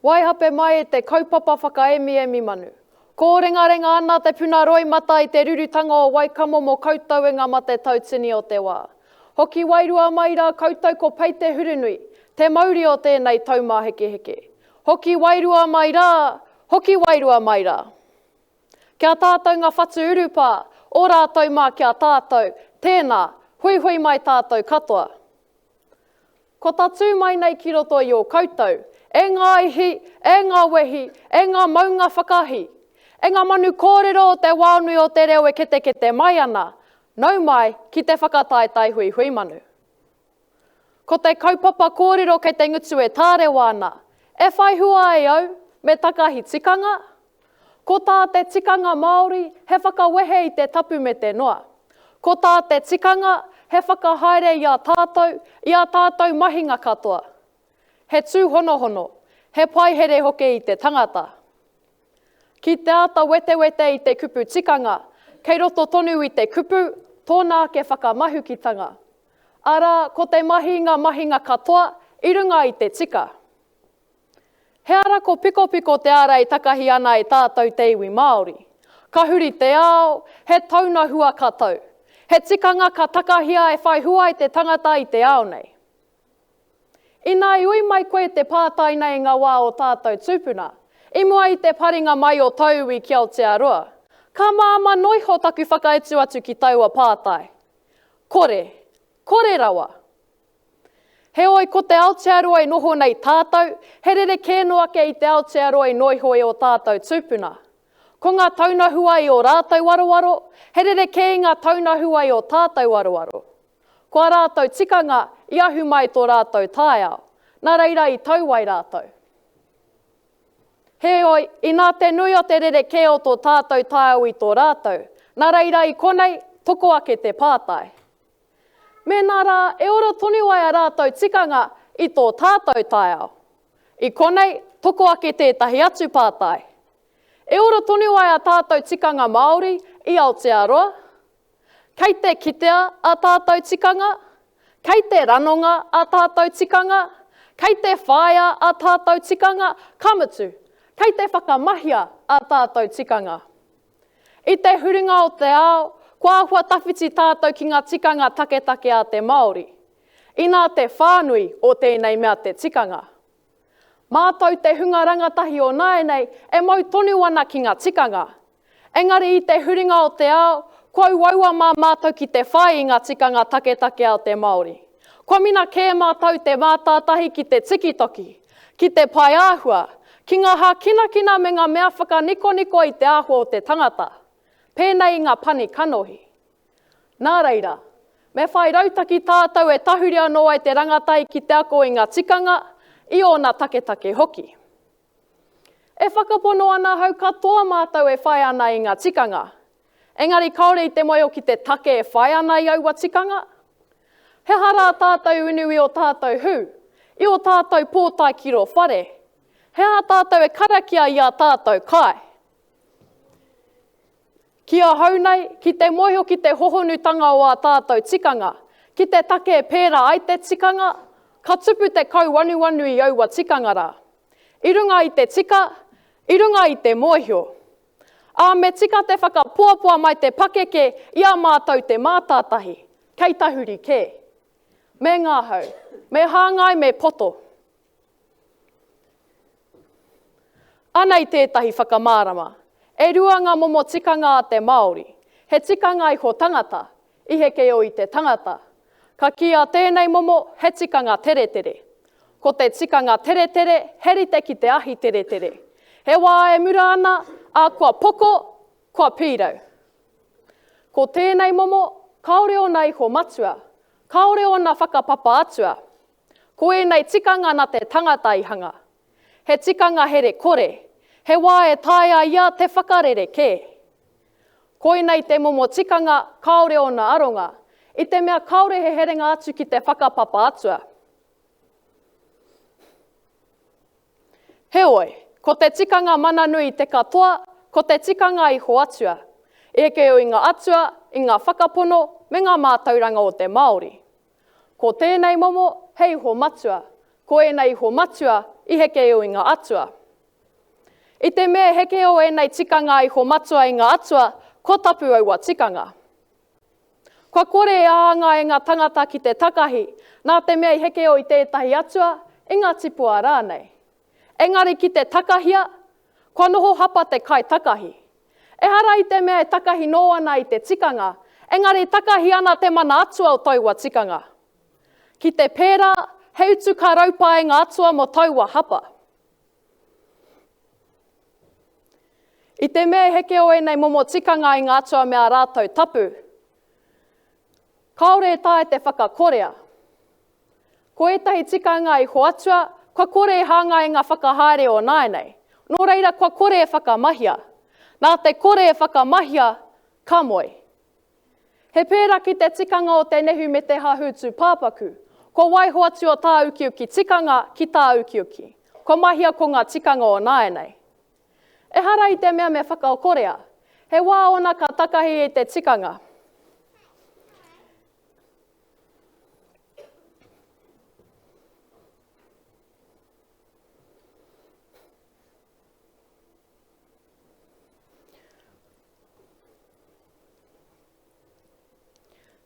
F: Waihape mai e te kaupapa whakaemiemi manu. Kōrengarenga ana te puna roimata i te rurutanga o Waikamo mō koutou e ngā mate tautini o te wā. Hoki wairua mai rā koutou ko Pei Te Hurunui, te mauri o tēnei taumāhekeheke. Hoki wairua mai rā, hoki wairua mai rā. Kia tātou ngā whatu urupā, o rātou mā ki a tātou, tēnā, huihui mai tātou katoa. Ko tatū mai nei ki roto i ō koutou, e ngā ihi, e ngā wehi, e ngā maunga whakahī, e ngā manu kōrero o te wānui o te reo e ketekete mai ana, nau mai ki te whakataetae huihui manu. Ko te kaupapa kōrero kei te ngutu e tārewa ana, e whai hua ai au, me takahi tikanga? Ko tā te tikanga Māori he whakawehe i te tapu me te noa. Ko tā te tikanga he whakahaere i a tātou, i ā tātou mahinga katoa. He tūhonohono, he paihere hoki i te tangata. Ki te āta wetewete i te kupu tikanga, kei roto tonu i te kupu tōna ake whakamahukitanga. Arā, ko te mahi i ngā mahinga katoa i runga i te tika. He ara ko pikopiko te ara e takahi ana e tātou te iwi Māori. Ka huri te ao, he tauna hua ka tau. He tikanga ka takahia e whai hua ai te tangata i te ao nei. Inā i ui mai koe te pātai nei i ngā wā o tātou tūpuna, i mua i te paringa mai o tauiwi ki Aotearoa, ka māmā noiho taku whakautu atu ki taua pātai. Kore. Kore rawa. Heoi, ko te Aotearoa e noho nei tātou, he rerekē noa ake i te Aotearoa i noiho e ō tātou tūpuna. Ko ngā taunahua i ō rātou aroaro, he rerekē i ngā taunahua i ō tātou aroaro. Ko ā rātou tikanga i ahu mai tō rātou taiao, nā reira i tau ai rātou. Heoi, inā te nui o te rerekē o tō tātou taiao i tō rātou, nā reira i konei, toko ake te pātai. Mēnā rā e ora tonu ai a rātou tikanga i tō tātou taiao. I konei, toko ake tētahi atu pātai. E ora tonu ai a tātou tikanga Māori i Aotearoa? Kei te kitea a tātou tikanga? Kei te ranonga a tātou tikanga? Kei te whāia a tātou tikanga? Ka mutu, kei te whakamahia a tātou tikanga? I te huringa o te ao, kua āhua tawhiti tātou ki ngā tikanga taketake a te Māori. Inā te whānui o tēnei mea te tikanga. Mātou te hunga rangatahi o nāianei e mau tonu ana ki ngā tikanga. Engari i te huringa o te ao, kua uaua mā mātou ki te whai i ngā tikanga taketake a te Māori. Kua mina kē mātou te mātātahi ki te tikitoki, ki te paeāhua, ki ngā hākinakina me ngā mea whakanikoniko i te āhua o te tangata, pēnei i ngā pani kanohi. Nā reira, me whai rautaki tātou e tahuri anō ai te rangatahi ki te ako i ngā tikanga, i ōna taketake hoki. E whakapono ana ahau katoa mātou e whai ana i ngā tikanga. Engari kāore i te moeo ki te take e whai ana i aua tikanga. He aha rā tātou unu i ō tātou hū, i ō tātou pōtae ki rō whare? He aha tātou e karakia i ā tātou kai? Ki ahau nei, ki te mōhio ki te hohonutanga o ā tātou tikanga, ki te take e pērā ai te tikanga, ka tupu te kauanuanu i aua tikanga rā. I runga i te tika, i runga i te mōhio. Ā, me tika te whakapoapoa mai te pakeke i a mātou te mātātahi, kei tahuri kē. Me ngahau, me hāngai me poto. Anei tētahi whakamārama. E rua ngā momo tikanga a te Māori. He tikanga iho tangata, i heke o i te tangata. Ka kīia tēnei momo he tikanga teretere. Ko te tikanga teretere he rite ki te ahi teretere. He wā e mura ana, ā, kua poko, kua pīrau. Ko tēnei momo, kāore ōna iho matua, kāore ōna whakapapa atua. Ko ēnei tikanga na te tangata i hanga. He tikanga here kore, he wā e taea ia te whakarere kē. Koinei te momo tikanga kāore ōna aronga, i te mea kāore he herenga atu ki te whakapapa atua. Heoi, ko te tikanga mana nui i te katoa, ko te tikanga iho atua. I eke i ngā atua, i ngā whakapono me ngā mātauranga o te Māori. Ko tēnei momo he iho matua, ko ēnei iho matua i heke i ngā atua. I te mea e heke o ēnei tikanga iho matua i ngā atua, kua tapu aua tikanga. Kua kore e āngai ngā tangata ki te takahi, nā te mea i heke o i tētahi atua, i ngā tipua rānei. Engari ki te takahia, kua noho hapa te kaitakahi. Ehara i te mea e takahi nō ana i te tikanga, engari takahi ana te mana atua o taua tikanga. Ki te pērā, he utu ka raupā e ngā atua mō taua hapa. I te mea e heke o ēnei momo tikanga i ngā atua me ā rātou tapu, kāore e taea te whakakorea. Ko ētahi tikanga i hoatua, kua kore e hāngai i ngā whakahaere o nāianei, nō reira kua kore e whakamahia. Nā te kore e whakamahia, ka moe. He pērā ki te tikanga o te nehu me te hahū tūpāpaku. Kua waiho atu o tāukiuki tikanga ki tāukiuki. Kua mahia ko ngā tikanga o nāianei. Ehara i te mea me whakakorea. He wā ōna ka takahi i te tikanga.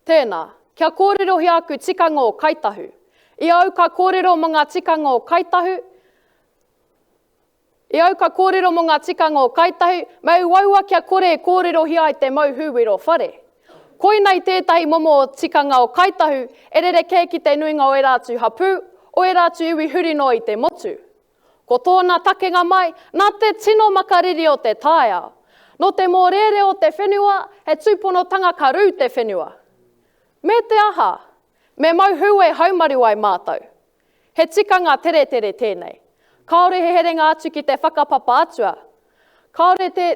F: Tēnā, kia kōrerohia aku tikanga o Kai Tahu. I au ka kōrero mō ngā tikanga o Kai Tahu, I au ka kōrero mō ngā tikanga o Kai Tahu, me uaua kia kore e kōrerohia ai te mau hūwero whare. Koinei tētahi momo o tikanga o Kai Tahu e rerekē ki te nuinga o ērā atu hapū, o ērā atu iwi huri noa i te motu. Ko tōna takenga mai, nā te tino makariri o te taiao. Nō te mōrēre o te whenua, he tūponotanga ka rū te whenua. Me te aha? Me mau hū e haumaru ai mātou. He tikanga teretere tēnei. Kāore he herenga atu ki te whakapapa atua. Kāore te.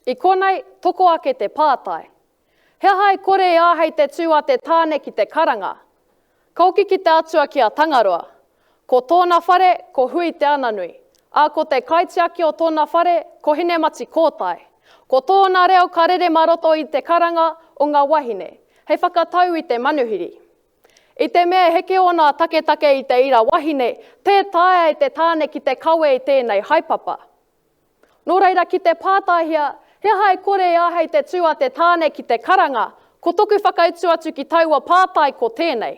F: I konei, toko ake te pātai. He aha e kore e āhei te tū a te tāne ki te karanga? Ka hoki ki te atua ki a Tangaroa. Ko tōna whare, ko Hui Te Ananui. Ā, ko te kaitiaki o tōna whare, ko Hinematikōtai. Ko tōna reo ka rere mā roto i te karanga o ngā wahine, hei whakatau i te manuhiri. I te mea e heke ōna taketake i te ira wahine, tē taea e te tāne ki te kawe i tēnei haepapa. Nō reira, ki te pātaihia, he aha e kore e āhei te tū a te tāne ki te karanga, ko toku whakautu atu ki taua pātai ko tēnei.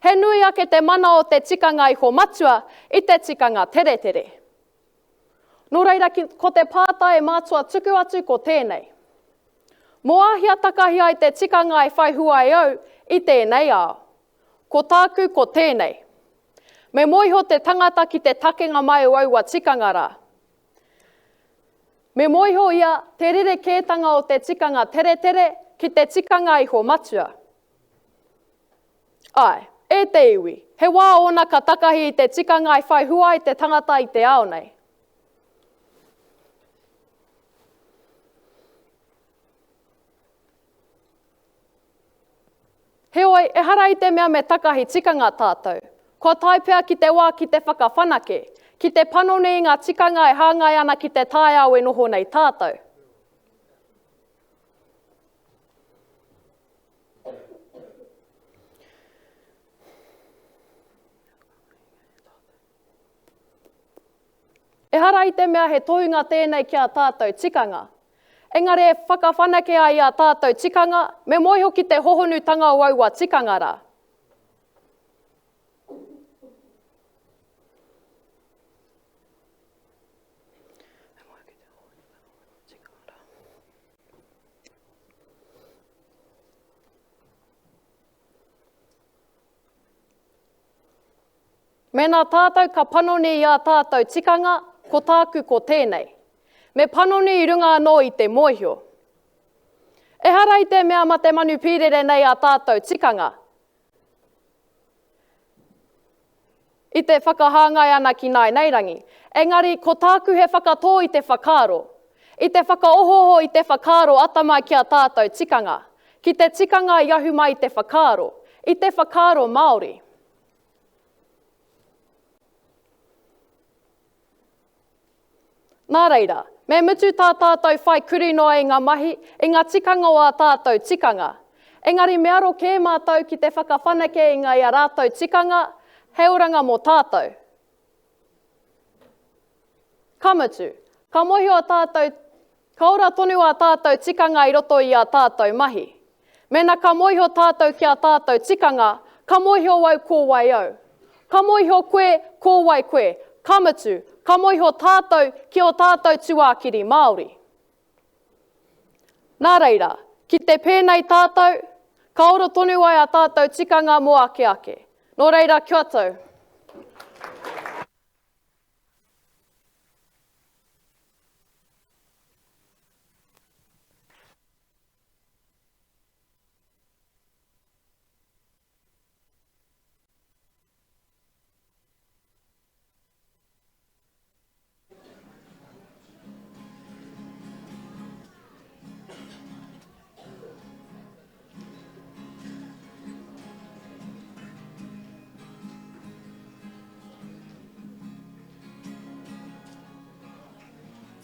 F: He nui ake te mana o te tikanga iho matua i te tikanga teretere. Nō reira, ki, ko te pātai e mātua tuku atu ko tēnei. Mō āhea takahi ai te tikanga e whai hua ai au i tēnei ao? Ko tāku ko tēnei. Me mōhio te tangata ki te takenga mai o aua tikanga rā. Me mōhio ia te rerekētanga o te tikanga teretere ki te tikanga iho matua. Āe, e te iwi, he wā ōna ka takahi i te tikanga i whai hua ai te tangata i te ao nei. Heoi, ehara i te mea me takahi tikanga tātou. Kua tae pea ki te wā ki te whakawhanake, ki te panoni i ngā tikanga e hāngai ana ki te taiao e noho nei tātou. Ehara i te mea he tohunga tēnei ki ā tātou tikanga. Engari e whakawhanake ai i ā tātou tikanga, me mōhio ki te hohonutanga o aua tikanga rā. Mēnā tātou ka panoni i ā tātou tikanga, ko tāku ko tēnei. Me panoni i runga anō i te mōhio. Ehara i te mea ma te manu pīrere nei ā tātou tikanga. I te whakahāngai ana ki nāineirangi. Engari, ko tāku he whakatō i te whakaaro. I te whakaohooho i te whakaaro atamai ki a tātou tikanga, ki te tikanga i ahu mai i te whakaaro, i te whakaaro Māori. Nā reira, me mutu tā tātou whai kuri noa i ngā mahi, i ngā tikanga o ā tātou tikanga. Engari me aro kē mātou ki te whakawhanake i ngā i a rātou tikanga, hei oranga mō tātou. Ka mutu, ka mōhio a tātou, ka ora tonu ā tātou tikanga i roto i ā tātou mahi. Mēnā ka mōhio tātou ki ā tātou tikanga, ka mōhio au ko wai au. Ka mōhio koe ko wai koe, ka mutu, ka mōhio tātou ki ō tātou tūākiri Māori. Nā reira, ki te pēnei tātou, ka ora tonu ai ā tātou tikanga mō ake ake. Nō reira, kia tau.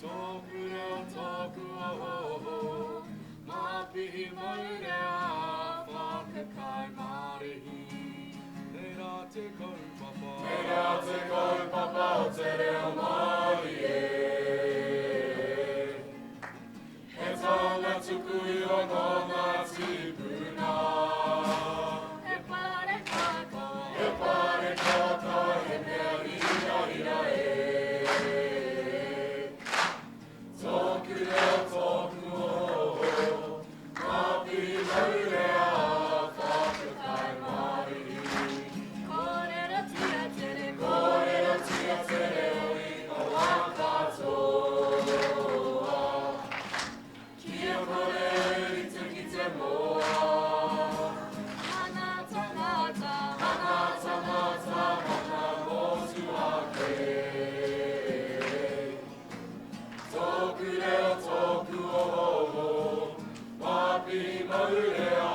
I: Tōku reo, tōku oho, Māpihi maurea, whakakai marihi. Nei rā te kaupapa. Nei rā te kaupapa o te reo Māori e. He taonga tuku iho nō ngā tīpuna. He parekaka. He parekaka, he mea hirahira e. Tōku reo, tōku oho, Ngā maurea, whakakai marihi. Kōrerotia te reo, kōrerotia te reo i ngā wā katoa. Kia kore e rite ki te moa. Mana tangata, mana tangata, mana motuhake. Tōku reo, tōku ohooho, Māpihi maurea,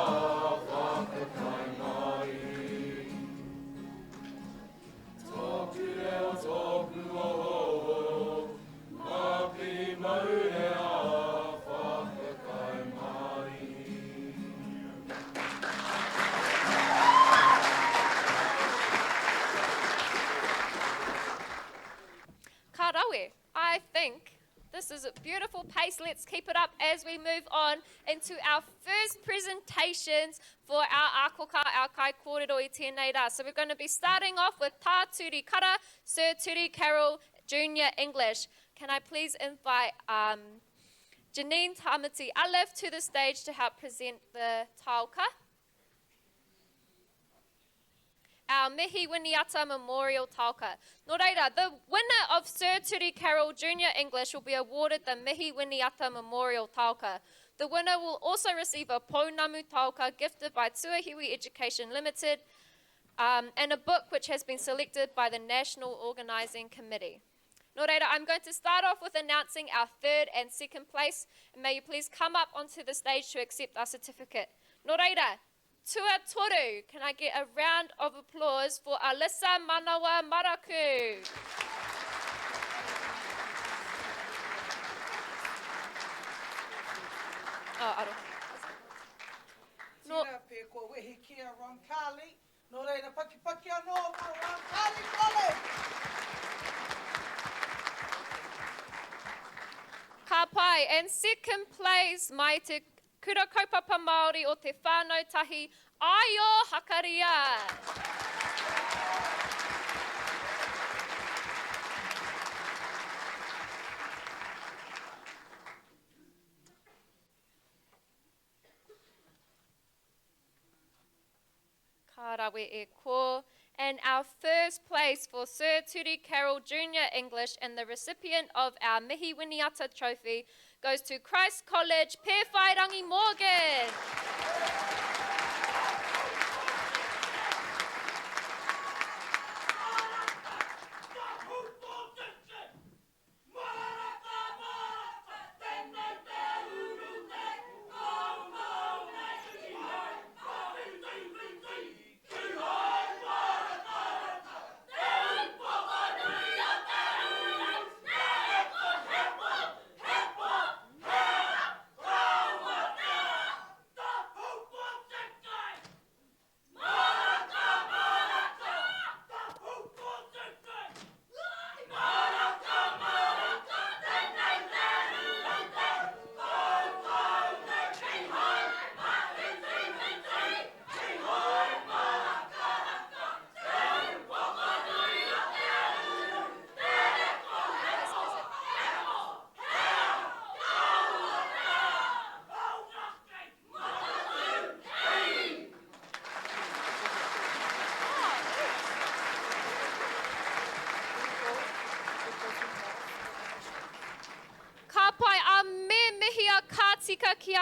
I: whakakai mārihi. Tōku reo, tōku ohooho, Māpihi maurea, whakakai mārihi.
D: Ka rawe. I think this is a beautiful pace. Let's keep it up as we move on into our first presentations for our ākoka, our kai kōrero i tēnei rā. So we're going to be starting off with Tā Turi Kara, Sir Turi Carroll, Junior English. Can I please invite um, Janine Tamati Aleph to the stage to help present the taoka? Our Mihi Winiata Memorial Taoka. Nō reira, the winner of Sir Turi Carroll Junior English will be awarded the Mihi Winiata Memorial Taoka. The winner will also receive a Pounamu Taoka gifted by Tuahiwi Education Limited um, and a book which has been selected by the National Organising Committee. Nō reira, I'm going to start off with announcing our third and second place. And may you please come up onto the stage to accept our certificate. Nō reira, Tuatoru, can I get a round of applause for Alyssa Manawa Maraku? Oh, aroha.
K: No. Tira pē kua wehi ki a Ron Carley, nō reira pakipaki anō mō Ron Carley College!
D: Ka pai, and second place mai te Kura Kaupapa Māori o Te Whānau Tahi, Aio Hakaria! Ka rawe e ko. And our first place for Sir Turi Carroll Junior English and the recipient of our Mihi Winiata Trophy goes to Christ College, Pewhairangi Morgan.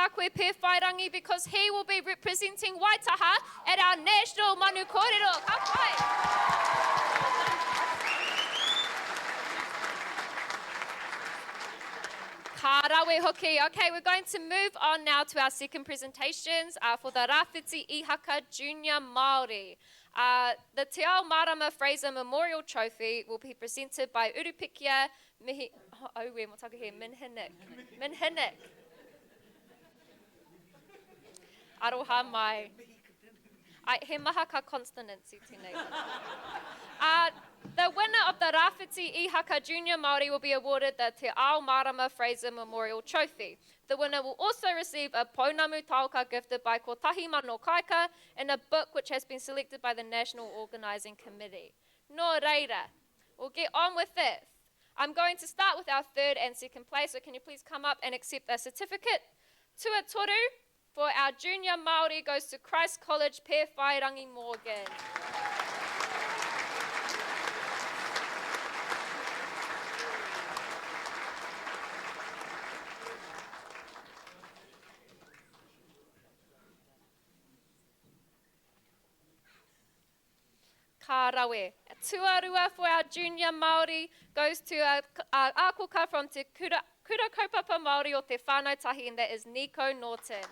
D: a koe Pēwhairangi because he will be representing Waitaha at our national Manu Kōrero. Ka pai! Ka rawe hoki. Okay, we're going to move on now to our second presentations uh, for the Rāwhiti Ihaka Junior Māori. Uh, the Te Ao Marama Fraser Memorial Trophy will be presented by Urupikia Mihi, oh, aue, mo taku he, Minhinik. Minhinik. Aroha mai. Ai, he maha ka consonants i tēnei. Uh, the winner of the Rāwhiti Ihaka Junior Māori will be awarded the Te Ao Marama Fraser Memorial Trophy. The winner will also receive a pounamu taoka gifted by Kotahi Mano Kaika and a book which has been selected by the National Organising Committee. Nō reira, we'll get on with it. I'm going to start with our third and second place, so can you please come up and accept a certificate? Tuatoru for our junior Māori goes to Christ College Pēwhairangi Morgan. Ka rawe. Tuarua for our junior Māori goes to a, a ākoka from Te Kura, Kura Kaupapa Māori o Te Whānau Tahi and that is Nico Norton.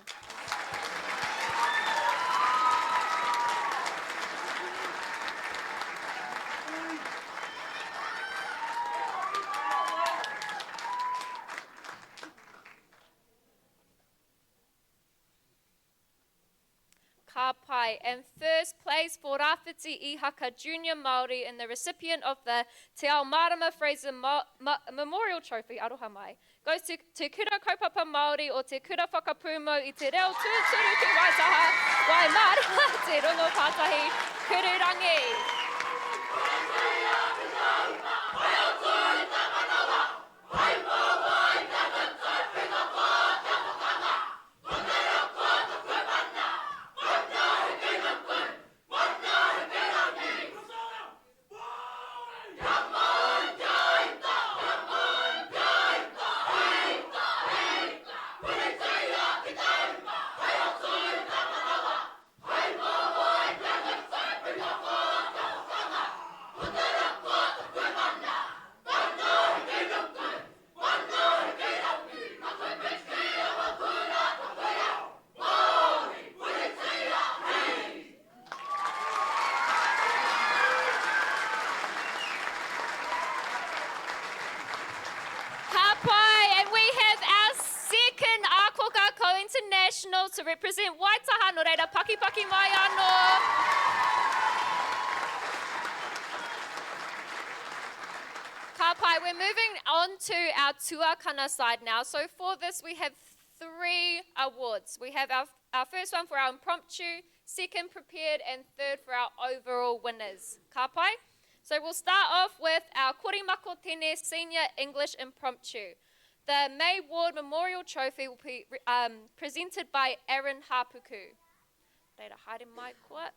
D: Ka pai. And first place for Rāwhiti Ihaka Junior Māori and the recipient of the Te Ao Mārama Fraser Ma Ma Memorial Trophy, aroha mai, goes to Te Kura Kaupapa Māori o Te Kura Whakapūmau i Te Reo Tūturu ki Waitaha, Waimārama, Te Rongo Pātahi, Kururangi. Ka pai, and we have our second ākoka ko international to represent Waitaha, nō reira pakipaki mai anō. Ka pai, we're moving on to our tuakana side now. So for this we have three awards. We have our, our first one for our impromptu, second prepared, and third for our overall winners. Ka pai? So we'll start off with our Korimako Tene Senior English Impromptu. The May Ward Memorial Trophy will be um, presented by Aaron Hapuku. Reira, haere mai koa.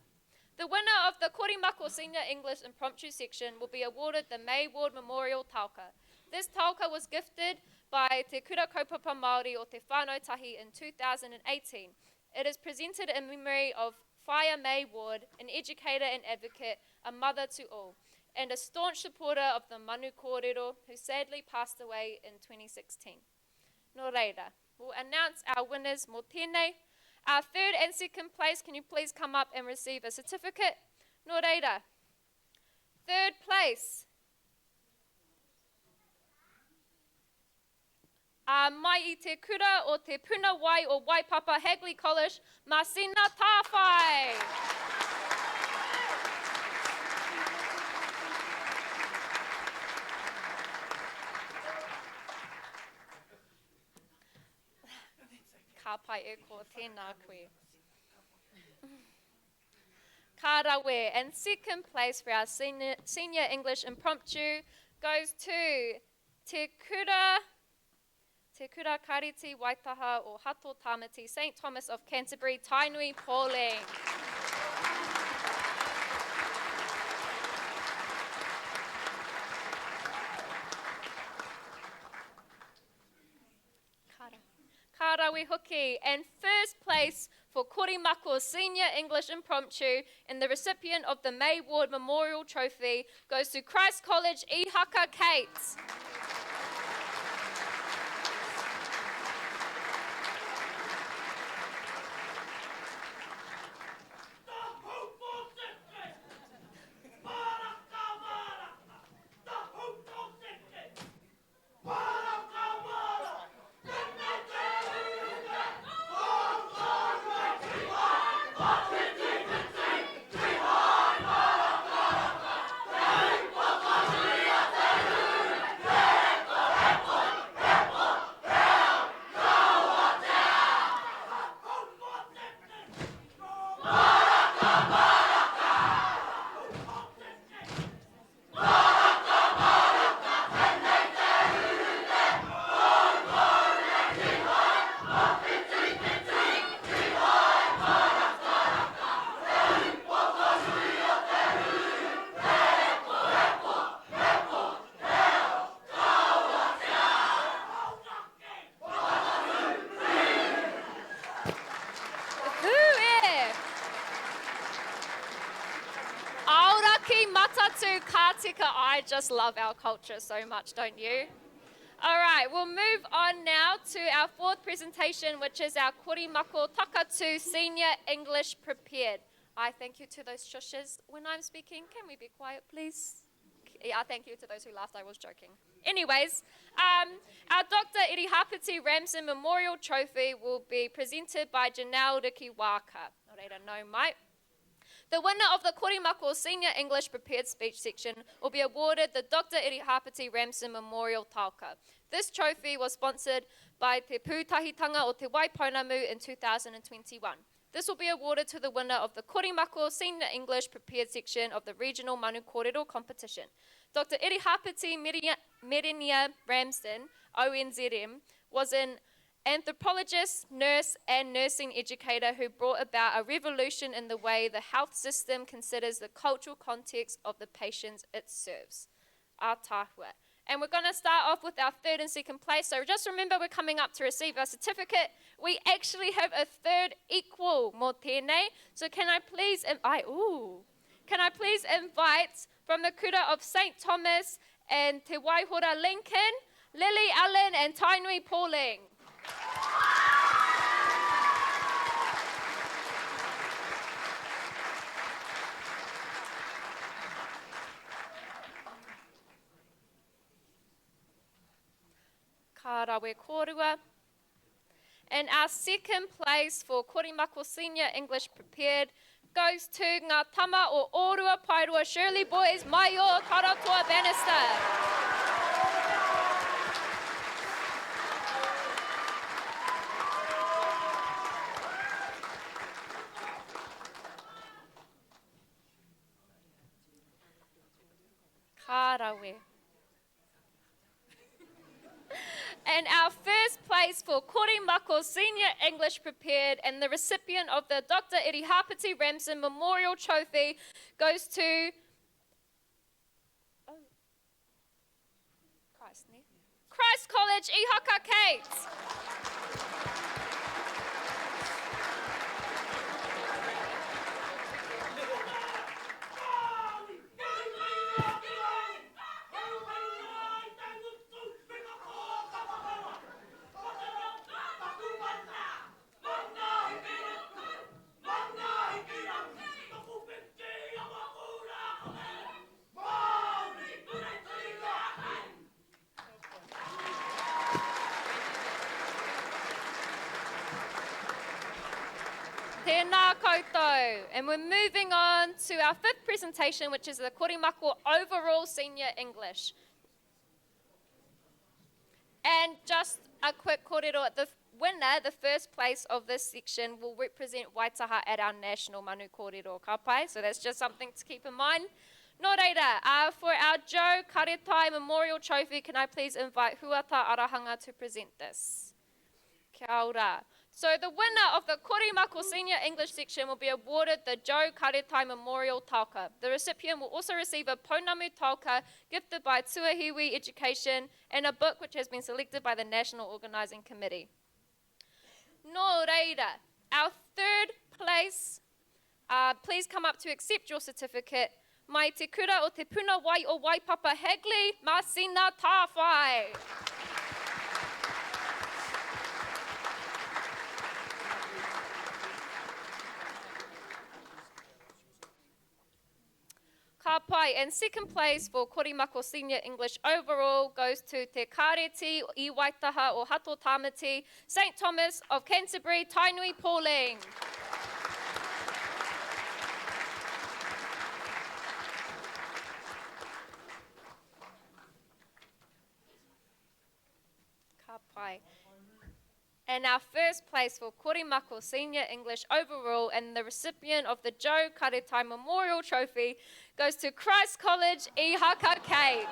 D: The winner of the Korimako Senior English Impromptu section will be awarded the May Ward Memorial Taoka. This taoka was gifted by Te Kura Kaupapa Māori o Te Whānau Tahi in 2018. It is presented in memory of Whaia May Ward, an educator and advocate, a mother to all, and a staunch supporter of the Manu Kōrero, who sadly passed away in 2016. Nō reira, we'll announce our winners mō tēnei. Our third and second place, can you please come up and receive a certificate? Nō reira, third place. Uh, mai i te kura o te puna wai o Waipapa Hagley College, Masina Tāwhai. Ka pai e ko, tēnā koe. Ka rawe. And second place for our senior, senior English impromptu goes to Te Kura, Te Kura Kariti Waitaha o Hato Tamati, St Thomas of Canterbury, Tainui Pauline. Ka rawe. rawe hoki. And first place for Korimako Senior English Impromptu and the recipient of the May Ward Memorial Trophy goes to Christ College Ihaka Kate. Aoraki Matatu Kartika. I just love our culture so much, don't you? All right, we'll move on now to our fourth presentation, which is our Korimako Takatu Senior English Prepared. I thank you to those shushes when I'm speaking. Can we be quiet, please? Yeah, thank you to those who laughed. I was joking. Anyways, um, our Dr. Irihapeti Ramsden Memorial Trophy will be presented by Janelle Rikiwaka. Nō reira, nau mai. The winner of the Korimako Senior English Prepared Speech section will be awarded the Dr. Irihapeti Ramsden Memorial Taoka. This trophy was sponsored by Te Pūtahitanga o Te Waipounamu in 2021. This will be awarded to the winner of the Korimako Senior English Prepared section of the Regional Manu Kōrero competition. Dr. Irihapeti Merenia Ramsden, ONZM, was an anthropologist, nurse, and nursing educator who brought about a revolution in the way the health system considers the cultural context of the patients it serves. Ātaahua. And we're going to start off with our third and second place. So just remember we're coming up to receive our certificate. We actually have a third equal mō tēnei. So can I please, I, ooh, can I please invite from the kura of St. Thomas and Te Waihora Lincoln, Lily Allen and Tainui Pauling. Ka rawe kōrua. And our second place for Korimako Senior English Prepared goes to Ngā Tama o Ōrua Paerua Shirley Boys Maio Taratoa Bannister. Ka rawe. And our first place for Korimako Senior English Prepared and the recipient of the Dr. Irihapeti Ramsden Memorial Trophy goes to oh, Christ, ne? Christ College, Ihaka Kate. Tēnā koutou. And we're moving on to our fifth presentation, which is the Korimako Overall Senior English. And just a quick kōrero, the winner, the first place of this section, will represent Waitaha at our national Manu Kōrero ka pai. So that's just something to keep in mind. Nō reira, uh, for our Joe Karetai Memorial Trophy, can I please invite Huata Arahanga to present this? Kia ora. So the winner of the Korimako Senior English section will be awarded the Joe Karetai Memorial Taoka. The recipient will also receive a Pounamu Taoka gifted by Tuahiwi Education and a book which has been selected by the National Organising Committee. Nō reira, our third place, uh, please come up to accept your certificate, mai Te Kura o Te Puna Wai o Waipapa Hagley, Masina Tāwhai. Ka pai. And second place for Korimako Senior English overall goes to Te Kāreti i Waitaha o Hato Tāmati, St Thomas of Canterbury, Tainui Pauling. Ka pai. And our first place for Korimako Senior English overall and the recipient of the Joe Karetai Memorial Trophy goes to Christ College, Ihaka Kate.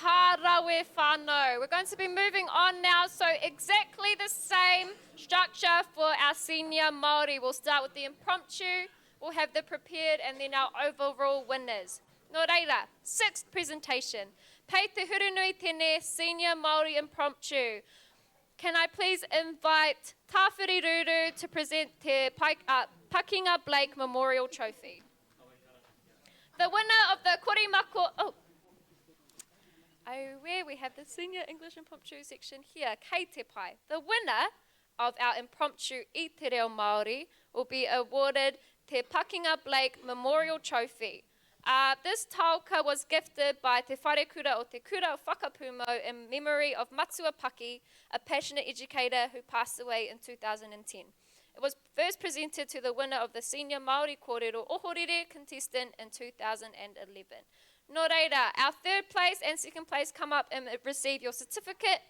D: Ka rawe whānau. We're going to be moving on now. So exactly the same structure for our senior Māori. We'll start with the impromptu, we'll have the prepared, and then our overall winners. Nō reira, sixth presentation. Pei Te Hurunui Tene Senior Māori Impromptu. Can I please invite Tāwhiri Ruru to present Te Pai, uh, Pakinga Blake Memorial Trophy. The winner of the Korimako... Oh, oh, where we have the Senior English Impromptu section here, Kei Te Pai. The winner of our impromptu i te reo Māori will be awarded Te Pakinga Blake Memorial Trophy. Uh, this taoka was gifted by Te Wharekura o Te Kura o Whakapūmau in memory of Matua Paki, a passionate educator who passed away in 2010. It was first presented to the winner of the Senior Māori Kōrero Ohorere contestant in 2011. Nō reira, our third place and second place come up and receive your certificate.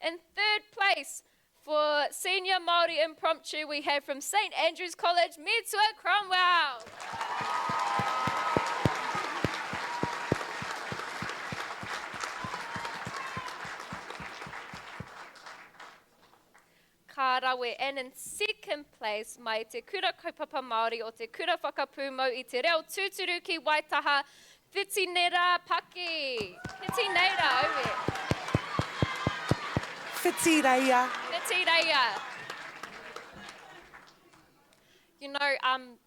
D: In third place for Senior Māori Impromptu, we have from St Andrews College, Metua Cromwell. Ka rawe. And in second place, mai Te Kura Kaupapa Māori o Te Kura Whakapūmau i Te Reo Tūturu ki Waitaha, Whitinera Paki. Whitineira, aue.
K: Whitireia.
D: Whitireia. You know, um,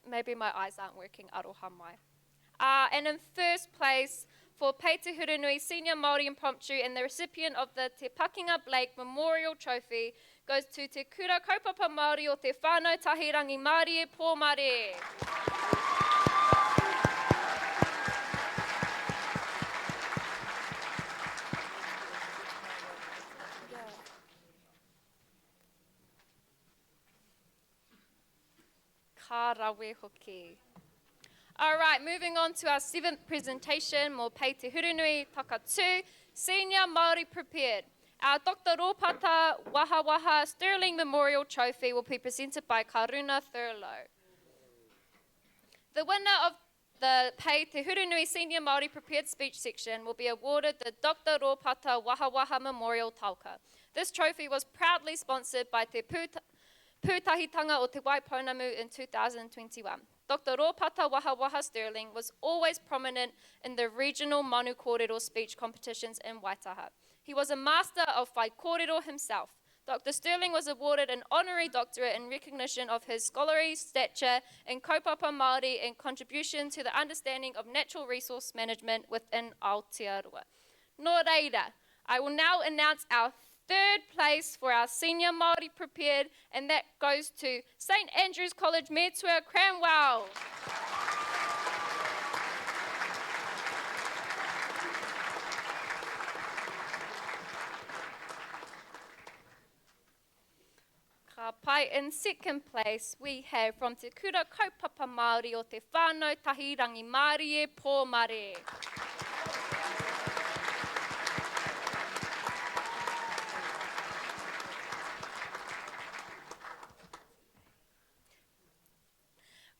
D: maybe my eyes aren't working, aroha mai. Uh, and in first place for Pei Te Hurinui Senior Māori Impromptu and the recipient of the Te Pakinga Blake Memorial Trophy goes to Te Kura Kaupapa Māori o Te Whānau Tahi Rangimārie Pōmare. Ka rawe hoki. All right, moving on to our seventh presentation, mō Pei Te Hurunui, Taka 2, Senior Māori Prepared. Our Dr. Ropata Wahawaha Sterling Memorial Trophy will be presented by Karuna Thurlow. The winner of the Pei Te Hurunui Senior Māori Prepared Speech section will be awarded the Dr. Ropata Wahawaha Memorial Taoka. This trophy was proudly sponsored by Te Pūtahitanga o Te Waipounamu in 2021. Dr. Ropata Wahawaha Sterling was always prominent in the regional Manu Kōrero speech competitions in Waitaha. He was a master of whaikōrero himself. Dr. Stirling was awarded an honorary doctorate in recognition of his scholarly stature in kaupapa Māori and contribution to the understanding of natural resource management within Aotearoa. Nō reira, I will now announce our third place for our senior Māori prepared, and that goes to St Andrews College, Metua, Cranwell. Ka pai. In second place, we have from Te Kura Kaupapa Māori o Te Whānau Tahi Rangimārie Pōmare.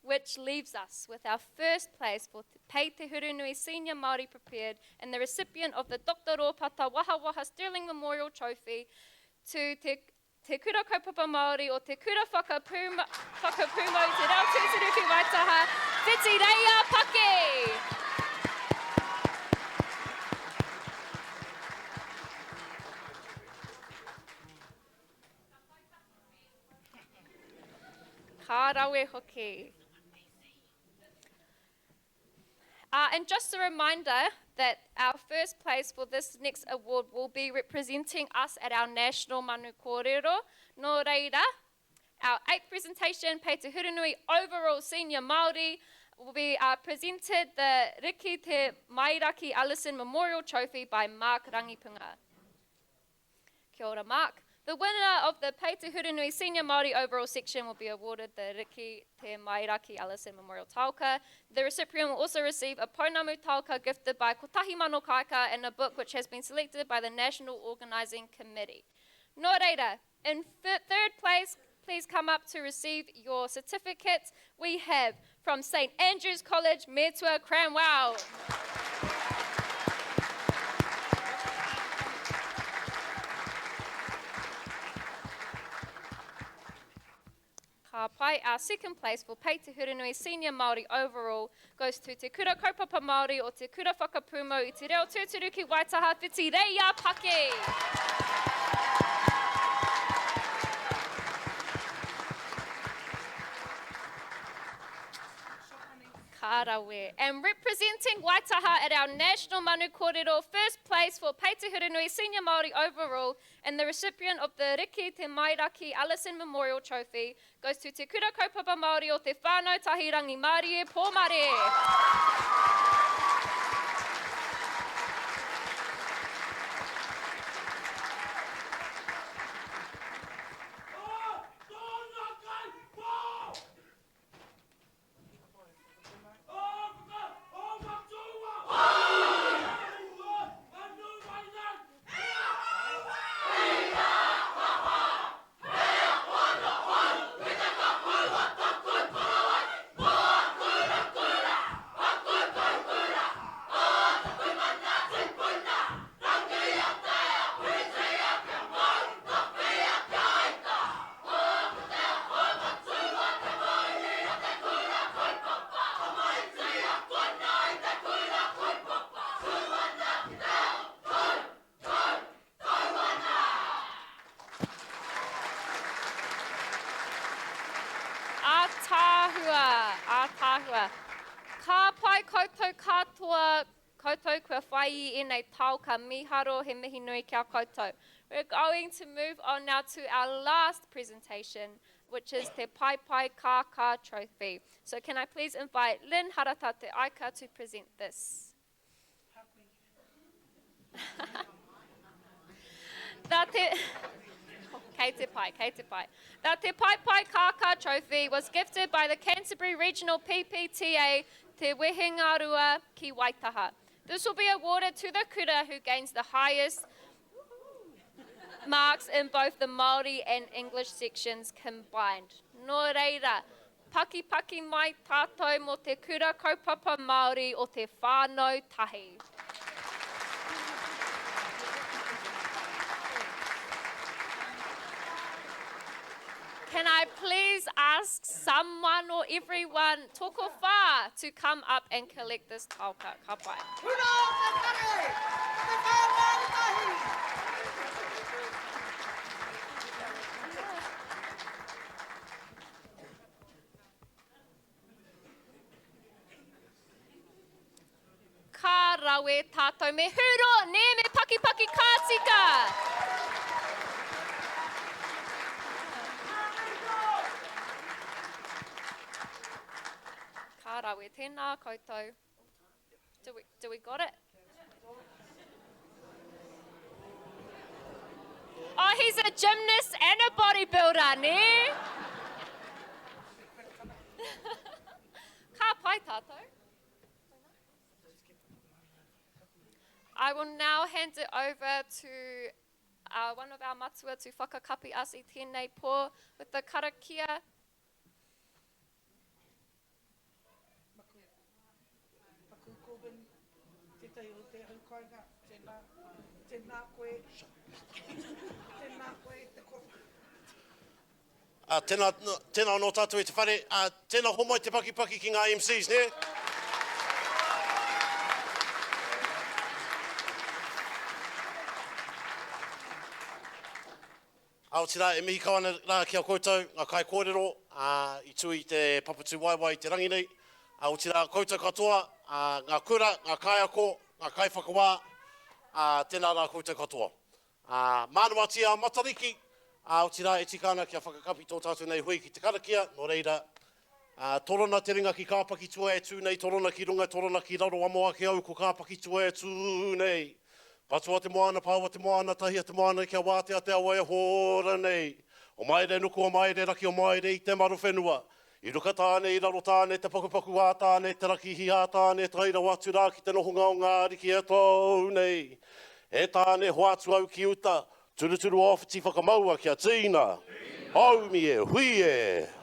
D: Which leaves us with our first place for Pei Te Hurunui Senior Māori Prepared and the recipient of the Dr. Ropata Wahawaha Stirling Memorial Trophy to Te, Te Kura Kaupapa Māori o Te Kura Whakapūmau Te Reo Tūturu ki Waitaha, Whitireia Paki! Ka rawe hoki. Uh, and just a reminder that our first place for this next award will be representing us at our national manu kōrero. Nō reira, our eighth presentation, Pei Te Hurinui Overall Senior Māori, will be uh, presented the Riki Te Mairaki Allison Memorial Trophy by Mark Rangipunga. Kia ora, Mark. The winner of the Pei Te Hurinui Senior Māori Overall section will be awarded the Riki Te Mairaki Allison Memorial Taoka. The recipient will also receive a Pounamu Taoka gifted by Kotahi Mano Kaika and a book which has been selected by the National Organising Committee. Nō reira, in third place, please come up to receive your certificate. We have from St Andrews College, Metua Cranwell. Ka pai, our second place for Pei Te Hurinui Senior Māori Overall goes to Te Kura Kaupapa Māori o Te Kura Whakapūmau i Te Reo Tūturu ki Waitaha, Whitireia Paki. Ka rawe. And representing Waitaha at our National Manu Kōrero, first place for Pei Te Hurinui Senior Māori Overall and the recipient of the Riki Te Mairaki Allison Memorial Trophy goes to Te Kura Kaupapa Māori o Te Whānau Tahi Rangimārie Pōmare. Ātaahua, ātaahua. Ka pai koutou katoa, koutou kua whai i ēnei taoka mīharo, he mihi nui ki a koutou. We're going to move on now to our last presentation, which is Te Paepae Kākā Trophy. So can I please invite Lynn Harata Te Aika to present this. Nā te... Kei te pai, kei te pai. Nā Te Paepae Kākā Trophy was gifted by the Canterbury Regional PPTA Te Wehengarua ki Waitaha. This will be awarded to the kura who gains the highest marks in both the Māori and English sections combined. Nō reira, pakipaki mai tātou mō te kura kaupapa Māori o te whānau tahi. Can I please ask someone or everyone, tokowhā, to come up and collect this taoka? Ka pai.
K: Hura o te whare, te whānau tahi.
D: rawe tātou me huro, nē, me pakipaki ka tika! Ka rawe, tēnā koutou. Do we, do we got it? Oh, he's a gymnast and a bodybuilder, nē? Ka pai tātou. I will now hand it over to uh, one of our matua to whakakapi us i tēnei pō with the karakia.
K: Maku Corbyn, tētahi o te hau kāinga, tēnā, tēnā koe, tēnā koe te koro.
L: Ā, tēnā, tēnā anō tātou e te whare, ā, tēnā homai te pakipaki ki ngā MCs, nē? Ā, otirā, e mihi kau ana rā ki a koutou, ngā kaikōrero, ā, i tū i te Papatūwaewae i te rangi nei, ā, otirā, koutou katoa, ā, ngā kura, ngā kaiako, ngā kaiwhakawā, ā, tēnā rā koutou katoa. Ā, mānawatia a Matariki, ā, otirā, e tika ana kia whakakapi tō tātou nei hui ki te karakia, nō reira, Ā, torona te ringa ki Kāpakitua e tū nei, torona ki runga, torona ki raro, amo ake au ko Kāpakitua e tū nei. Patua te moana, pāua te moana, tahia te moana kia wātea te awa e hora nei. O Maere nuku, o Maere raki, o Maere i te maro whenua. I ruka tāne, i raro tāne, te pakupaku ā tāne, te rakihi ā tāne, tae rawa atu rā ki te nohonga o ngā ariki e tau nei. E tāne, hoatu au ki uta, turuturu ōwhiti whakamaua kia tīna. Haumi e, hui e!